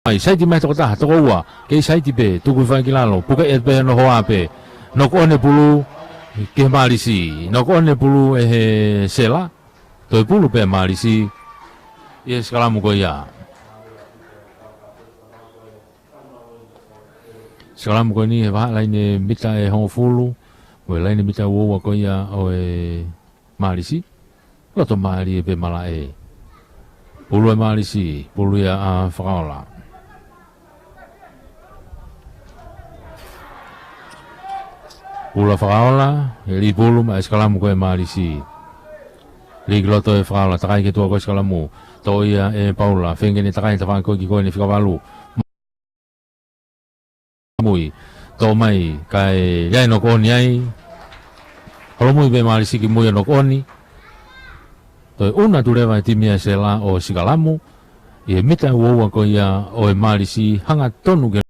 Ai, saiti mai toko taha, toko ua, kei saiti pē, tuku fai ki lalo, puke ʻe pē hono hoa pē. Knock on e pulu ki he Malisi, knock on e pulu ʻe he Sela, toe pulu pē Malisi, ʻi he sikalamu ko ia. Sikalamu ko eni he vahaʻa laine mita ʻe hongofulu, mo e laine mita uaua ko ia ʻo e Malisi. Loto mālie pē malaʻe. Pulu e Malisi, pulu ia ʻa Fakaola. Pulu ʻa Fakaola, ʻe lī pulu maʻa e sikalamu ko e Malisi. Lī ki loto e Fakaola, takai ki tuʻa ko e sikalamu. Toʻo ia ʻe Paula, feinga ke ne takai tafaʻaki ko ē ki ko ē ʻene fika valu. Mui. Toʻo mai, kae ʻi ai e knock on ai. Holomui pē Malisi ki mui ʻo knock on. Toe ʻunu atu leva e timi ʻa e Sela ʻo sikalamu. ʻI he mita uaua ko ia ʻo e Malisi hangatonu ke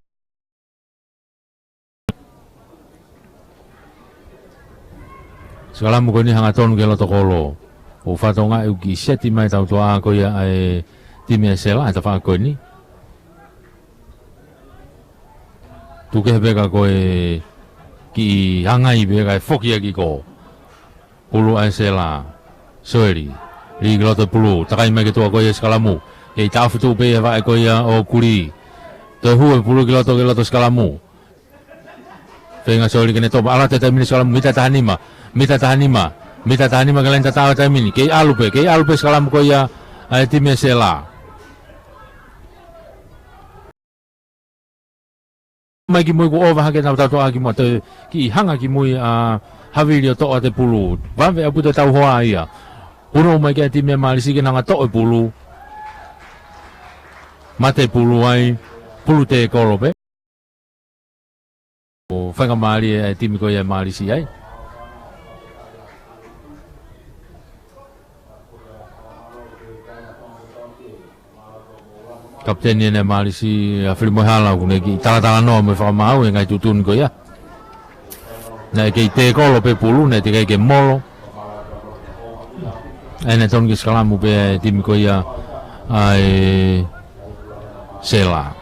Sikalamu ko eni hangatonu ki he loto kolo. ʻOku fatongia ʻoku kiʻi seti mai tautoa ko ia ʻa e timi ʻa e Sela ʻa e tafaʻaki ko eni. Tuku kehe pē ka ko e kiʻi hangai pē kae foki ʻaki ko. Pulu ʻa e Sela. Soeli. Lī ki loto pulu. Takai mai ki tuʻa ko ia sikalamu. Kei taʻofi tuʻu pē ia vaʻe ko ia ʻo Kuli. Toe hū e pulu ki loto ki loto sikalamu. Feinga Soeli ke ne topa, ʻalu atu e taimi ni sikalamu, mita taha nima, mita taha nima, mita taha nima ki he laine tataʻo he taimi ni, kei ʻalu pē, kei ʻalu pē sikalamu ko ia ʻa e timi ʻa e Sela. Mai ki mui kuo ʻova hake nau tautoa ki muʻa, toe kiʻi hanga ki mui ʻa Havili ʻo toʻo atu e pulu, vave ʻaupito e tau hoa ia. Punou mai ki he timi ʻa e Malisi ke nau hanga toʻo e pulu. Mate pulu ai, pulu tekolo pē. ʻO faingamālie e timi ko ia ʻa e Malisi ai. Kapiteni ʻa e Malisi ʻa Filimoehala ʻoku ne kiʻi talatalanoa mo e fakamaau he ngaahi tuʻutuʻuni ko ia. Naʻe kei tekolo pē pulu, naʻe teʻeki ai ke molo. ʻA ia naʻe tonu ke sikalamu pē e timi ko ia ʻa e Sela.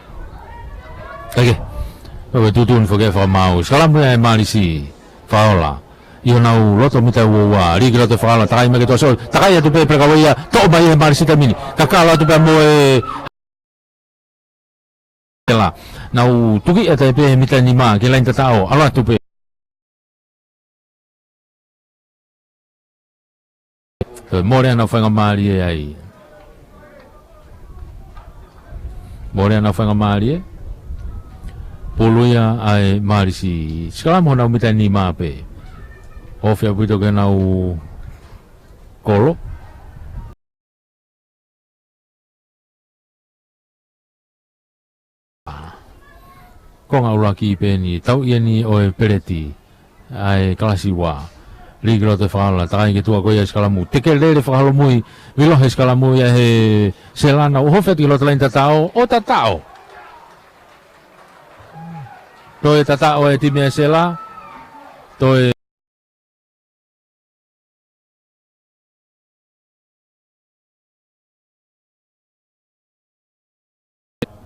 Kae kehe, ko e tuʻutuʻuni foki ʻa e fakamaau. Sikalamu ʻa e Malisi, Fakaola. ʻI honau loto mita uaua, lī ki loto e Fakaola, takai mai ki tuʻa Soeli. Takai atu pē pelekalo ia, toʻo mai ʻe he Malisi taimi ni. Kakalo atu pē mo e Sela. Nau tuki ʻatā pē he mita nima, ki he laine tataʻo, ʻalu atu pē. Toe mole ʻenau faingamālie ai. Mole ʻenau faingamālie. Pulu ia ʻa e Malisi. Sikalamu honau mita nima pē. Ofi ʻaupito ki honau kolo. Konga ʻuluaki pē eni, tau ia ni ʻo e peleti. ʻA e kalasi ua. Lī ki loto e Fakaola, takai ki tuʻa ko ia sikalamu. Teke lele fakaholomui, vilo he sikalamu ia he Sela nau ʻohofi atu ki loto laine tataʻo, ʻo tataʻo. Toe tataʻo e timi ʻa e Sela, toe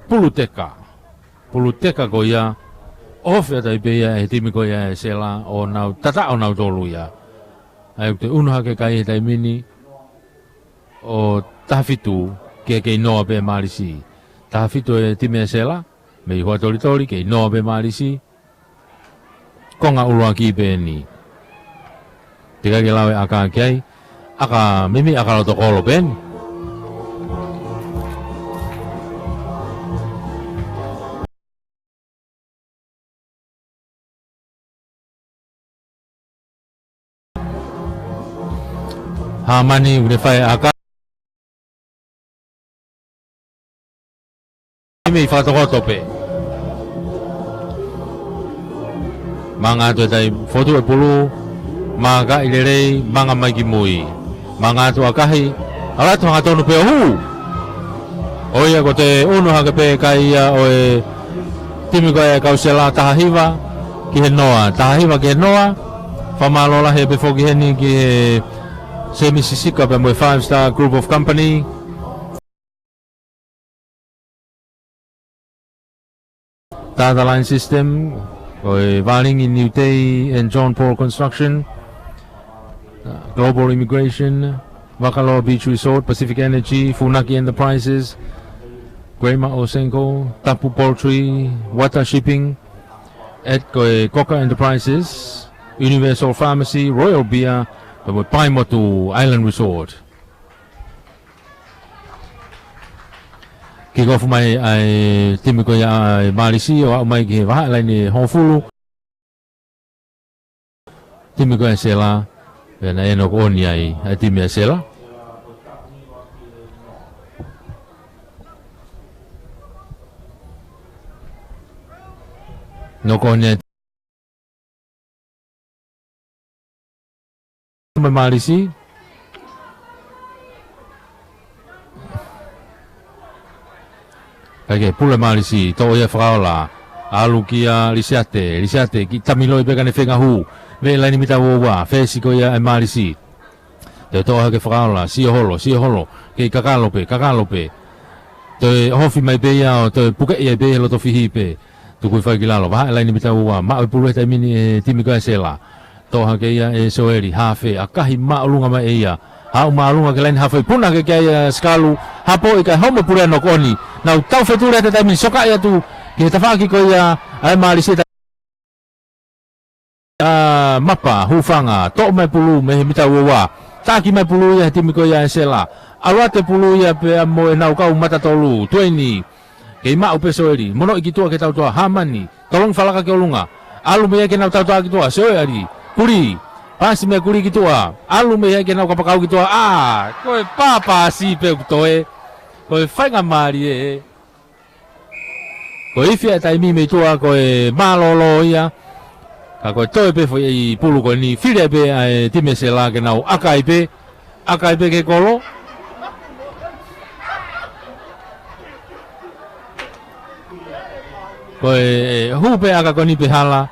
Pulu teka. Pulu teka ko ia, ʻohofi ʻatā pē ia ʻe he timi ko ia ʻa e Sela ʻo nau tataʻo nautolu ia. ʻA ia ʻoku toe ʻunu hake kai he taimi ni ʻo taha fitu ke kei noa pē Malisi. Taha fitu e timi ʻa e Sela, mei Huʻatolitoli, kei noa pē Malisi. Konga ʻuluaki pē eni. Teʻeki ke lau e ʻaka ki ai. ʻAka mimi, ʻaka loto kolo pē eni. Hāmani ʻoku ne fai ʻaka. Mei fakatokoto pē. Manga atu e tai, fotu e pulu, manga ʻi lelei, manga mai ki mui. Manga atu ʻakahi, ʻalu atu hangatonu pē ʻo hū. ʻO ia ko e unu hake pē kai ia ʻo e timi ko ia ʻa e kau Sela, taha hiva ki he noa, taha hiva ki he noa. Fakamālō lahi pē foki heni ki he Semi Sisika pea mo e Five Star Group of Company. Tata Line System, ko e Valingi New Day and John Paul Construction, uh, Global Immigration, Vakaloa Beach Resort, Pacific Energy, Funaki Enterprises, Grandma Osenko, Tapu Poultry, Wata Shipping, at ko e Coca Enterprises, Universal Pharmacy, Royal Beer, pea mo e Paimotu Island Resort. Kick off mai ʻa e timi ko ia ʻa e Mālisi ʻo aʻu mai ki he vahaʻa laine hongofulu. Timi ko ia ʻa Sela, pea naʻe knock on ai ʻa e timi ʻa Sela. Knock on ai mai Mālisi. Kae kehe, pule Mālisi, toʻo ia Fakaola. ʻAlu kia Lisiate, Lisiate, kiʻi tamiloi pē ka ne feinga hū. Veʻe laine mita ua ua, fesi ko ia ʻa e Mālisi. Toe toʻo hake Fakaola, sio holo, sio holo. Kei kakalo pē, kakalo pē. Toe ofi mai pē ia ʻo toe pukeʻi ai pē he loto fihi pē. Tukui fai ki lalo, vahaʻa laine mita ua ua, maʻu e pulu he taimi ni ʻe he timi ko ia ʻa Sela. Toʻo hake ia ʻe Soeli, hafe, ʻakahi māʻolunga mai ʻe ia. Haʻu māʻolunga ki he laine hafe, puna hake ki ai ʻa Sikalu, hapoʻi kae homo pule ʻa knock on. Nau tau fetuli he taimi ni, sokaʻi atu ki he tafaʻaki ko ia ʻa e Mālisi. ʻA Mapa, hūfanga, toʻo mai pulu mei he mita ua ua. Taki mai pulu ia he timi ko ia ʻa Sela. ʻAlu atu e pulu ia pea mo ʻenau kau mata tolu, Tueni. Kei maʻu pē Soeli, monoʻi ki tuʻa ki he tautoa, Hamani, tolongi falaka ki ʻolunga. ʻAlu mei ai ki heʻenau tautoa ki tuʻa, Soeli, Kuli. Pasi mei Kuli ki tuʻa, ʻalu mei ai ki heʻenau kapakau ki tuʻa, ʻā, ko e pāpasi pē ʻoku toe. Ko e faingamālie ē. Ko e ifi ʻa e taimi mei tuʻa ko e mālōlō ia. Ka ko e toe pē foʻi pulu ko eni, fili ai pē ʻa e timi ʻa Sela ke nau ʻaka ai pē. ʻAka ai pē ki he kolo. Ko e hū pē ʻaka ko eni pe hala.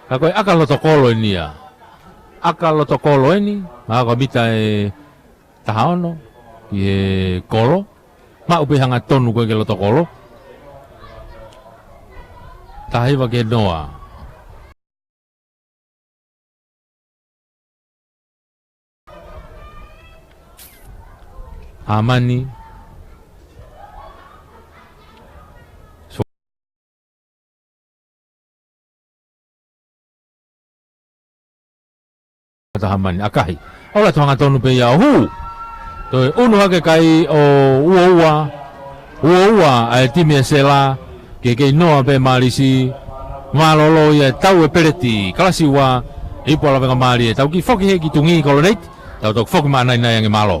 Ka ko e ʻaka loto kolo eni ia. ʻAka loto kolo eni, mahalo ko e mita ʻe taha ono ki he kolo. Maʻu pē hangatonu ko ē ki he loto kolo. Taha hiva ki he noa. Hamani. Taha mani, ʻakahi. ʻAlu atu hangatonu pē ia ʻo hū. Toe unu hake kai ʻo ua ua. Ua ua ʻa e timi ʻa Sela. Ke kei noa pē Mālisi. Mālōlō ia, tau e peleti, kalasi ua. Ipu ʻa Lavengamālie, tau kiʻi foki he ki Tungi Koloneiti. Tau toki foki maʻanainai ange, mālō.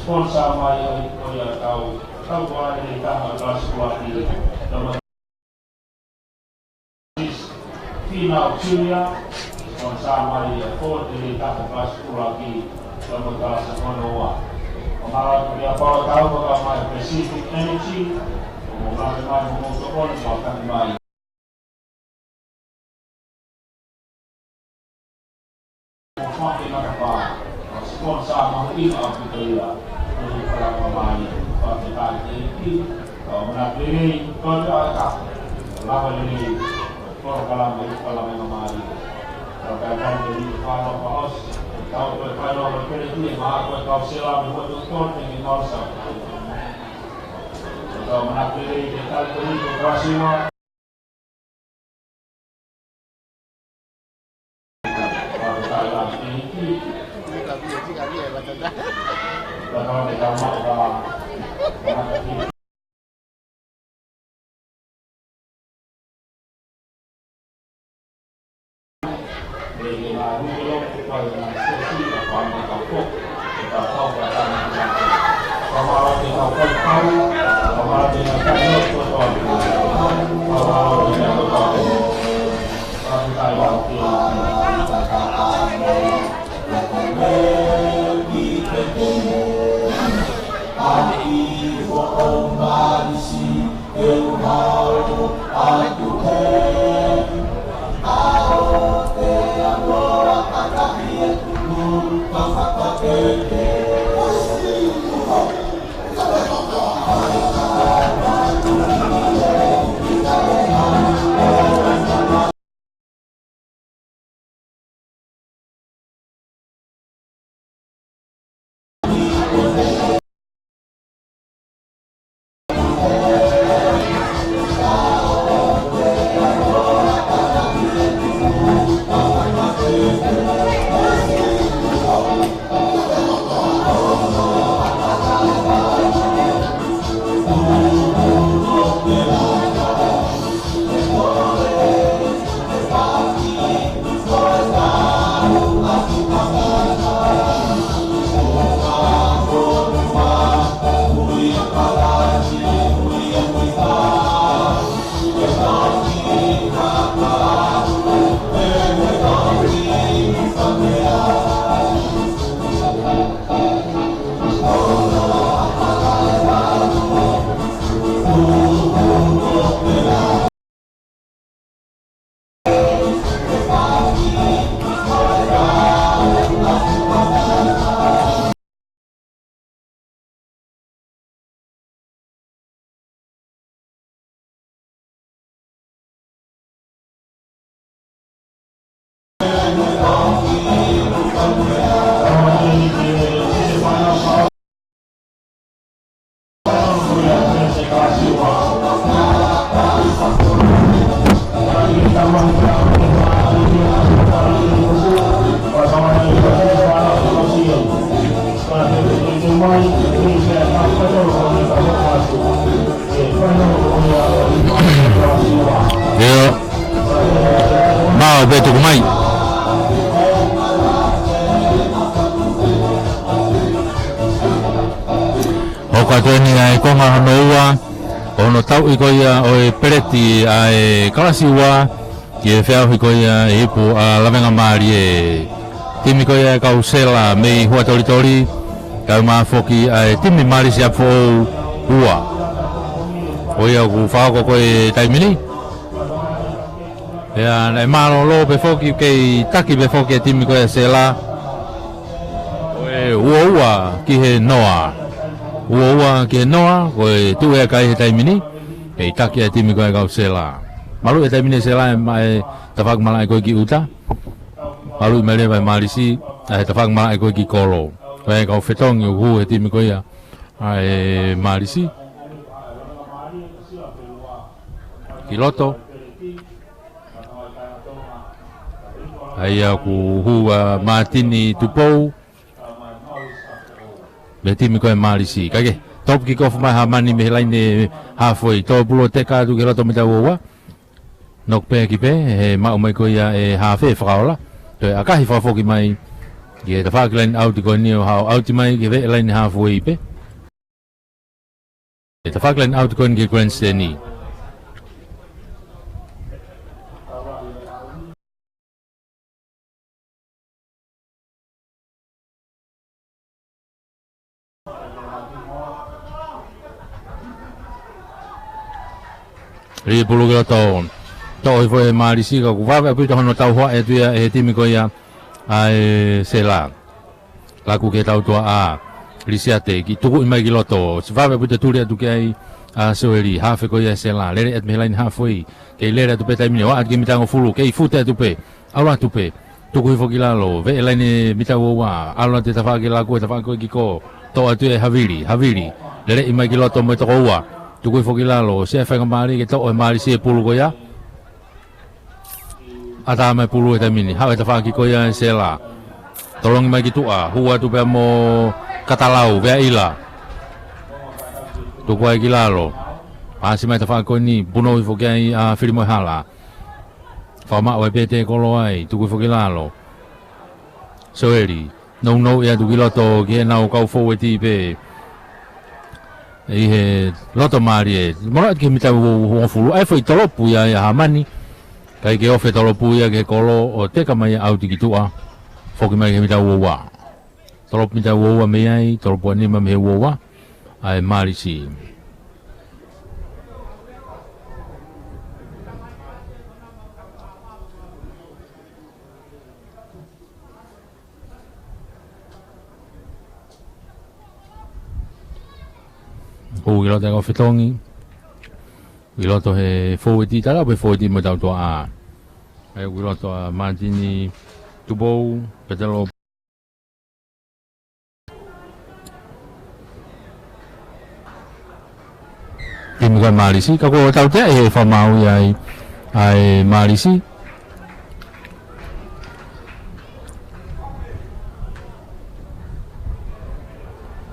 Sponsor mai ʻa e, ko ia tau, tau ua e taha Kalasi Kuaki, tau Finau Junior, sponsor mai ʻa e Ford e taha Kalasi Kuaki, tau Kalasi Konoa. Ko mala ko ia pau tau ko ka mai Pacific Energy, ko mo mai mai mo mo to on mo ka mai. Ko fake na ka pa, ko sponsor mahuʻinga ʻaupito ia, ko e kala ka mai, ko e kai te ki, ko mana pele, ko e ka, lava lele, ko e kala mai, kala mai ka mai. Ko e kai te ki, ko e kala ka os, ko e kai te ki, ma ko e kau sela, mo e kau sela, mo e kau sela. Ko mana pele, ko e kai te ki, ko e kala sela. Pea tuku mai. Hoko atu eni ʻa e konga hono ua, ʻo hono tauʻi ko ia ʻo e peleti ʻa e kalasi ua, ki he feʻauhi ko ia ʻe ipu ʻa Lavengamālie. Timi ko ia ʻa e kau Sela mei Huʻatolitoli, kae ʻumaʻā foki ʻa e timi Mālisi ʻApifoʻou ua. ʻA ia ʻoku fakahoko ko e taimi ni. Pea naʻe mālōlō pē foki, kei taki pē foki e timi ko ia Sela. Ko e ua ua ki he noa. Ua ua ki he noa, ko e tuʻu ʻa e kai he taimi ni. Kei taki e timi ko ia kau Sela. Maluʻi e taimi ni Sela ʻe ma-, ʻe tafaʻaki malaʻe ko ē ki ʻuta. Maluʻi mai leva ʻe Mālisi, ʻa e tafaʻaki malaʻe ko ē ki kolo. Ko e kau fetongi ʻoku hū he timi ko ia ʻa e Mālisi. Ki loto. ʻA ia ʻoku hū ʻa Mātini Tupou. Mei he timi ko ē Mālisi. Kae kehe, top kick off mai Hāmani mei he laine halfway. Tō pulu ʻo teka atu ki loto mita ua ua. Knock back pē, he maʻu mai ko ia ʻe hafe fakaola. Toe ʻakahi fakafoki mai. Ki he tafaʻaki line out ko eni ʻo haʻu ʻauti mai ki he veʻe laine halfway pē. ʻE tafaʻaki line out ko eni ki he grandstand. Lī pulu ki loto. Toʻo hifo ʻe Mālisi ka ʻoku vave ʻaupito hono tauhoa atu ia ʻe he timi ko ia ʻa e Sela. Laku ki he tautuaʻa. Lisiate, kiʻi tukuʻi mai ki loto. Siʻi vave ʻaupito tuli atu ki ai ʻa Soeli. Hafe ko ia Sela. Lele atu mei he laine halfway. Kei lele atu pē taimi ni. ʻO aʻu atu ki he mita hongofulu. Kei fute atu pē. ʻAlu atu pē. Tuku hifo ki lalo. Veʻe laine mita ua ua. ʻAlu atu e tafaʻaki laku e tafaʻaki ko ē ki kolo. Toʻo atu ʻe Havili. Havili. Leleʻi mai ki loto mo e toko ua. Tuku hifo ki lalo. Sio e faingamālie ke toʻo ʻe Mālisi e pulu ko ia. ʻAtā mai pulu he taimi ni. Haʻu e tafaʻaki ko ia ʻe Sela. Tolongi mai ki tuʻa. Hū atu pea mo Katalau. Veaʻila. Tuku ai ki lalo. Pasi mai tafaʻaki ko eni. Punou hifo ki ai ʻa Filimoehala. Fakamaʻu ai pē te kolo ai. Tuku hifo ki lalo. Soeli. Nounou ia atu ki loto ki heʻenau kau foueti pē. ʻI he loto mālie. Molo atu ki he mita ua ua hongofulu. ʻA e foʻi tolopu ia ʻa Hāmani. Kae ke ofi e tolopu ia ki he kolo ʻo teka mai ʻauti ki tuʻa. Foki mai ki he mita ua ua. Tolopu mita ua ua mei ai, tolopu ʻe nima mei he ua ua. ʻA e Mālisi. Hū ki loto e kau fetongi. Ki loto he foueti, tala pē foueti mo e tautuaʻa. ʻA ia ki loto ʻa Mātini Tupou, Petelo. Timi ko ē Mālisi, ka ko e tautea ʻe he fakamaau ia ai, ʻa e Mālisi.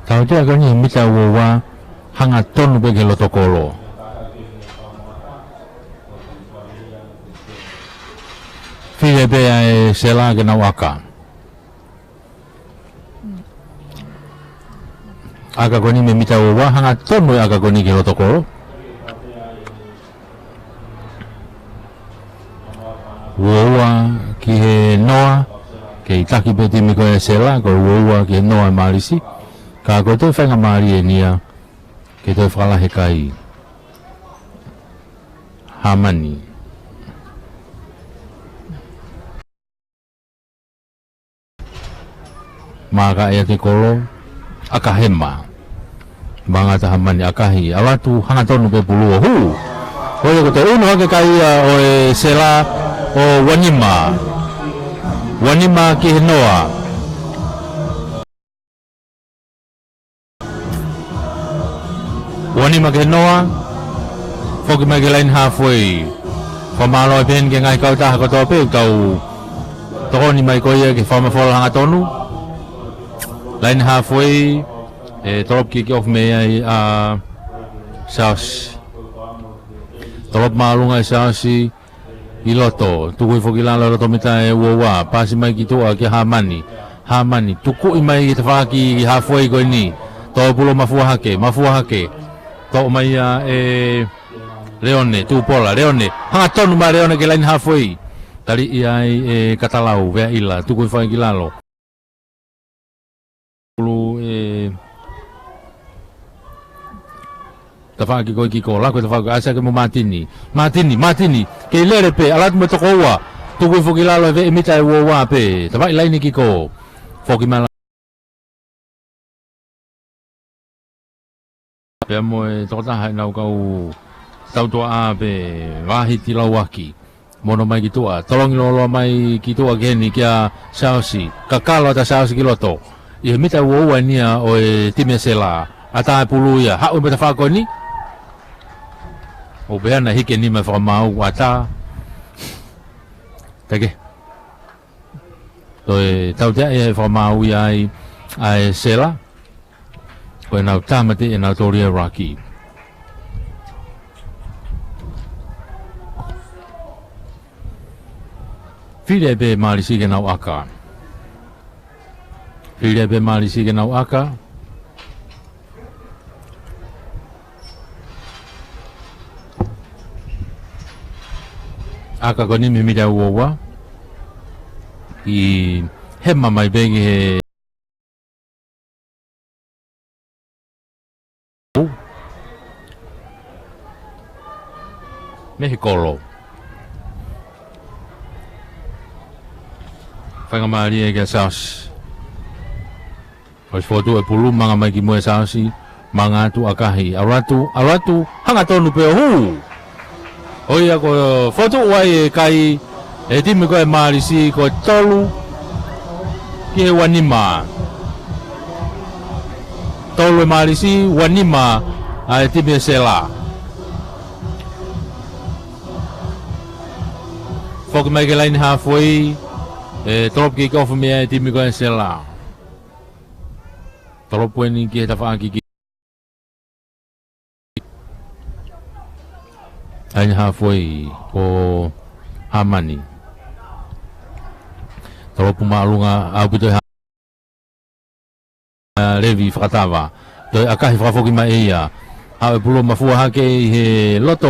Tautea ko eni he mita ua ua, hangatonu pē ki he loto kolo. Fili pē ʻa e Sela ke nau ʻaka. ʻAka ko eni mei he mita ua ua, hangatonu e ʻaka ko eni ki he loto kolo. Ua ua ki he noa, kei taki pē timi ko ē Sela, ko e ua ua ki he noa Mālisi. Ka ko e toe faingamālie eni ia, ke toe fakalahi e kai. Hāmani. Maka ia te kolo, ʻaka hema. Mangata Hāmani ʻakahi, ʻalu atu hangatonu pē pulu ʻo hū. Ko ia ko e toe ʻunu hake kai ia ʻo e Sela ʻo ua nima. Ua nima ki he noa. Ua nima ki he noa, foki mai ki he laine halfway. Fakamālō ai pē heni ki he ngaahi kautaha kotoa pē, ʻoku tau tokoni mai ko ia ke fakamafola hangatonu. Laine halfway, ʻe tolopu kick off mei ai ʻa Siaosi. Tolopu māʻolunga ʻe Siaosi, ʻi loto, tuku hifo ki lalo ʻi loto mita ʻe uaua, pasi mai ki tuʻa kia Hamani. Hamani, tukuʻi mai ki tafaʻaki ki halfway ko eni. Toʻo pulu mafua hake, mafua hake. Toʻo mai ia ʻe Leone, Tupola, Leone. Hangatonu mai Leone ki he laini halfway. Taliʻi ai ʻe Katalau, Veaʻila, tuku hifo ai ki lalo. Pulu ʻe tafaʻaki ko ē kiko, lako e tafaʻaki, ʻasi hake mo Matini. Matini, Matini, kei lele pē, ʻalu atu mo e toko ua. Tuku hifo ki lalo ʻe veʻe mita ʻe uaua pē. Tafaʻaki laini kiko. Foki mai la-, pea mo e tokotaha ʻenau kau tautuaʻa pē, Vahiti Lauaki. Mono mai ki tuʻa, tolongi lōloa mai ki tuʻa ki heni kia Saosi. Kakalo ʻa Saosi ki loto. ʻI he mita uaua eni ia ʻo e timi ʻa Sela. ʻAtā e pulu ia, haʻu e mita fā ko eni. ʻO pehē naʻe hiki e nima e fakamaau, ʻatā. Teke. Toe tautea e fakamaau ia ai ʻa e Sela. Ko ʻenau tāmateʻi ʻenau tōlia ruck. Fili ai pē Malisi ke nau ʻaka. Fili ai pē Malisi ke nau ʻaka. ʻAka ko eni mei he mita uaua. ʻI hema mai pē ki he mei he kolo. Faingamālie kia Saosi. ʻOsi fotu e pulu, manga mai ki muʻa Saosi, manga atu ʻakahi. ʻAlu atu, ʻalu atu, hangatonu pē ʻo hū. ʻO ia ko e fotu ʻa e kai ʻe he timi ko ē Malisi ko e tolu ki he ua nima. Tolu ʻe Malisi, ua nima ʻa e timi ʻa Sela. Foki mai ki he laini halfway, ʻe tolopu kick off mei ai e timi ko ē Sela. Tolopu eni ki he tafaʻaki ki ʻa e halfway ʻo Hamani. Tolopu māʻolunga ʻaupito ʻe Ha-, Levi Fakatava. Toe ʻakahi fakafoki mai ʻe ia. Haʻu e pulu mafua hake ʻi he loto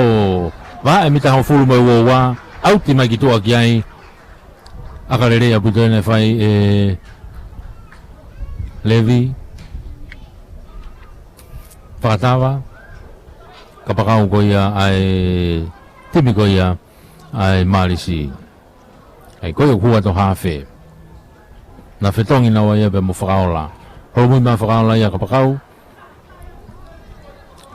vahaʻa e mita hongofulu mo e uaua. ʻAuti mai ki tuʻa ki ai. ʻAka lelei ʻaupito ʻena ʻe fai ʻe Levi Fakatava. Kapakau ko ia ʻa e timi ko ia ʻa e Malisi. ʻAi ko ia ʻoku hū atu hafe. Naʻe fetongi naua ia pea mo Fakaola. Holomui mai Fakaola ia kapakau.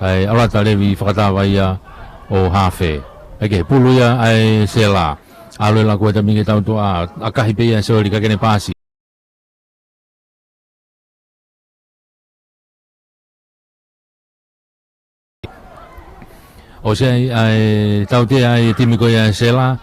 ʻAi ʻalu atu ʻa Levi Fakatava ia ʻo hafe. ʻAi ke he pulu ia ʻa e Sela. ʻAlu e laku e tami ke tautuʻa, ʻakahi pē ia Soli ka ke ne pasi. ʻOsi ʻai, ʻai, tautea ai e timi ko ia ʻa Sela.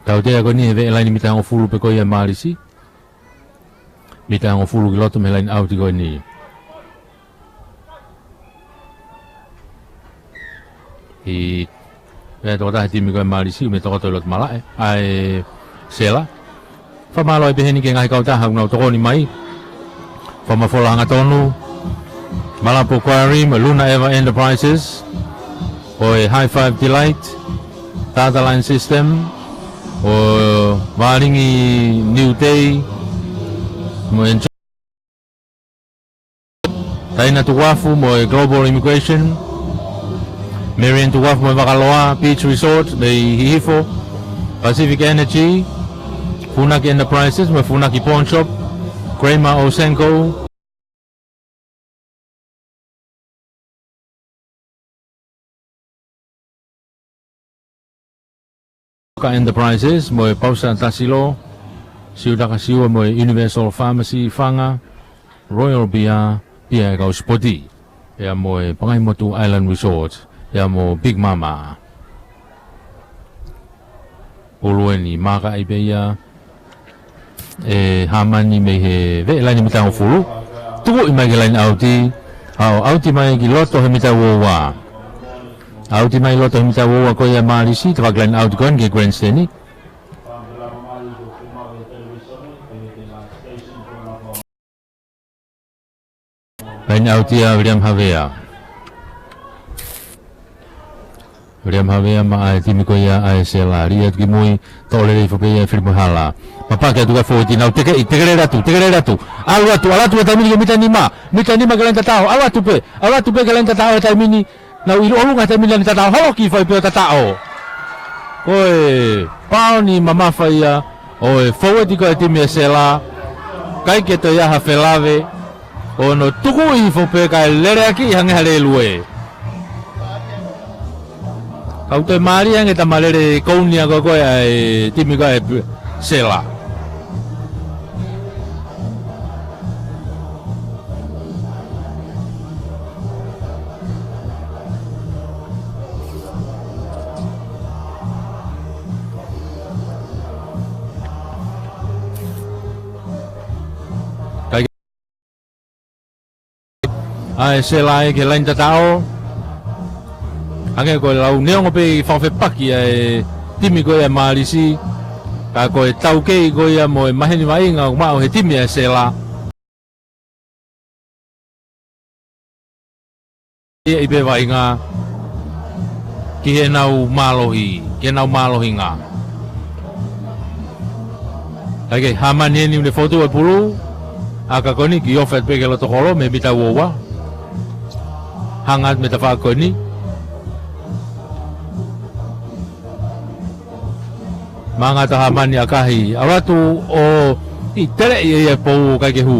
Tautea ko eni he veʻe laini mita hongofulu pē ko ia Malisi. Mita hongofulu ki loto mei he laini ʻauti ko eni. ʻI he tokotaha timi ko ē Malisi, ʻume tokoto ʻi loto malaʻe, ʻa e Sela. Fakamālō ai pē heni ki he ngaahi kautaha ʻoku nau tokoni mai. Fakamafola hangatonu, Malapo Quarry, mo Luna Eva Enterprises, ʻo e High Five Delight, Tata Line System, ʻo Vālingi New Day, mo Enjoy. Taina Tukuafu mo e Global Immigration, Marian Tukuafu mo e Vakaloa Beach Resort mei Hihifo, Pacific Energy, Funaki Enterprises mo e Funaki Pawn Shop, Kramer Osenko, Ka Enterprises, mo e Pausa Tasilo, Siutaka Siua mo e Universal Pharmacy Fanga, Royal Beer, Beer ʻa e kau sipoti, ʻa ia mo e Pangaimotu Island Resort, ʻa ia mo Big Mama. Pulu eni, maka ai pē ia, ʻe Hamani mei he veʻe laine mita hongofulu. Tukuʻi mai ki he laine ʻauti. ʻAo, ʻauti mai ki loto he mita uaua. ʻAuti mai loto he mita uaua ko ia ʻa Malisi, tafaʻaki laine ʻauti ko eni ki he grandstand. Laine ʻauti ʻa William Havea. William Havea maʻa e timi ko ia ʻa e Sela. Lī atu ki mui, toʻo lelei foki pē ia ʻe Filipo Hala. Mapaki atu ki he fōueti, nau tekeʻi, teke lelei atu, teke lelei atu. ʻAlu atu, ʻalu atu he taimi ni ki he mita nima. Mita nima ki he laine tataʻo, ʻalu atu pē, ʻalu atu pē ki he laine tataʻo he taimi ni. Nau ʻi ʻolunga he taimi ni laine tataʻo, holoki fai pē ʻo tataʻo. Ko e paoni mamafa ia ʻo e fōueti ko e timi ʻa e Sela. ʻIkai ke toe ʻi ai ha felave. ʻO nau tukuʻi hifo pē kae leleakiʻi hangē ha lēlue. Kau toe mālie ange ʻa e tama lele kouni ʻa ko ē ʻa e timi ko ē ʻa e Sela. ʻA e Sela ia ki he laine tataʻo. Hangē ko e lau neongo pē ʻi he fakafepaki ʻa e timi ko ia ʻa Malisi. Ka ko e taukei ko ia mo e maheni vaʻinga ʻoku maʻu he timi ʻa e Sela. ʻI ai pē vaʻinga ki heʻenau mālohi, ki heʻenau mālohinga. ʻIkai ke Hamani eni ʻoku ne fotu e pulu, ʻa ka ko eni kiʻi ofi atu pē ki he loto kolo, mei he mita uaua. Hanga atu mei he tafaʻaki ko eni. Manga atu ʻa Hamani ʻakahi, ʻalu atu ʻo ʻi teleʻi ʻe ia e pou ʻikai ke hū.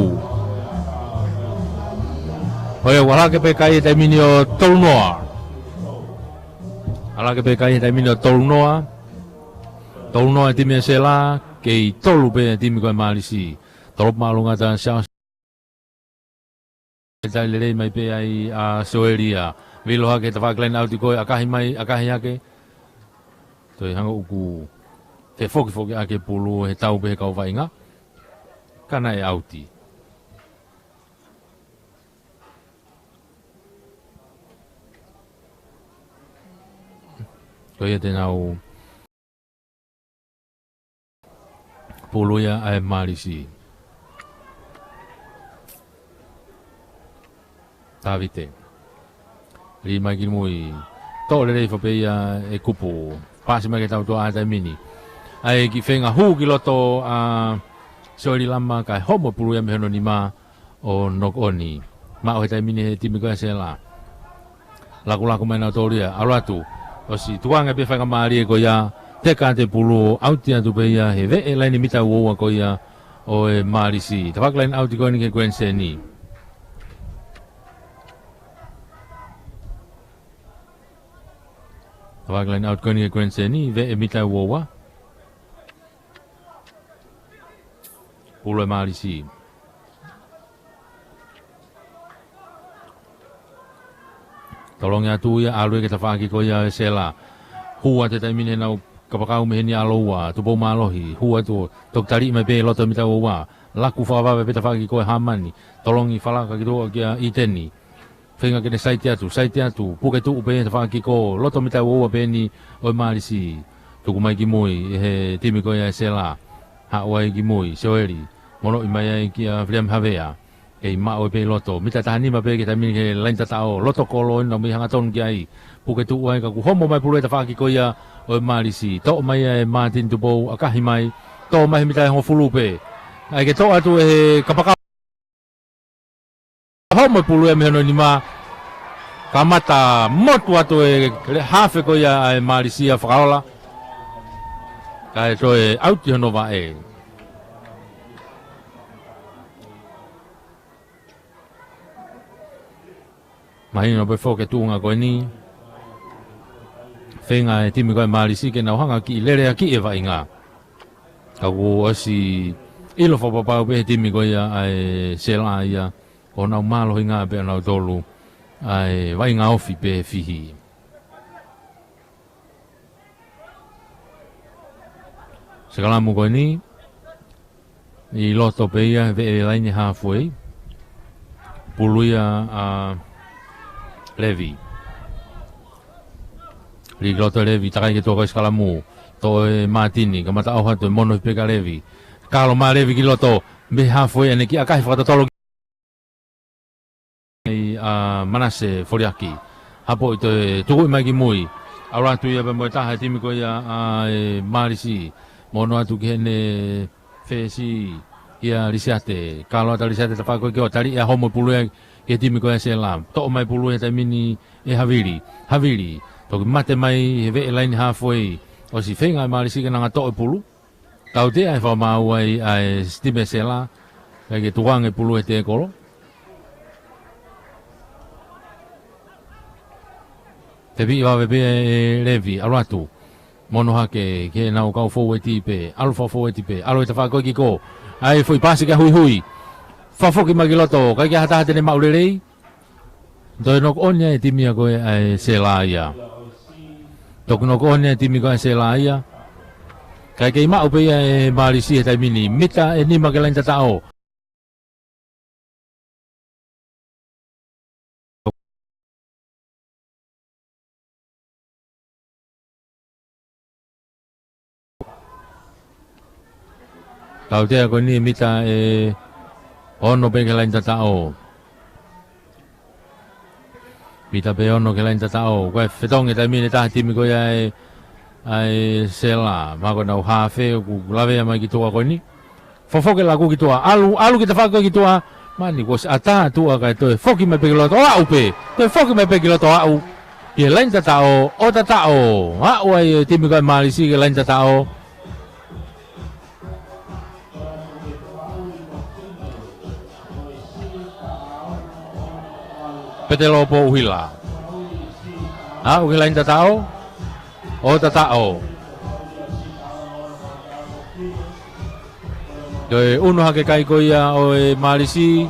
ʻOiauē, ʻalu hake pē kai he taimi ni ʻo tolu noa. ʻAlu hake pē kai he taimi ni ʻo tolu noa. Tolu noa e timi ʻa e Sela, kei tolu pē e timi ko ē ʻa Malisi. Tolopu māʻolunga ʻa Siaosi. Tali lelei mai pē ai ʻa Soelia. Vilo hake he tafaʻaki laine ʻauti ko ē, ʻakahi mai, ʻakahi hake. Toe hanga ʻoku fefokifoki ʻaki e pulu he tau pē he kau vaʻinga. Ka naʻe ʻauti. Ko ia te nau pulu ia ʻa e Malisi. Tavite. Lī mai ki mui. Toʻo lelei foki pē ia e kupu. Pasi mai ki he tau toa ʻa e taimi ni. ʻA e kiʻi feinga hū ki loto ʻa Soeli Lama kae homo pulu ia mei hono nima ʻo knock on. Maʻu he taimi ni he timi ko ē ʻa e Sela. Lakulaku mai nautolu ia, ʻalu atu. ʻOsi tukuange pē faingamālie ko ia, teka atu e pulu, ʻauti atu pē ia he veʻe laine mita uaua ko ia ʻo e Malisi. Tafaʻaki laine ʻauti ko eni ki he grandstand. Tafaʻaki laine ʻauti ko eni ki he grandstand, veʻe mita uaua. Pulu ʻa e Malisi. Tolongi atu ia, ʻalu ia ki he tafaʻaki ko ia ʻa e Sela. Hū atu he taimi ni heʻenau kapakau mei heni ʻa Loua, Tupou Mālohi, hū atu, toki taliʻi mai pē loto mita uaua. Laku fakavave pē tafaʻaki ko ē ʻa Hamani. Tolongi falaka ki tuʻa kia ʻIteni. Feinga ke ne saiti atu, saiti atu, puke tuʻu pē tafaʻaki ko ē, loto mita uaua pē eni ʻo e Malisi. Tuku mai ki mui, ʻe he timi ko ia ʻa e Sela. Haʻu ai ki mui, Soeli. Monoʻi mai ai kia William Havea. Kei maʻu pē loto, mita taha nima pē ki he taimi ni ki he laine tataʻo, loto kolo eni naʻa mou hangatonu ki ai. Puke tuʻu ai ka kuo homo mai pulu e tafaʻaki ko ia ʻo e Malisi. Toʻo mai ʻe Martin Tupou, ʻakahi mai. Toʻo mai he mita ʻe hongofulu pē. ʻAi ke toʻo atu ʻe he kapakau. Homo e pulu ia mei hono nima. Kamata motu atu e hafe ko ia ʻa e Malisi ʻa Fakaola. Kae toe ʻauti hono vaʻe. Mahino pē foki e tuʻunga ko eni. Feinga e timi ko ē ʻa e Malisi ke nau hanga kiʻi leleakiʻi e vaʻinga. Ka kuo ʻosi ʻilo fakapapau pē he timi ko ia ʻa e Sela ia ʻo nau mālohinga pē ʻa nautolu ʻa e vaʻinga ofi pē fihi. Sekalamu ko eni. ʻI loto pē ia, veʻe laine halfway. Pulu ia ʻa Levi. Lī ki loto Levi, takai ki he tuʻa ko e sikalamu. Toʻo ʻe Mātini, kamata ʻauha atu, mono pē kia Levi. Kalo mai Levi ki loto, mei halfway ʻanenai, ʻakahi fakatotolo ʻa Manase Foliaki. Hapo ʻi toe tuku mai ki mui. ʻAlu atu ia pē mo e taha ʻa e timi ko ia ʻa e Mālisi. Mono atu ki heʻene fesi kia Lisiate. Kalo atu ʻa Lisiate, tafaʻaki ko ē ki ʻo tali ʻe Homo e pulu ia ki he timi ko ia ʻa Sela. Toʻo mai pulu ia he taimi ni ʻe Havili. Havili. Toki mate mai he veʻe laine halfway. ʻOsi feinga ʻa e Mālisi ke nau toʻo e pulu. Tautea e fakamaau ai ʻa e timi ʻa Sela, kae ʻikai ke tukuange pulu he tekolo. Tepiʻi vave pē ʻe Levi, ʻalu atu. Mono hake, ki heʻenau kau foueti pē, ʻalu fakafoueti pē, ʻalu e tafaʻaki ko ē ki kō. ʻAi foʻi paasi kia Huihui. Fakafoki mai ki loto, ʻikai ke ʻi ai ha taha te ne maʻu lelei. Toe knock on ia ʻe he timi ko ē ʻa e Sela ia. Toe knock on ia ʻe he timi ko ē ʻa e Sela ia. Kae kei maʻu pē ia ʻe Mālisi he taimi ni. Mita ʻe nima ki he laine tataʻo. Tautea ko eni mita ʻe ono pē ki he laine tataʻo. Mita pē ono ki he laine tataʻo. Ko e fetongi taimi ni ʻe taha timi ko ia ʻa e, ʻa e Sela. Mahalo ko ʻenau hafe ʻoku lavea mai ki tuʻa ko eni. Fofoke laku ki tuʻa. ʻAlu, ʻalu ki tafaʻaki ko ē ki tuʻa. Mani, kuo ʻosi ʻatā tuʻa kae toe foki mai pē ki loto. ʻO aʻu pē. Toe foki mai pē ki loto aʻu. Ki he laine tataʻo, ʻo tataʻo. Aʻu ai e timi ko ē Mālisi ki he laine tataʻo. Petelō Pouhila. Aʻu ki he laine tataʻo. ʻO tataʻo. Toe unu hake kai ko ia ʻo e Mālisi.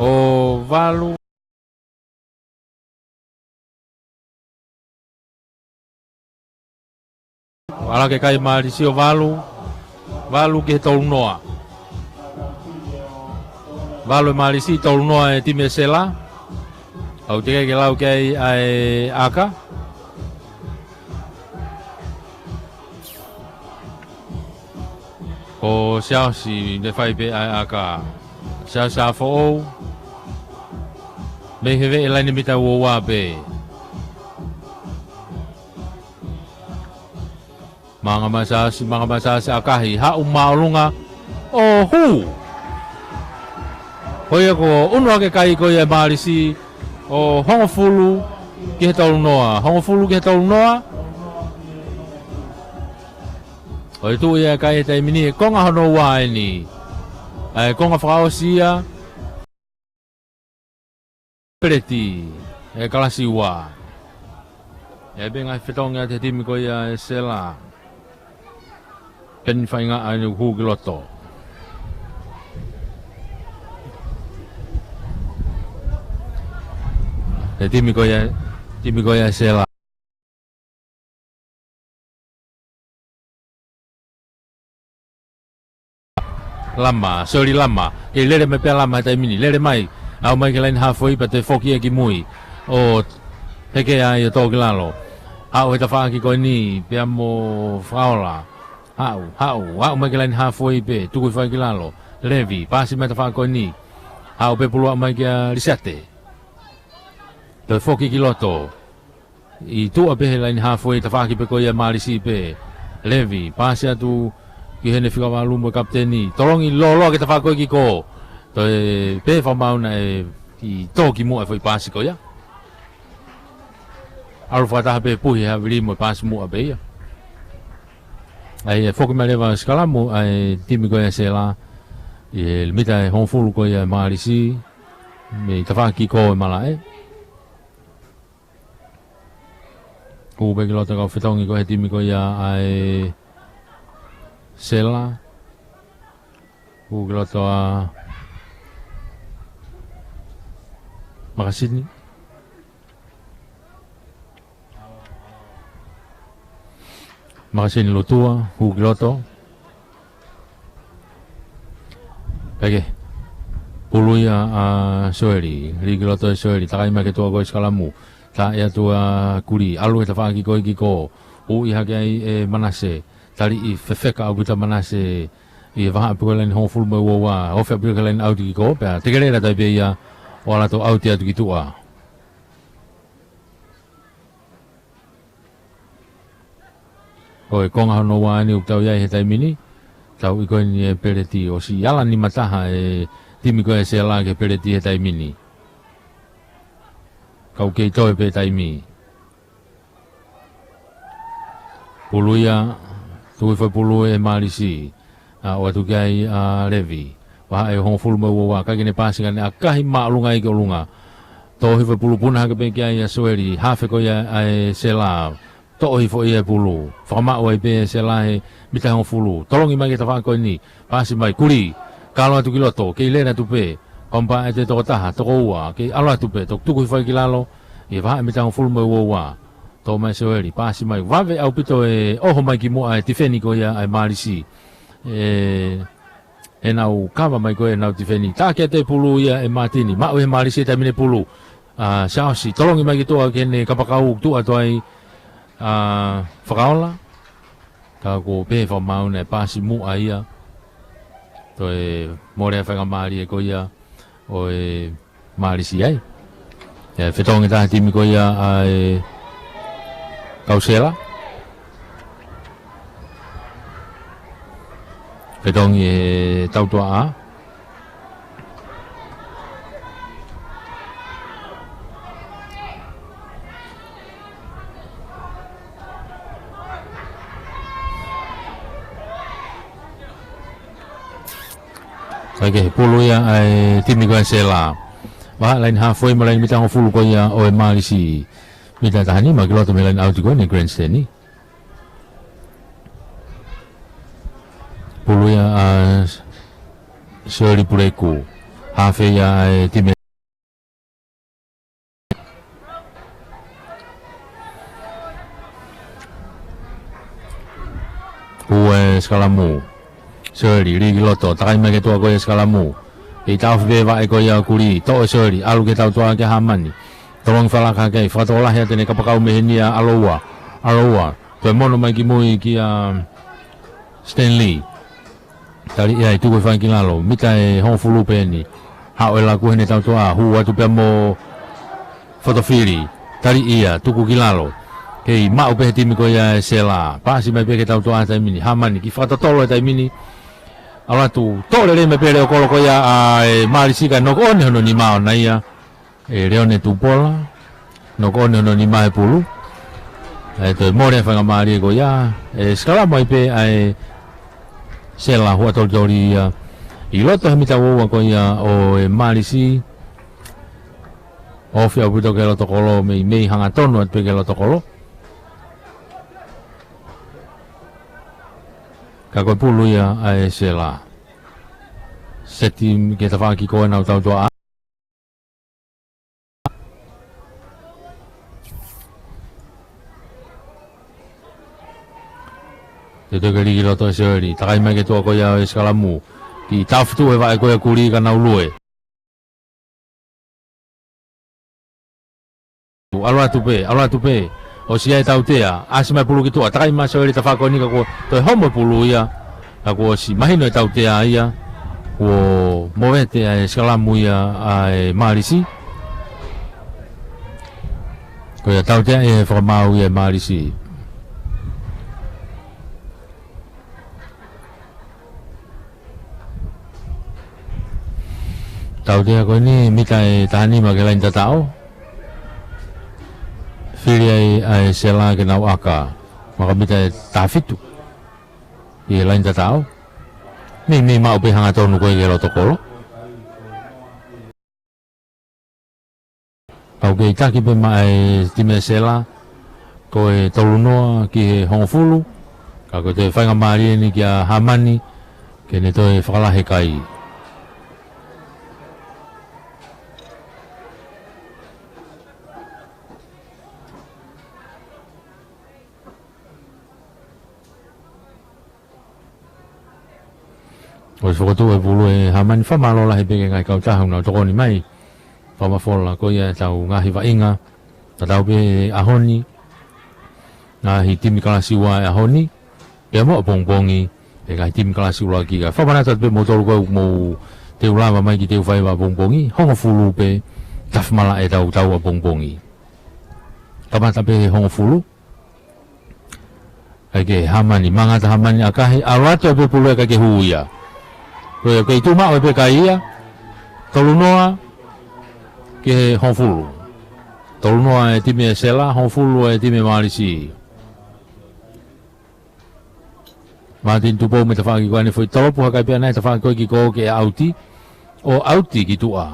ʻO valu. ʻAlu hake kai Mālisi ʻo valu. Valu ki he tolu noa. Valu ʻe Mālisi, tolu noa ʻe timi ʻa Sela. ʻOku teʻeki ke lau ki ai ʻa e ʻaka. Ko Siaosi ne fai pē ʻa e ʻaka. Siaosi ʻa foʻou. Mei he veʻe laine mita ua ua pē. Manga mai Siaosi, manga mai Siaosi ʻakahi. Haʻu māʻolunga. ʻO hū. Ko ia ko unu hake kai ko ia ʻe Mālisi. ʻO hongofulu ki he tolu noa. Hongofulu ki he tolu noa. ʻOi tuʻu ia kai he taimi ni he konga hono ua eni. ʻA e konga fakaʻosi ia. Peleti, ʻe kalasi ua. ʻE pē ngaahi fetongi ʻa e timi ko ia ʻa Sela. Peni fainga ʻa eni hū ki loto. ʻE timi ko ia, timi ko ia ʻa Sela. Lama, Soli Lama. Kei lele mai pē ʻa Lama he taimi ni. Lele mai. Aʻu mai ki he laine halfway pea toe foki ia ki mui. ʻO heke ai ʻo tō ki lalo. Haʻu he tafaʻaki ko eni pea mo Fakaola. Haʻu, haʻu, aʻu mai ki he laine halfway pē. Tuku hifo ai ki lalo. Levi, paasi mai tafaʻaki ko eni. Haʻu pē pulu aʻu mai kia Lisiate. Toe foki ki loto. ʻI tuʻa pē he laine halfway tafaʻaki pē ko ia Mālisi pē. Levi, paasi atu ki heʻene fika valu mo e kapiteni. Tolongi lōloa ki tafaʻaki ko ē ki kō. Toe pē fakamaau naʻe ʻi tō ki muʻa e foʻi paasi ko ia. ʻAlu fakataha pē puhi he havili mo e paasi muʻa pē ia. ʻAi ʻe foki mai leva sikalamu ʻa e timi ko ia ʻa Sela. ʻI he mita ʻe hongofulu ko ia ʻe Mālisi. Mei tafaʻaki ko ē malaʻe. Hū pē ki loto kau fetongi ko ē he timi ko ia ʻa e Sela. Hū ki loto ʻa Makasini. Makasini Lutua, hū ki loto. Peke. Pulu ia ʻa Soeli. Lī ki loto ʻe Soeli. Takai mai ki tuʻa ko e sikalamu. Taʻe atu ʻa Kuli. ʻAlu e tafaʻaki ko e kiko. Ui hake ai ʻe Manase. Tali ʻi fefeka ʻaupito ʻa Manase. ʻI he vahaʻa pē ko e laine hongofulu mo e ua ua. Ofi ʻaupito ki he laine ʻauti kiko. Pea tekelea atu ai pē ia ʻo ala atu ʻauti atu ki tuʻa. Ko e konga hono ua eni ʻoku tau ʻi ai he taimi ni. Tau ʻi ko eni e peleti ʻosi ala nima taha e timi ko e Sela ki he peleti he taimi ni. Kau kei toe pē taimi. Pulu ia, tuku hifo e pulu ʻe Malisi. ʻA, ʻoatu ki ai ʻa Levi. Vahaʻa ʻe hongofulu mo e ua ua, ʻikai ke ne paasi ka ne ʻakahi māʻolunga ia ki ʻolunga. Toʻo hifo e pulu puna hake pē ki ai ʻa Soeli. Hafe ko ia ʻa e Sela. Toʻo hifo ia e pulu. Fakamaʻu ai pē ʻe Sela he mita hongofulu. Tolongi mai ki he tafaʻaki ko eni. Paasi mai Kuli. Kalo atu ki loto. Kei lele atu pē. Kae ʻumaʻā e tokotaha, toko ua. Kei ʻalu atu pē. Toki tuku hifo ai ki lalo. ʻI he vahaʻa mita hongofulu mo e ua ua. Toʻo mai Soeli, paasi mai, vave ʻaupito e ʻoho mai ki muʻa e tifeni ko ia ʻa e Malisi. ʻE, ʻenau kava mai ko ē ʻenau tifeni. Taʻaki atu e pulu ia ʻe Matini, maʻu ʻe Malisi e taimi ni e pulu. ʻA, Siaosi, tolongi mai ki tuʻa ki heʻene kapakau tuʻa atu ai, ʻa, Fakaola. Ka ko e pehē fakamaau naʻe paasi muʻa ia. Toe mole e faingamālie ko ia ʻo e Malisi ai. ʻE, fetongi taha timi ko ia ʻa e kau Sela. Fetongi e tautuaʻa. Kae kehe, pulu ia ʻa e timi ko e Sela. Vahaʻa laine hafoi mo e laine mita hongofulu ko ia ʻo e Malisi. Mita taha nima ki loto mei he laine ʻauti ko eni grandstand. Pulu ia ʻa Soeli Puleku. Hafe ia ʻa e timi Ua e sikalamu. Soeli, lī ki loto, takai mai ki tuʻa ko e sikalamu. Kei taʻofi pē vaʻe ko ia ʻa Kuli, toʻo ʻe Soeli, ʻalu ki he tautuaʻa kia Hamani. Tolongi fakalaka hake, fakatokolahi atu ʻene kapakau mei heni ʻa ʻAloua. ʻAloua, toe mono mai ki mui kia Stanley. Tali ia ʻe tuku hifo ai ki lalo, mita ʻe hongofulu pē eni. Haʻu e laku heʻene tautuaʻa, hū atu pea mo Fotofili. Tali ia, tuku ki lalo. Kei maʻu pē he timi ko ia ʻa e Sela. Paasi mai pē ki he tautuaʻa he taimi ni. Hamani, kiʻi fakatotolo he taimi ni. ʻAlu atu, toʻo lelei mai pē leʻo kolo ko ia ʻa e Malisi ka knock on hono nima ʻona ia. ʻE Leone Tupola, knock on hono nima he pulu. ʻE toe mole e faingamālie ko ia, ʻe sikalamu ai pē ʻa e Sela, hua tolitoli ia. ʻI loto he mita ua ua ko ia ʻo e Malisi. Ofi ʻaupito ki he loto kolo, meimei hangatonu atu pē ki he loto kolo. Ka ko e pulu ia ʻa e Sela. Seti ki he tafaʻaki ko ē ʻenau tautuaʻa. Te toki lī ki loto ʻe Soeli. Takai mai ki tuʻa ko ia ʻo e sikalamu. Kiʻi taʻofi tuʻu he vaʻe ko ia ʻa Kuli ka nau lue. ʻAlu atu pē, ʻalu atu pē. ʻOsi ʻa e tautea, ʻasi mai pulu ki tuʻa, takai mai Soeli tafaʻaki ko eni ka kuo toe homo pulu ia. Ka kuo ʻosi mahino e tautea ia. Kuo movete ʻa e sikalamu ia ʻa e Malisi. Ko ia tautea ʻe he fakamaau ia ʻa e Malisi. Tautea ko eni, mita ʻe taha nima ki he laini tataʻo. Fili ai ʻa e Sela ke nau ʻaka. Maka mita ʻe taha fitu. ʻI he laini tataʻo. Meimei maʻu pē hangatonu ko ē ki he loto kolo. Kau kei taki pē maʻa e timi ʻa e Sela, ko e tolu noa ki he hongofulu, ka ko e toe faingamālie eni kia Hamani, ke ne toe fakalahi e kai. ʻOsi fokotuʻu e pulu ʻe Hamani. Fakamālō lahi pē ki he ngaahi kautaha ʻoku nau tokoni mai. Fakamafola ko ia ʻetau ngaahi vaʻinga. Tatau pē he ʻaho ni, ngaahi timi kalasi ua he ʻaho ni, pea mo ʻapongipongi, ʻe ngaahi timi kalasi ua ki ka. Fakamanatu atu pē moutolu ko ē ʻoku mou teu lava mai ki he teu faiva ʻapongipongi, hongofulu pē, tafi malaʻe ʻetau tau ʻapongipongi. Kamata pē he hongofulu, ʻai ke Hamani, mangata Hamani ʻakahi, ʻalu atu ai pē pulu ʻikai ke hū ia. Ko ia, kei tuʻu maʻu ai pē kai ia, tolu noa ki he hongofulu. Tolu noa e timi ʻa Sela, hongofulu e timi ʻa Malisi. Martin Tupou mo e tafaʻaki ko eni, foʻi tolopu hake pē ʻa e tafaʻaki ko ē ki ko ke ʻauti, ʻo ʻauti ki tuʻa.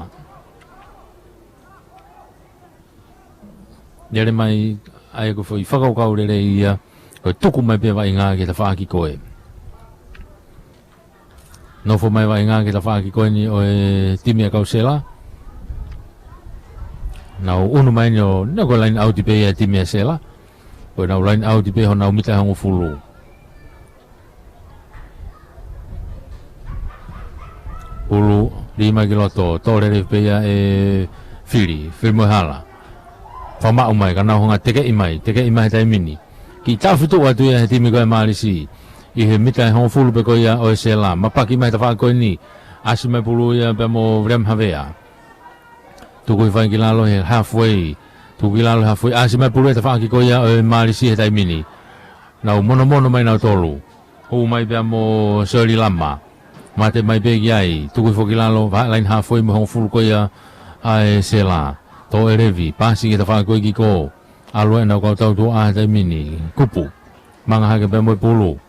Lele mai ai ko e foʻi fakakaukau lelei ia, ko e tuku mai pē vaʻinga ki he tafaʻaki ko ē. Nofo mai vaʻinga ki he tafaʻaki ko eni ʻo e timi ʻa Kausela. Nau ʻunu mai ni ʻo, nau ko e line out pē ia e timi ʻa Sela. Ko e nau line out pē honau mita hongofulu. Pulu, lima ki loto, tō lelei pē ia ʻe Fili, Fili Moehala. Fakamaʻu mai, ka nau hanga tekeʻi mai, tekeʻi mai he taimi ni. Kiʻi taʻofi tuʻu atu ia he timi ko ē Malisi. ʻI he mita ʻe hongofulu pē ko ia ʻo e Sela. Mapaki mai he tafaʻaki ko eni. ʻAsi mai pulu ia pea mo William Havea. Tuku hifo ai ki lalo he halfway. Tuku ki lalo he halfway. ʻAsi mai pulu he tafaʻaki ko ia ʻo e Malisi he taimi ni. Nau monomono mai nautolu. Hū mai pea mo Soeli Lama. Mate mai pē ki ai. Tuku hifo ki lalo, vahaʻa line halfway mo e hongofulu ko ia ʻa e Sela. Tō ʻe Levi. Pasi ki he tafaʻaki ko ē ki ko. ʻAlu ʻenau kau tautuʻa he taimi ni. Kupu. Manga hake pea mo e pulu.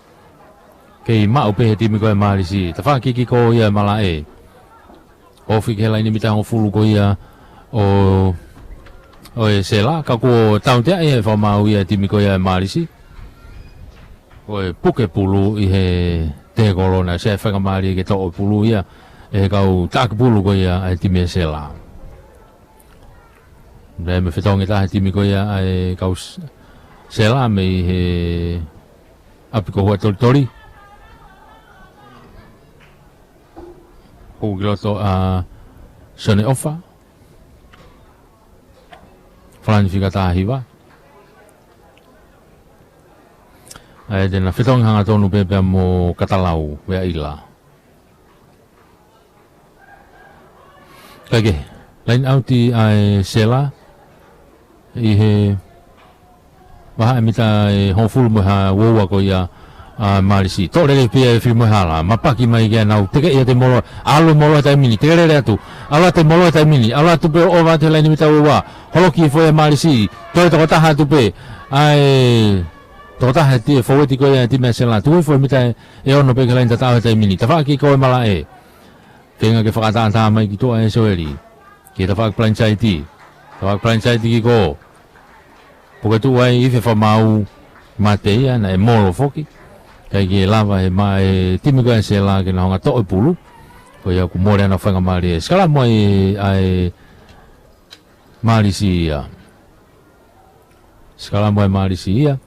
Kei maʻu pē he timi ko ē Malisi. Tafaʻaki ki ko ia e malaʻe. Ofi ki he laini mita hongofulu ko ia ʻo, ʻo e Sela, ka kuo tautea e fakamaau ia e timi ko ia e Malisi. Ko e puke pulu ʻi he tekolo naʻe ʻosi faingamālie ke toʻo pulu ia ʻe he kau taʻaki pulu ko ia e timi e Sela. Naʻe mei fetongi taha e timi ko ia e kau S-, Sela mei he ʻapi ko Huatolitoli. Hū ki loto ʻa Sione ʻOfa. Falani fika taha hiva. ʻA ia te na fetongi hangatonu pē pea mo Katalau, Veaʻila. Kae kehe, line out ʻa e Sela. ʻI he vahaʻa e mita ʻe hongofulu mo e uaua ko ia ʻa Malisi. Toʻo lelei pē ia ʻe Fili Moehala. Mapaki mai ke nau tekeʻi ʻa Temoloa. ʻAlu Moloa he taimi ni. Tekelele atu. ʻAlu atu Moloa he taimi ni. ʻAlu atu pē ʻo ʻova atu he laini mita uaua. Holoki hifo ʻe Malisi. Toe tokotaha atu pē ʻa e tokotaha e timi fōueti ko ia e timi e Sela. Tuku hifo e mita ʻe ono pē ki he laini tataʻo he taimi ni. Tafaʻaki ko e malaʻe. Feinga ke fakatātā mai ki tuʻa ʻe Soeli. Ki he tafaʻaki blindside. Tafaʻaki blindside ki ko. Puke tuʻu ai ʻi he fakamaau, mate ia, naʻe molo foki. ʻIkai ke lava he ma-, e timi ko e Sela ke na hanga toʻo e pulu. Ko ia kuo mole ʻenau faingamālie. Sikalamu ai ʻa e Malisi ia. Sikalamu ai Malisi ia.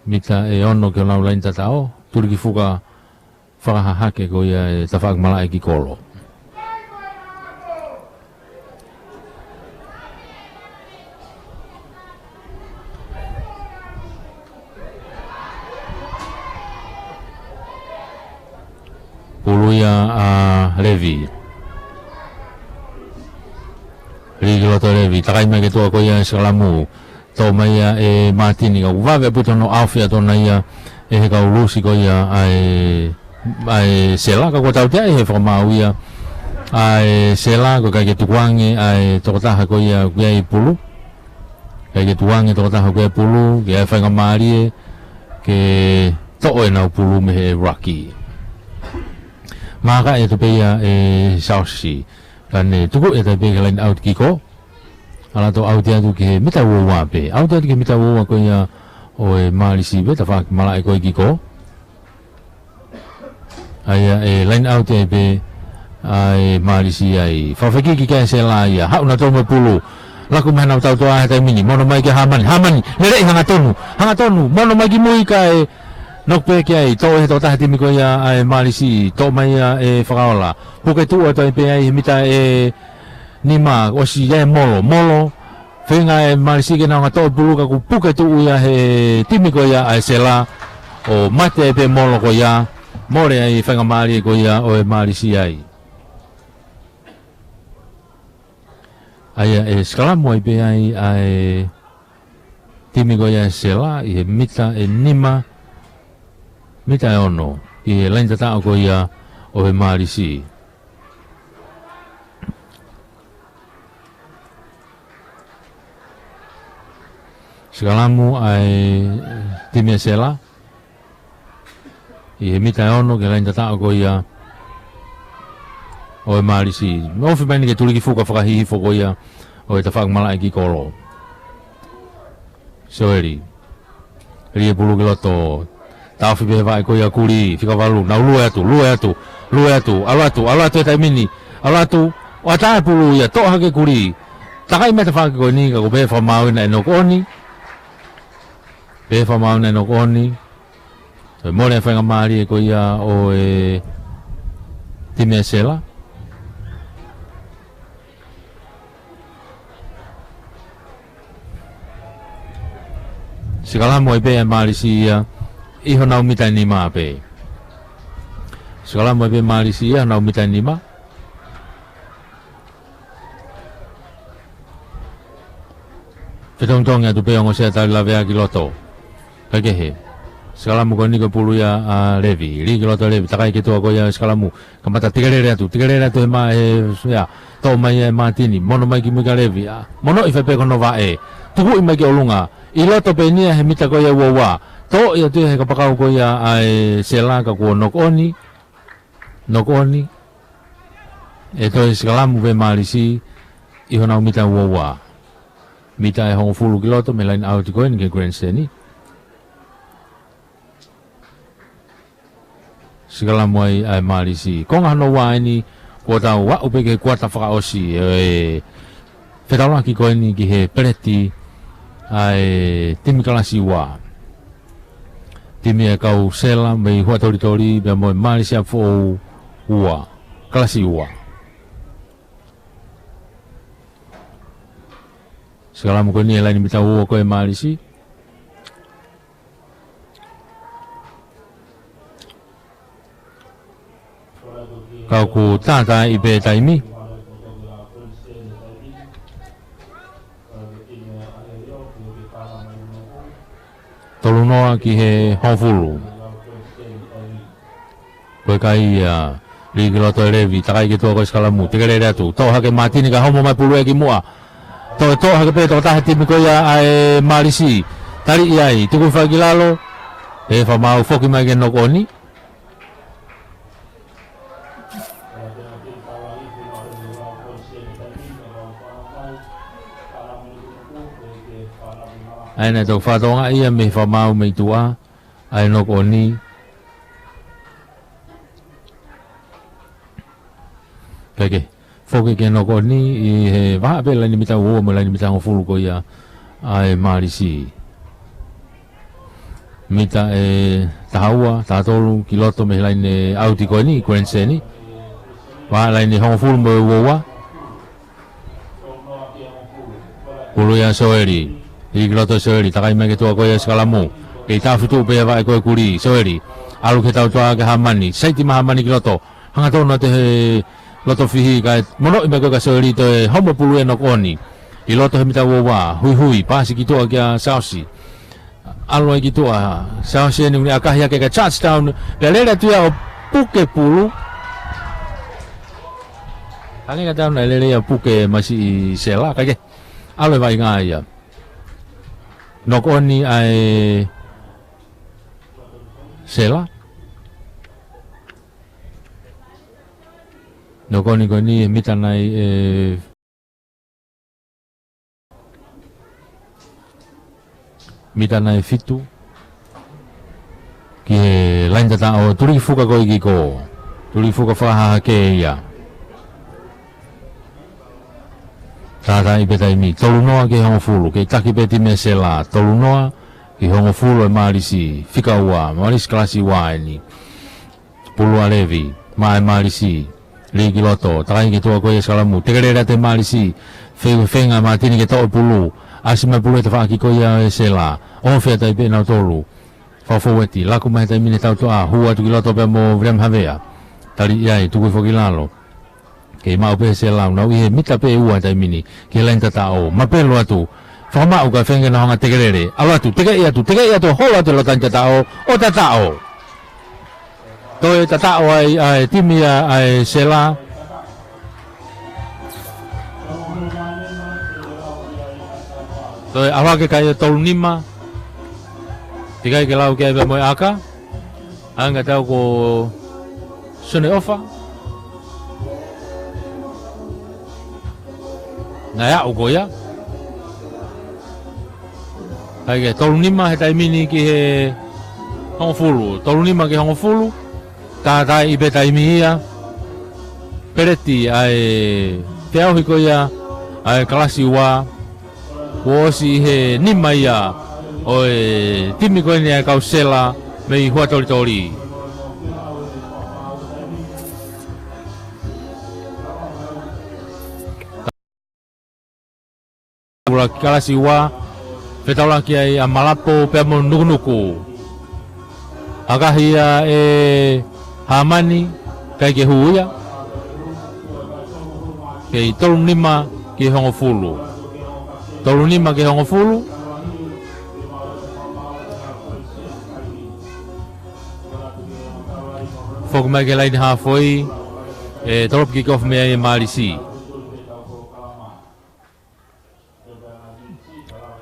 Mita ʻe ono ki honau laini tataʻo. Tulikifuka fakahahake ko ia e tafaʻaki malaʻe ki kolo. Pulu ia ʻa Levi. Lī ki loto Levi. Takai mai ki tuʻa ko ia e sikalamu. Toʻo mai ia ʻe Matini ka ʻoku vave ʻaupito hono ʻaofi ʻa tona ia ʻe he kau lusi ko ia ʻa e, ʻa e Sela, ka kuo tautea ʻe he fakamaau ia ʻa e Sela, ko e ʻikai ke tukuange ʻa e tokotaha ko ia ʻoku ʻi ai e pulu. ʻIkai ke tukuange tokotaha ʻoku ʻi ai e pulu, ke ʻai faingamālie ke toʻo ʻenau pulu mei he ruck. Maka e tupe ia ʻe Sausi. Ka ne tuku e tai pē ki he line out ki ko. ʻAlu atu ʻauti atu ki he mita uaua pē. ʻAuti atu ki he mita uaua ko ia ʻo e Malisi pē, tafaʻaki malaʻe ko ē ki ko. ʻA ia e line out ai pē ʻa e Malisi ai. Fakafekiki ki ai e Sela ia. Haʻu nautolu mo e pulu. Laku mai hanau tautoa he taimi ni. Mono mai ki Hamani. Hamani. Lelei hangatonu. Hangatonu. Mono mai ki mui kae Knock pē ki ai, toʻo ʻe he tokotaha timi ko ia ʻa e Mālisi, toʻo mai ia ʻe Fakaola. Puke tuʻu atu ai pē ai he mita ʻe nima, ʻosi ia ʻe Molo, Molo. Feinga ʻe Mālisi ke nau ngata ʻo puke, ka kuo puke tuʻu ia he timi ko ia ʻa e Sela. ʻO mate ai pē Molo ko ia, mole ai faingamālie ko ia ʻo e Mālisi ai. ʻA ia ʻe sikalamu ai pē ai ʻa e timi ko ia ʻa e Sela ʻi he mita ʻe nima, mita ʻe ono, ʻi he laini tataʻo ko ia ʻo e Mālisi. Sikalamu ʻa e timi ʻa e Sela ʻi he mita ʻe ono ki he laini tataʻo ko ia ʻo e Mālisi. Ofi mai eni ke tuliki fuka fakahihifo ko ia ʻo e tafaʻaki malaʻe ki kolo. Soeli. Lī e pulu ki loto. Taofi pē he vaʻe ko ia Kulī, fika valu, nau lue atu, lue atu, lue atu, ʻalu atu, ʻalu atu he taimi ni, ʻalu atu, ʻo ʻatā e pulu ia, toʻo hake Kulī. Takai mai tafaʻaki ko eni ka ko e pehē fakamaau ena ʻe knock on. Pehē fakamaau ena ʻe knock on. Toe mole e faingamālie ko ia ʻo e timi ʻa e Sela. Sikalamu ai pē ʻa e Mālisi ia ʻi honau mita ʻe nima pē. Sikalamu ai pē Mālisi ia honau mita ʻe nima. Fetongitongi atu pē ongo sea tali lavea ki loto. Kaikehe. Sikalamu ko eni ko e pulu ia ʻa Levi. Lī ki loto Levi. Takai ki tuʻa ko ia sikalamu. Kamata tikelele atu. Tikelele atu he mā he sea. Toʻo mai ʻe Mātini. Mono mai ki mui kia Levi. ʻA, mono ʻi fai pē ko hono vaʻe. Tukuʻi mai ki ʻolunga. ʻI loto pē eni ia he mita ko ia ʻe uaua. Toʻo ia atu he kapakau ko ia ʻa e Sela ka kuo knock on. Knock on. ʻE toe sikalamu pē Mālisi ʻi honau mita ʻe uaua. Mita ʻe hongofulu ki loto mei he laini ʻauti ko eni ki he grandstand. Sikalamu ai ʻa e Mālisi. Konga hono ua eni kuo tau aʻu pē ki he kuata fakaʻosi ʻo e fetaulaki ko eni ki he peleti ʻa e timi kalasi ua. Timi ʻa e kau Sela mei Huʻatolitoli pea mo e Mālisi ʻa Foʻou ua. Kalasi ua. Sikalamu ko eni he laini mita ua ko e Mālisi. Ka ʻoku tātaaʻi pē taimi. Tolu noa ki he hongofulu. Ko e kai ia, lī ki loto ʻe Levi, takai ki tuʻa ko e sikalamu, tikelele atu, toʻo hake Mātini ka homo mai pulu ia ki muʻa. Toe toʻo hake pē tokotaha timi ko ia ʻa e Mālisi. Tali ia ai, tuku fai ki lalo, pehē fakamaau foki mai ke knock on. ʻA ia naʻe toki fakatokangaʻi ia mei he fakamaau mei tuʻa, ʻa e knock on. Kaikehe. Foki ke knock on ʻi he vahaʻa pē laini mita ua mo e laini mita hongofulu ko ia ʻa e Mālisi. Mita ʻe taha ua, taha tolu, ki loto mei he laini ʻauti ko eni, grandstand. Vahaʻa laini hongofulu mo e uaua. Pulu ia Soeli. Lī ki loto Soeli. Takai mai ki tuʻa ko ia sikalamu. Kei tafutu pē vaʻe ko e Kulī. Soeli. ʻAlu ki he tautua ki Hamani. Saiti mai Hamani ki loto. Hangatonu atu he loto fihi kae monoʻi mai ko e ka Soeli toe homo pulu ia knock on. ʻI loto he mita uaua. Huihui. Paasi ki tuʻa kia Saosi. ʻAlu ai ki tuʻa, Saosi eni ʻoku ne ʻakahi hake ka touchdown, pea lele atu ia ʻo puke pulu. Hangē ka tau naʻe lele ia puke masi ʻi Sela, kaikehe. ʻAlu e vaʻinga ia. Knock on ʻa e Sela. Knock on ko eni he mita nai ʻe mita nai ʻe fitu. Ki he laini tataʻo, tuliki fuka ko ē ki kō. Tuliki fuka fakahahake ia. Tātaaʻi pē taimi. Tolu noa ki he hongofulu. Kei taki pē timi ʻa Sela. Tolu noa Ki he hongofulu ʻa e Mālisi, fika ua, Mālisi kalasi ua eni. Pulu ʻa Levi, maʻa e Mālisi, lī ki loto, takai ki tuʻa ko ia e sikalamu, tekelele atu e Mālisi, feinga, feinga ʻa Mātini ke toʻo e pulu, ʻasi mai e pulu he tafaʻaki ko ia ʻo e Sela, ʻofa atu ai pē ʻe nautolu. Fakafoueti, laku mai he taimi ni e tautoʻa, hū atu ki loto pea mo William Havea. Taliʻi ai, tukui foki ki lalo. Kei maʻu pē ʻe Sela, nau ʻi he mita pē ʻe ua he taimi ni, ki he laini tataʻo, mapelu atu. Fakamaʻu kae feinga ke nau hanga ʻo tekelele. ʻAlu atu, tekeʻi atu, tekeʻi atu, holo atu e loto laini tataʻo, ʻo tataʻo. Toe tataʻo ai ʻa e timi ʻa, ʻa e Sela. Toe ʻalu hake e kai ʻe tolu nima. Teʻeki ai ke lau ki ai pea mo e ʻaka. Hangē ko Sione ʻOfa. Naʻe aʻu ko ia. Kai ke tolu nima he taimi ni ki he hongofulu. Tolu nima ki he hongofulu. Tātaaʻi pē taimi ia. Peleti ʻa e feʻauhi ko ia ʻa e kalasi ua. Kuo ʻosi ʻi he nima ia ʻo e timi ko eni ʻa e kau Sela mei Huʻatolitoli. Ula ki kalasi ua, fetaulaki ai ʻa Malapo pea mo Nukunuku. ʻAkahi ia ʻe Hamani, ʻikai ke hū ia. Kei tolu nima ki he hongofulu. Tolu nima ki he hongofulu. Foki mai ki he laini hafoi, ʻe tolopu kick off mei ai ʻe Mālisi.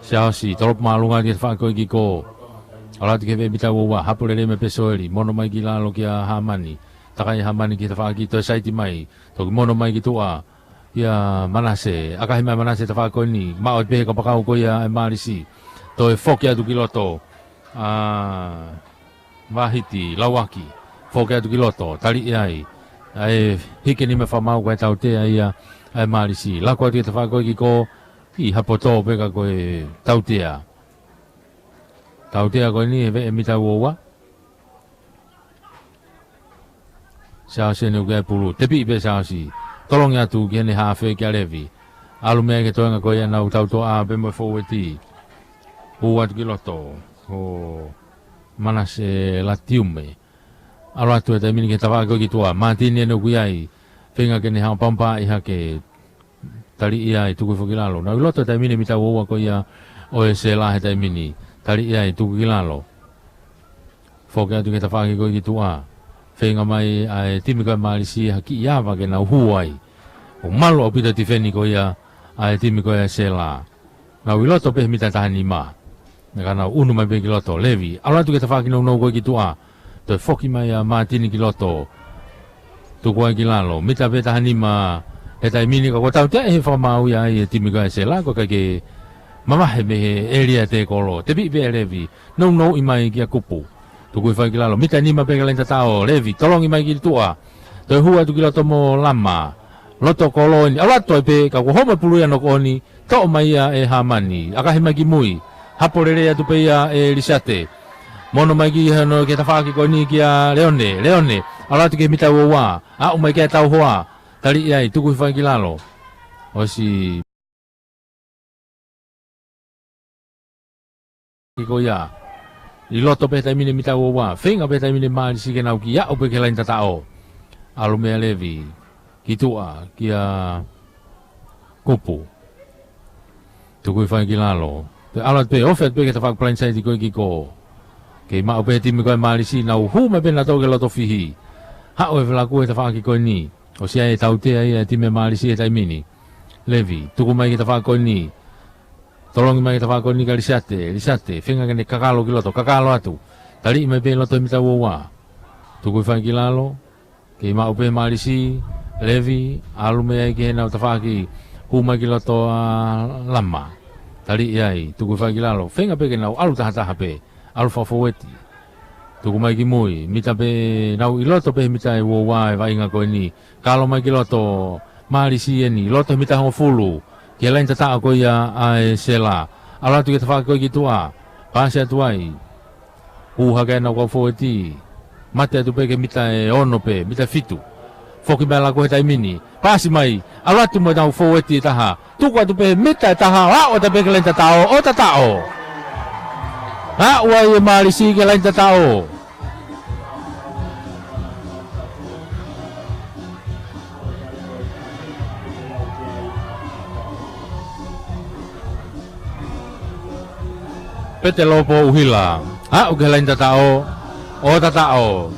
Siaosi, tolopu māʻolunga ki he tafaʻaki ko ē ki kō. ʻAlu atu ki he veʻe mita ua ua, hapo lelei mai pē Soeli, mono mai ki lalo kia Hamani. Takai Hamani ki he tafaʻaki, toe saiti mai, toki mono mai ki tuʻa kia Manase. ʻAkahi mai ʻe Manase e tafaʻaki ko eni, maʻu pē he kapakau ko ia ʻe Mālisi. Toe foki atu ki loto. ʻA Vahiti, lauaki. Foki atu ki loto, taliʻi ai. ʻA e hiki e nima fakamaau ko e tautea ia ʻa e Mālisi. Laku atu ki he tafaʻaki ko ē ki kō, ʻi hapo tō pē ka ko e tautea. Tautea ko eni he veʻe mita ua ua. Siaosi eni ʻoku ʻi ai e pulu. Tepiʻi pē Siaosi. Tolongi atu ki heʻene hafe kia Levi. ʻAlu mei ai ki he toenga ko ia ʻenau tautoʻa pea mo e foueti. Hū atu ki loto. ʻO Manase Latiume. ʻAlu atu he taimi ni ki he tafaʻaki ko ē ki tuʻa. Mātini eni ʻoku ʻi ai. Feinga ke ne hanga ʻo pampaʻi hake. Taliʻi ai, tukui foki ki lalo. Nau ʻi loto he taimi ni e mita ua ua ko ia ʻo e Sela he taimi ni. Taliʻi ai, tukui ki lalo. Foki atu ki he tafaʻaki ko ē ki tuʻa. Feinga mai ʻa e timi ko ē ʻa Mālisi ha kiʻi ava ke nau hū ai. ʻO malu ʻaupito e tifeni ko ia ʻa e timi ko ē ʻa e Sela. Nau ʻi loto pē he mita taha nima. Naʻa nau ʻunu mai pē ki loto. Levi, ʻalu atu ki he tafaʻaki nounou ko ē ki tuʻa. Toe foki mai ʻa Mātini ki loto. Tuku ai ki lalo. Mita pē taha nima he taimi ni ka kuo tautea ʻe he fakamaau ia ʻa e timi ko ē ʻa e Sela, ʻoku ʻikai ke mavahe mei he ʻēlia tēkolo. Tepiʻi pē ʻe Levi. Nounouʻi mai kia Kupu. Tukui foki ki lalo. Mita nima pē ki he laini tataʻo. Levi, tolongi mai ki tuʻa. Toe hū atu ki loto mo Lama. Loto kolo eni. ʻAlu atu ai pē ka kuo homa e pulu ia ʻo noko ʻoni. Toʻo mai ia ʻe Hamani. ʻAkahi mai ki mui. Hapo lelei atu pē ia ʻe Lisiate. Mono mai ki hono ki he tafaʻaki ko eni kia Leone. Leone. ʻAlu atu ki he mita ua ua. Aʻu mai ki ai e tauhoa. Taliʻi ai. Tukui foki ki lalo. ʻOsi ko ia. ʻI loto pē he taimi ni e mita ua ua. Feinga pē he taimi ni ʻa Mālisi ke nau kiʻi aʻu pē ki he laini tataʻo. ʻAlu mei ai ʻa Levi. Ki tuʻa, kia Kupu. Tukui foki ki lalo. Toe ʻalu atu pē, ofi atu pē ki he tafaʻaki palaini saiti ko ē ki kō. Kei maʻu pē he timi ko ē ʻa Mālisi, nau hū mai pē nautolu ki he loto fihi. Haʻu e felaku he tafaʻaki ko eni. ʻOsi ʻi ai e tautea ia ʻa e timi ʻa Mālisi he taimi ni. Levi, tuku mai ki he tafaʻaki ko eni. Tolongi mai ki he tafaʻaki ko eni kia Lisiate, Lisiate, feinga ke ne kakalo ki loto, kakalo atu. Taliʻi mai pē ʻi loto he mita ua ua. Tukui foki ki lalo, kei maʻu pē ʻe Mālisi, Levi, ʻalu mei ai ki heʻenau tafaʻaki, hū mai ki loto ʻa Lama. Taliʻi ai, tukui foki ki lalo, feinga pē ke nau ʻalu tahataha pē, ʻalu fakafoueti. Tuku mai ki mui, mita pē, nau ʻi loto pē he mita ʻe ua ua e vaʻinga ko eni. Kalo mai ki loto, Mālisi eni, loto he mita hongofulu, ki he laini tataʻo ko ia ʻa e Sela. ʻAlu atu ki he tafaʻaki ko ē ki tuʻa. Paasi atu ai. Hū hake ʻenau kau fōueti. Mate atu pē ki he mita ʻe ono pē, mita fitu. Foki mai ʻa Laku he taimi ni. Paasi mai, ʻalu atu mo ʻenau fōueti ʻe taha. Tuku atu pē he mita ʻe taha, ʻo aʻu atu pē ki he laine tataʻo, ʻo tataʻo. Aʻu ai ʻe Malisi ki he laine tataʻo. Petelopo ʻUhila. Aʻu ki he laine tataʻo, ʻo tataʻo.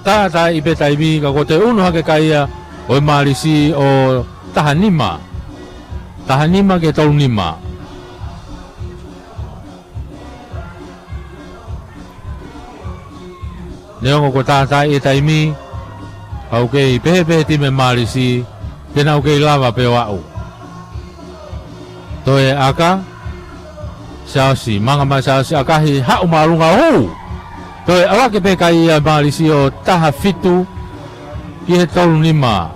Tātaaʻi pē taimi ka ko e ʻunu hake kai ia ʻo e Malisi ʻo taha nima. Taha nima ki he tolu nima. Neongo ko e tātaaʻi e taimi, ka ʻoku kei pehē pē he timi Malisi, te nau kei lava pē ʻo aʻu. Toe ʻaka, Siaosi, manga mai Siaosi, ʻakahi, haʻu māʻolunga ʻo hū. Toe ʻalu hake pē kai ia Malisi ʻo taha fitu ki he tolu nima.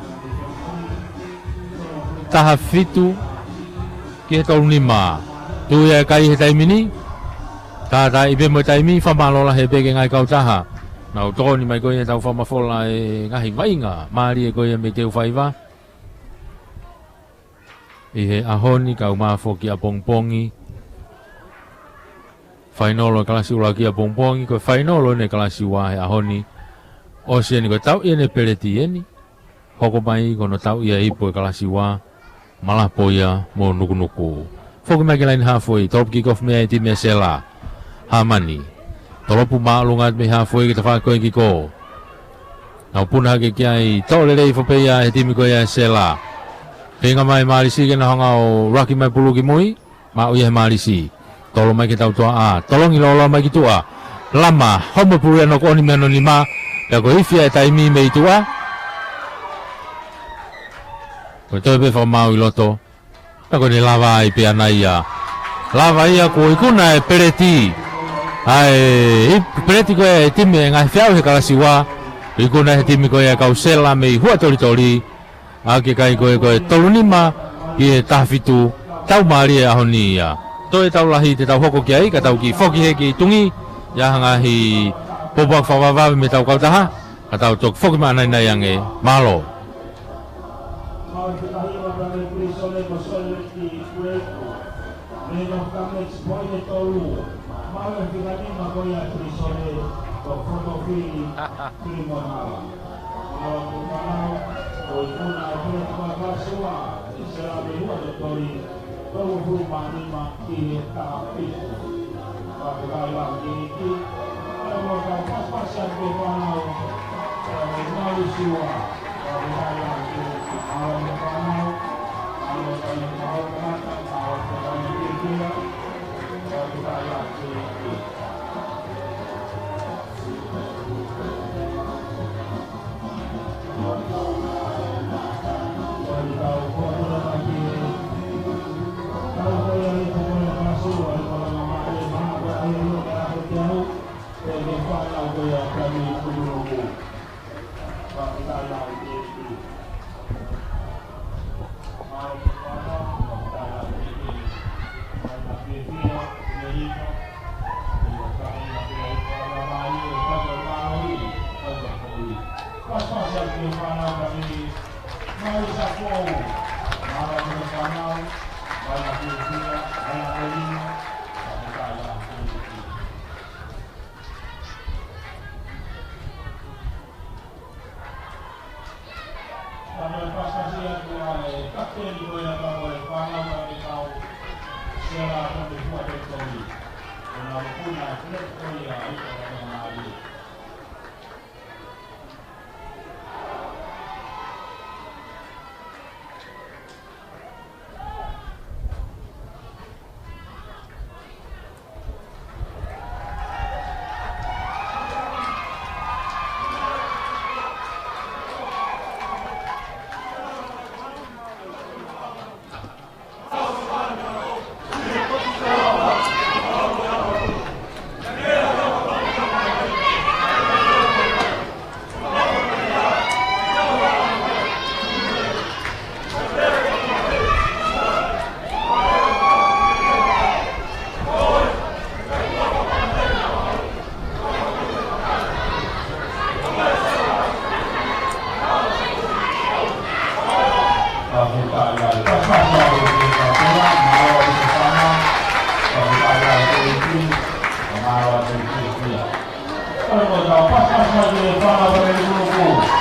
Taha fitu ki he tolu nima. Tuʻu ia e kai he taimi ni. Tātaaʻi pē mo e taimi, fakamālō lahi pē ki he ngaahi kautaha. Nau tokoni mai ko ia ʻetau fakamafola e ngaahi vaʻinga mālie ko ia mei Teufaiva. ʻI he ʻaho ni kau mai foki ʻapongipongi. Fainolo e kalasi ʻuluaki ʻapongipongi, ko e fainolo eni e kalasi ua he ʻaho ni. ʻOsi eni ko e tauʻi eni e peleti eni. Hoko mai ko hono tauʻi e ipu e kalasi ua, Malapoia mo Nukunuku. Foki mai ki he laine hāfoi, tolopu kick off mei ai e timi ʻa Sela. Hāmani. Tolopu māʻolunga atu mei hāfoi ki he tafaʻaki ko ē e kiko. Nau puna hake ki ai, toʻo lelei foki pē ia he timi ko ia ʻa Sela. Feinga mai Malisi ke nau hanga ʻo ʻuluaki mai pulu ki mui. Maʻu ia he Malisi. Tolo mai ki he tautoaʻa. Tolongi lōloa mai ki tuʻa. Lama, homo pulu ia ʻo koʻoni mei hono nima. Pea ko e ifi ia e taimi mei tuʻa. Ko e toe pē fakamaau ʻi loto. Pea ko ʻene lava ai pē ʻana ia. Lava ia kuo ikuna e peleti. ʻA e, ʻi peleti ko ē e timi e ngaahi feau he kalasi ua. Ikuna he timi ko ia kau Sela mei Huʻatolitoli. ʻA ki he kai ko ē ko e tolu nima ki he taha fitu, tau mālie e ʻaho ni ia. Toe tau lahi te tau hoko ki ai, ka tau kiʻi foki hē ki Tungi, ʻi he ngaahi pōpoaki fakavavevave mei heʻetau kautaha, ka tau toki foki mai ʻanai ange, mālō. Ko e tau pasipasi mai ki he fānau ʻa e kulupu.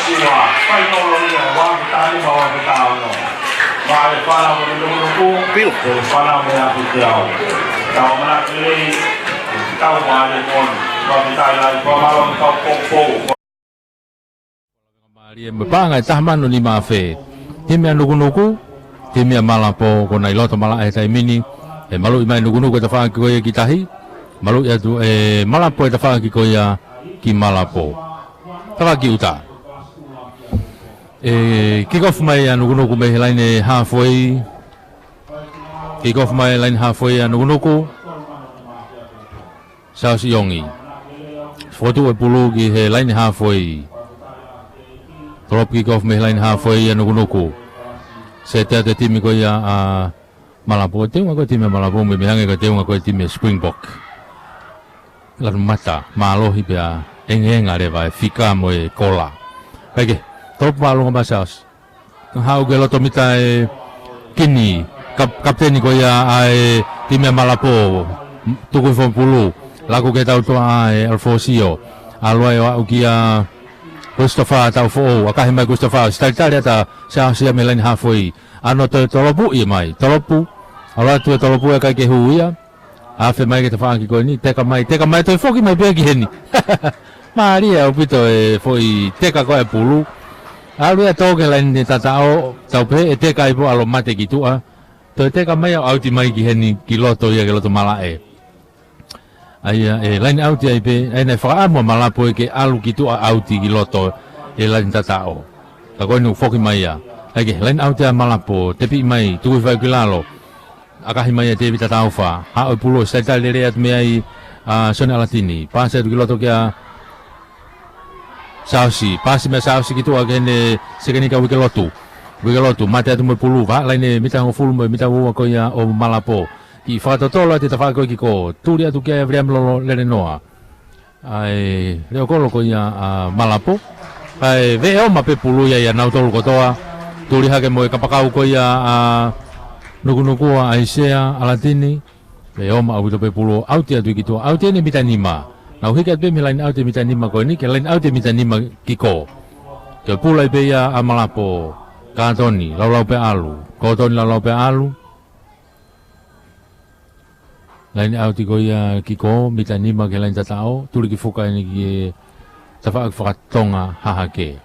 Ua, fai tolo ia, ua ki tahi ma ua ki taono. Vale fala mo le nukunuku. Piu. Ko le fala mo le aku te au. Tau mana ki lei, tau vale mon. Ua ki tahi lai, ua malo mo kau poupou. Mālie mo e paʻanga ʻe taha mano nima afe. Timi ʻa Nukunuku, timi ʻa Malapo, ko ʻenau loto malaʻe he taimi ni. ʻE maluʻi mai Nukunuku e tafaʻaki ko ia ki tahi. Maluʻi atu ʻe Malapo e tafaʻaki ko ia ki Malapo. Tafaʻaki ʻuta. ʻE kick off mai ʻa Nukunuku mei he laine halfway. Kick off mai laine halfway ʻa Nukunuku. Siaosi ʻIongi. Fokotuʻu e pulu ki he laine halfway. Tolopu kick off mei he laine halfway ʻa Nukunuku. Seti atu e timi ko ia ʻa Malapo. Teunga ko e timi ʻa Malapo, mei, mei hangē ko e teunga ko e timi ʻa Springbok. Lanu mata, mālohi pea engenga leva e fika mo e kola. Kae kehe, tolopu māʻolunga mai Siaosi. Haʻu ki loto mita ʻe Kini, kap-, kapiteni ko ia ʻa e timi ʻa Malapo, tuku hifo e pulu, laku ki he tautoʻa ʻa e Alfosio, ʻalu ai ʻo aʻu kia Christopher Taufoʻou, ʻakahi mai Christopher, ʻosi talitali atu ʻa Siaosi ia mei he laine halfway, ʻa hono toe tolopuʻi mai, tolopu, ʻalu atu e tolopu ʻikai ke hū ia, afe mai ki he tafaʻaki ko eni, teka mai, teka mai, toe foki mai pē ki heni. Mālie ʻaupito e foʻi teka ko ē ʻa e pulu. ʻAlu ia ʻo tō ki he laine tataʻo, tau pehē ʻe teka ai pē ʻo ʻalu ʻo mate ki tuʻa. Toe teka mai ʻo ʻauti mai ki heni ki loto ia ki loto malaʻe. ʻA ia ʻe laine ʻauti ai pē, ʻa ia naʻe fakaʻamu ʻa Malapo ia ke ʻalu ki tuʻa ʻauti ki loto ʻi he laine tataʻo. Ka ko eni ʻoku foki mai ia. ʻAi ke, laine ʻauti ʻa Malapo, tepiʻi mai, tuku hifo ai ki lalo. ʻAkahi mai ʻa Tēvita Taufa. Haʻu e pulu ʻosi talitali lelei atu mei ai ʻa Sione ʻAlatini. Paasi atu ki loto kia Siaosi. Paasi meia Siaosi ki tuʻa ki heʻene sekeni kia Uikelotu. Uikelotu, mate atu mo e pulu. Vahaʻa laine mita hongofulu mo e mita uaua ko ia ʻo Malapo. Kiʻi fakatotolo atu e tafaʻaki ko ē kiko. Tuli atu kia Viliami Lolo Lelenoa. ʻA e leʻo kolo ko ia ʻa Malapo. ʻA e veʻe oma pē pulu ia ʻia nautolu kotoa. Tuli hake mo e kapakau ko ia ʻa Nukunuku ʻa ʻAisea ʻAlatini. Veʻe oma ʻaupito pē pulu ʻo ʻauti atu ki tuʻa. ʻAuti eni mita nima. Nau hiki atu pē mei he laine ʻauti mita nima ko eni, ki he laine ʻauti mita nima kiko. Ke pula ai pē ia ʻa Malapo. Katoni, laulau pē ʻalu. Kotoni, laulau pē ʻalu. Laine ʻauti ko ia kiko, mita nima ki he laine tataʻo, tuli ki fuka eni ki he tafaʻaki fakatonga hahake.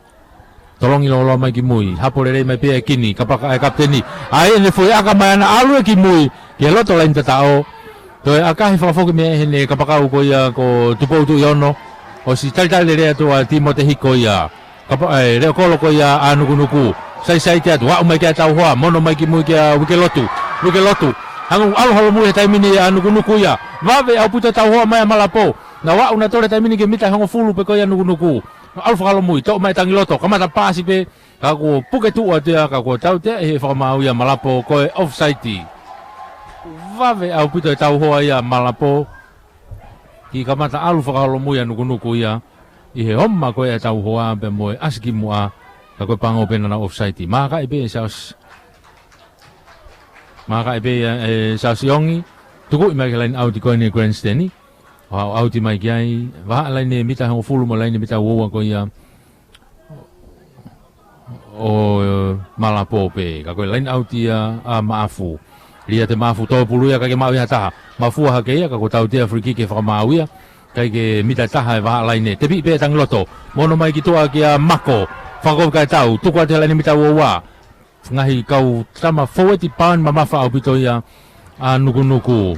Tolongi lōloa mai ki mui, hapo lelei mai pē ʻa Kini, kapaka ʻa e kapiteni. ʻAi ʻene foʻi ʻaka mai ʻana ʻalu ia ki mui, ki he loto laine tataʻo. Toe ʻakahi fakafoki mei heʻene kapakau ko ia ko Tupou Tuʻiono, ʻosi talitali lelei atu ʻa Timote Hiko ia. Kapa, ʻe, leʻo kolo ko ia ʻa Nukunuku. Saisai te atu, aʻu mai kia Tauhoa, mono mai ki mui kia Uikelotu. Uikelotu. Hangē ʻoku ʻalu holomui he taimi ni ʻa Nukunuku ia. Vave ʻaupito e tauhoa mai ʻa Malapo. Naʻa nau aʻu nautolu he taimi ni ki he mita hongofulu pē ko ia ʻa Nukunuku. ʻAlu fakaholomui, toʻo mai Tangiloto, kamata paasi pē. Ka kuo puke tuʻu atu ia, ka kuo tautea ʻe he fakamaau ia ʻa Malapo ko e offside. Vave ʻaupito e tauhoa ia ʻa Malapo. Kiʻi kamata ʻalu fakaholomui ʻa Nukunuku ia. ʻI he homa ko ē ʻa e tauhoa pea mo e ʻasi ki muʻa, ka ko e pango pē naʻa nau offside. Mākaʻi pē ʻe Siaosi. Mākaʻi pē ʻe, ʻe Siaosi ʻIongi. Tukuʻi mai ki he laine ʻauti ko eni ʻa Grandstand. ʻO ʻauti mai ki ai. Vahaʻa laine mita hongofulu mo e laine mita uaua ko ia ʻo Malapo pē. Ka ko e laine ʻauti ia ʻa Maʻafu. Liate Maʻafu, tō pulu ia, ʻikai ke maʻu ia ha taha. Mafua hake ia, ka kuo tautea free kick ʻe he fakamaau ia. ʻIkai ke mita taha e vahaʻa laine. Tepiʻi pē ʻe Tangiloto. Mono mai ki tuʻa kia Mako. Fakakovi kae tau. Tuku atu he laine mita uaua. Ngaahi kau tama fōueti paoni mamafa ʻaupito ia ʻa Nukunuku.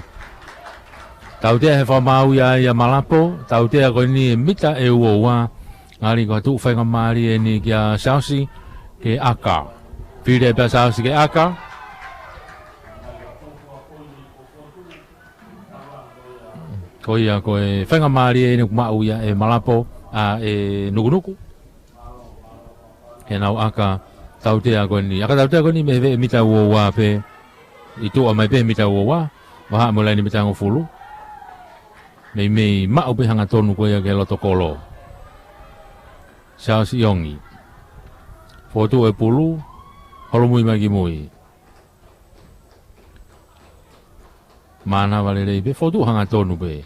Tautea he fakamaau ia ʻa Malapo, tautea ko eni mita ʻe uaua. Ngali ko e tuʻu faingamālie eni kia Siaosi ke ʻaka. Fili pē ʻa Siaosi ke ʻaka. Ko ia ko e faingamālie eni ʻoku maʻu ia ʻe Malapo, ʻa, ʻe Nukunuku. He nau ʻaka tautea ko eni. ʻAka tautea ko eni mei he veʻe mita uaua pē. ʻI tuʻa mai pē mita uaua. Vahaʻa mo e laine mita hongofulu. Meimei maʻu pē hangatonu ko ia ki he loto kolo. Siaosi ʻIongi. Fokotuʻu e pulu. Holomui mai ki mui. Mānava lelei pē, fokotuʻu hangatonu pē.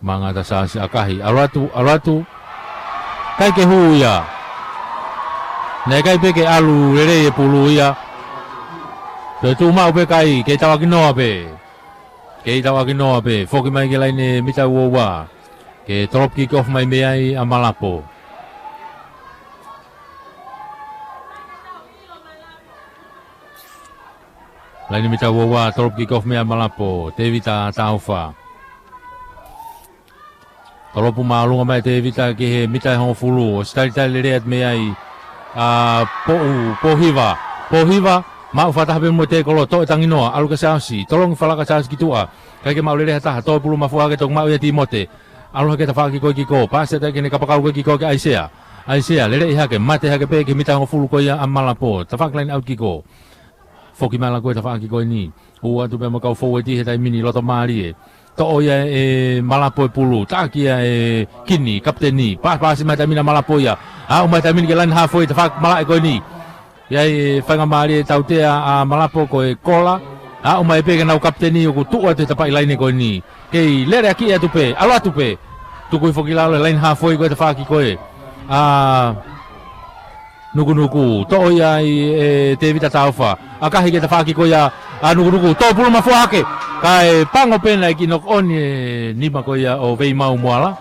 Mangata Siaosi ʻakahi, ʻalu atu, ʻalu atu. ʻIkai ke hū ia. Naʻe ʻikai pē ke ʻalu lelei e pulu ia. Toe tuʻu maʻu pē kai, kei tauʻaki noa pē. Kei tauʻaki noa pē. Foki mai ki he laine mita ua ua. Ke tolopu kick off mai mei ai ʻa Malapo. Laine mita ua ua, tolopu kick off mei ai ʻa Malapo. Tēvita Taufa. Tolopu māʻolunga mai Tēvita ki he mita ʻe hongofulu, ʻosi talitali lelei atu mei ai ʻa Poʻu, Pohiva. Pohiva, maʻu fakataha pē mo Tēkolo, toʻo e tangi noa, ʻalu kia Siaosi, tolongi falala kia Siaosi ki tuʻa. ʻIkai ke maʻu lelei ha taha, toe pulu mafua hake, toki maʻu ia ʻe Timote. ʻAlu hake tafaʻaki ko ē kick off, paasi atu ki heʻene kapakau ko ē kick off kia ʻAisea. ʻAisea, lele hake, mate hake pē ki he mita ʻe hongofulu ko ia ʻa Malapo, tafaʻaki line out kick off. Foki mai ʻa e kiʻi tafaʻaki ko eni. ʻOatu pē mo e kau foueti he taimi ni, loto mālie. Toʻo ia ʻe Malapo e pulu. Taʻaki ia ʻe Kini, kapiteni. Pā-, paasi mai taimi ni ʻa Malapo ia. Aʻu mai taimi ni ki he laine halfway, tafaʻaki malaʻe ko eni. ʻI ai e faingamālie tautea ʻa Malapo ko e kola. Aʻu mai pē ki heʻenau kapiteni ʻoku tuʻu atu he tafaʻaki laine ko eni. Kei lele ʻaki atu pē, ʻalu atu pē. Tuku hifo ki lalo he laine halfway ko e tafaʻaki ko ē ʻa Nukunuku, toʻo ia ai ʻe Tēvita Taufa. ʻAkahi ki he tafaʻaki ko ia ʻa Nukunuku. Toe pulu mafua hake. Kae pango pē naʻe kiʻi knock on e nima ko ia ʻo Veimau Moala.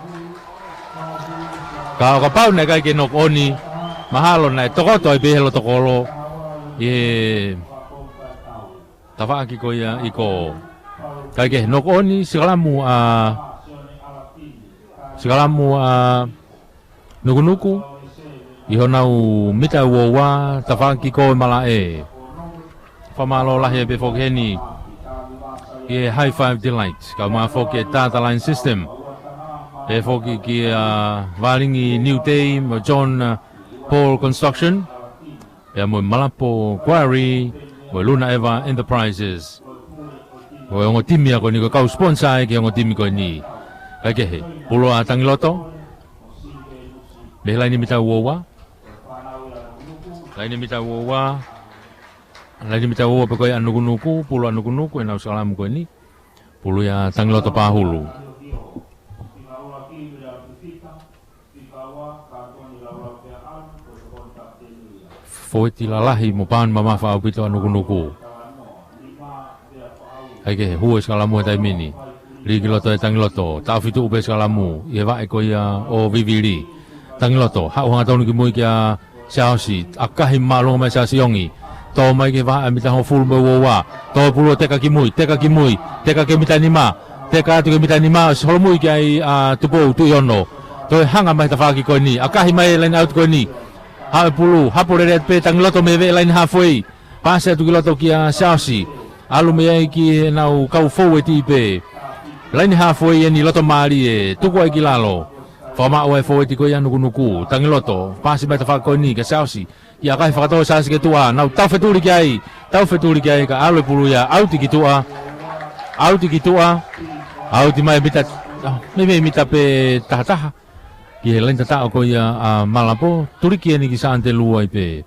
Ka ʻo kapau naʻe ʻikai ke knock on, mahalo naʻe tokoto ai pē he loto kolo ʻi he tafaʻaki ko ia ʻi ko. Kae kehe, knock on, sikalamu ʻa, sikalamu ʻa Nukunuku ʻi honau mita ua ua, tafaʻaki ko e malaʻe. Fakamālō lahi pē foki heni ki he High Five Delight, kae ʻumaʻā foki e Tata Line System. Pehē foki kia Valingi New Day mo John, uh, Paul Construction. Pea mo e Malapo Quarry, mo e Luna Eva Enterprises. Mo e ongo timi ia ko eni ko e kau sponsor ia ki he ongo timi ko eni. Kae kehe, pulu ʻa Tangiloto. Mei he laine mita ua ua. Laine mita ua ua. Laine mita ua ua pē ko ia ʻa Nukunuku, pulu ʻa Nukunuku, ʻenau sikalamu ko eni. Pulu ia ʻa Tangiloto Pahulu. Foueti lalahi mo paoni mamafa ʻaupito ʻa Nukunuku. Kae kehe, hū e sikalamu he taimi ni. Lī ki loto ʻe Tangiloto, taʻofi tuʻu pē sikalamu ʻi he vaʻe ko ia ʻo Vivili. Tangiloto, haʻu hangatonu ki mui kia Siaosi, ʻakahi māʻolunga mai Siaosi Iongi. Tō mai ki he vahaʻa mita hongofulu mo e ua ua. Toe pulu ʻo teka ki mui, teka ki mui, teka ki he mita nima. Teka atu ki he mita nima, ʻosi holomui ki ai ʻa Tupou Tuʻiono. Toe hanga mai he tafaʻaki ko eni, ʻakahi mai e line out ko eni. Haʻu e pulu, hapo lelei atu pē Tangiloto mei he laine halfway. Paasi atu ki loto kia Siaosi. ʻAlu mei ai ki heʻenau kau foueti pē. Laine halfway eni, loto mālie, tuku ai ki lalo. Fakamaʻu ai e foueti ko ia ʻa Nukunuku. Tangiloto, paasi mai tafaʻaki ko eni kia Siaosi. Kiʻi ʻakahi fakatō ʻe Siaosi ki tuʻa, nau taufetuli ki ai, taufetuli ki ai, kae ʻalu e pulu ia, ʻauti ki tuʻa, ʻauti ki tuʻa, ʻauti mai mita, ah, meimei mita pē taha taha. Ki he laine tataʻo ko ia ʻa Malapo, tuliki eni ki Santelu ai pē.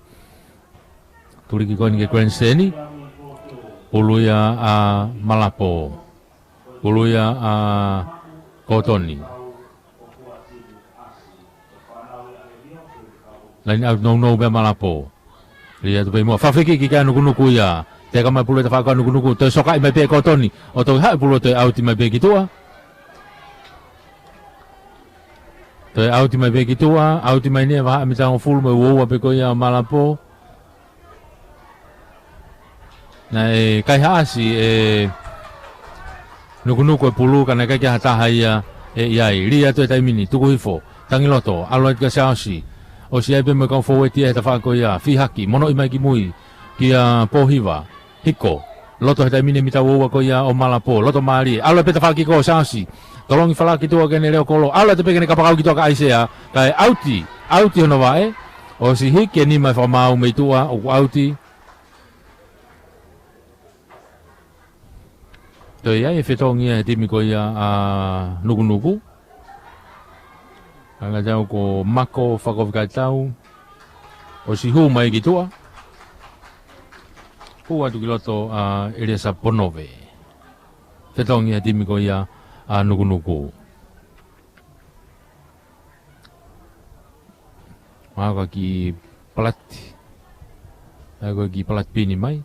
Tuliki ko eni ki he grandstand, pulu ia ʻa Malapo. Pulu ia ʻa Kotoni. Laine ʻauti nounou pē ʻa Malapo. Lī atu pē muʻa, fafiki ki kia Nukunuku ia. Teka mai pulu e tafaʻaki ʻa Nukunuku, toe sokaʻi mai pē Kotoni. ʻO toe haʻu e pulu ʻo toe ʻauti mai pē ki tuʻa. Toe ʻauti mai pē ki tuʻa, ʻauti mai eni he vahaʻa mita hongofulu mo e ua ua pē ko ia ʻa Malapo. Naʻe kaihaʻasi ʻe Nukunuku e pulu ka naʻe ʻikai ke ʻi ai ha taha ia ʻe ʻi ai. Lī atu he taimi ni, tuku hifo, Tangiloto, ʻalu atu kia Siaosi. ʻOsi ʻi ai pē mo e kau foueti ia he tafaʻaki ko ia, fihaki, monoʻi mai ki mui, kia Pohiva, hiko, loto he taimi ni mita ua ua ko ia ʻo Malapo, loto mālie, ʻalu pē tafaʻaki ko Siaosi. Tolongi falala ki tuʻa ki heʻene leʻo kolo, ʻalu atu pē ki heʻene kapakau ki tuʻa kia ʻAisea, kae ʻauti, ʻauti hono vaʻe, ʻosi hiki e nima ʻe fakamaau mei tuʻa, ʻoku ʻauti. Toe ʻi ai e fetongi ia he timi ko ia ʻa Nukunuku. Angatau ko Mako Fakovikaitau. ʻOsi hū mai ki tuʻa. Hū atu ki loto ʻa ʻEliesa Ponove. Fetongi ia he timi ko ia ʻa Nukunuku. Maka ki palati. ʻA ia ko e kiʻi palati pini mai.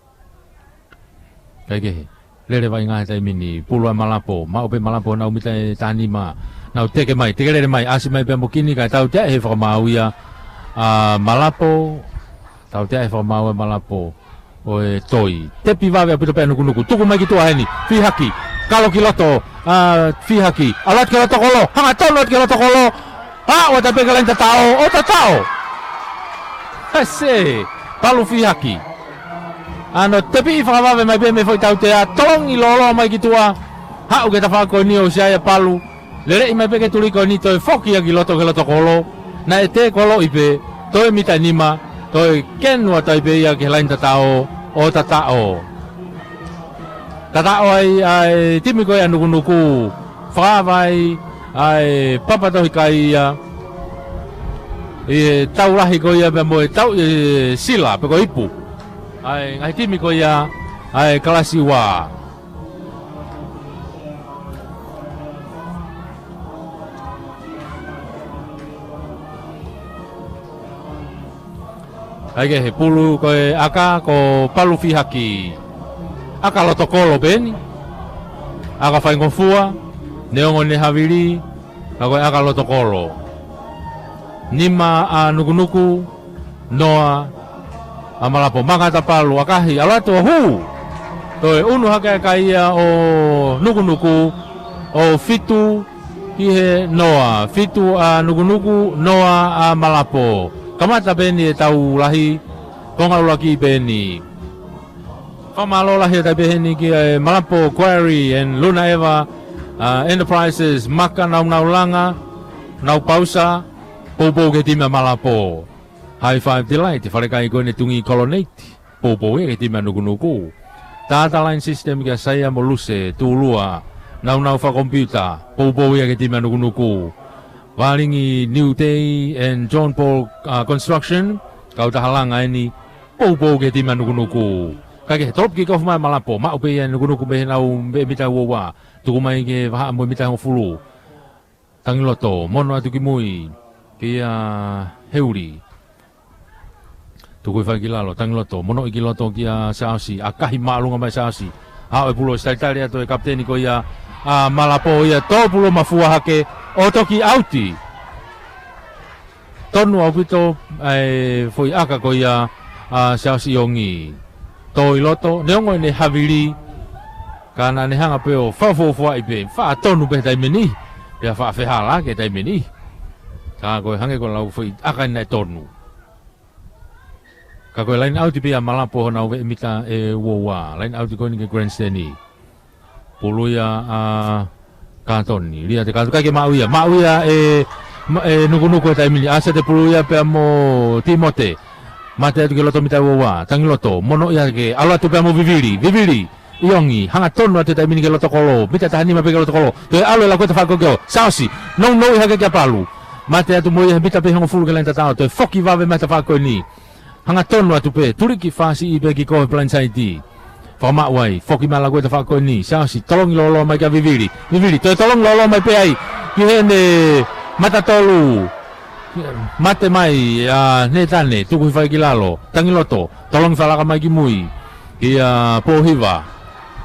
Kae kehe, lele vaʻinga he taimi ni, pulu ʻa Malapo, maʻu pē Malapo nau mita ʻe taha nima, nau teke mai, teke lele mai, ʻasi mai pē mo Kini, kae tautea he fakamaau ia ʻa Malapo, tautea he fakamaau ʻa Malapo, ʻo e toi. Tepi vave ʻaupito pē ʻa Nukunuku, tuku mai ki tuʻa heni, Fihaki, kalo ki loto, ʻa Fihaki, ʻalu atu ki loto kolo, hangatonu atu ki loto kolo, ʻa, ʻo tape ki laini tataʻo, ʻo tataʻo. Hese, Palu Fihaki. ʻAno tepiʻi fakavave mai pē mei he foʻi tautea, tolongi lōloa mai ki tuʻa, haʻu ki he tafaʻaki ko eni ʻo ʻosi ʻa Palu. Leleʻi mai pē ki he tuli ko eni toe foki ia ki loto ki loto kolo. Naʻe tē koloʻi pē, toe mita nima, toe kenu atu ai pē ia ki he laini tataʻo, ʻo tataʻo. Tataʻo ai ʻa e timi ko ia Nukunuku, fakavaʻe ai ʻa e papa tohi kai ia, ʻi he tau lahi ko ia pea mo e tau ʻi he sila, pe ko e ipu. ʻA e ngaahi timi ko ia, ʻa e kalasi ua. ʻA ia ke he pulu ko e ʻaka ko Palu Fihaki. ʻAka loto kolo pē eni. ʻAka faingofua, neongo ʻene havili, ka ko e ʻaka loto kolo. Nima ʻa Nukunuku, noa ʻa Malapo, maka ʻa Palu, ʻakahi, ʻalu atu ʻo hū. Toe unu hake ʻa e kai ia ʻo Nukunuku, ʻo fitu ki he noa, fitu ʻa Nukunuku, noa ʻa Malapo. Kamata pē eni e tau lahi, konga ʻuluaki pē eni. Fakamālō lahi atu ai pē heni ki he Malapo Quarry and Luna Eva, uh, Enterprises, maka naunau langa, nau pausa, poupou ki he timi ʻa Malapo. High Five Delight, falekai ko eni Tungi Colonnade, poupou ia ki he timi ʻa Nukunuku. Tata Line System kia Saia mo Luse, Tulua, naunau fakakomipiuta, poupou ia ki he timi ʻa Nukunuku. Valingi New Day and John Paul, uh, Construction, kautaha langa eni, poupou ki he timi ʻa Nukunuku. Kae kehe, tolopu kick off mai ʻa Malapo, maʻu pē ia ʻe Nukunuku mei heʻenau mita ua ua. Tuku mai ki he vahaʻa mo e mita hongofulu. Tangi loto, mono atu ki mui, kia Heuli. Tuku hifo ki lalo, tangi loto, mono ki loto kia Saosi, ʻakahi māʻolunga mai Saosi. Haʻu e pulu ʻo sitaitali atu e kapiteni ko ia ʻa Malapo ia, tō pulu mafua hake, ʻo toki ʻauti. Tonu ʻaupito e foʻi ʻaka ko ia ʻa Saosi ʻIongi. Tō ʻi loto, neongo ʻene havili, ka naʻa ne hanga pē ʻo fakafuofuaʻi pē, faʻa tonu pē he taimi ni, pea faʻa fehālaaki he taimi ni. Ka ko e hangē ko e lau foʻi ʻaka eni naʻe tonu. Ka ko e line out pē ia ʻa Malapo honau veʻe mita ʻe ua ua, line out ko eni ki he grandstand. Pulu ia ʻa Katoni, lia atu Katoni, ʻikai ke maʻu ia, maʻu ia ʻe, ma-, ʻe Nukunuku he taimi ni, ʻasi atu e pulu ia pea mo Timote. Mate atu ki loto mita ua ua, tangi loto, mono ia ke, ʻalu atu pea mo Vivili, Vivili, ʻIongi, hangatonu atu he taimi ni ki loto kolo, mita taha nima pē ki loto kolo, toe ʻalu e laku e tafaʻaki ko ē, Saosi, nounou hake kia Palu. Mate atu mo ia he mita pē hongofulu ki he laini tataʻo, toe foki vave mai tafaʻaki ko eni. Hangatonu atu pē, tuliki fasi ʻi pē ki ko he blindside. Fakamaʻu ai, foki mai laku e tafaʻaki ko eni, Saosi, tolongi lōloa mai kia Vivili. Vivili, toe tolongi lōloa mai pē ai, ki heʻene mata tolu. Mate mai, ʻa, Netane, tuku hifo ki lalo, tangi loto, tolongi fakalaka mai ki mui. Kia Pōhiva.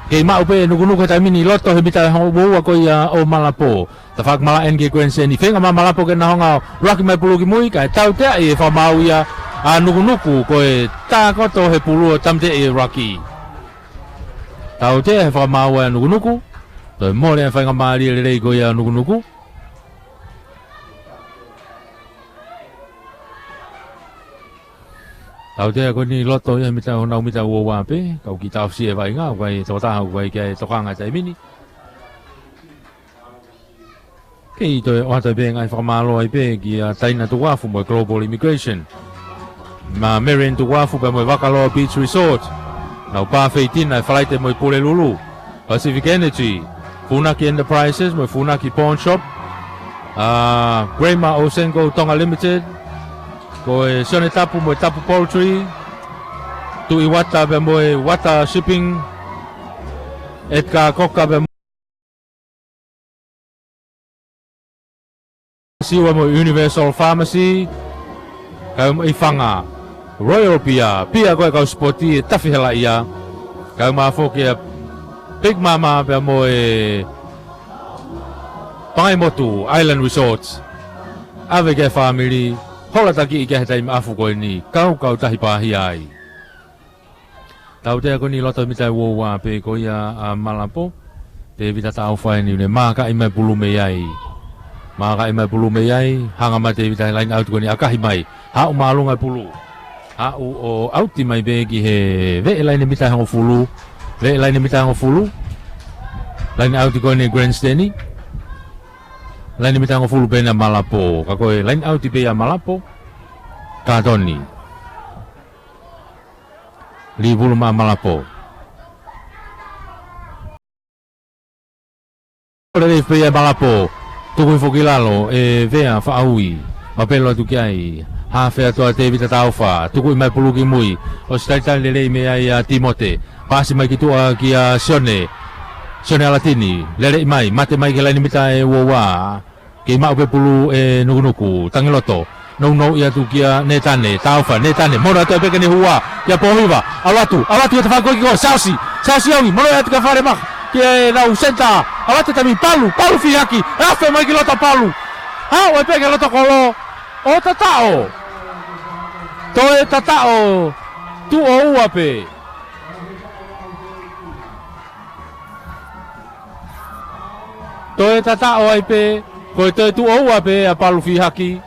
Kei maʻu pē Nukunuku he taimi ni loto he mita ua ua ko ia ʻo Malapo. Tafaʻaki malaʻe eni ki he grandstand, feinga mai Malapo ke na hanga ʻo raki mai pulu ki mui, kae tauteaʻi e fakamaau ia ʻa Nukunuku, ko e tākoto he pulu ʻo tāmateʻi e raki. Tautea he fakamaau ʻa Nukunuku, toe mole e faingamālie lelei ko ia ʻa Nukunuku. Tautea ko eni loto ia he mita, honau mita ua ua pē, kau kiʻi taʻofi e vaʻinga, ʻoku ʻikai tokotaha, ʻoku ʻikai ke tokanga he taimi ni. Kei toe ʻoatu pē ngaahi fakamālō ai pē kia Taina Tukuafu mo e Global Immigration. Mo Marian Tukuafu pea mo e Vakaloa Beach Resort. Nau pā feitina e Falaite mo e Pulelulu. Pacific Energy. Funaki Enterprises mo e Funaki Pawn Shop. ʻA, Grayma Osenko Tonga Limited. Ko e Sione Tapu mo e Tapu Poultry. Tuʻi Wata pea mo e Wata Shipping. Edgar Cocker pea mo Siua mo Universal Pharmacy, kae mo ʻIfanga. Royal Beer, pia ko e kau sipoti ʻe tafi hela ia. Kau mafoki ʻa Big Mama pea mo e Pangaimotu Island Resorts. ʻAve ki he fāmili, hola taki ʻi he taimi ʻafu ko eni, kau kau tahi pāhia ai. Tautea ko eni loto mita ua ua pē ko ia ʻa Malapo. Tēvita Taufa eni ne mākaʻi mai pulu mei ai. Mākaʻi mai pulu mei ai, hanga mai Tēvita he line out ko eni ʻakahi mai. Haʻu māʻolunga e pulu. Haʻu ʻo ʻauti mai pē ki he veʻe laine mita hongofulu. Veʻe laine mita hongofulu. Line out ko eni grandstand. Laine mita hongofulu pē ʻa Malapo. Ka ko e line out pē ʻa Malapo. Kātoni. Līpulu maʻa Malapo. Lelei pē ia Malapo. Tuku hifo ki lalo, ʻe Vea Faʻaui. Mapelo atu ki ai. Hafe atu ʻa Tēvita Taufa. Tuku mai pulu ki mui. ʻOsi talitali lelei mei ai ʻa Timote. Pasi mai ki tuʻa kia Sione. Sione Alatini. Lelei mai. Mate mai ki he laine mita ʻe ua ua. Kei maʻu pē pulu ʻe Nukunuku, Tangiloto. Nounou ia atu kia Netane, Taufa, Netane, mono atu pē ke ne hua, kia Pōhiva, ʻalu atu, ʻalu atu ia te fako ki ko, Sausi, Sausi Aui, mono atu kia Fale Maka, kia e nau senta, ʻalu atu tami Palu, Palu Fihaki, ʻe afe mai ki loto Palu. Haʻu ai pē ki loto kolo, ʻo tataʻo. Toe tataʻo, tuʻo ua pē. Toe tataʻo ai pē, ko e toe tuʻo ua pē ʻa Palu Fihaki.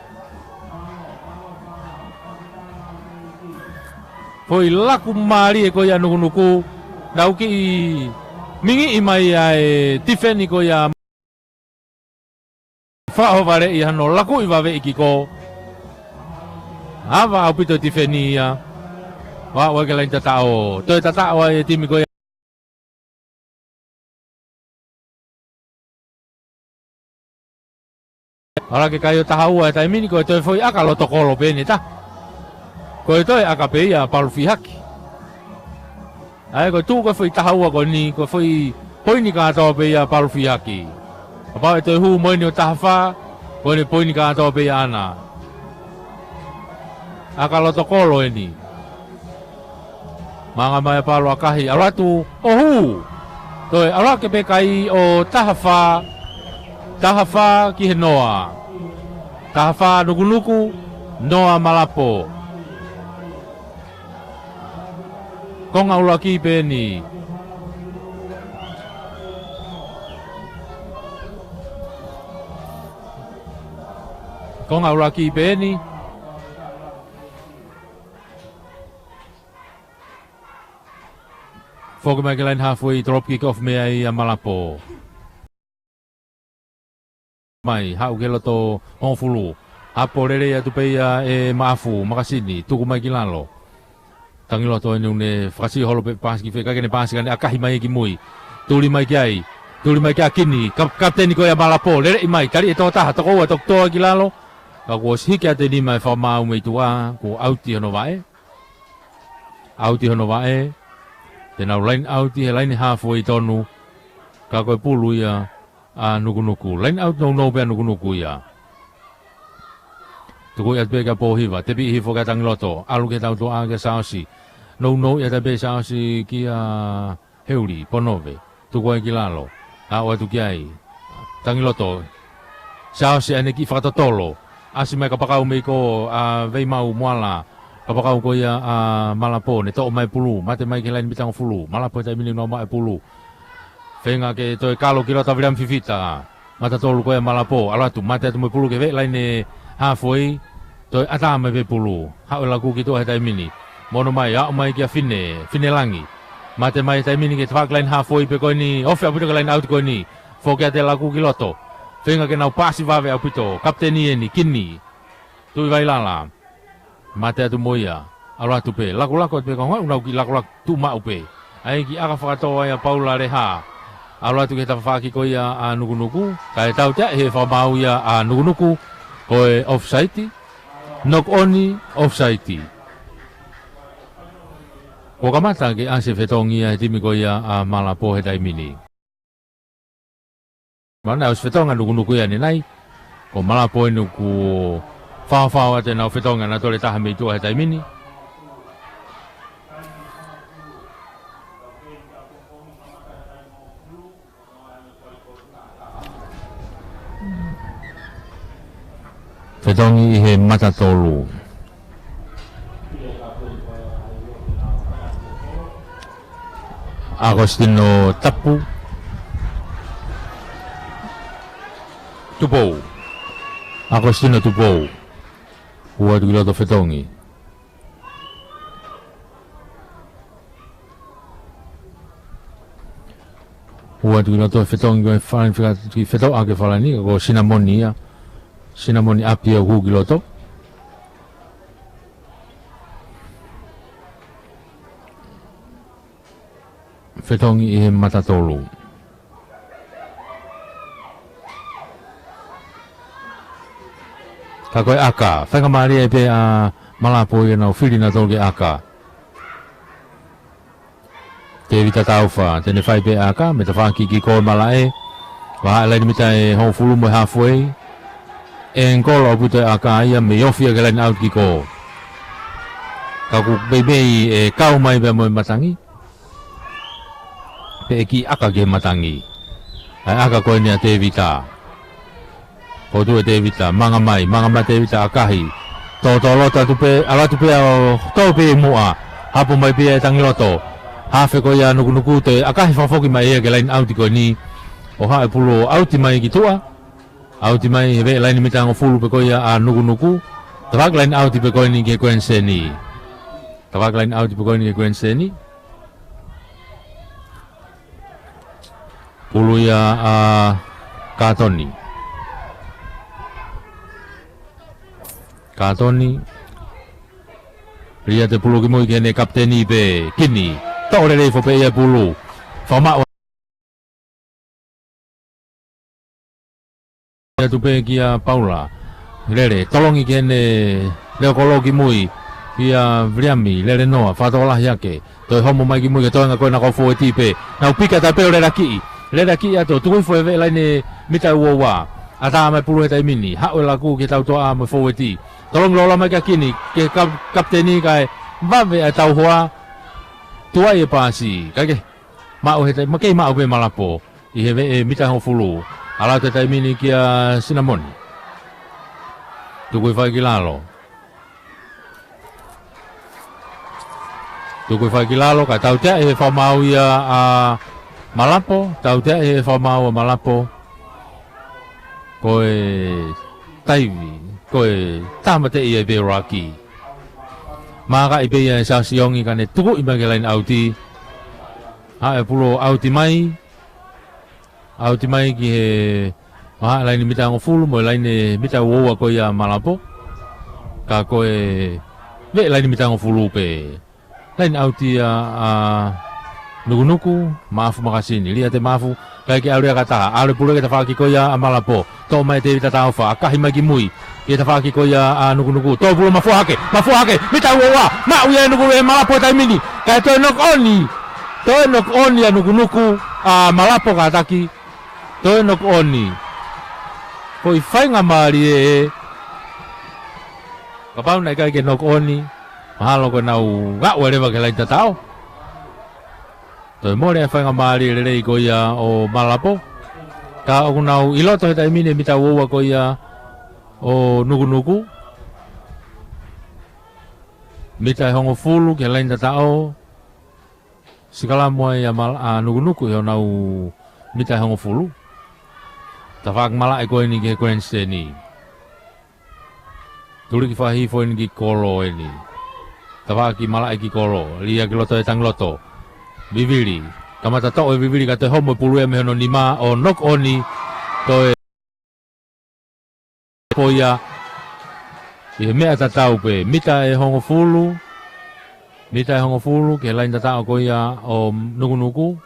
Foʻi laku mālie ko ia Nukunuku, nau kiʻi mingiʻi mai ʻa e tifeni ko ia. Faʻo vale ʻi hano laku ʻi vave ʻi kiko. Ava ʻaupito tifeni ia. Ua ua ke laine tataʻo. Toe tataʻo ai e timi ko ia. ʻAlu ke kai ʻo taha ua e taimi ni ko e toe foʻi ʻaka loto kolo pē eni ta. Ko e toe ʻaka pē ia Palu Fihaki. ʻAi ko e tuʻu ko e foʻi taha ua ko eni, ko e foʻi poini kātoa pē ia Palu Fihaki. Kapau ʻe toe hū mo eni ʻo taha fā, ko eni poini kātoa pē ia ʻana. ʻAka loto kolo eni. Mānga mai ʻa Palu ʻakahi, ʻalu atu, ʻo hū. Toe, ʻalu ake pē kai ʻo taha fā, taha fā ki he noa. Taha fā Nukunuku, noa Malapo. Konga ʻuluaki pē eni. Konga ʻuluaki pē eni. Foki mai ki he line halfway, drop kick off mei ai ʻa Malapo. Mai, haʻu ki he loto hongofulu. Hapo lelei atu pē ia ʻe Maʻafu, Makasini, tuku mai ki lalo. Tangiloto eni ʻoku ne fakasio holo pē pasi ki fē, kae ke ne pasi ka ne ʻakahi mai ki mui. Tuli mai ki ai, tuli mai ki a Kini, kap-, kapiteni ko ia Malapo, lelei mai, tali e toko taha, toko ua, toko toa ki lalo. Ka kuo ʻosi hiki atu e nima ʻe Fakamaau mei tuʻa, kuo ʻauti hono vaʻe. ʻAuti hono vaʻe. Te nau line out ʻi he line halfway tonu. Ka ko e pulu ia ʻa Nukunuku. Line out nounou pē ʻa Nukunuku ia. Tuku ia pē kia Pōhiva. Tepi hifo kia Tangiloto. ʻAlu ki he tautuʻa kia Saosi. Nounou ia pē Saosi kia Heuli, Ponove, tuku ai ki lalo. Aʻu atu ki ai. Tangiloto. Saosi ʻa ʻene kiʻi fakatotolo. ʻAsi mai kapakau mei ko ʻa Veimau Moala. Kapakau ko ia ʻa Malapo, ne toʻo mai pulu. Mate mai ki he laine mita hongofulu. Malapo he taimi ni nau maʻu e pulu. Feinga ke toe kalo ki loto Viliami Fifita. Mata tolu ko ia Malapo, ʻalu atu, mate atu mo e pulu ki he veʻe laine halfway, toe ʻatā mai pē pulu, haʻu e laku ki tuʻa he taimi ni. Mono mai, aʻu mai kia Fine, Fine Langi. Mate mai he taimi ni ki he tafaʻaki line halfway pē ko eni, ofi ʻaupito ki he line out ko eni. Foki atu e laku ki loto. Feinga ke nau pasi vave ʻaupito, kapiteni eni, Kini. Tuʻivailala. Mate atu mo ia. ʻAlu atu pē. Lakulaku atu pē ka hoi, ʻoku nau kiʻi lakulaku tuʻu maʻu pē. ʻAi kiʻi ʻaka fakatō ai ʻa Paula Leha. ʻAlu atu ki he tafaʻaki ko ia ʻa Nukunuku. Kae tautea ʻe he Fakamaau ia ʻa Nukunuku. Ko e offside. Knock on, offside. Kuo kamata ke ʻasi e fetongi ia he timi ko ia ʻa Malapo he taimi ni. Mana ʻosi fetongi ʻa Nukunuku ia ʻanenai. Ko Malapo eni ʻoku faofao atu ʻenau fetongi ʻanautolu ʻe taha mei tuʻa he taimi ni. Fetongi ʻi he mata tolu. ʻAkositino Tapu. Tupou. ʻAkositino Tupou. Hū atu ki loto fetongi. Hū atu ki loto fetongi ko e Falani fika-, ki fetongi ʻa e Falani, ko Sinamoni ia. Sinamoni ʻapi ia hū ki loto. Fetongi ʻi he mata tolu. Ka ko e ʻaka, faingamālie pē ʻa Malapo ia nau fili nautolu ki he ʻaka. Tēvita Taufa, te ne fai pē ʻaka, mei tafaʻaki kiʻi kolo malaʻe. Vahaʻa laine mita ʻe hongofulu mo e halfway. ʻEngikolo ʻaupito e ʻaka ia mei ofi ia ki he laine ʻauti kiʻi kolo. Ka ʻoku meimei ʻe kau mai pē mo e matangi. Pea kiʻi ʻaka ki he matangi. ʻA e ʻaka ko eni ʻa Tēvita. Ko tu e Tēvita, manga mai, manga mai Tēvita ʻakahi. Tōtōloto atu pē, ʻalu atu pē ʻo tō pē ʻi muʻa. Hapo mai pē ʻe Tangiloto. Hafe ko ia Nukunuku toe ʻakahi fakafoki mai ia ki he laine ʻauti ko eni. ʻO haʻu e pulu ʻo ʻauti mai ki tuʻa. ʻAuti mai he veʻe laine mita hongofulu pē ko ia ʻa Nukunuku. Tafaʻaki laine ʻauti pē ko eni ki he Queensland. Tafaʻaki laine ʻauti pē ko eni ki he Queensland. Pulu ia ʻa Katoni. Katoni. Lī atu e pulu ki mui ki heʻene kapiteni pē Kini. Toʻo lelei foki pē ia e pulu. Fakamaʻu atu pē kia Paula. Lele, tolongi ki heʻene leʻo kolo ki mui. Kia Viliami, lele noa, fakatokolahi hake. Toe homo mai ki mui ki he toenga ko ena ko e fōueti pē. Nau pika atu pē ʻo lele kiʻi. Lele kiʻi atu, tuku hifo e veʻe laine mita ua ua. ʻAtā mai pulu he taimi ni. Haʻu e laku ki he tautoʻa mo e fōueti. Tolongi loloa mai kia Kini, ki he kap-, kapiteni kae vave ʻa e tauhoa. Tuai e paasi. Kae kehe. Maʻu he tai-, makei maʻu pē Malapo. ʻI he veʻe mita hongofulu. ʻAlu atu he taimi ni kia Sinamoni. Tuku hifo ai ki lalo. Tuku hifo ai ki lalo, kae tautea ʻe he fakamaau ia ʻa Malapo, tautea ʻe he fakamaau ʻa Malapo. Ko e taivi, ko e tāmateʻi ia pē ʻe Raki. Maka ʻi pē ia ʻe Sasiongi kae ne tukuʻi mai ki he laine ʻauti. Haʻu e pulu ʻo ʻauti mai. ʻAuti mai ki he vahaʻa laine mita hongofulu mo e laine mita ua ua ko ia ʻa Malapo. Ka ko e veʻe laine mita hongofulu pē. Laine ʻauti ia ʻa Nukunuku, Maʻafu makasini. Lī atu e Maʻafu, kae ke ʻalu ia ka taha. ʻAlu e pulu ki he tafaʻaki ko ia ʻa Malapo. Toʻo mai Tēvita Taufa, ʻakahi mai ki mui. Ki he tafaʻaki ko ia ʻa Nukunuku. Toʻo pulu mafua hake, mafua hake. Mita ua ua. Maʻu ia ʻe Nuku-, ʻe Malapo he taimi ni. Kae toe knock on. Toe knock on ia Nukunuku. ʻA Malapo kātaki. Toe knock on. Ko e faingamālie ē. Kapau naʻe ʻikai ke knock on. Mahalo ko ʻenau ngaʻu leva ki he laine tataʻo. Toe mole e faingamālie lelei ko ia ʻo Malapo. Ka ʻoku nau ʻi loto he taimi ni mita ua ua ko ia ʻo Nukunuku. Mita ʻe hongofulu ki he laine tataʻo. Sikalamu ai ʻa Mal-, ʻa Nukunuku ʻi honau mita ʻe hongofulu. Tafaʻaki malaʻe ko eni ki he Queensland. Tuliki fakahihifo eni ki kolo eni. Tafaʻaki malaʻe ki kolo. Lī atu ki loto ʻe Tangiloto. Vivili. Kamata toʻo ʻe Vivili ka toe homo e pulu ia mei hono nima ʻo knock on. Toe po ia. ʻI he meʻa tatau pē. Mita ʻe hongofulu. Mita ʻe hongofulu. Ki he laine tataʻo ko ia ʻo Nukunuku.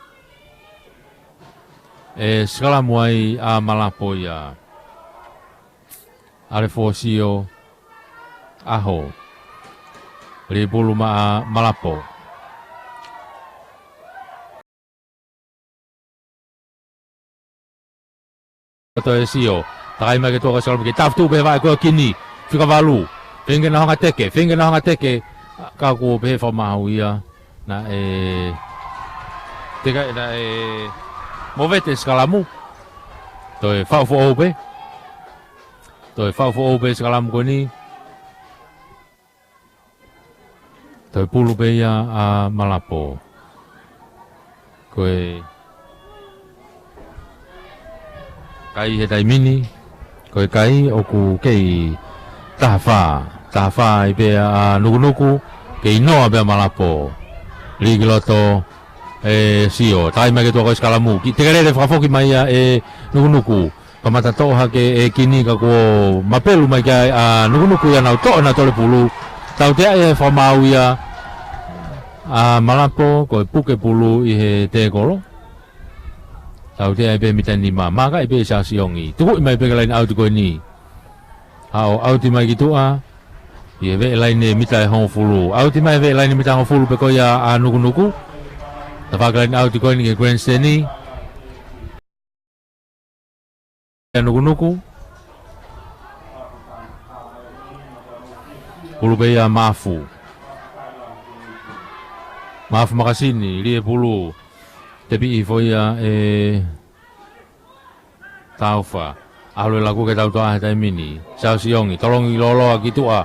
ʻE sikalamu ai ʻa Malapo ia. Alefosio ʻAho. Lī pulu maʻa Malapo. Toe sio. Takai mai ke tuʻa ka sikalamu ke tafutu pē he vaʻe ko ē ʻa Kini. Fika valu. Feinga ke nau hanga teke. Feinga ke nau hanga teke. Ka kuo pehē fakamaau ia. Naʻe teka naʻe movete sikalamu. Toe faʻu foʻou pē. Toe fau foʻou pē sikalamu ko eni. Toe pulu pē ia ʻa Malapo. Ko e kai he taimi ni, ko e kai ʻoku kei taha fā. Taha fā ai pē ʻa Nukunuku, kei noa pē ʻa Malapo. Lī ki loto, ʻe sio. Takai mai ke tuʻa ko e sikalamu. Ki te kelele fakafoki mai ia ʻe Nukunuku. Kamata toʻo hake ʻe Kini ka kuo mapelu mai ki ai ʻa Nukunuku ia nau toʻo na tole pulu. Tautea ia he fakamaau ia ʻa Malapo, ko e puke pulu ʻi he tēkolo. Tautea ai pē mita nima, maka ai pē Siaosi ʻIongi. Tukuʻi mai pē ke laine ʻauti ko eni. Haʻu ʻauti mai ki tuʻa. ʻI he veʻe laine mita ʻe hongofulu. ʻAuti mai veʻe laine mita hongofulu pē ko ia ʻa Nukunuku. Tafaʻaki laine ʻauti ko eni ki he grandstand. ʻA Nukunuku. Pulu pē ia Mafu. Mafu Makasini, lī e pulu. Tepiʻi hifo ia ʻe Taufa. ʻAlu e laku ke tau toʻa he taimi ni. Siaosi ʻIongi, tolongi lōloa ki tuʻa.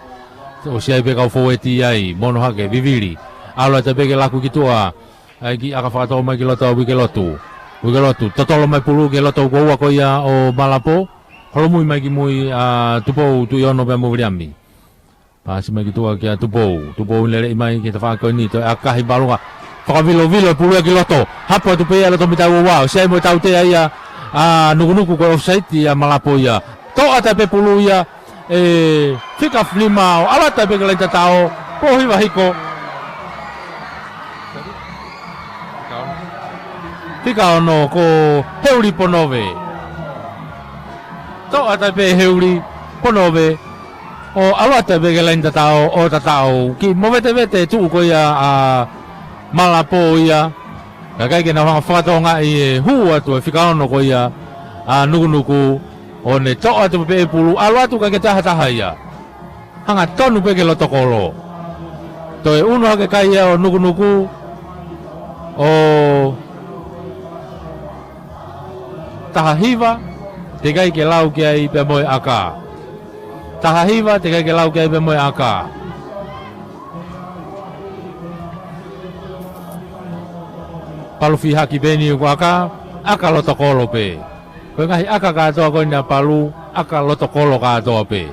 ʻOsi ai pē kau fōueti ai, mono hake, vivili. ʻAlu atu pē ke laku ki tuʻa. ʻAi ki ʻAka fakatō mai ki loto ʻa Uikelotu. Uikelotu, totolo mai pulu ki loto ʻoku ua ko ia ʻo Malapo. Holomui mai ki mui ʻa Tupou Tuʻiono pea mo Viliami. Pasi mai ki tuʻa kia Tupou. Tupou leleʻi mai ki he tafaʻaki ko eni, toe ʻakahi palunga. Fakavilovilo e pulu ia ki loto. Hapo atu pē ia loto mita ua ua. ʻOsi ai mo e tautea ia ʻa Nukunuku ko e offside ia Malapo ia. Toʻa atu pē pulu ia ʻe fika lima ʻo ʻalu atu pē ki he laine tataʻo. Pō hiva hiko. Fika ono ko Heuli Ponove. Toʻa atu pē Heuli Ponove. ʻO ʻalu atu pē ki he laine tataʻo, ʻo tataʻo. Kiʻi movetevete tuʻu ko ia ʻa Malapo ia. Kae ʻikai ke nau hanga fakatokangaʻi e hū atu e fika ono ko ia ʻa Nukunuku. ʻO ne toʻo atu pē pulu, ʻalu atu kae ʻikai ke tahataha ia. Hanga tonu pē ki loto kolo. Toe unu hake kai ia ʻo Nukunuku. ʻO taha hiva, teʻeki ai ke lau ki ai pea mo e ʻaka. Taha hiva, teʻeki ai ke lau ki ai pea mo e ʻaka. Palu fihaki pē eni ʻoku ʻaka, ʻaka loto kolo pē. Ko e ngaahi ʻaka kātoa ko eni ʻa Palu, ʻaka loto kolo kātoa pē.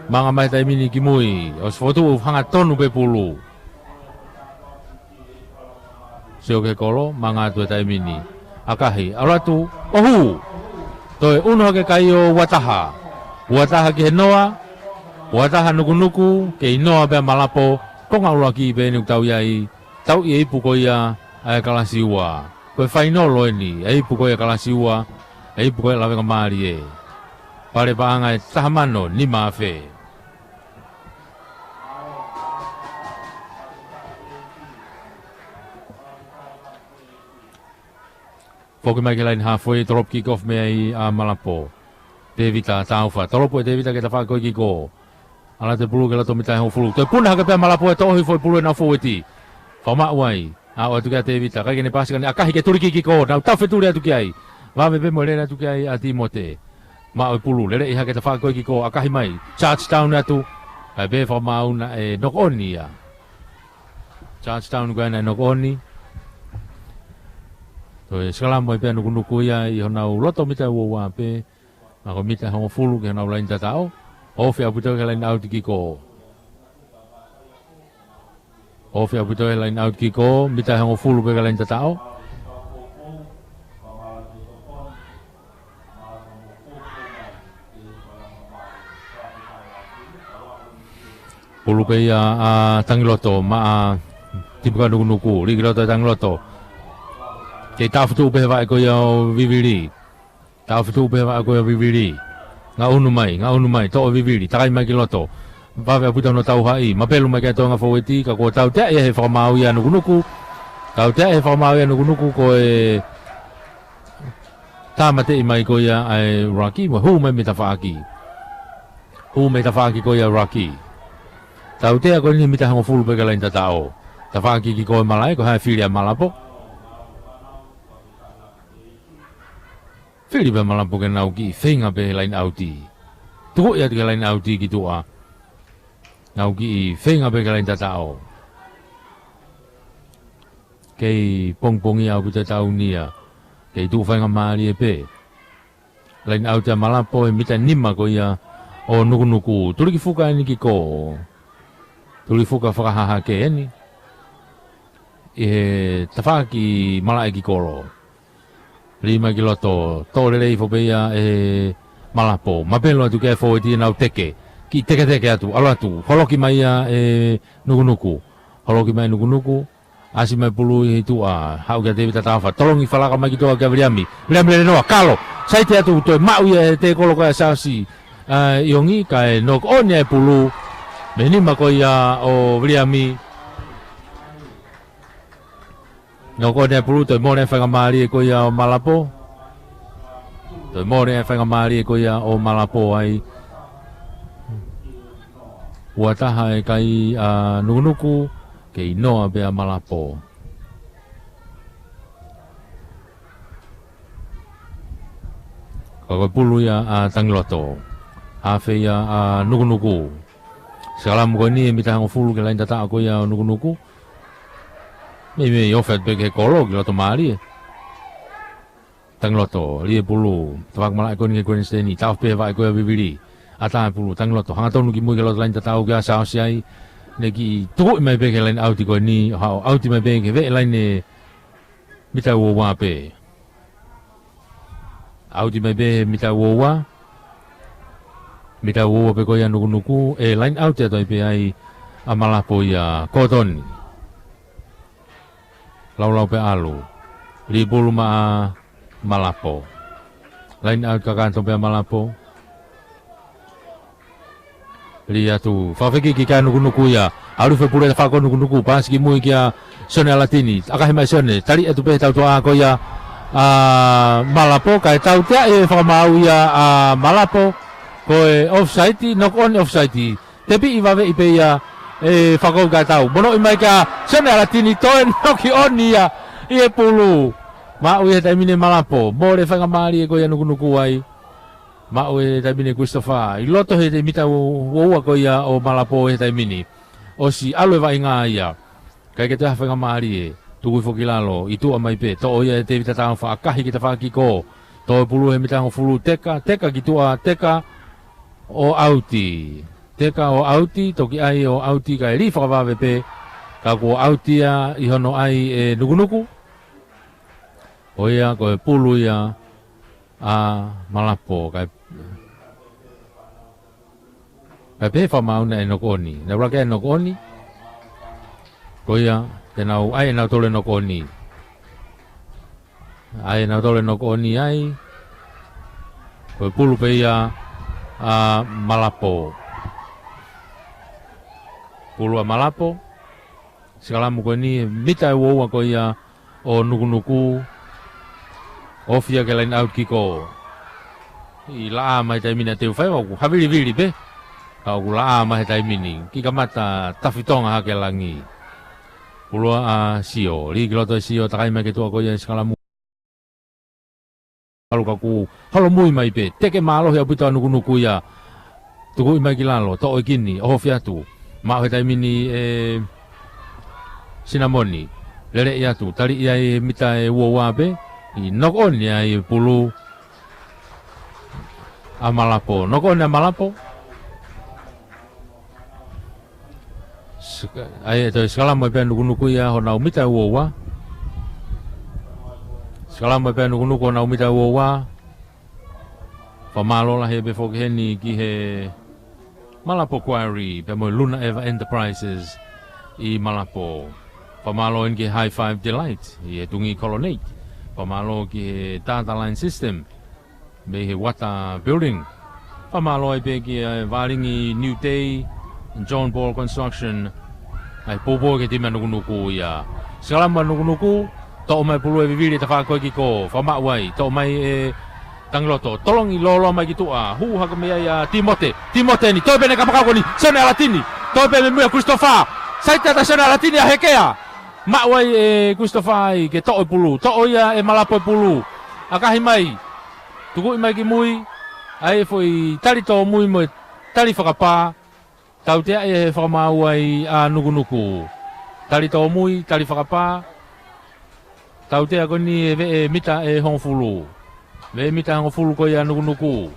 Manga mai taimi ni ki mui, ʻosi fokotuʻu hanga tonu pē pulu. Sio ki he kolo, manga atu e taimi ni. ʻAkahi, ʻalu atu, ʻo hū. Toe unu hake kai ʻo ua taha. Ua taha ki he noa, ua taha Nukunuku, kei noa pē ʻa Malapo, konga ʻuluaki pē eni ʻoku tau ʻi ai, tau ʻi he ipu ko ia ʻa e kalasi ua. Ko e fainolo eni, ʻa e ipu ko ia kalasi ua, ʻa e ipu ko ia lavengamālie. Pale paʻanga ʻe taha mano, nima afe. Foki mai ki he laine haafe, tolopu kick off mei ai ʻa Malapo. Tēvita Taufa. Tolopu ʻe Tēvita ki he tafaʻaki ko ē kiko. ʻAlu atu e pulu ki loto mita ʻe hongofulu. Toe puna hake pē ʻa Malapo ʻo toʻo hifo e pulu ʻenau fōueti. Fakamaʻu ai. Aʻu atu kia Tēvita. Kae ʻikai ke ne pasi ka ne ʻakahi ke tuli kiʻi kiko. Nau tau fetuli atu ki ai. Vave pē mo e lele atu ki ai ʻa Timote. Maʻu e pulu. Leleʻi hake tafaʻaki ko ē kiko. ʻAkahi mai. Charge down atu. ʻAi pē fakamaau naʻe knock on ia. Charge down ko ē naʻe knock on. Toe sikalamu ai pē ʻa Nukunuku ia ʻi honau loto mita ʻe ua ua pē. Mako mita ʻe hongofulu ki honau laine tataʻo. Ofi ʻaupito ki he laine ʻauti kiko. Ofi ʻaupito ki he laine ʻauti kiko, mita ʻe hongofulu pē ki he laine tataʻo. Pulu pē ia ʻa Tangiloto, maʻa Timuka Nukunuku, lī ki loto ʻe Tangiloto. Kei taʻofi tuʻu pē he vaʻe ko ia ʻo Vivili. Taʻofi tuʻu pē he vaʻe ko ia ʻo Vivili. Ngaʻunu mai, ngaʻunu mai, toʻo ʻe Vivili, takai mai ki loto. Vave ʻaupito hono tauhaʻi, mapelu mai ki he toenga fōueti, ka kuo tautea ia he fakamaau ia ʻa Nukunuku. Tautea ia he fakamaau ia ʻa Nukunuku ko e tāmateʻi mai ko ia ʻa e ʻuluaki, mo e hū mai mei tafaʻaki. Hū mei tafaʻaki ko ia ʻuluaki. Tautea ko eni mita ʻe hongofulu pē ki he laine tataʻo. Tafaʻaki kiko ʻe Malae, ko e hā e fili ʻa Malapo. Fili pē ʻa Malapo ke nau kiʻi feinga pē he laine ʻauti. Tuku ia ki he laine ʻauti ki tuʻa. Nau kiʻi feinga pē ki he laine tataʻo. Kei pongipongi ʻaupito e taʻu ni ia. Kei tuʻu faingamālie pē. Laine ʻauti ʻa Malapo he mita nima ko ia ʻo Nukunuku. Tulikifuka eni ki kō. Tulikifuka fakahahake eni. ʻI he tafaʻaki malaʻe ki kolo. Lī mai ki loto, tō lelei foki pē ia ʻe Malapo. Mapelu atu ki he fōueti ʻenau teke. Kiʻi teketeke atu, ʻalu atu. Holoki mai ia ʻe Nukunuku. Holoki mai Nukunuku. ʻAsi mai pulu ʻi tuʻa. Haʻu kia Tēvita Taufa. Tolongi falaka mai ki tuʻa kia Viliami. Viliami lele noa, kalo. Saiti atu toe maʻu ia ʻe he tēkolo ko ia ʻa Siaosi, ā, ʻIongi, kae knock on ʻa e pulu. Mei he nima ko ia ʻo Viliami. Knock on ʻa e pulu, toe mole ʻa e faingamālie ko ia ʻo Malapo. Toe mole ʻa e faingamālie ko ia ʻo Malapo ai. Ua taha e kai ʻa Nukunuku, kei noa pē ʻa Malapo. Ka ko e pulu ia ʻa Tangiloto. Hafe ia ʻa Nukunuku. Sikalamu ko eni e mita hongofulu ki he laine tataʻo ko ia ʻo Nukunuku. Meimei ofi atu pē ki he kolo ki loto mālie. Tangiloto, lī e pulu, tafaʻaki malaʻe ko eni ki he Queenstown, taʻofi pē he vaʻe ko ia ʻa Vivili. ʻAtā e pulu, Tangiloto, hanga tonu ki mui ki loto laine tataʻo ki ai ʻa Siaosi ai. Naʻe kiʻi tukuʻi mai pē ki he laine ʻauti ko eni, ʻo haʻu ʻauti mai pē ki he veʻe laine mita ua ua pē. ʻAuti mai pē he mita ua ua. Mita ua ua pē ko ia Nukunuku, ʻe laine ʻauti atu ai pē ai ʻa Malapo ia Kotoni. Laulau pē ʻalu. Lī pulu maʻa Malapo. Laine ʻauti kakato pē ʻa Malapo. Lī atu. Fakafekiki kia Nukunuku ia. ʻAlu fepule ta fako Nukunuku. Pasi ki mui kia Sione ʻAlatini. ʻAkahi mai Sione. Tali atu pē he tautea ko ia ʻa Malapo. Kae tautea e fakamaau ia ʻa Malapo. Ko e offside, knock on offside. Tepiʻi vaveʻi pē ia ʻe fako kae tau. Monoʻi mai kia Sione ʻAlatini, toe knock on ia ʻi he pulu. Maʻu ia he taimi ni ʻe Malapo. Mole faingamālie ko ia Nukunuku ai. Maʻu he taimi ni ʻe Christopher. ʻI loto he mita ua ua ko ia ʻo Malapo he taimi ni. ʻOsi ʻalu e vaʻinga ia. ʻIkai ke toe ha faingamālie. Tuku hifo ki lalo. ʻI tuʻa mai pē. Toʻo ia ʻe Tēvita Taufa, ʻakahi ki tafaʻaki kō. Tō e pulu he mita hongofulu, teka, teka ki tuʻa, teka ʻo ʻauti. Teka ʻo ʻauti, toki ʻai ʻo ʻauti kae lī fakavave pē. Ka kuo ʻauti ia ʻi hono ʻai ʻe Nukunuku. ʻO ia ko e pulu ia ʻa Malapo, kae, kae pehē fakamaau naʻe knock on. Naʻe ʻuluaki ʻai e knock on. Ko ia, te nau ʻai ʻe nautolu e knock on. ʻAi ʻe nautolu e knock on ai. Ko e pulu pē ia ʻa Malapo. Pulu ʻa Malapo. Sikalamu ko eni, mita ʻe ua ua ko ia ʻo Nukunuku. Ofi ia ki he laine ʻauti kiko. ʻI laʻā mai taimi ni ʻa Teufaiva, ʻoku havilivili pē. Ka ʻoku laʻā mai he taimi ni. Kiʻi kamata tafitonga hake langi. Pulu ʻa Sio. Lī ki loto ʻe Sio, takai mai ki tuʻa ko ia ʻe Sikalamu. ʻAlu ka kuo holomui mai pē. Teke mālohi ʻaupito ʻa Nukunuku ia. Tukuʻi mai ki lalo. Toʻo e kini. ʻOhofi atu. Maʻu he taimi ni ʻe Sinamoni. Lele ia atu. Tali ia ʻe mita ʻe ua ua pē. ʻI knock on ia ʻe pulu ʻa Malapo. Knock on ʻa Malapo. Sika-, ʻai ʻe toe sikalamu ai pē ʻa Nukunuku ia honau mita ʻe ua ua. Sikalamu ai pē ʻa Nukunuku honau mita ʻe ua ua. Fakamālō lahi pē foki heni ki he Malapo Quarry, pea mo e Luna Eva Enterprises ʻi Malapo. Fakamālō eni ki he High Five Delight, ʻi he Tungi Colonnade. Fakamālō ki he Tata Line System, mei he Wata Building. Fakamālō ai pē ki he Valingi New Day, John Paul Construction, ʻa e poupou ki he timi ʻa Nukunuku ia. Sikalamu ʻa Nukunuku, toʻo mai pulu ʻe Vivili tafaʻaki ko ē ki kō, fakamaʻu ai, toʻo mai ʻe Tangiloto, tolongi lōloa mai ki tuʻa, hū hake mei ai ʻa Timote, Timote ni, toe pē ʻene kapakau ko eni, Sione ʻAlatini, toe pē mei mui ʻa Christopher, saiti atu ʻa Sione ʻAlatini ʻa Hekea, maʻu ai ʻe Christopher ai, ke toʻo e pulu, toʻo ia ʻe Malapo e pulu, ʻakahi mai, Tukuʻi mai ki mui, ʻa e foʻi tali tōmui mo e tali fakapā, tauteaʻi ʻe he fakamaau ʻa Nukunuku. Tali tōmui, tali fakapā, tautea ko eni ʻe veʻe mita ʻe hongofulu. Veʻe mita hongofulu ko ia ʻa Nukunuku.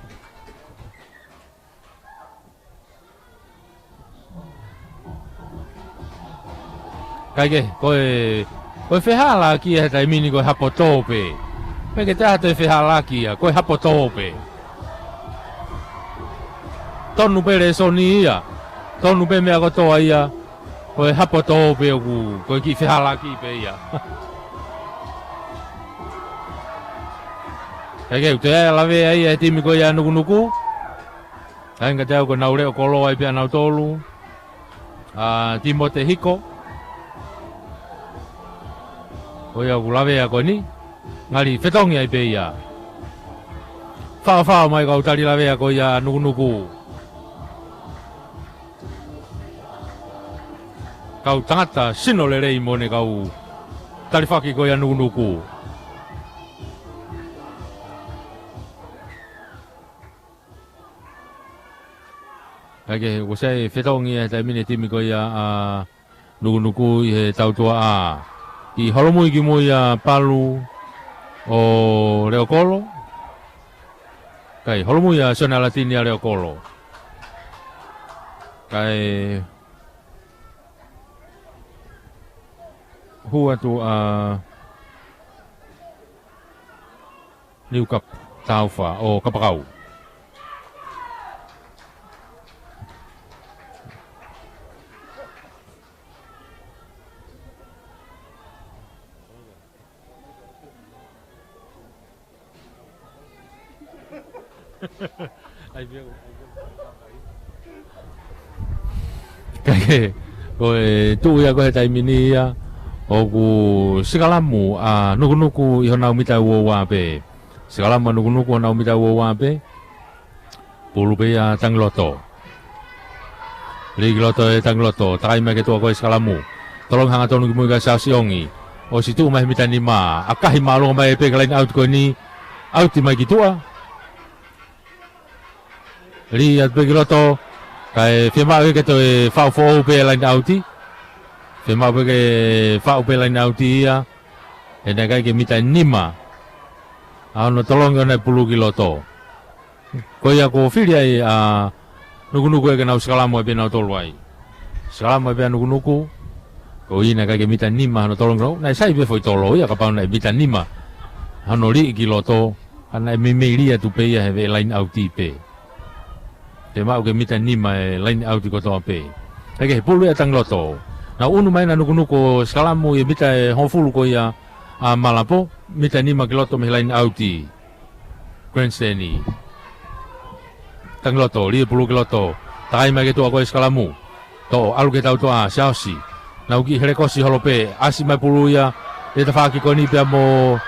Kae kehe, ko e, ko e fehālaaki ia he taimi ni ko e hapo tō pē. Pea ke taha toe fehālaaki ia, ko e hapo tō pē. Tonu pē lēsoni ia, tonu pē meʻa kotoa ia, ko e hapo tō pē ʻoku, ko e kiʻi fehālaaki pē ia. Kae kehe, ʻoku toe ʻai ʻa e lavea ia he timi ko ia ʻa Nukunuku. Kae ʻikai ke tau ko ʻenau leʻo koloa ai pea nautolu. ʻA Timote Hiko. Ko ia ʻoku lavea ko eni. Ngali fetongi ai pē ia. Faofao mai kau tali lavea ko ia ʻa Nukunuku. Kau tangata sino lelei mo ʻene kau talifaki ko ia ʻa Nukunuku. Kae kehe, ʻoku sai fetongi ia he taimi ni e timi ko ia ʻa Nukunuku ʻi he tautuaʻa. ʻI holomui ki mui ʻa Palu ʻo Leokolo. Kae holomui ʻa Sione ʻAlatini ʻa Leokolo. Kae hū atu ʻa Niukapu, Taufa ʻo Kapakau. Kae kehe, ko e tuʻu ia ko ē he taimi ni ia, ʻoku sikalamu ʻa Nukunuku ʻi honau mita ua ua pē. Sikalamu ʻa Nukunuku honau mita ua ua pē. Pulu pē ia ʻa Tangiloto. Lī ki loto ʻe Tangiloto, takai mai ki tuʻa ko ē sikalamu. Tolongi hangatonu ki mui kia Siaosi ʻOngi. ʻOsi tuʻu mai he mita nima, ʻakahi māʻolunga mai pē ki he laine ʻauti ko eni. ʻAuti mai ki tuʻa. Lī atu pē ki loto, kae fiemaʻu ia ke toe faʻu foʻou pē laine ʻauti. Fiemaʻu pē ke faʻu pē laine ʻauti ia. He naʻe ʻikai ke mita nima ʻa hono tolongi ʻo ne pulu ki loto. Ko ia kuo fili ai ʻa Nukunuku ia ke nau sikalamu ai pē nautolu ai. Sikalamu ai pē ʻa Nukunuku. Ko ia naʻe ʻikai ke mita nima hono tolongi ki loto. Naʻe sai pē foʻi tolo ia kapau naʻe mita nima hono liʻi ki loto. Ka naʻe meimei lī atu pē ia he veʻe laine ʻauti pē. Fiemaʻu ke mita nima e laine ʻauti kotoa pē. Kae kehe, pulu ia ʻa Tangiloto. Nau ʻunu mai ʻa Nukunuku ʻo sikalamu ʻi he mita ʻe hongofulu ko ia ʻa Malapo, mita nima ki loto mei he laine ʻauti. Grandstand. Tangiloto, lī e pulu ki loto. Takai mai ki tuʻa ko ē sikalamu. Toʻo, ʻalu ki he tautuʻa, Siaosi. Nau kiʻi helekosi holo pē, ʻasi mai pulu ia, ʻi he tafaʻaki ko eni pea mo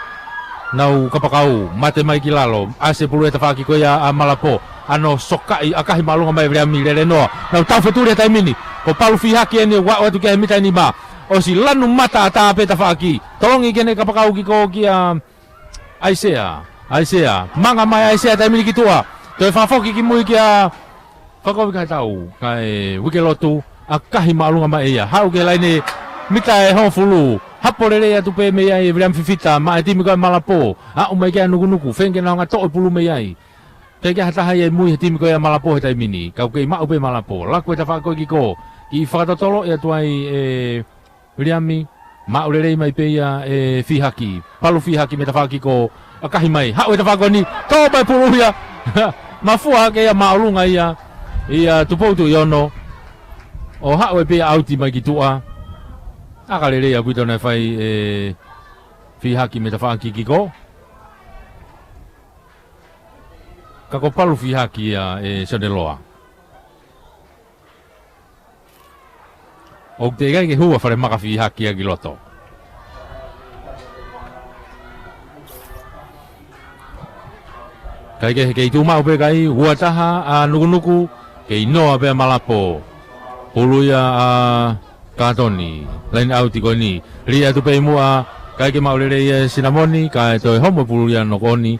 Nau Kapakau, mate mai ki lalo, ʻasi e pulu ʻi he tafaʻaki ko ia ʻa Malapo, ʻa hono sokaʻi, ʻakahi māʻolunga mai Viliami Lelenoa. Nau tau fetuli he taimi ni, ko Palu Fihaki eni ʻoku aʻu atu ki he mita nima, ʻosi lanu mata ʻatā pē tafaʻaki. Tolongi ki heʻene kapakau ki ko kia ʻAisea, ʻAisea, manga mai ʻAisea taimi ni ki tuʻa. Toe fakafoki ki mui kia Fakovi Kaitau, kae Uike Lotu, ʻakahi māʻolunga mai ia. Haʻu ki he laine mita ʻe hongofulu. Hapo lelei atu pē mei ai ʻe Viliami Fifita, maʻa e timi ko ē Malapo. Aʻu mai ki ai ʻa Nukunuku, feinga ke nau hanga ʻo toʻo e pulu mei ai. Pea ʻikai ha taha ia ʻi mui he timi ko ē ʻa Malapo he taimi ni. Ka ʻoku kei maʻu pē Malapo. Laku e tafaʻaki ko ē ki ko. Kiʻi fakatotoloʻi atu ai ʻe Viliami, maʻu lelei mai pē ia ʻe Fihaki. Palu Fihaki mei he tafaʻaki ko ē, ʻakahi mai. Haʻu e tafaʻaki ko eni, tō mai pulu ia. Mafua hake ia māʻolunga ia. ʻIa Tupou Tuʻiono. ʻO haʻu ai pē ia ʻauti mai ki tuʻa. ʻAka lelei ʻaupito naʻe fai ʻe Fihaki mei he tafaʻaki ki ko. Ka ko Palu Fihaki ia ʻe Sione Loa. ʻOku teʻeki ai ke hū ʻa Falemaka Fihaki ia ki loto. Kae kehe, kei tuʻu maʻu pē kai, ua taha ʻa Nukunuku, kei noa pē ʻa Malapo. Pulu ia ʻa Katoni, laine ʻauti ko eni. Lī atu pē ʻi muʻa, ʻikai ke maʻu lelei ʻe Sinamoni, kae toe homo e pulu ia ʻa Nokoni.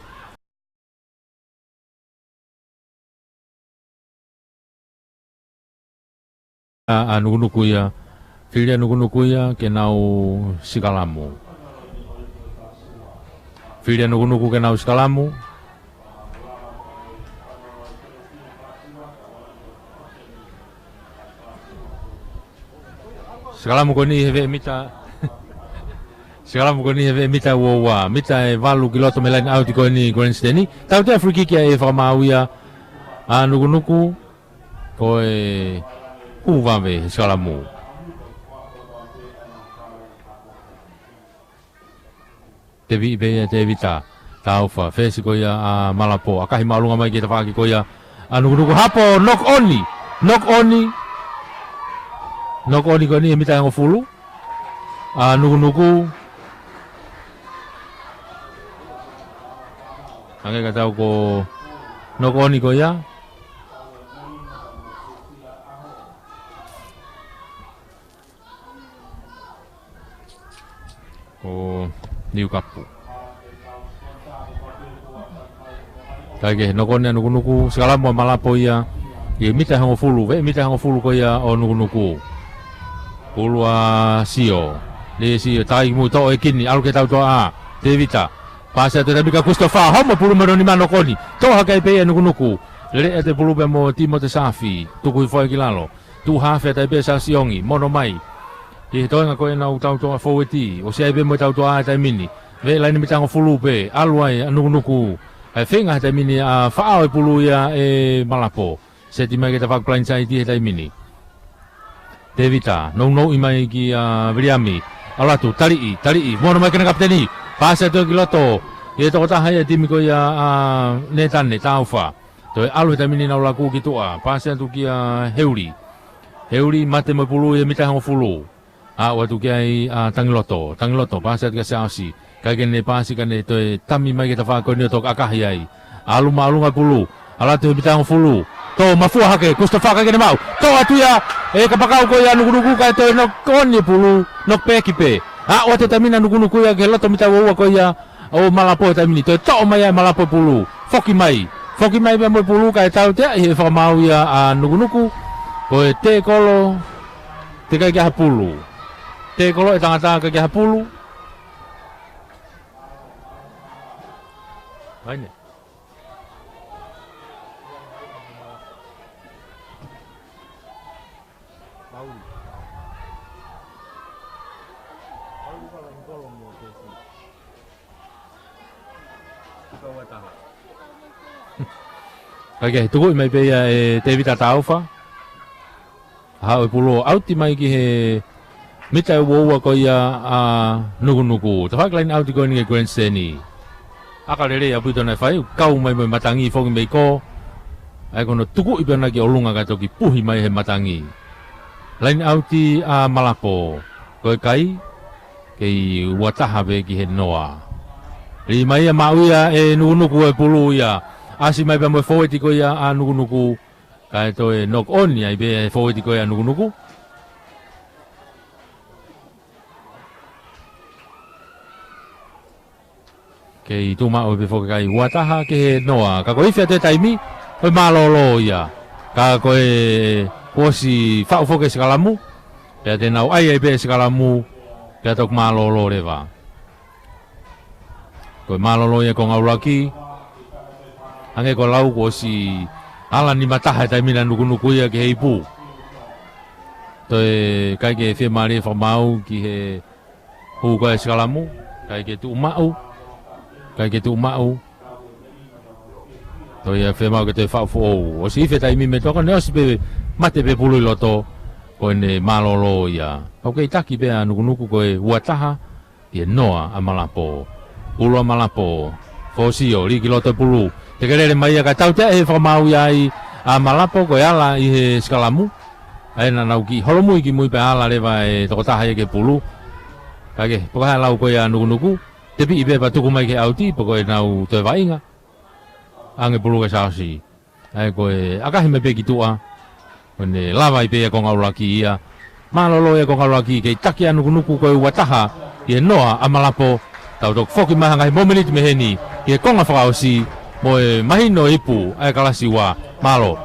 ʻa Nukunuku ia. Fili ʻa Nukunuku ia ke nau sikalamu. Fili ʻa Nukunuku ke nau sikalamu. Sikalamu ko eni he veʻe mita. Sikalamu ko eni he veʻe mita ua ua. Mita ʻe valu ki loto mei he laine ʻauti ko eni Grandstand. Tautea free kick ia ʻe fakamaau ia ʻa Nukunuku. Ko e hū vave he sikalamu. Teviʻi pē ia Tevita Taufa, fesi ko ia ʻa Malapo, ʻakahi māʻolunga mai ki he tafaʻaki ko ia ʻa Nukunuku, hapo, knock on, knock on, knock on ko eni he mita ʻe hongofulu ʻa Nukunuku. Hangē ka tau ko knock on ko ia. Ko Niukapu. Kae kehe, knock on ʻa Nukunuku, sikalamu ʻa Malapo ia, ʻi he mita ʻe hongofulu, veʻe mita ʻe hongofulu ko ia ʻo Nukunuku. Pulu ʻa Sio, lī Sio, taʻi mui toʻo ʻe Kini, ʻalu ki he tautoʻa, Tevita, pasi atu e taimi kia Christopher, homo pulu mei he nima, knock on, toʻo hake ai pē ia ʻe Nukunuku, lele atu e pulu pea mo Timote Safi, tuku hifo ai ki lalo. Tuʻu hafe ʻa e taimi pē ʻa Siaosi ʻOngi, mono mai. Ki he toenga ko ē ʻenau tautoʻa fōueti, ʻosi ʻi ai pē mo e tautoʻa he taimi ni. Veʻe laine mita ʻe hongofulu pē, ʻalu ai ʻa Nukunuku. ʻA e feinga he taimi ni ʻa faʻao e pulu ia ʻe Malapo. Seti mai ki he tafaʻaki blindside he taimi ni. Tevita, nounou mai kia Viliami. ʻAlu atu, taliʻi, taliʻi, mono mai ki heʻene kapiteni. Pasi atu ki loto. ʻI he tokotaha ia e timi ko ia ʻa Netane, Taufa. Toe ʻalu he taimi ni ʻenau laku ki tuʻa. Pasi atu kia Heuli. Heuli mate mo e pulu ʻi he mita ʻe hongofulu. Aʻu atu ki ai ʻa Tangiloto. Tangiloto, pasi atu kia Siaosi. ʻIkai ke ne pasi ka ne toe tami mai ki he tafaʻaki ko eni ʻo toki ʻakahi ai. ʻAlu māʻolunga e pulu. ʻAlu atu he mita ʻe hongofulu. Tō mafua hake, Christopher ʻikai ke ne maʻu. Tō atu ia, ʻe kapakau ko ia ʻa Nukunuku kae toe knock on e pulu. Knock back pē. Aʻu atu he taimi ni ʻa Nukunuku ia ki he loto mita ua ua ko ia ʻo Malapo he taimi ni, toe toʻo mai ʻe Malapo e pulu. Foki mai. Foki mai pea mo e pulu kae tautea ʻe he fakamaau ia ʻa Nukunuku. Ko e tēkolo, teʻeki ai ke ʻi ai ha pulu. Tēkolo ʻa e tangata, ʻikai ke ʻi ai ha pulu. Vaine. Pauli. Pauli ka lahi kolo mo Tesi. Ka ua taha. Oke, tukuʻi mai pē ia ʻe Tevita Taufa. Haʻu e pulu ʻo ʻauti mai ki he mita ʻe ua ua ko ia ʻa Nukunuku. Tafaʻaki laine ʻauti ko eni ki he Grandstand. ʻAka lelei ʻaupito naʻe fai, kau mai mo e matangi foki mei kō. ʻA ia ko hono tukuʻi pē ʻona ki ʻolunga kae toki puhi mai he matangi. Laine ʻauti ʻa Malapo. Ko e kai, kei ua taha pē ki he noa. Lī mai ia, maʻu ia ʻe Nukunuku e pulu ia. ʻAsi mai pea mo e fōueti ko ia ʻa Nukunuku. Kae toe knock on ai pē ʻe he fōueti ko ia ʻa Nukunuku. Kei tuʻu maʻu pē foki e kai, ua taha ki he noa. Ka ko e ifi atu e taimi, ko e mālōlō ia. Ka ko e kuo ʻosi faʻu foki e sikalamu. Pea te nau ʻai ai pē e sikalamu, pea toki mālōlō leva. Ko e mālōlō ia ko Ngaulaki. Hangē ko e lau kuo ʻosi ala nima taha he taimi ni ʻa Nukunuku ia ki he ipu. Toe ʻikai ke fiemālie fakamaau ki he hū ko e sikalamu. ʻIkai ke tuʻu maʻu. ʻIkai ke tuʻu maʻu. Toe ia fiemaʻu ke toe faʻu foʻou. ʻOsi ifi e taimi mei tuʻa ko eni ʻosi pē mate pē pulu ʻi loto. Ko ʻene mālōlō ia. Kau kei taki pē ʻa Nukunuku ko e ua taha ki he noa ʻa Malapo. Pulu ʻa Malapo. Fōsio, lī ki loto e pulu. Tekelele mai ia kae tautea ʻe he fakamaau ia ai ʻa Malapo ko e ala ʻi he sikalamu. ʻA ia naʻa nau kiʻi holomui ki mui pea ala leva e tokotaha ia ki he pulu. Kae kehe, pea ko e hā e lau ko ia ʻa Nukunuku. Tepiʻi pē pea tuku mai ki he ʻauti, pea ko ʻenau toe vaʻinga. ʻAnge pulu kia Siaosi. ʻA ia ko e ʻakahi mai pē ki tuʻa. Ko ʻene lava ai pē ia ko Ngaulaki ia. Mālōlō ia ko Ngaulaki kei taki ʻa Nukunuku ko e ua taha ki he noa ʻa Malapo. Tau toki foki mai ha ngaahi momeniti mei heni ki he konga fakaʻosi mo e mahino e ipu ʻa e kalasi ua. Mālō.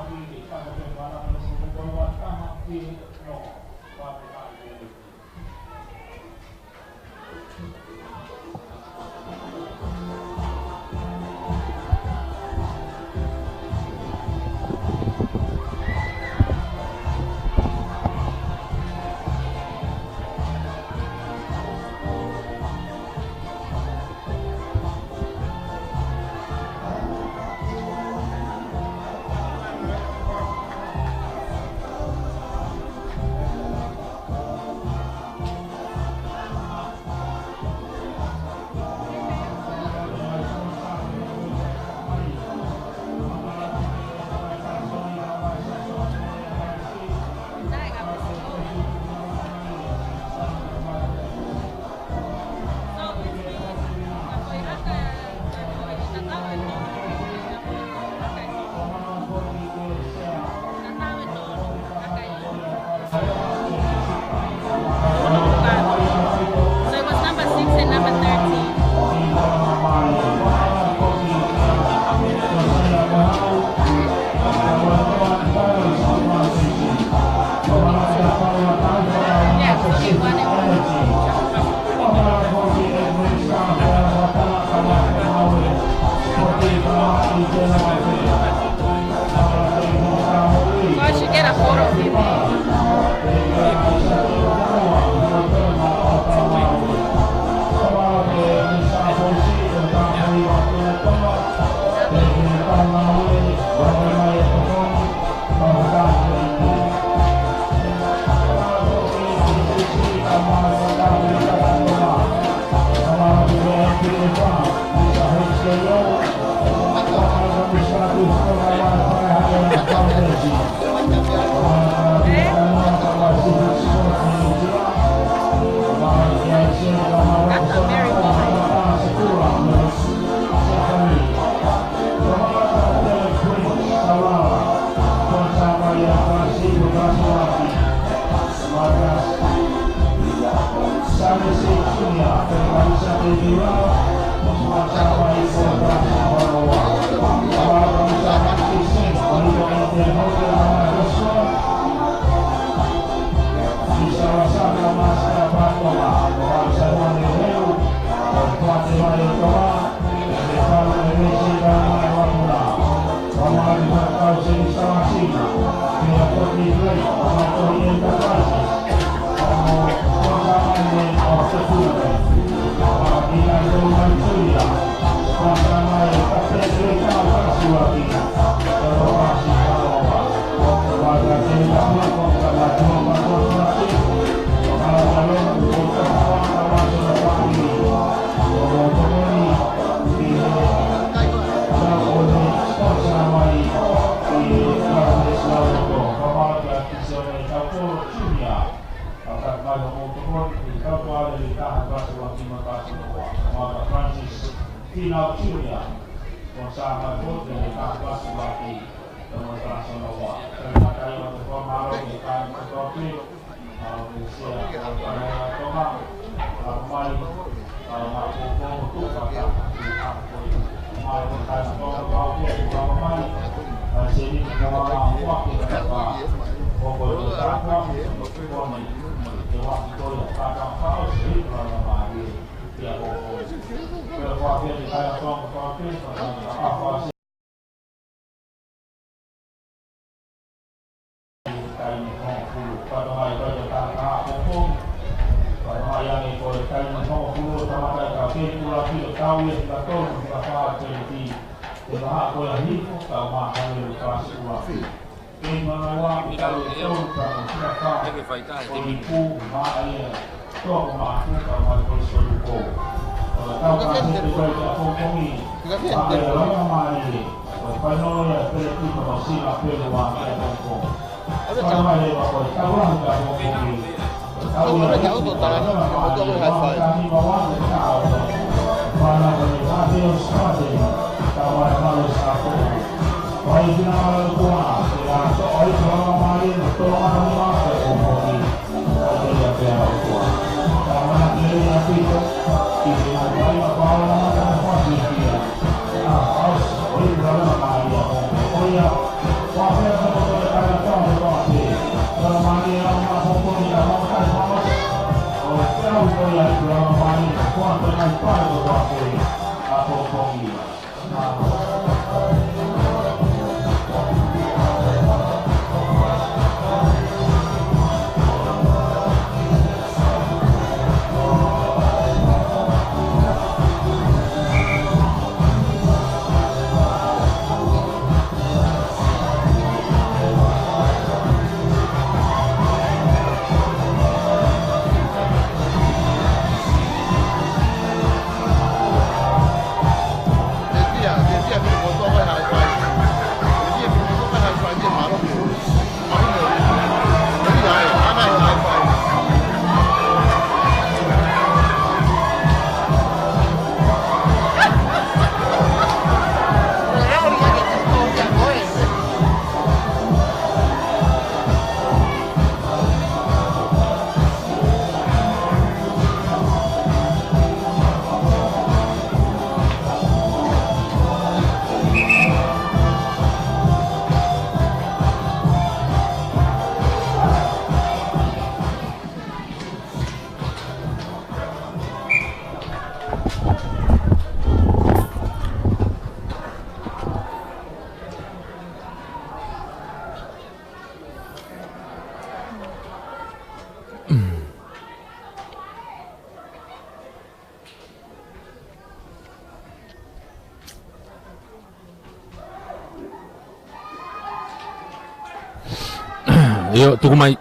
ʻIo, tuku mai.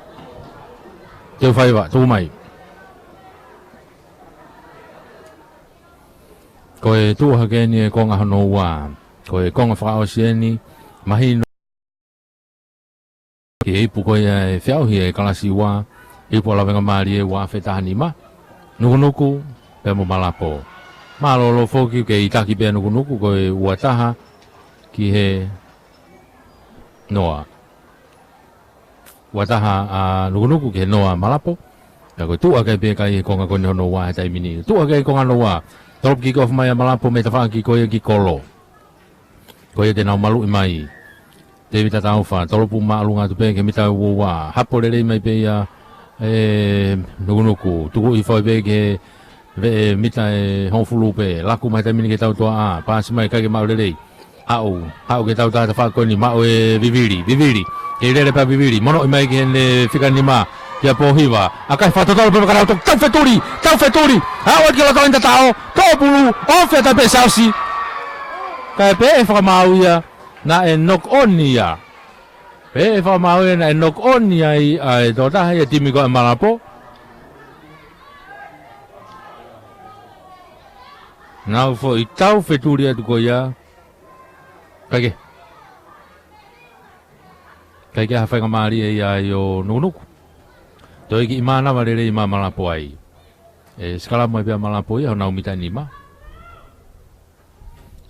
Teu faiva, tuku mai. Ko e tuʻu hake eni e konga hono ua. Ko e konga fakaʻosi eni, mahino ki he ipu ko ia e feʻauhi e kalasi ua, ipu ʻa Lavengamālie ua afe taha nima. Nukunuku pea mo Malapo. Mālōlō foki ke ʻitaki pē ʻa Nukunuku ko e ua taha ki he noa. Ua taha ʻa Nukunuku ki he noa ʻa Malapo. Pea ko e tuʻu hake pē kai he konga ko eni hono ua he taimi ni. Tuʻu hake konga hono ua. Tolopu kick off mai ʻa Malapo mei he tafaʻaki ko ia ki kolo. Ko ia te nau maluʻi mai. Tēvita Taufa, tolopu māʻolunga atu pē ki he mita ua ua. Hapo lelei mai pē ia ʻe Nukunuku. Tuku hifo pē ki he veʻe mita ʻe hongofulu pē. Laku mai taimi ni ki he tautoaʻa. Paasi mai ʻikai ke maʻu lelei. Haʻu, haʻu ki he tautoaʻa tafaʻaki ko eni, maʻu ʻe Vivili, Vivili. Kei lele pē ʻa Vivili, monoʻi mai ki heʻene fika nima, kia Pōhiva. ʻAkahi fakatotolo pē mo e kalautau, tau fetuli, tau fetuli. Haʻu atu ki loto laine tataʻo, toʻo pulu, ofi atu pē Siaosi. Kae pehē ʻe he fakamaau ia, naʻe knock on ia. Pehē ʻe he fakamaau ia naʻe knock on ia ʻa e tokotaha ia timi ko ia ʻa Malapo. Nau foʻi tau fetuli atu ko ia. Kae kehe. Kae kehe ha faingamālie ia ʻo Nukunuku. Toe kiʻi mānava lelei mai ʻa Malapo ai. ʻE sikalamu ai pē ʻa Malapo ia honau mita ʻe nima.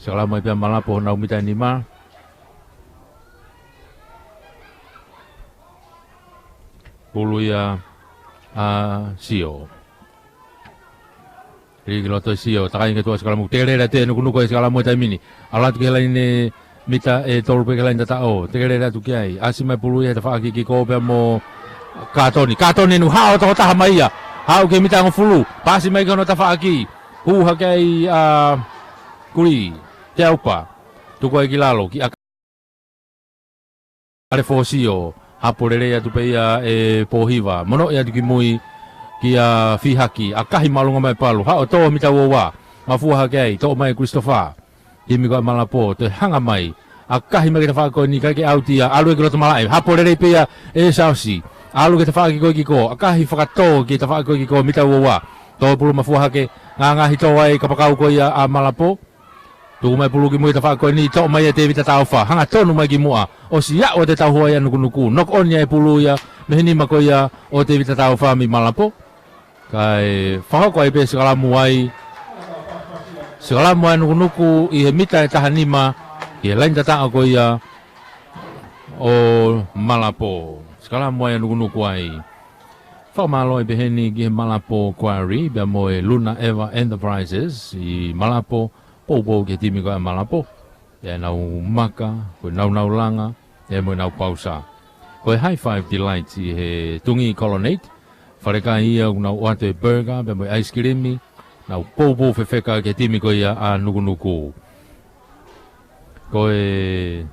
Sikalamu ai pē ʻa Malapo honau mita ʻe nima. Pulu ia ʻa Sio. Lī ki loto ʻe Sio, takai ki tuʻa sikalamu. Tekelele atu ʻe Nukunuku e sikalamu he taimi ni. ʻAlu atu ki he laine mita ʻe tolu pē ki he laine tataʻo. Tekelele atu ki ai. ʻAsi mai pulu ia he tafaʻaki kick off pea mo Katoni. Katoni nu hao tokotaha mai ia. Haʻu ki he mita ʻe hongofulu. Paasi mai ki hono tafaʻaki. Hū hake ai ʻa Kuli. Teaupa. Tuku ai ki lalo. Ki ʻAle Fōsio, hapo lelei atu pē ia ʻe Pōhiva, monoʻi atu ki mui kia Fihaki, ʻakahi māʻolunga mai palu, haʻu ʻo tō mita ua ua, mafua hake ai, toʻo mai Christopher, timi ko ia ʻa Malapo, toe hanga mai, ʻakahi mai ki he tafaʻaki ko eni ʻikai ke ʻauti ia, ʻalu ia ki loto malaʻe, hapo lelei pē ia ʻe Siaosi, ʻalu ki he tafaʻaki ko ia kick off, ʻakahi fakatō ki he tafaʻaki ko ia kick off, mita ua ua, tō pulu mafua hake, ngangahi tō ai kapakau ko ia ʻa Malapo, Tuku mai pulu ki mui tafaʻaki ko eni, toʻo mai ʻe Tēvita Taufa. Hangatonu mai ki muʻa. ʻOsi aʻu atu e tauhua ia ʻa Nukunuku. Knock on ia e pulu ia. Mei he nima ko ia ʻo Tēvita Taufa mei Malapo. Kae fakahoko ai pē sikalamu ai. Sikalamu ai Nukunuku ʻi he mita ʻe taha nima. ʻI he laine tataʻo ko ia ʻo Malapo. Sikalamu ai ʻa Nukunuku ai. Fakamālō ai pē heni ki he Malapo Quarry, pea mo e Luna Eva Enterprises, ʻi Malapo, poupou ki he timi ko ia ʻa Malapo. ʻI heʻenau maka, ko ʻenau naulanga, ʻi he mo ʻenau pausa. Ko e High Five Delight ʻi he Tungi Colonnade. Falekai ia ʻoku nau ʻoatu e burger, pea mo e ice cream, nau poupou fefeka ki he timi ko ia ʻa Nukunuku. Ko e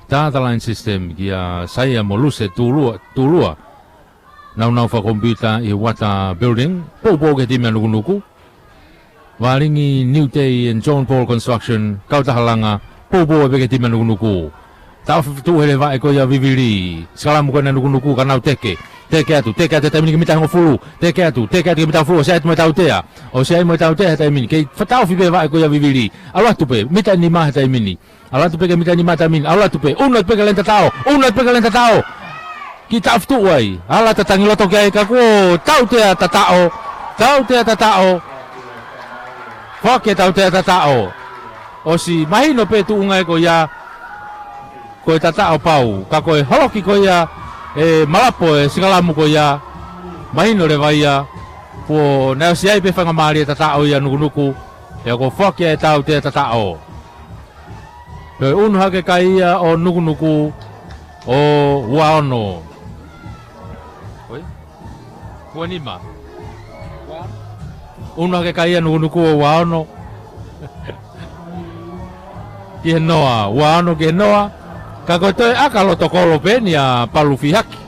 Data Line System kia Saia mo Luse Tulua, Tulua. Naunau fakakomipiuta ʻi he Wata Building, poupou ki he timi ʻa Nukunuku. Valingi New Day and John Paul Construction, kautaha langa, poupou pē ki he timi ʻa Nukunuku. Taʻofi tuʻu he lele vaʻe ko ia Vivili, sikalamu ko ena Nukunuku ka nau teke. Teke atu, teke atu he taimi ni ki he mita hongofulu, teke atu, teke atu ki he mita hongofulu, ʻosi ʻai atu mo e tautea. ʻOsi ʻai mo e tautea he taimi ni, kei fakataʻofi pē vaʻe ko ia Vivili. ʻAlu atu pē, mita nima he taimi ni. ʻAlu atu pē ki he mita nima taimi ni, ʻalu atu pē, ʻunu atu pē ki he laine tataʻo, ʻunu atu pē ki he laine tataʻo. Kiʻi taʻofi tuʻu ai, ʻalu atu tangi loto ki ai ka kuo tautea tataʻo, tautea tataʻo. Foaki e tautea tataʻo. ʻOsi mahino pē tuʻunga ia ko ia, ko e tataʻo pau, ka ko e holoki ko ia ʻe Malapo e sikalamu ko ia, mahino leva ia, kuo naʻe ʻosi ʻai pē faingamālie tataʻo ia Nukunuku, ʻe kuo foaki e tautea tataʻo. Pea ʻunu hake kai ia ʻo Nukunuku ʻo ua ono. Oi? Ua nima. ʻUnu hake kai ia Nukunuku ʻo ua ono. Ki he noa, ua ono ki he noa. Ka ko e toe ʻaka loto kolo pē eni ʻa Palu Fihaki.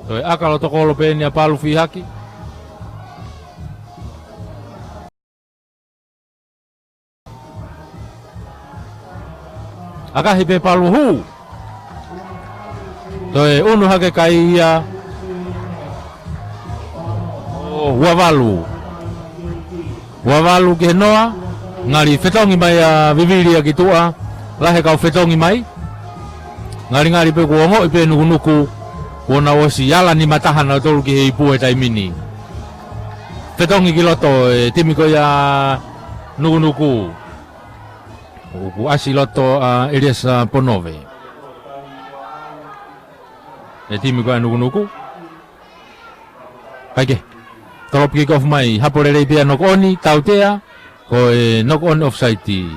Toe ʻaka loto kolo pē eni ʻa Palu Fihaki. ʻAkahi pē Palu hū. Toe ʻunu hake kai ia. ʻo ua valu. Ua valu ki he noa, ngali fetongi mai ʻa Vivili ʻa ki tuʻa, lahi e kau fetongi mai. Ngalingali pē kuo ongoʻi pē Nukunuku, kuo nau ʻosi ala nima taha nautolu ki he ipu he taimi ni. Fetongi ki loto e timi ko ia Nukunuku. ʻOku ʻasi loto ʻa Eliesa Ponove. E timi ko ia Nukunuku. Kae kehe, tolopu kick off mai, hapo lelei pea knock on, tautea, ko e knock on offside.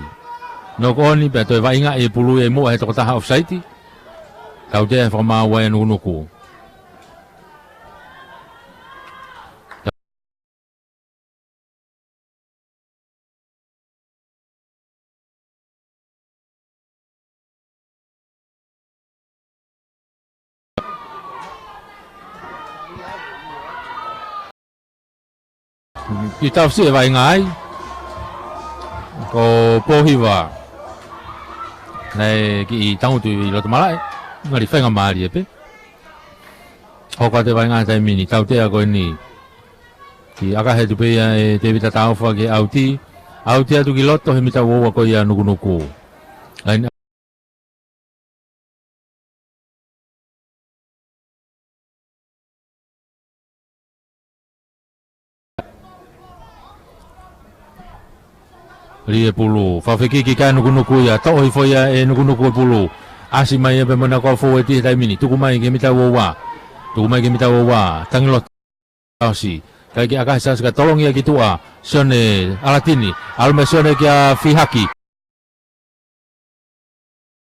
Knock on pea toe vaʻinga e pulu ia ʻi muʻa he tokotaha offside. Tautea he fakamaau ʻa Nukunuku. ʻI tausi e vaʻinga ai. Ko Pōhiva. Naʻe kiʻi tangutu ʻi loto malaʻe. Ngali faingamālie pē. Hoko atu e vaʻinga he taimi ni, tautea ko eni. Kiʻi ʻakahi atu pē ia ʻe Tēvita Taufa ki he ʻauti. ʻAuti atu ki loto he mita ua ua ko ia Nukunuku. Line Lī e pulu. Fafekiki kia Nukunuku ia. Toʻo hifo ia ʻe Nukunuku e pulu. ʻAsi mai ia pē mo ʻena kau fōueti he taimi ni. Tuku mai ki he mita ua ua. Tuku mai ki he mita ua ua. Tangi loto. Siaosi. Kae kehe ʻakahi Siaosi ka tolongi ia ki tuʻa. Sione ʻAlatini. ʻAlu mai Sione kia Fihaki.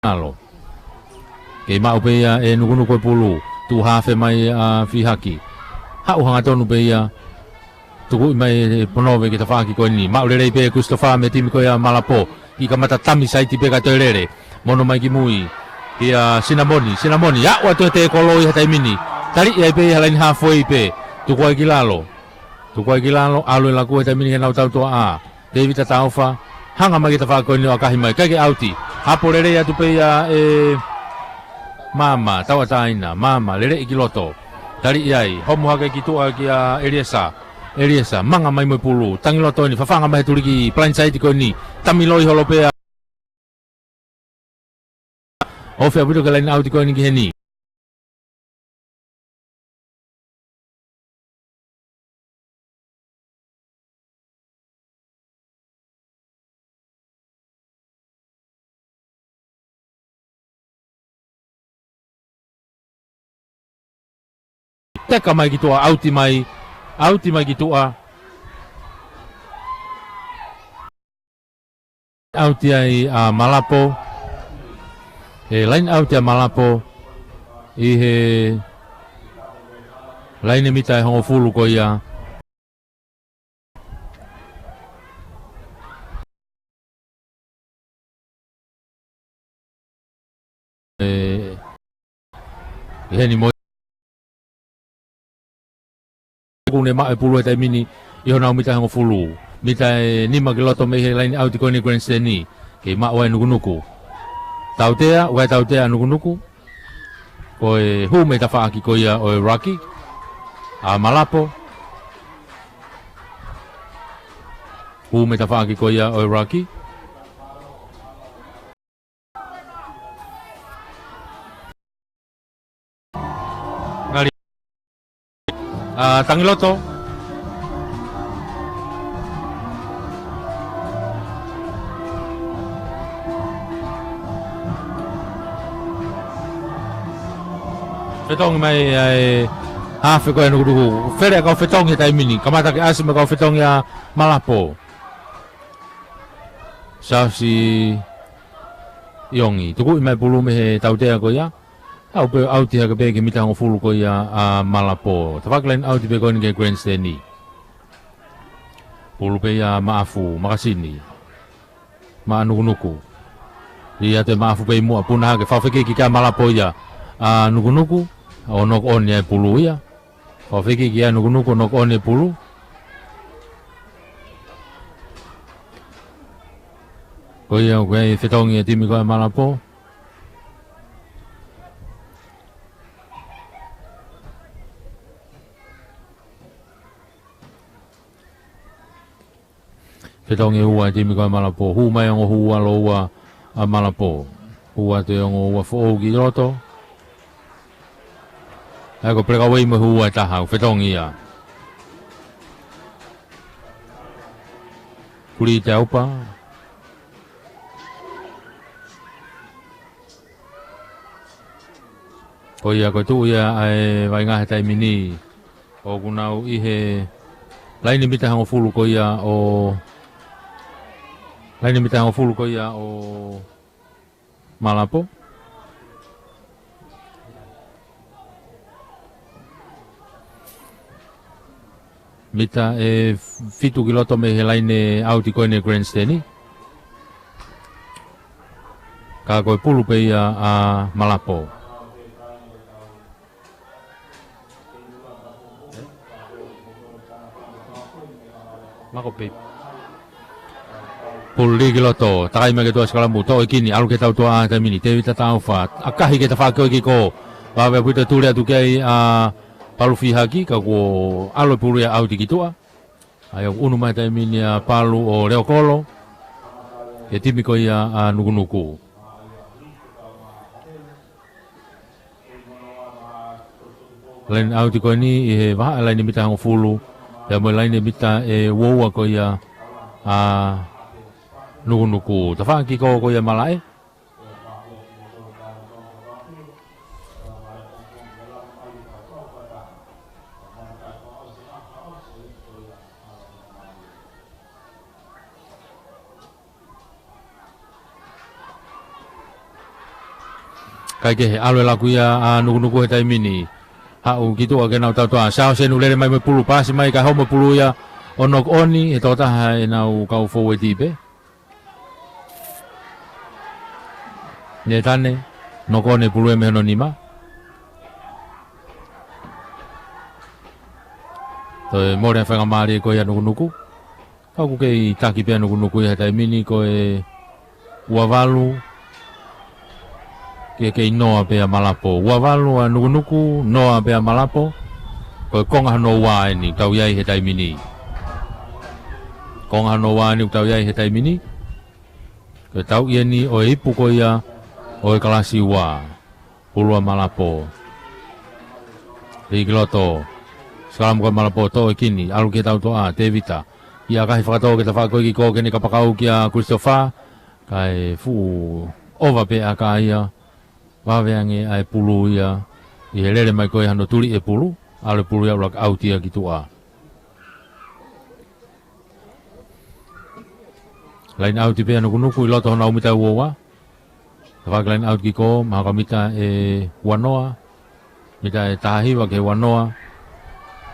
Alo. Kei maʻu pē ia ʻe Nukunuku e pulu. Tuʻu hafe mai ʻa Fihaki. Haʻu hangatonu pē ia. Tukuʻi mai ʻe Ponove ki he tafaʻaki ko eni. Maʻu lelei pē Christopher mei he timi ko ia Malapo. Kiʻi kamata tami saiti pē kae toe lele. Mono mai ki mui. Kia Sinamoni. Sinamoni. Aʻu atu e tēkolo ʻi he taimi ni. Taliʻi ai pē ʻi he laini hafoi pē. Tuku ai ki lalo. Tuku ai ki lalo. ʻAlu e laku he taimi ni ke nau tautuaʻā. Tēvita Taufa, hanga mai ki he tafaʻaki ko eni ʻo ʻakahi mai, kae kehe ʻauti. Hapo lelei atu pē ia ʻe Mama, tauʻatāina, Mama, lele ki loto. Taliʻi ai, homo hake ki tuʻa kia ʻEliesa. ʻEliesa, manga mai mo e pulu, tangi loto eni, fafanga mai he tuliki, blindside ko eni, tami loi holo pē ia. Ofi ʻaupito ki he laini ʻauti ko eni ki heni. Teka mai ki tuʻa, ʻauti mai, ʻauti mai ki tuʻa. ʻAuti ai ʻa Malapo. ʻE laini ʻauti ʻa Malapo ʻi he laini mita ʻe hongofulu ko ia. ʻE, ʻi heni mo ʻoku ne maʻu e pulu he taimi ni ʻi honau mita ʻe hongofulu. Mita ʻe nima ki loto mei he laini ʻauti ko eni Grandstand. Kei maʻu ai Nukunuku. Tautea, ʻoku ʻikai tautea Nukunuku. Ko e hū mei he tafaʻaki ko ia ʻo e ruck ʻa Malapo. Hū mei he tafaʻaki ko ia ʻo e ruck. Ngali. ʻA, tangi loto. Fetongi mai ʻa e hafe ko ia Nukunuku. Fele ʻa e kau fetongi he taimi ni. Kamata ke ʻasi mai e kau fetongi ʻa Malapo. Siaosi ʻIongi. Tukuʻi mai pulu mei he tautea ko ia. Aʻu pē ʻauti hake pē ki he mita hongofulu ko ia ʻa Malapo. Tafaʻaki laini ʻauti pē ko eni ki he Grandstand. Pulu pē ia Maʻafu, Makasini. Maʻa Nukunuku. Lī atu e Maʻafu pē ʻi muʻa puna hake fakafekiki kia Malapo ia. ʻA Nukunuku, ʻo knock on ia e pulu ia. Fakafekiki ʻa Nukunuku, knock on e pulu. Ko ia, ko e fetongi e timi ko ia Malapo. Fetongi ʻe ua e timi ko ia ʻa Malapō. Hū mai ongo hū ua lōua ʻa Malapō. Hū atu e ongo ua foʻou ki loto. ʻA ia ko Pelekauei mo e hū ua ʻe taha, ʻoku fetongi ia. Kulī Teupa. Ko ia ko e tuʻu ia ʻa e vaʻinga he taimi ni. ʻOku nau ʻi he laine mita hongofulu ko ia ʻo, laine mita hongofulu ko ia ʻo Malapō. Mita ʻe fitu ki loto mei he laine ʻauti ko eni grandstand. Ka ko e pulu pē ia ʻa Malapō. Mako pē. Pulu lī ki loto, takai mai ki tuʻa sikalamu, toʻo e kini, ʻalu ki he tautuʻa he taimi ni, Tēvita Taufa, ʻakahi ki he tafaʻaki ko ē ki kō, vave ʻaupito e tuli atu ki ai ʻa Palu Fihaki, ka kuo ʻalu e pulu ia ʻauti ki tuʻa. ʻA ia ʻoku ʻunu mai he taimi ni ʻa Palu ʻo Leokolo, ki he timi ko ia ʻa Nukunuku. Laine ʻauti ko eni ʻi he vahaʻa laine mita hongofulu, pea mo e laine mita ʻe uaua ko ia ʻa Nukunuku. Tafaʻaki ko, ko ia Malaʻe. Kaikehe, ʻalu e laku ia ʻa Nukunuku he taimi ni. Haʻu ki tuʻa ke nau tautuʻa. Siaosi ʻoku lele mai mo e pulu, paasi mai kae homo e pulu ia ʻo knock on ʻe he tokotaha ʻenau kau foueti pē. Nētane, knock on e pulu ia mei hono nima. Toe mole e faingamālie ko ia ʻa Nukunuku. Ka ʻoku kei taki pē ʻa Nukunuku ia he taimi ni ko e ua valu ke kei noa pē ʻa Malapō. Ua valu ʻa Nukunuku, noa pē ʻa Malapō. Ko e konga hono ua eni ʻoku tau ʻi ai he taimi ni. Konga hono ua eni ʻoku tau ʻi ai he taimi ni. Ko e tau ia ni ʻo e ipu ko ia ʻo e kalasi ua. Pulu ʻa Malapō. Lī ki loto. Sikalamu ko ia ʻa Malapō, toʻo e kini, ʻalu ki he tautuʻa, Tēvita. ʻIa, ʻakahi fakatō ki he tafaʻaki ko ē ki kō ke ne kapakau kia Christopher. Kae fuʻu ʻova pē ʻa Kaia. Vave ange ʻa e pulu ia ʻi he lele mai ko ia hano tuli e pulu. ʻAlu e pulu ia ʻuluaki ʻauti ia ki tuʻa. Laine ʻauti pē ʻa Nukunuku ʻi loto honau mita ʻe uaua. Tafaʻaki laine ʻauti ki kō, mahalo ko e mita ʻe uanoa. Mita ʻe taha hiva ki he uanoa.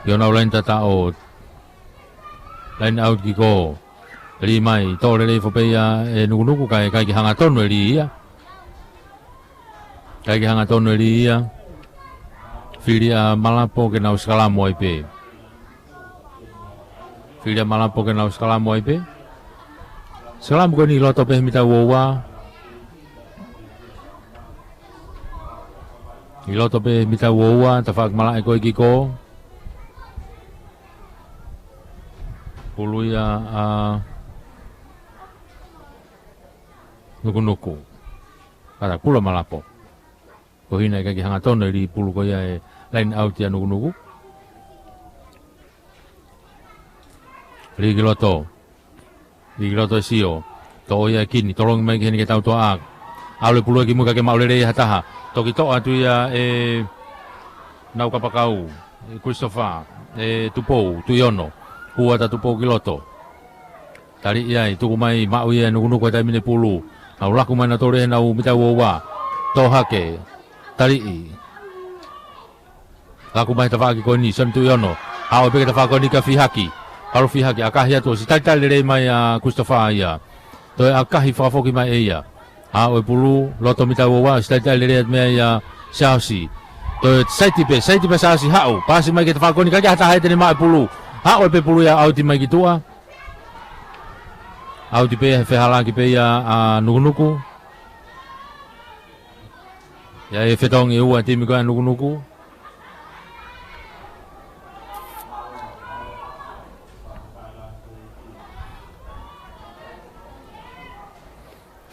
ʻI honau laine tataʻo. Laine ʻauti ki kō. Lī mai, toʻo lelei foki pē ia ʻe Nukunuku, kae ʻikai ke hangatonu e lī ia. ʻIkai ke hangatonu e lī ia. Fili ʻa Malapō ke nau sikalamu ai pē. Fili ʻa Malapō ke nau sikalamu ai pē. Sikalamu ko eni ʻi loto pē he mita ʻe uaua. ʻI loto pē he mita ʻe uaua, tafaʻaki malaʻe ko ē ki kō. Pulu ia ʻa Nukunuku. Ka pulu ʻa Malapō. Ko e hā naʻe ʻikai ke hangatonu e lī pulu ko ia ʻe laine ʻauti ʻa Nukunuku. Lī ki loto. Lī ki loto ʻe sio. Toʻo ia e kini, tolongi mai ki heni ki he tautuʻa. ʻAlu e pulu ia ki mui kae ʻikai ke maʻu lelei ha taha. Toki toʻo atu ia ʻe nau kapakau. ʻE Christopher, ʻe Tupou, Tuʻiono. Hū atu ʻa Tupou ki loto. Taliʻi ai, tuku mai, maʻu ia ʻe Nukunuku he taimi ni e pulu. Nau laku mai nautolu he nau mita ʻe uaua. Toʻo hake. Taliʻi. Laku mai he tafaʻaki ko eni, Sione Tuʻiono. Haʻu pē ki he tafaʻaki ko eni kia Fihaki. Palu Fihaki, ʻakahi atu, ʻosi talitali lelei mai ʻa Christopher ia. Toe ʻakahi fakafoki mai ʻe ia. Haʻu e pulu, loto mita ʻe uaua, ʻosi talitali lelei atu mei ai ʻa Siaosi. Toe saiti pē, saiti pē Siaosi haʻu. Paasi mai ki he tafaʻaki ko eni, ʻikai ke ʻi ai ha taha ia te ne maʻu e pulu. Haʻu ai pē pulu ia ʻauti mai ki tuʻa. ʻAuti pē, he fehālaaki pē ia ʻa Nukunuku. ʻI ai e fetongi ʻe ua e timi ko ia ʻa Nukunuku.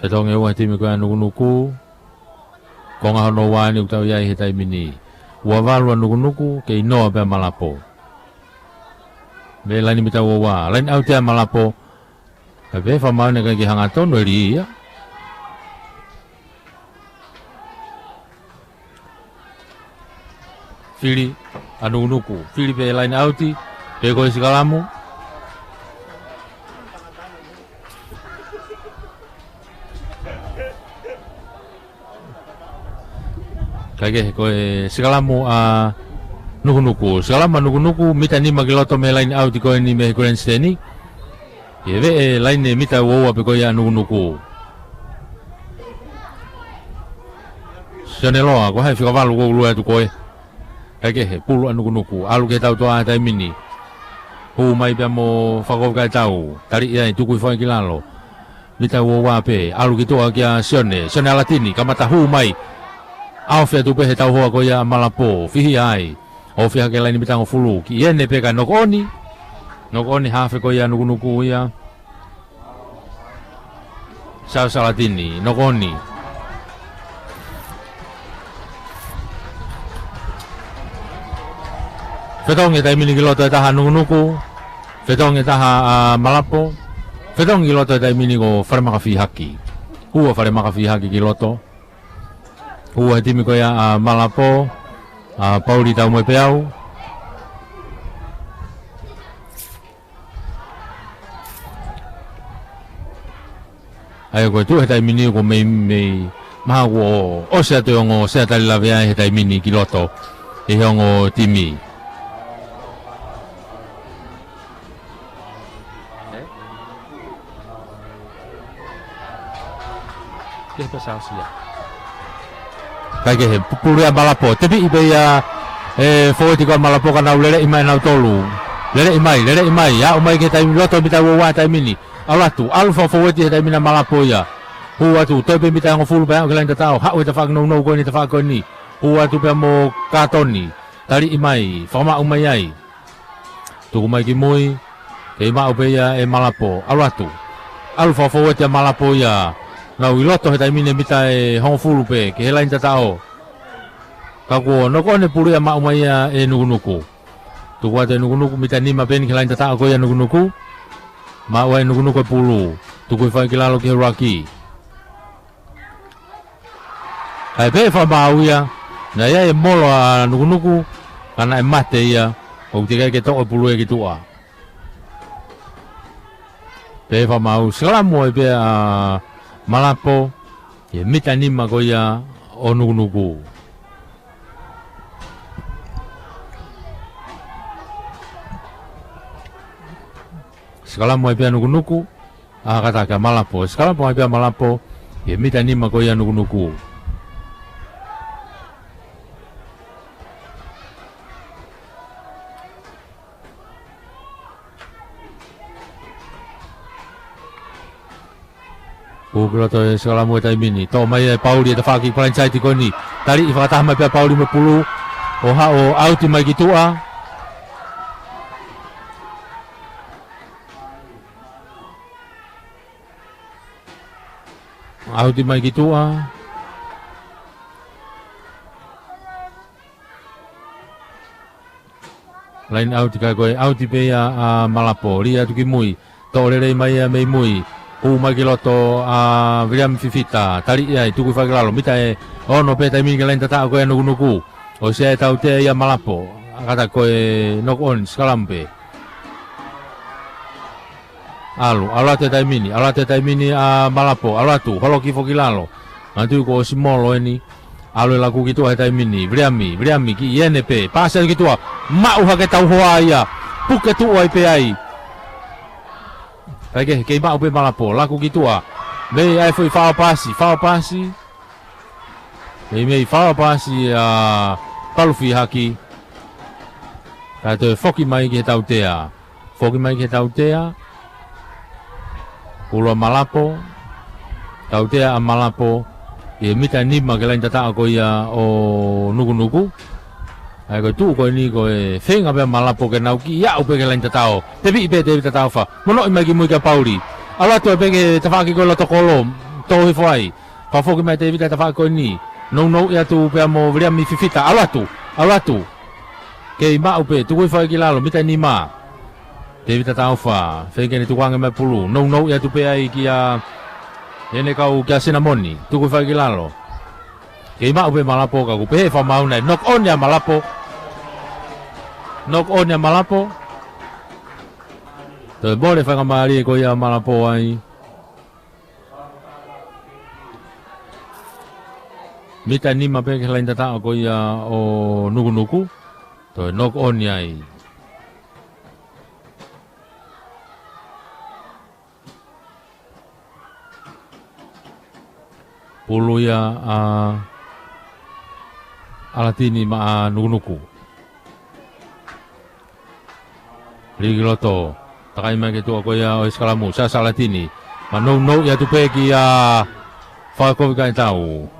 Fetongi ua he timi ko ia ʻa Nukunuku. Konga hono ua eni ʻoku tau ʻi ai he taimi ni. Ua valu ʻa Nukunuku, kei noa pē ʻa Malapo. Mei laini mita ua ua. Laini ʻauti ʻa Malapo. Kae pehē fakamāu naʻe ʻikai ke hangatonu e lī ia. Fili ʻa Nukunuku. Fili pē laini ʻauti. Pē ko e sikalamu. Kae kehe ko e sikalamu ʻa Nukunuku. Sikalamu ʻa Nukunuku, mita nima ki loto mei he laini ʻauti ko eni mei he grandstand. ʻI he veʻe laini mita ua ua pē ko ia ʻa Nukunuku. Sione Loa, ko hai fika valu ʻoku ou lue atu ko ē. Kae kehe, pulu ʻa Nukunuku. ʻAlu ki he tautoʻa he taimi ni. Hū mai pea mo Fakakovikaitau. Taliʻi ai, tukui foki ki lalo. Mita ua ua pē. ʻAlu ki tuʻa kia Sione. Sione Alatini, kamata hū mai. ʻAofi atu pē he tauhoa ko ia ʻa Malapo. Fihia ai. Ofi hake laini mita hongofulu. Ki ʻene pē kae knock on. Knock on hafe ko ia Nukunuku ia. Sione Alatini, knock on. Fetongi he taimi ni ki loto e taha Nukunuku. Fetongi e taha ʻa Malapo. Fetongi ki loto he taimi ni ko Falemaka Fihaki. Hū ʻa Falemaka Fihaki ki loto. Hū he timi ko ia ʻa Malapo. ʻA Pauli Taumoepeau. ʻA ia ko e tuʻu he taimi ni ko e mei, mei mahalo kuo ʻosi atu e ongo sea tali lave ai he taimi ni ki loto ʻi he ongo timi. Kae kehe, pu-, pulu ia ʻa Malapo. Tepiʻi pē ia ʻe he fōueti ko ia ʻa Malapo ka nau leleʻi mai nautolu. Leleʻi mai, leleʻi mai. Aʻu mai ki he taimi loto mita ua ua he taimi ni. ʻAlu atu, ʻalu fakafōueti he taimi ni ʻa Malapo ia. Hū atu, toe pē mita hongofulu pea aʻu ki he laini tataʻo. Haʻu he tafaʻaki nounou ko eni, tafaʻaki ko eni. Hū atu pea mo Katoni. Taliʻi mai, fakamaʻu mai ai. Tuku mai ki mui, kei maʻu pē ia ʻe Malapo, ʻalu atu. ʻAlu fakafōueti ʻa Malapo ia. Nau ʻi loto he taimi ni mita ʻe hongofulu pē, ki he laini tataʻo. Ka kuo knock on e pulu ia maʻu mai ia ʻe Nukunuku. Tuku atu ʻe Nukunuku mita nima pē eni ki he laini tataʻo ko ia Nukunuku. Maʻu ai ʻe Nukunuku e pulu. Tukui foki ki lalo ki he ʻuluaki. Kae pehē fakamaau ia, naʻe ʻi ai e molo ʻa Nukunuku, ka naʻe mate ia, ʻoku teʻeki ai ke toʻo e pulu ia ki tuʻa. Pehē fakamaau, sikalamu ai pē ʻa Malapo, ʻi he mita nima ko ia ʻo Nukunuku. Sikalamu ai pē ʻa Nukunuku, ʻa, kātaki ʻa Malapo. Sikalamu ai pē ʻa Malapo, ʻi he mita nima ko ia Nukunuku. Hū ki loto e sikalamu he taimi ni. Toʻo mai ʻe Pauli e tafaʻaki blindside ko eni. Taliʻi fakataha mai pē ʻa Pauli mo e pulu. ʻO haʻu ʻo ʻauti mai ki tuʻa. ʻAuti mai ki tuʻa. Laini ʻauti kae ko e ʻauti pē ia ʻa Malapo. Lī atu ki mui. Toʻo lelei mai ia mei mui. Hū mai ki loto ʻa Viliami Fifita. Taliʻi ai, tukui foki ki lalo. Mita ʻe ono pē taimi ni ki he laini tataʻo ko ia Nukunuku. ʻOsi ʻa e tautea ia ʻa Malapo. Kātaki ko e knock on, sikalamu pē. ʻAlu, ʻalu atu he taimi ni, ʻalu atu he taimi ni ʻa Malapo, ʻalu atu, holoki foki ki lalo. Manatuʻi kuo ʻosi molo eni, ʻalu e laku ki tuʻa he taimi ni, Viliami, Viliami ki ʻene pē, paasi atu ki tuʻa, maʻu hake tauhoa ia, puke tuʻu ai pē ai. Kae kehe, kei maʻu pē Malapo, laku ki tuʻa, mei ai foʻi fao paasi, fao paasi. Mei mei fao paasi ʻa Palu Fihaki. Kae toe foki mai ki he tautea. Foki mai ki he tautea. Pulu ʻa Malapo. Tautea ʻa Malapo. ʻI he mita nima ki he laini tataʻo ko ia ʻo Nukunuku. ʻA ia ko e tuʻu ko eni ko e feinga pē ʻa Malapo ke nau kiʻi aʻu pē ki he laini tataʻo. Tepiʻi pē, tepiʻi tataʻo fa. Monoʻi mai ki mui kia Pauli. ʻAlu atu pē ki he tafaʻaki ko e loto kolo. Tō hifo ai. Fakafoki mai Tevita he tafaʻaki ko eni. Nounou atu pea mo Viliami Fifita. ʻAlu atu. ʻAlu atu. Kei maʻu pē. Tuku hifo ai ki lalo. Mita ʻe nima. Tevita Taufa. Feinga ke ne tukuange mai pulu. Nounou atu pē ai kia ʻene kau kia Sinamoni. Tuku hifo ai ki lalo. Kei maʻu pē Malapo ka ʻoku pehē fakamaau naʻe knock on ʻa Malapo. Knock on ʻa Malapo. Toe mole faingamālie ko ia ʻa Malapo ai. Mita ʻe nima pē ki he laine tataʻo ko ia ʻo Nukunuku. Toe knock on ai. Pulu ia ʻa ʻAlatini maʻa Nukunuku. Liki loto. Takai mai ki tuʻa ko ia ʻo e sikalamu. Siaosi ʻAlatini. Nounou atu pē kia Fakakovikaitau.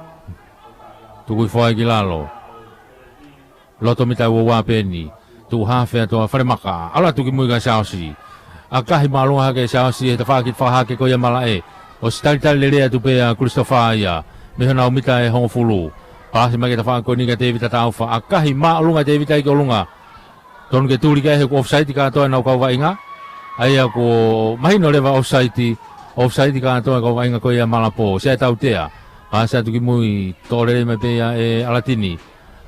Tuku hifo ai ki lalo. Loto mita ua ua pē eni. Tuʻu hafe atu ʻa Falemaka. ʻAlu atu ki mui kia Siaosi. ʻAkahi māʻolunga hake ʻe Siaosi he tafaʻaki fakahake ko ia malaʻe. ʻOsi talitali lelei atu pē ʻa Kulisitofā ia. Mei honau mita ʻe hongofulu. Paasi mai ki he tafaʻaki ko eni kia Tevita Taufa. ʻAkahi māʻolunga ʻe Tevita ki ʻolunga. Tonu ke tuli ki ai he kuo offside kātoa ʻenau kau vaʻinga. ʻA ia kuo mahino leva offside. Offside kātoa e kau vaʻinga ko ia ʻa Malapo. Siʻa e tautea. Paasi atu ki mui. Toʻo lelei mai pē ia ʻe ʻAlatini.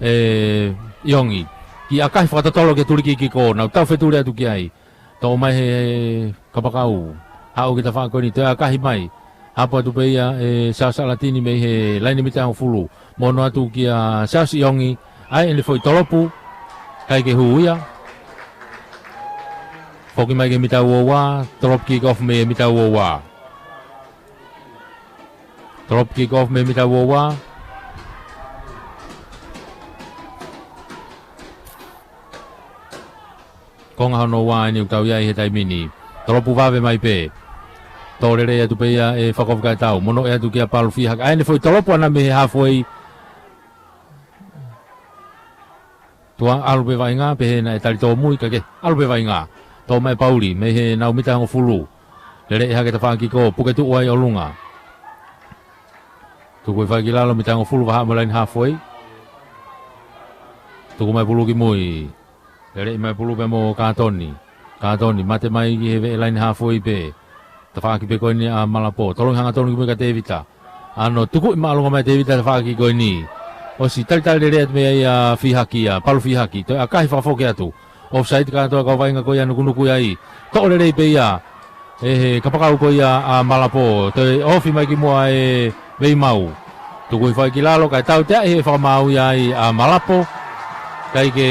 ʻE ʻIongi. Kiʻi ʻakahi fakatotolo ke tuli ki he kiko. Nau tau fetuli atu ki ai. Toʻo mai he kapakau. Haʻu ki he tafaʻaki ko eni, toe ʻakahi mai. Hapo atu pē ia ʻe Siaosi ʻAlatini mei he laine mita ʻe hongofulu. Mo ono atu kia Siaosi ʻIongi. ʻAi ʻene foʻi tolopu. ʻIkai ke hū ia. Foki mai ki he mita ua ua. Tolopu kick off mei he mita ua ua. Tolopu kick off mei he mita ua ua. Konga hono ua eni ʻoku tau ʻi ai he taimi ni. Tolopu vave mai pē. Toʻo lelei atu pē ia ʻe Fakakovikaitau. Mo ono atu kia Palu Fihaki. ʻAi ʻene foʻi tolopu ʻana mei he halfway. Tuʻa ʻalu pē vaʻinga, pehē naʻe tali tōmui ka ke ʻalu pē vaʻinga. Toʻo mai Pauli, mei heʻenau mita ʻe hongofulu. Lele hake tafaʻaki ko, puke tuʻu ai ʻolunga. Tuku hifo ai ki lalo mita ʻe hongofulu vahaʻa mo e laine halfway. Tuku mai pulu ki mui. Lele mai pulu pea mo Katoni. Katoni, mate mai ki he veʻe laine halfway pē. Tafaʻaki pē ko eni ʻa Malapo. Tolongi hangatonu ki mui kia Tevita. ʻAno tukuʻi māʻolunga mai Tevita tafaʻaki ko eni. ʻOsi talitali lelei atu mei ai ʻa Fihaki ia, Palu Fihaki. Toe ʻakahi fakafoki atu. Offside kātoa e kau vaʻinga ko ia Nukunuku ia ai. Toʻo lelei pē ia. ʻE he kapakau ko ia ʻa Malapo. Toe ofi mai ki muʻa ʻe Veimau. Tuku hifo ai ki lalo, kae tauteaʻi he fakamaau ia ai ʻa Malapo. ʻIkai ke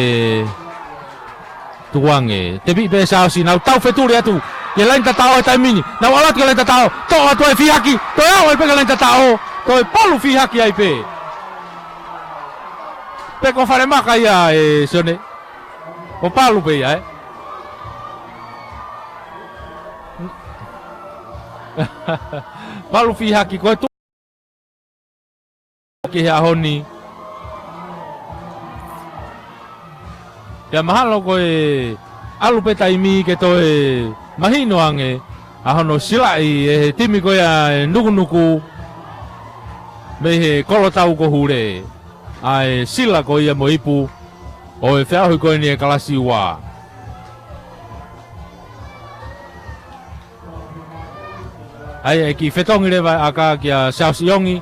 tukuange. Tepi pē Siaosi, nau tau fetuli atu. Ki he laine tataʻo he taimi ni. Nau ʻalu atu ki he laine tataʻo. Toʻo atu ai Fihaki. Toe ʻalu ai pē ki he laine tataʻo. Toe Palu Fihaki ai pē. Pe ko Falemaka ia ē Sione. Ko Palu pē ia ē. Palu Fihaki ko e tu- ki he ʻaho ni. Pea mahalo ko e ʻalu pē taimi ke toe mahino ange ʻa hono silaʻi ʻe he timi ko ia ʻa Nukunuku mei he kolotau ko Hule. ʻA e sila ko ia mo e ipu ʻo e feʻauhi ko eni ʻa e kalasi ua. ʻA ia ʻe kiʻi fetongi leva e ʻaka kia Siaosi ʻIongi.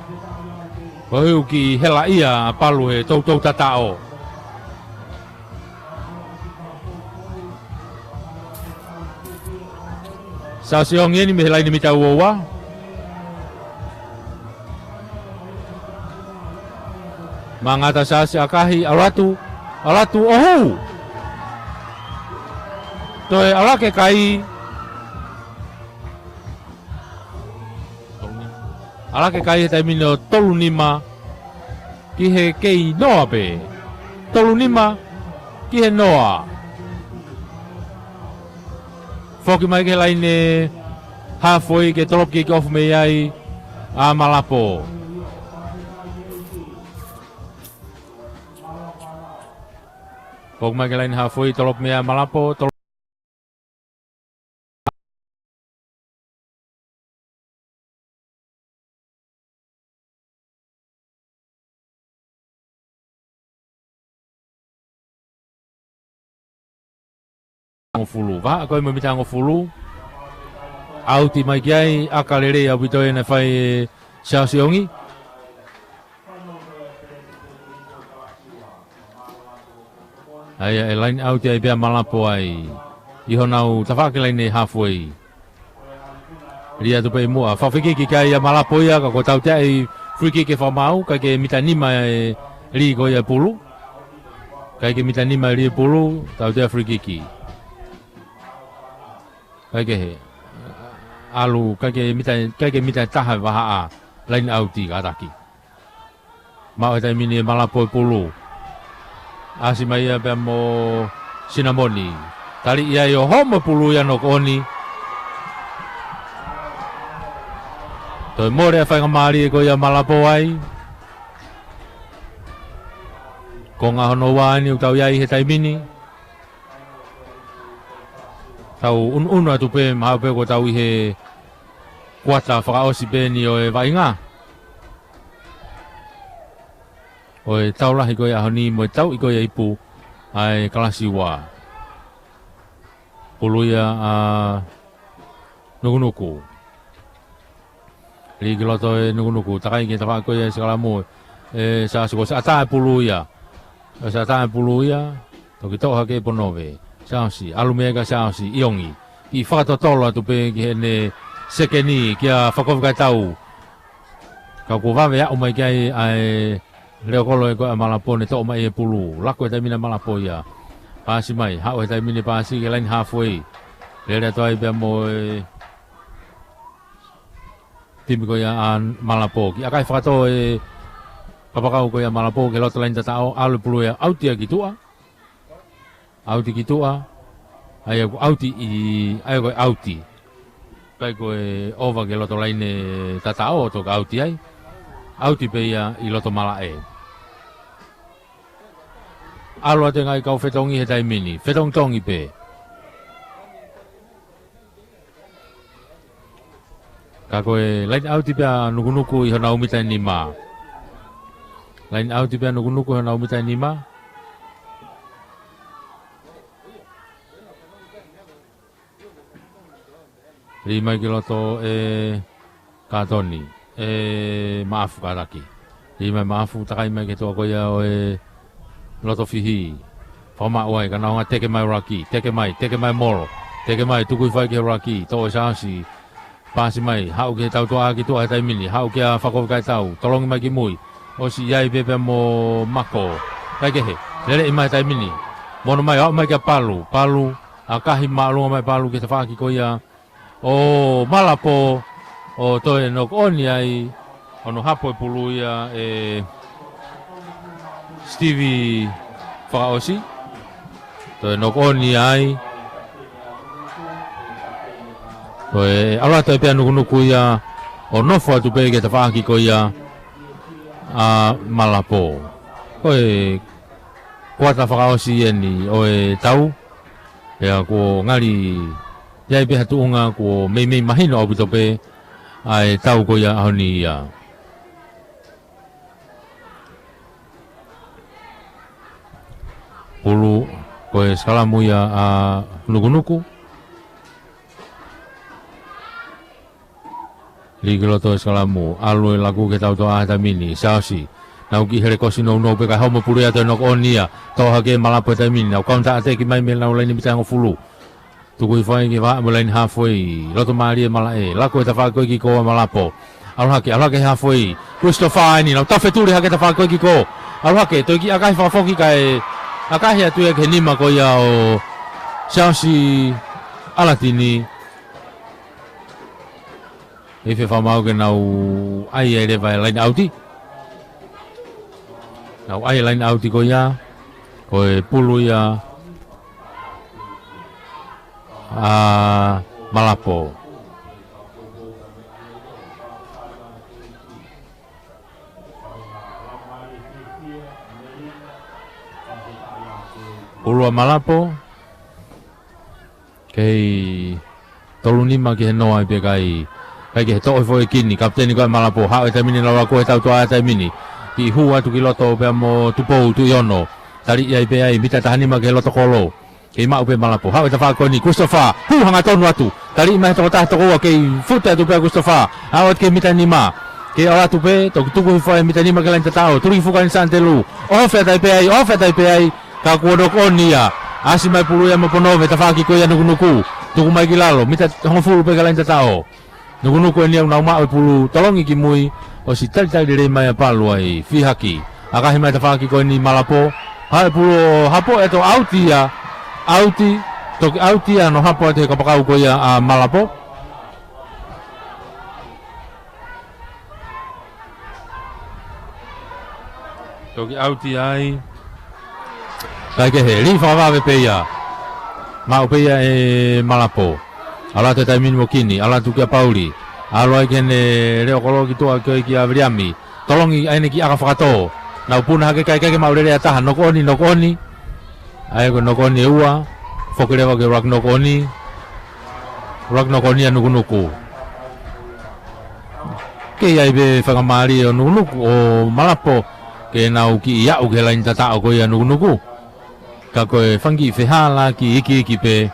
Koeʻuhi ʻoku kiʻi helaʻia ʻa Palu he toutou tataʻo. Siaosi ʻIongi eni mei he laine mita ua ua. Mangata Siaosi, ʻakahi, ʻalu atu, ʻalu atu, ʻohu! Toe ʻalu hake kai. ʻAlu hake kai he taimi ni ʻo tolu nima ki he kei noa pē. Tolu nima ki he noa. Foki mai ki he laine halfway ke tolopu kick off mei ai ʻa Malapo. Foki mai ki he laine halfway, tolopu mei ai ʻa Malapo, tolopu hongofulu. Vahaʻa ko ē mo e mita hongofulu. ʻAuti mai ki ai, ʻaka lelei ʻaupito ē naʻe fai ʻe Siaosi ʻIongi. ʻA ia ʻe laine ʻauti ai pē ʻa Malapo ai. ʻI honau tafaʻaki laine halfway. Lī atu pē ʻi muʻa. Fakafekiki ki ai ʻa Malapo ia ka ko e tautea ʻi free kick ʻe fakamaau, ʻikai ke mita nima e lī ko ia e pulu. ʻIkai ke mita nima e lī e pulu, tautea free kick. ʻIkai ke he. ʻAlu, ʻikai ke mita, ʻikai ke mita taha e vahaʻa. Laine ʻauti kātaki. Maʻu he taimi ni ʻe Malapo e pulu. ʻAsi mai ia pea mo Sinamoni. Tali ia ʻo homo e pulu ia knock on. Toe mole ʻa e faingamālie ko ia ʻa Malapo ai. Konga hono ua eni ʻoku tau ʻi ai he taimi ni. Tau ʻunuʻunu atu pē mahalo pē ko ʻetau ʻi he kuata fakaʻosi pē eni ʻo e vaʻinga. ʻO e tau lahi ko ia ʻaho ni mo e tau ʻi ko ia ipu ʻa e kalasi ua. Pulu ia ʻa Nukunuku. Lī ki loto e Nukunuku, takai ki he tafaʻaki ko ia ʻe Sikalamu. ʻE Siaosi ko e ʻatā e pulu ia. ʻE ʻatā e pulu ia. Toki toʻo hake ʻe Ponove. Siaosi, ʻalu mei ai kia Siaosi, ʻIongi. Kiʻi fakatotolo atu pē ki heʻene sekeni, kia Fakovi Kaitau. Ka kuo vave aʻu mai ki ai ʻa e leo kolo ē ko ia ʻa Malapo ne toʻo mai e pulu. Lako he taimi ni ʻa Malapo ia. Paasi mai, haʻu he taimi ni paasi ki he laine halfway. Lele atu ai pea mo e timi ko ia ʻa Malapo. Kiʻi ʻakahi fakatō e kapakau ko ia ʻa Malapo ki he loto laine tataʻo, ʻalu e pulu ia ʻauti ia ki tuʻa. ʻAuti ki tuʻa. ʻA ia ko e ʻauti ʻi, ʻa ia ko e ʻauti. ʻIkai ko e ova ki he loto laine tataʻo ʻo toki ʻauti ai. ʻAuti pē ia ʻi loto malaʻe. ʻAlu atu e ngaahi kau fetongi he taimi ni. Fetongitongi pē. Ka ko e laine ʻauti pē ʻa Nukunuku ʻi honau mita ʻe nima. Laine ʻauti pē ʻa Nukunuku ʻi honau mita ʻe nima. Lī mai ki loto ʻe Katoni. ʻE Maʻafu kātaki. Lī mai Maʻafu takai mai ki he toʻa ko ia ʻo e Lotofihi. Fakamaʻu ai, ka nau hanga teke mai ʻuluaki, teke mai, teke mai Molo, teke mai, tuku hifo ai ki he ʻuluaki, toʻo ʻe Siaosi, paasi mai, haʻu ki he tautoʻa ki tuʻa he taimi ni, haʻu kia Fakovi Kaitau, tolongi mai ki mui, ʻosi ʻi ai pē pea mo Mako, ʻikai ke he, leleʻi mai he taimi ni, mono mai, haʻu mai kia Palu, Palu, ʻakahi māʻolunga mai Palu ki he tafaʻaki ko ia, ʻo Malapo, ʻo toe knock on ai, hono hapo e pulu ia ʻe Stevie Fakaʻosi. Toe knock on ai. Toe ʻalu atu ai pē ʻa Nukunuku ia, ʻo nofo atu pē ki he tafaʻaki ko ia ʻa Malapo. Ko e kuata fakaʻosi eni ʻo e tau. Pea kuo ngali ʻi ai pē ha tuʻunga kuo meimei mahino ʻaupito pē ʻa e tau ko ia ʻaho ni ia. Pulu ko e sikalamu ia ʻa Nukunuku. Lī ki loto e sikalamu, ʻalu e laku ki he tautoʻa he taimi ni, Siaosi. Nau kiʻi hele kosi nounou pē kae homo pulu ia toe knock on ia, toʻo hake ʻe Malapo he taimi ni, nau counter attack mai mei honau laine mita hongofulu. Tuku hifo ai ki he vahaʻa mo e laine halfway, loto mālie malaʻe, laku he tafaʻaki ko ē ki kō ʻa Malapo. ʻAlu hake, ʻalu hake he halfway, Christopher eni, nau tafe tuli hake tafaʻaki ko ē ki kō. ʻAlu hake, toe kiʻi ʻakahi fakafoki kae, ʻakahi atu ia ki he nima ko ia ʻo Siaosi ʻAlatini. ʻI he fakamaau ke nau ʻai ai leva e laine ʻauti. Nau ʻai e laine ʻauti ko ia, ko e pulu ia ʻa Malapo. Pulu ʻa Malapo. Kei tolu nima ki he noa ʻi he kai. ʻIkai ke he toʻo hifo e kini, kapiteni ko ē ʻa Malapo, haʻu he taimi ni ʻo laku he tautoʻa he taimi ni. Kiʻi hū atu ki loto pea mo Tupou Tuʻiono. Tali ʻi ai pē ai, mita taha nima ki he loto kolo. Kei maʻu pē Malapo. Haʻu e tafaʻaki ko eni, Christopher. Hū hangatonu atu. Taliʻi mai he tokotaha toko ua, kei fute atu pē ʻa Christopher. Aʻu atu ki he mita nima. Kei ʻalu atu pē, toki tuku hifo e mita nima ki he laine tataʻo. Tuli fuka ni Santelu. ʻOhofi atu ai pē ai, ʻohofi atu ai pē ai. Ka kuo knock on ia. ʻAsi mai pulu ia mo Ponove, tafaʻaki ko ia Nukunuku. Tuku mai ki lalo, mita hongofulu pē ki he laine tataʻo. Nukunuku eni ʻoku nau maʻu e pulu, tolongi ki mui, ʻosi talitali lelei mai ʻa Palu ai, fihaki. ʻAkahi mai tafaʻaki ko eni Malapo, haʻu e pulu ʻo hapo e to ʻauti ia, ʻauti, toki ʻauti ia ʻo hapo atu he kapakau ko ia ʻa Malapo. Toki ʻauti ai. Kae kehe, lī fakavave pē ia. Maʻu pē ia ʻe Malapo. ʻAlu atu he taimi ni mo Kini, ʻalu atu kia Pauli. ʻAlu ai ki heʻene leʻo kolo ki tuʻa ko ē kia Viliami. Tolongi ʻa ʻene kiʻi ʻaka fakatō. Nau puna hake kae ʻikai ke maʻu lelei ʻa ha taha, knock on, knock on. ʻA ia ko e knock on ʻe ua, foki leva ki he ruck knock on. Ruck knock on ʻa Nukunuku. Kei ʻi ai pē faingamālie ʻo Nukunuku, ʻo Malapo, ke nau kiʻi aʻu ki he laine tataʻo ko ia Nukunuku. Ka ko e fanga kiʻi fehālaaki ikiiki pē.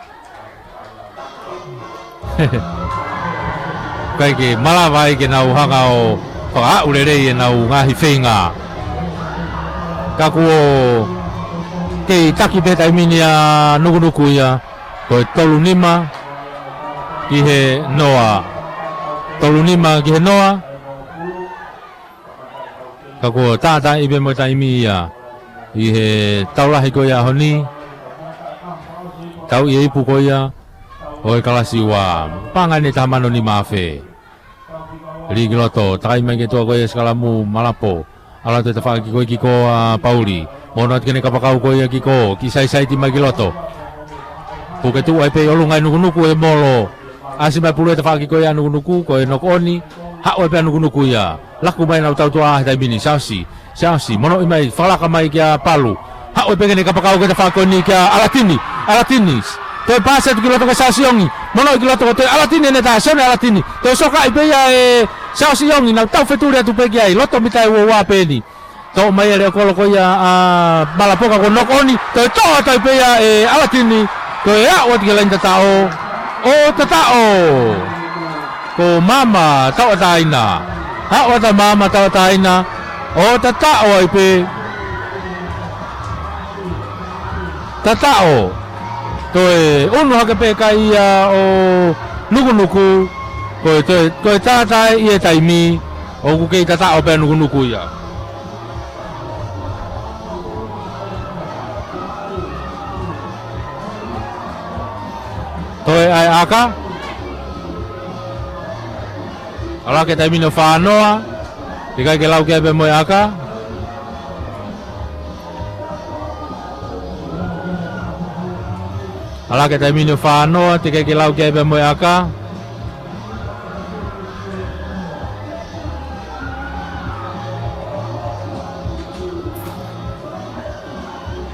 ʻIkai ke malava ai ke nau hanga ʻo fakaaʻu lelei ʻenau ngaahi feinga. Ka kuo kei taki pē taimi ni ʻa Nukunuku ia, ko e tolu nima ki he noa. Tolu nima ki he noa. Ka kuo tātaaʻi pē mo e taimi ia ʻi he tau lahi ko ia ʻaho ni. Tau ʻi he ipu ko ia ʻo e kalasi ua. Paʻanga ʻeni ʻe taha mano nima afe. Lī ki loto, takai mai ki tuʻa ko ia Sikalamu Malapo. ʻAlu atu e tafaʻaki ko ē ki kō ʻa Pauli. Mono atu ki heʻene kapakau ko ia ki kō, kiʻi saisaiti mai ki loto. Puke tuʻu ai pē ʻi ʻolunga ʻa Nukunuku ʻe molo. ʻAsi mai pulu e tafaʻaki ko ia Nukunuku, ko e knock on, haʻu ai pē ʻa Nukunuku ia. Laku mai ʻenau tautuʻa he taimi ni, Siaosi. Siaosi, monoʻi mai, fakalaka mai kia Palu. Haʻu ai pē ki heʻene kapakau ki he tafaʻaki ko eni kia ʻAlatini. ʻAlatini. Toe paasi atu ki loto kia Siaosi Iongi. Monoʻi ki loto ko ē ʻe ʻAlatini ʻene tā, Sione ʻAlatini. Toe sokaʻi pē ia ʻe Siaosi Iongi, nau tau fetuli atu pē ki ai. Loto mita ʻe ua ua pē eni. Toʻo mai e leʻo kolo ko ia ʻa Malapo ka kuo knock on, toe toʻo atu ai pē ia ʻe ʻAlatini, toe aʻu atu ki he laine tataʻo, ʻo tataʻo. Ko Maama Tauʻatāina. Aʻu atu ʻa Maama Tauʻatāina, ʻo tataʻo ai pē. Tataʻo. Toe ʻunu hake pē kai ia ʻo Nukunuku, ko e toe, ko e tātaaʻi e taimi, ʻoku kei tataʻo pē ʻa Nukunuku ia. Toe ʻai ʻaka. ʻAlu hake taimi ni ʻo fā noa. ʻIkai ke lau ki ai pē mo e ʻaka. ʻAlu hake taimi ni ʻo fā noa, teʻeki ai ke lau ki ai pē mo e ʻaka.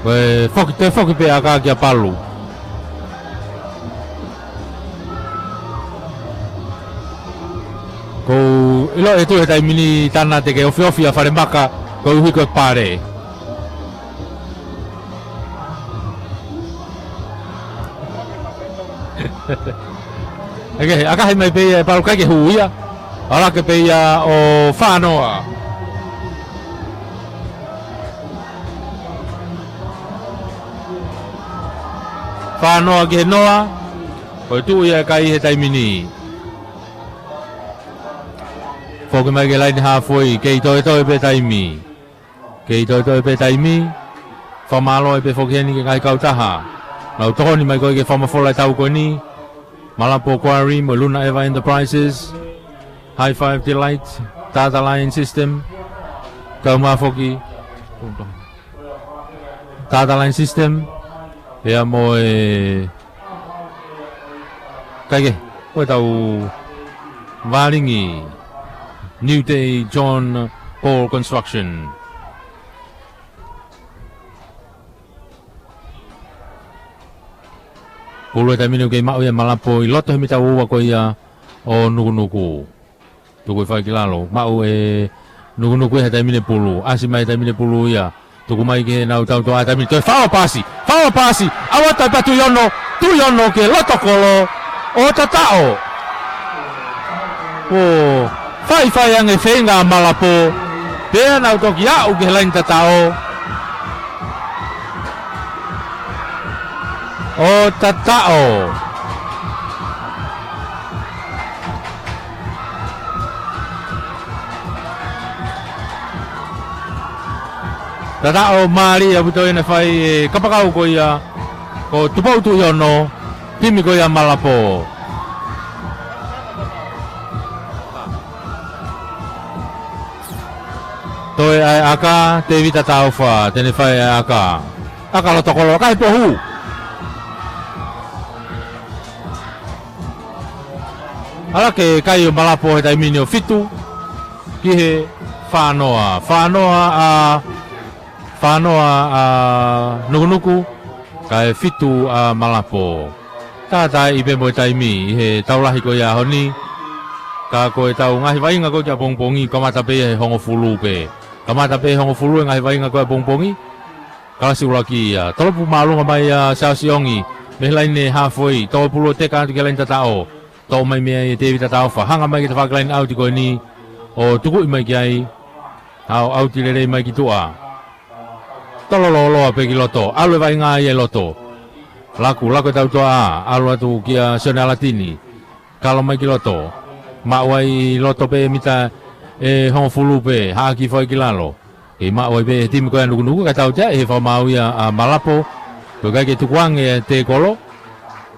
Ko e foki, toe foki pē ʻaka kia Palu. Ko e ʻilo ʻe tuʻu he taimi ni Tana te ke ofiofi ʻa Falemaka, koeʻuhi ko e pale. ʻIkai, ʻakahi mai pē ia ʻe Palu, ʻikai ke hū ia. ʻAlu hake pē ia ʻo fā noa. Fā noa ki he noa. Ko e tuʻu ia ʻa e kai he taimi ni. Foki mai ki he laine hāfoi, kei toetoe pē taimi. Kei toetoe pē taimi. Fakamālō ai pē foki heni ki he ngaahi kautaha naʻa nau tokoni mai ko ē ke fakamafola e tau ko eni. Malapo Quarry mo Luna Eva Enterprises. High Five Delight, Tata Line System. Kau mai foki. Tata Line System. Pea mo e, kae kehe, ko e tau vālingi, New Day John Paul Construction. Pulu e taimi ni ʻoku kei maʻu ia ʻe Malapo ʻi loto he mita ua ua ko ia ʻo Nukunuku. Tuku hifo ai ki lalo. Maʻu ʻe Nukunuku ia he taimi ni e pulu. ʻAsi mai he taimi ni e pulu ia. Tuku mai ki heʻenau tautuʻa he taimi ni. Toe fao paasi. Fā ʻAua paasi, ʻaua atu pē Tuʻiono, Tuʻiono ki he loto kolo ʻo Tataʻo. ʻO faifai ange feinga ʻa Malapo, pea nau toki aʻu ki he laine Tataʻo. ʻO Tataʻo. Tataʻo mālie ʻaupito ʻene fai e kapakau ko ia ko Tupou Tuʻiono, timi ko ia Malapo. Toe ʻa e ʻaka, Tēvita Taufa, te ne fai ʻa e ʻaka. ʻAka loto kolo, ʻaka he pohu. ʻAlu hake e kai ʻo Malapo he taimi ni ʻo fitu ki he fānoa. Fānoa ʻa, fānoa ʻa Nukunuku, kae fitu ʻa Malapo. Tātaaʻi pē mo e taimi ʻi he tau lahi ko ia ʻaho ni. Ka ko e tau ngaahi vaʻinga ko ia ki ʻapongipongi, kamata pē ia he hongofulu pē. Kamata pē he hongofulu e ngaahi vaʻinga ko ia ʻapongipongi. Kalasi ʻuluaki ia. Tolopu māʻolunga mai ʻa Siaosi ʻOngi mei he laine hāfoi. Tō e pulu ʻo teka atu ki he laine Tataʻo. Toʻo mai mei ai ʻe Tēvita Taufa. Hanga mai ki he tafaʻaki laine ʻauti ko eni ʻo tukuʻi mai ki ai. Haʻu ʻauti lelei mai ki tuʻa. Tolo lōloa pē ki loto. ʻAlu e vaʻinga ia ʻi loto. Laku, laku e tautuaʻā. ʻAlu atu kia Sione ʻAlatini. Kalo mai ki loto. Maʻu ai ʻi loto pē mita ʻe hongofulu pē. Haʻaki foʻi ki lalo. Kei maʻu ai pē he timi ko ia Nukunuku, kae tautea ʻe he fakamaau ia ʻa Malapo. Ko e ʻikai ke tukuange e tēkolo.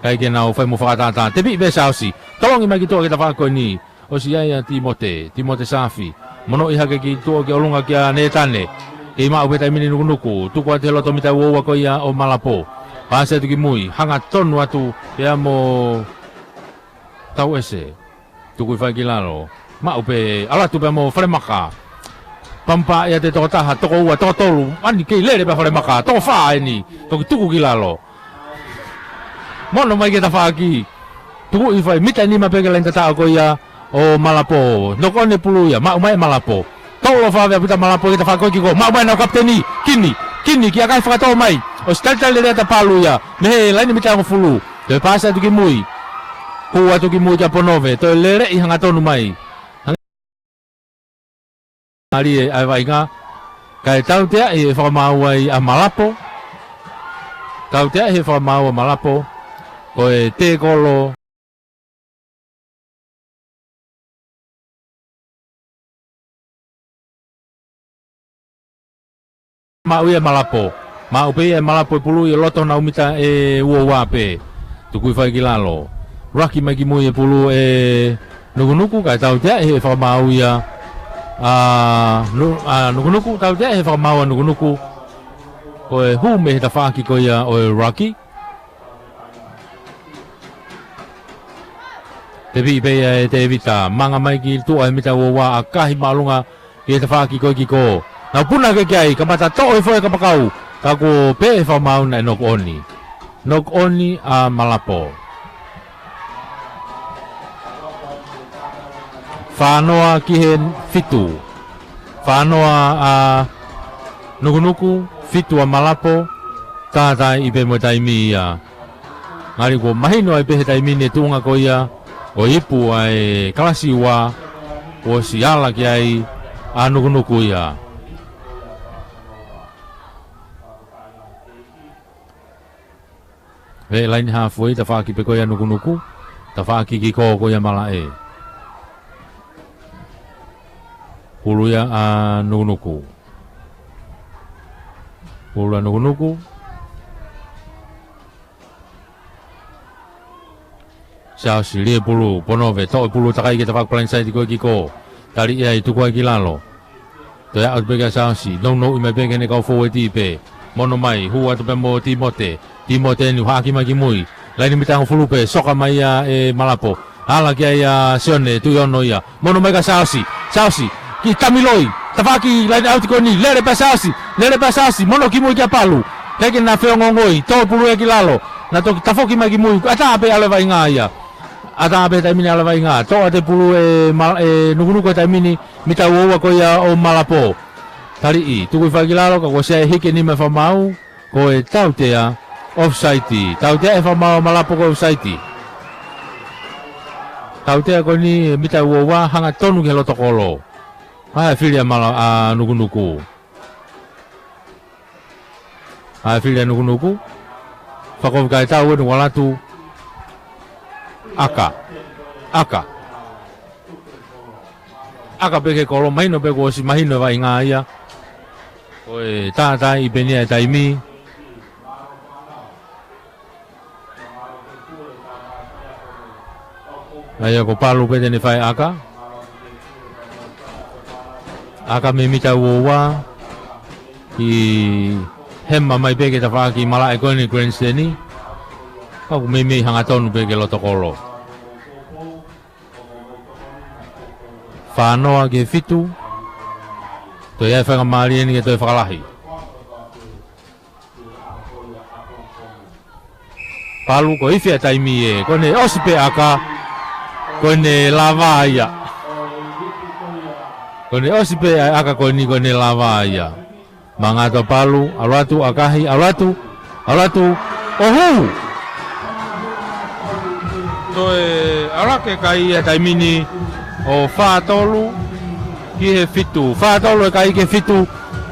ʻIkai ke nau fai mo fakatātā. Tepiʻi pē Siaosi. Tolongi mai ki tuʻa ki he tafaʻaki ko eni. ʻOsi ʻi ai ʻa Timote. Timote Safi. Monoʻi hake ki tuʻa ki ʻolunga kia Nētane. Kei maʻu pē taimi ni Nukunuku. Tuku atu he loto mita uaua ko ia ʻo Malapo. Paasi atu ki mui. Hangatonu atu pea mo Tauʻese. Tuku hifo ai ki lalo. Maʻu pē, ʻalu atu pē mo Falemaka. Pampa ia te toko taha, toko ua, toko tolu. Ani kei lele pē Falemaka. Toko fā eni. Toki tuku ki lalo. Mono mai ki he tafaʻaki. Tuku hifo ai mita nima pē ki he laine Tataʻo ko ia ʻo Malapo. Noko ʻoni e pulu ia. Maʻu mai ʻe Malapo. Tolo fave ʻaupito ʻa Malapo ki he tafaʻaki ko ē ki kō. Maʻu mai ʻenau kapiteni. Kini. Kini ki ʻakahi fakatō mai. ʻOsi talitali lelei atu ʻa Palu ia mei he laine mita hongofulu. Toe paasi atu ki mui. Hū atu ki mui kia Ponove. Toe leleʻi hangatonu mai. Mālie ʻa e vaʻinga. Kae tautea ʻe he fakamaau ia ʻa Malapo. Tautea ʻe he fakamaau ʻa Malapo. Ko e tēkolo. Maʻu ia ʻe Malapo. Maʻu pē ia ʻe Malapo e pulu ʻi loto honau mita ʻe uaua pē. Tuku hifo ai ki lalo. Laki mai ki mui e pulu ʻe Nukunuku, kae tautea ʻe he fakamaau ia ʻa Nu-, ʻa Nukunuku, tautea ʻe he fakamaau ʻa Nukunuku. Ko e hū mei he tafaʻaki ko ia ʻo e laki. Tepiʻi pē ia ʻe Tēvita, manga mai ki tuʻa he mita uaua, ʻakahi māʻolunga ki he tafaʻaki ko ē ki kō. Nau puna hake ki ai, kamata toʻo hifo e kapakau, ka kuo pehē ʻe he fakamaau naʻe knock on. Knock on ʻa Malapo. Fānoa ki he fitu. Fānoa ʻa Nukunuku, fitu ʻa Malapo, tātaaʻi pē mo e taimi ia. Ngali kuo mahino ai pē he taimi ni e tuʻunga ko ia ʻo e ipu ʻa e kalasi ua, kuo ʻosi ala ki ai ʻa Nukunuku ia. He laine hāfoi, tafaʻaki pē ko ia Nukunuku, tafaʻaki ki kō ko ia Malaʻe. Pulu ia ʻa Nukunuku. Pulu ʻa Nukunuku. Siaosi, lie pulu, Ponove, toʻo e pulu, takai ki he tafaʻaki palaini saiti ko ē ki kō. Tali ia ʻi tuku ai ki lalo. Toe aʻu pē kia Siaosi, nounou mai pē ki heʻene kau fōueti pē. Mono mai, hū atu pē mo Timote. Timote eni, haʻaki mai ki mui. Laine mita hongofulu pē, soka mai ia ʻe Malapo. Ala ki ai ʻa Sione, Tuʻiono ia. Mono mai kia Siaosi. Siaosi, ki Tamiloi. Tafaʻaki laine ʻauti ko eni. Lele pē Siaosi. Lele pē Siaosi. Mono ki mui kia Palu. Kae ke na feongoongoi. Tō pulu ia ki lalo. Na toki tafoki mai ki mui. ʻAtā pē ʻalu e vaʻinga ia. ʻAtā pē taimi ni ʻalu e vaʻinga. Toʻo atu e pulu ʻe Mal-, ʻe Nukunuku he taimi ni. Mita uaua ko ia ʻo Malapo. Taliʻi. Tuku hifo ai ki lalo. Ka kuo ʻosi ʻai e hiki nima ʻa e fakamaau. Ko e tautea Offside. Tautea ʻe he fakamaau ʻa Malapo ko e offside. Tautea ko eni mita ua ua, hangatonu ki he loto kolo. ʻA e fili ʻa Mala-, ʻa Nukunuku. ʻA e fili ʻa Nukunuku. Fakaʻosi kae tau eni ʻa Latu. ʻAka. ʻAka. ʻAka pē ki he kolo, mahino pē kuo ʻosi mahino e vaʻinga ia. Ko e tātaaʻi pē eni ʻa e taimi. ʻA ia ko Palu pē te ne fai ʻaka. ʻAka mei mita ua ua. ʻI hema mai pē ki he tafaʻaki malaʻe ko eni Grandstand. Ka ʻoku meimei hangatonu pē ki he loto kolo. Fā noa ki he fitu. Toe ʻi ai e faingamālie eni ke toe fakalahi. Palu ko e ifi ʻa e taimi ē. Ko ʻene ʻosi pē ʻaka. Ko ʻene lava ia. Ko ʻene ʻosi pē ʻa e ʻaka ko eni ko ʻene lava ia. Mangata Palu, ʻalu atu, ʻakahi, ʻalu atu, ʻalu atu, ʻo hū! Toe ʻalu hake e kai ʻi he taimi ni ʻo fā tolu ki he fitu. Fā tolu e kai ki he fitu.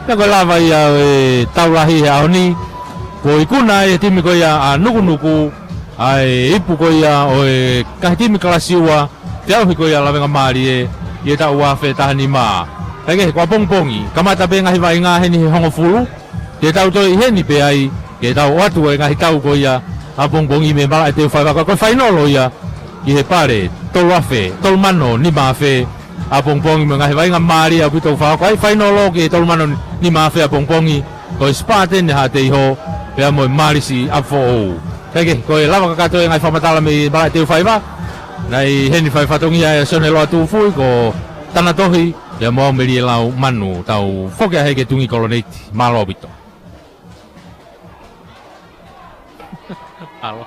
Pea ko e lava ia ʻo e tau lahi he ʻaho ni. Kuo ikuna e timi ko ia ʻa Nukunuku ʻa e ipu ko ia ʻo e ngaahi timi kalasi ua. Feʻauhi ko ia lavengamālie ʻi he taʻu ua afe taha nima. Kae kehe ko ʻApongipongi, kamata pē ngaahi vaʻinga heni he hongofulu. Te tau toe ʻi heni pē ai, ke tau ʻoatu e ngaahi tau ko ia ʻApongipongi mei Malaʻe Teufaiva, ko e fainolo ia ʻi he pale, tolu afe, tolu mano nima afe ʻApongipongi mo e ngaahi vaʻinga mālie ʻaupito ʻoku fakahoko ai, fainolo ki he tolu mano nima afe ʻApongipongi, ko e Spartan ʻa Teiho, pea mo e Malisi ʻa Foʻou. Kae kehe, ko e lava kakato e ngaahi fakamatala mei Malaʻe Teufaiva, naʻe ʻi heni fai fatongia ʻa Sione Loa Tufui, ko Tana Tohi, pea mo au Melie Lau Manu, tau foki ʻa heke Tungi Koloneiti, mālō ʻaupito. Alo.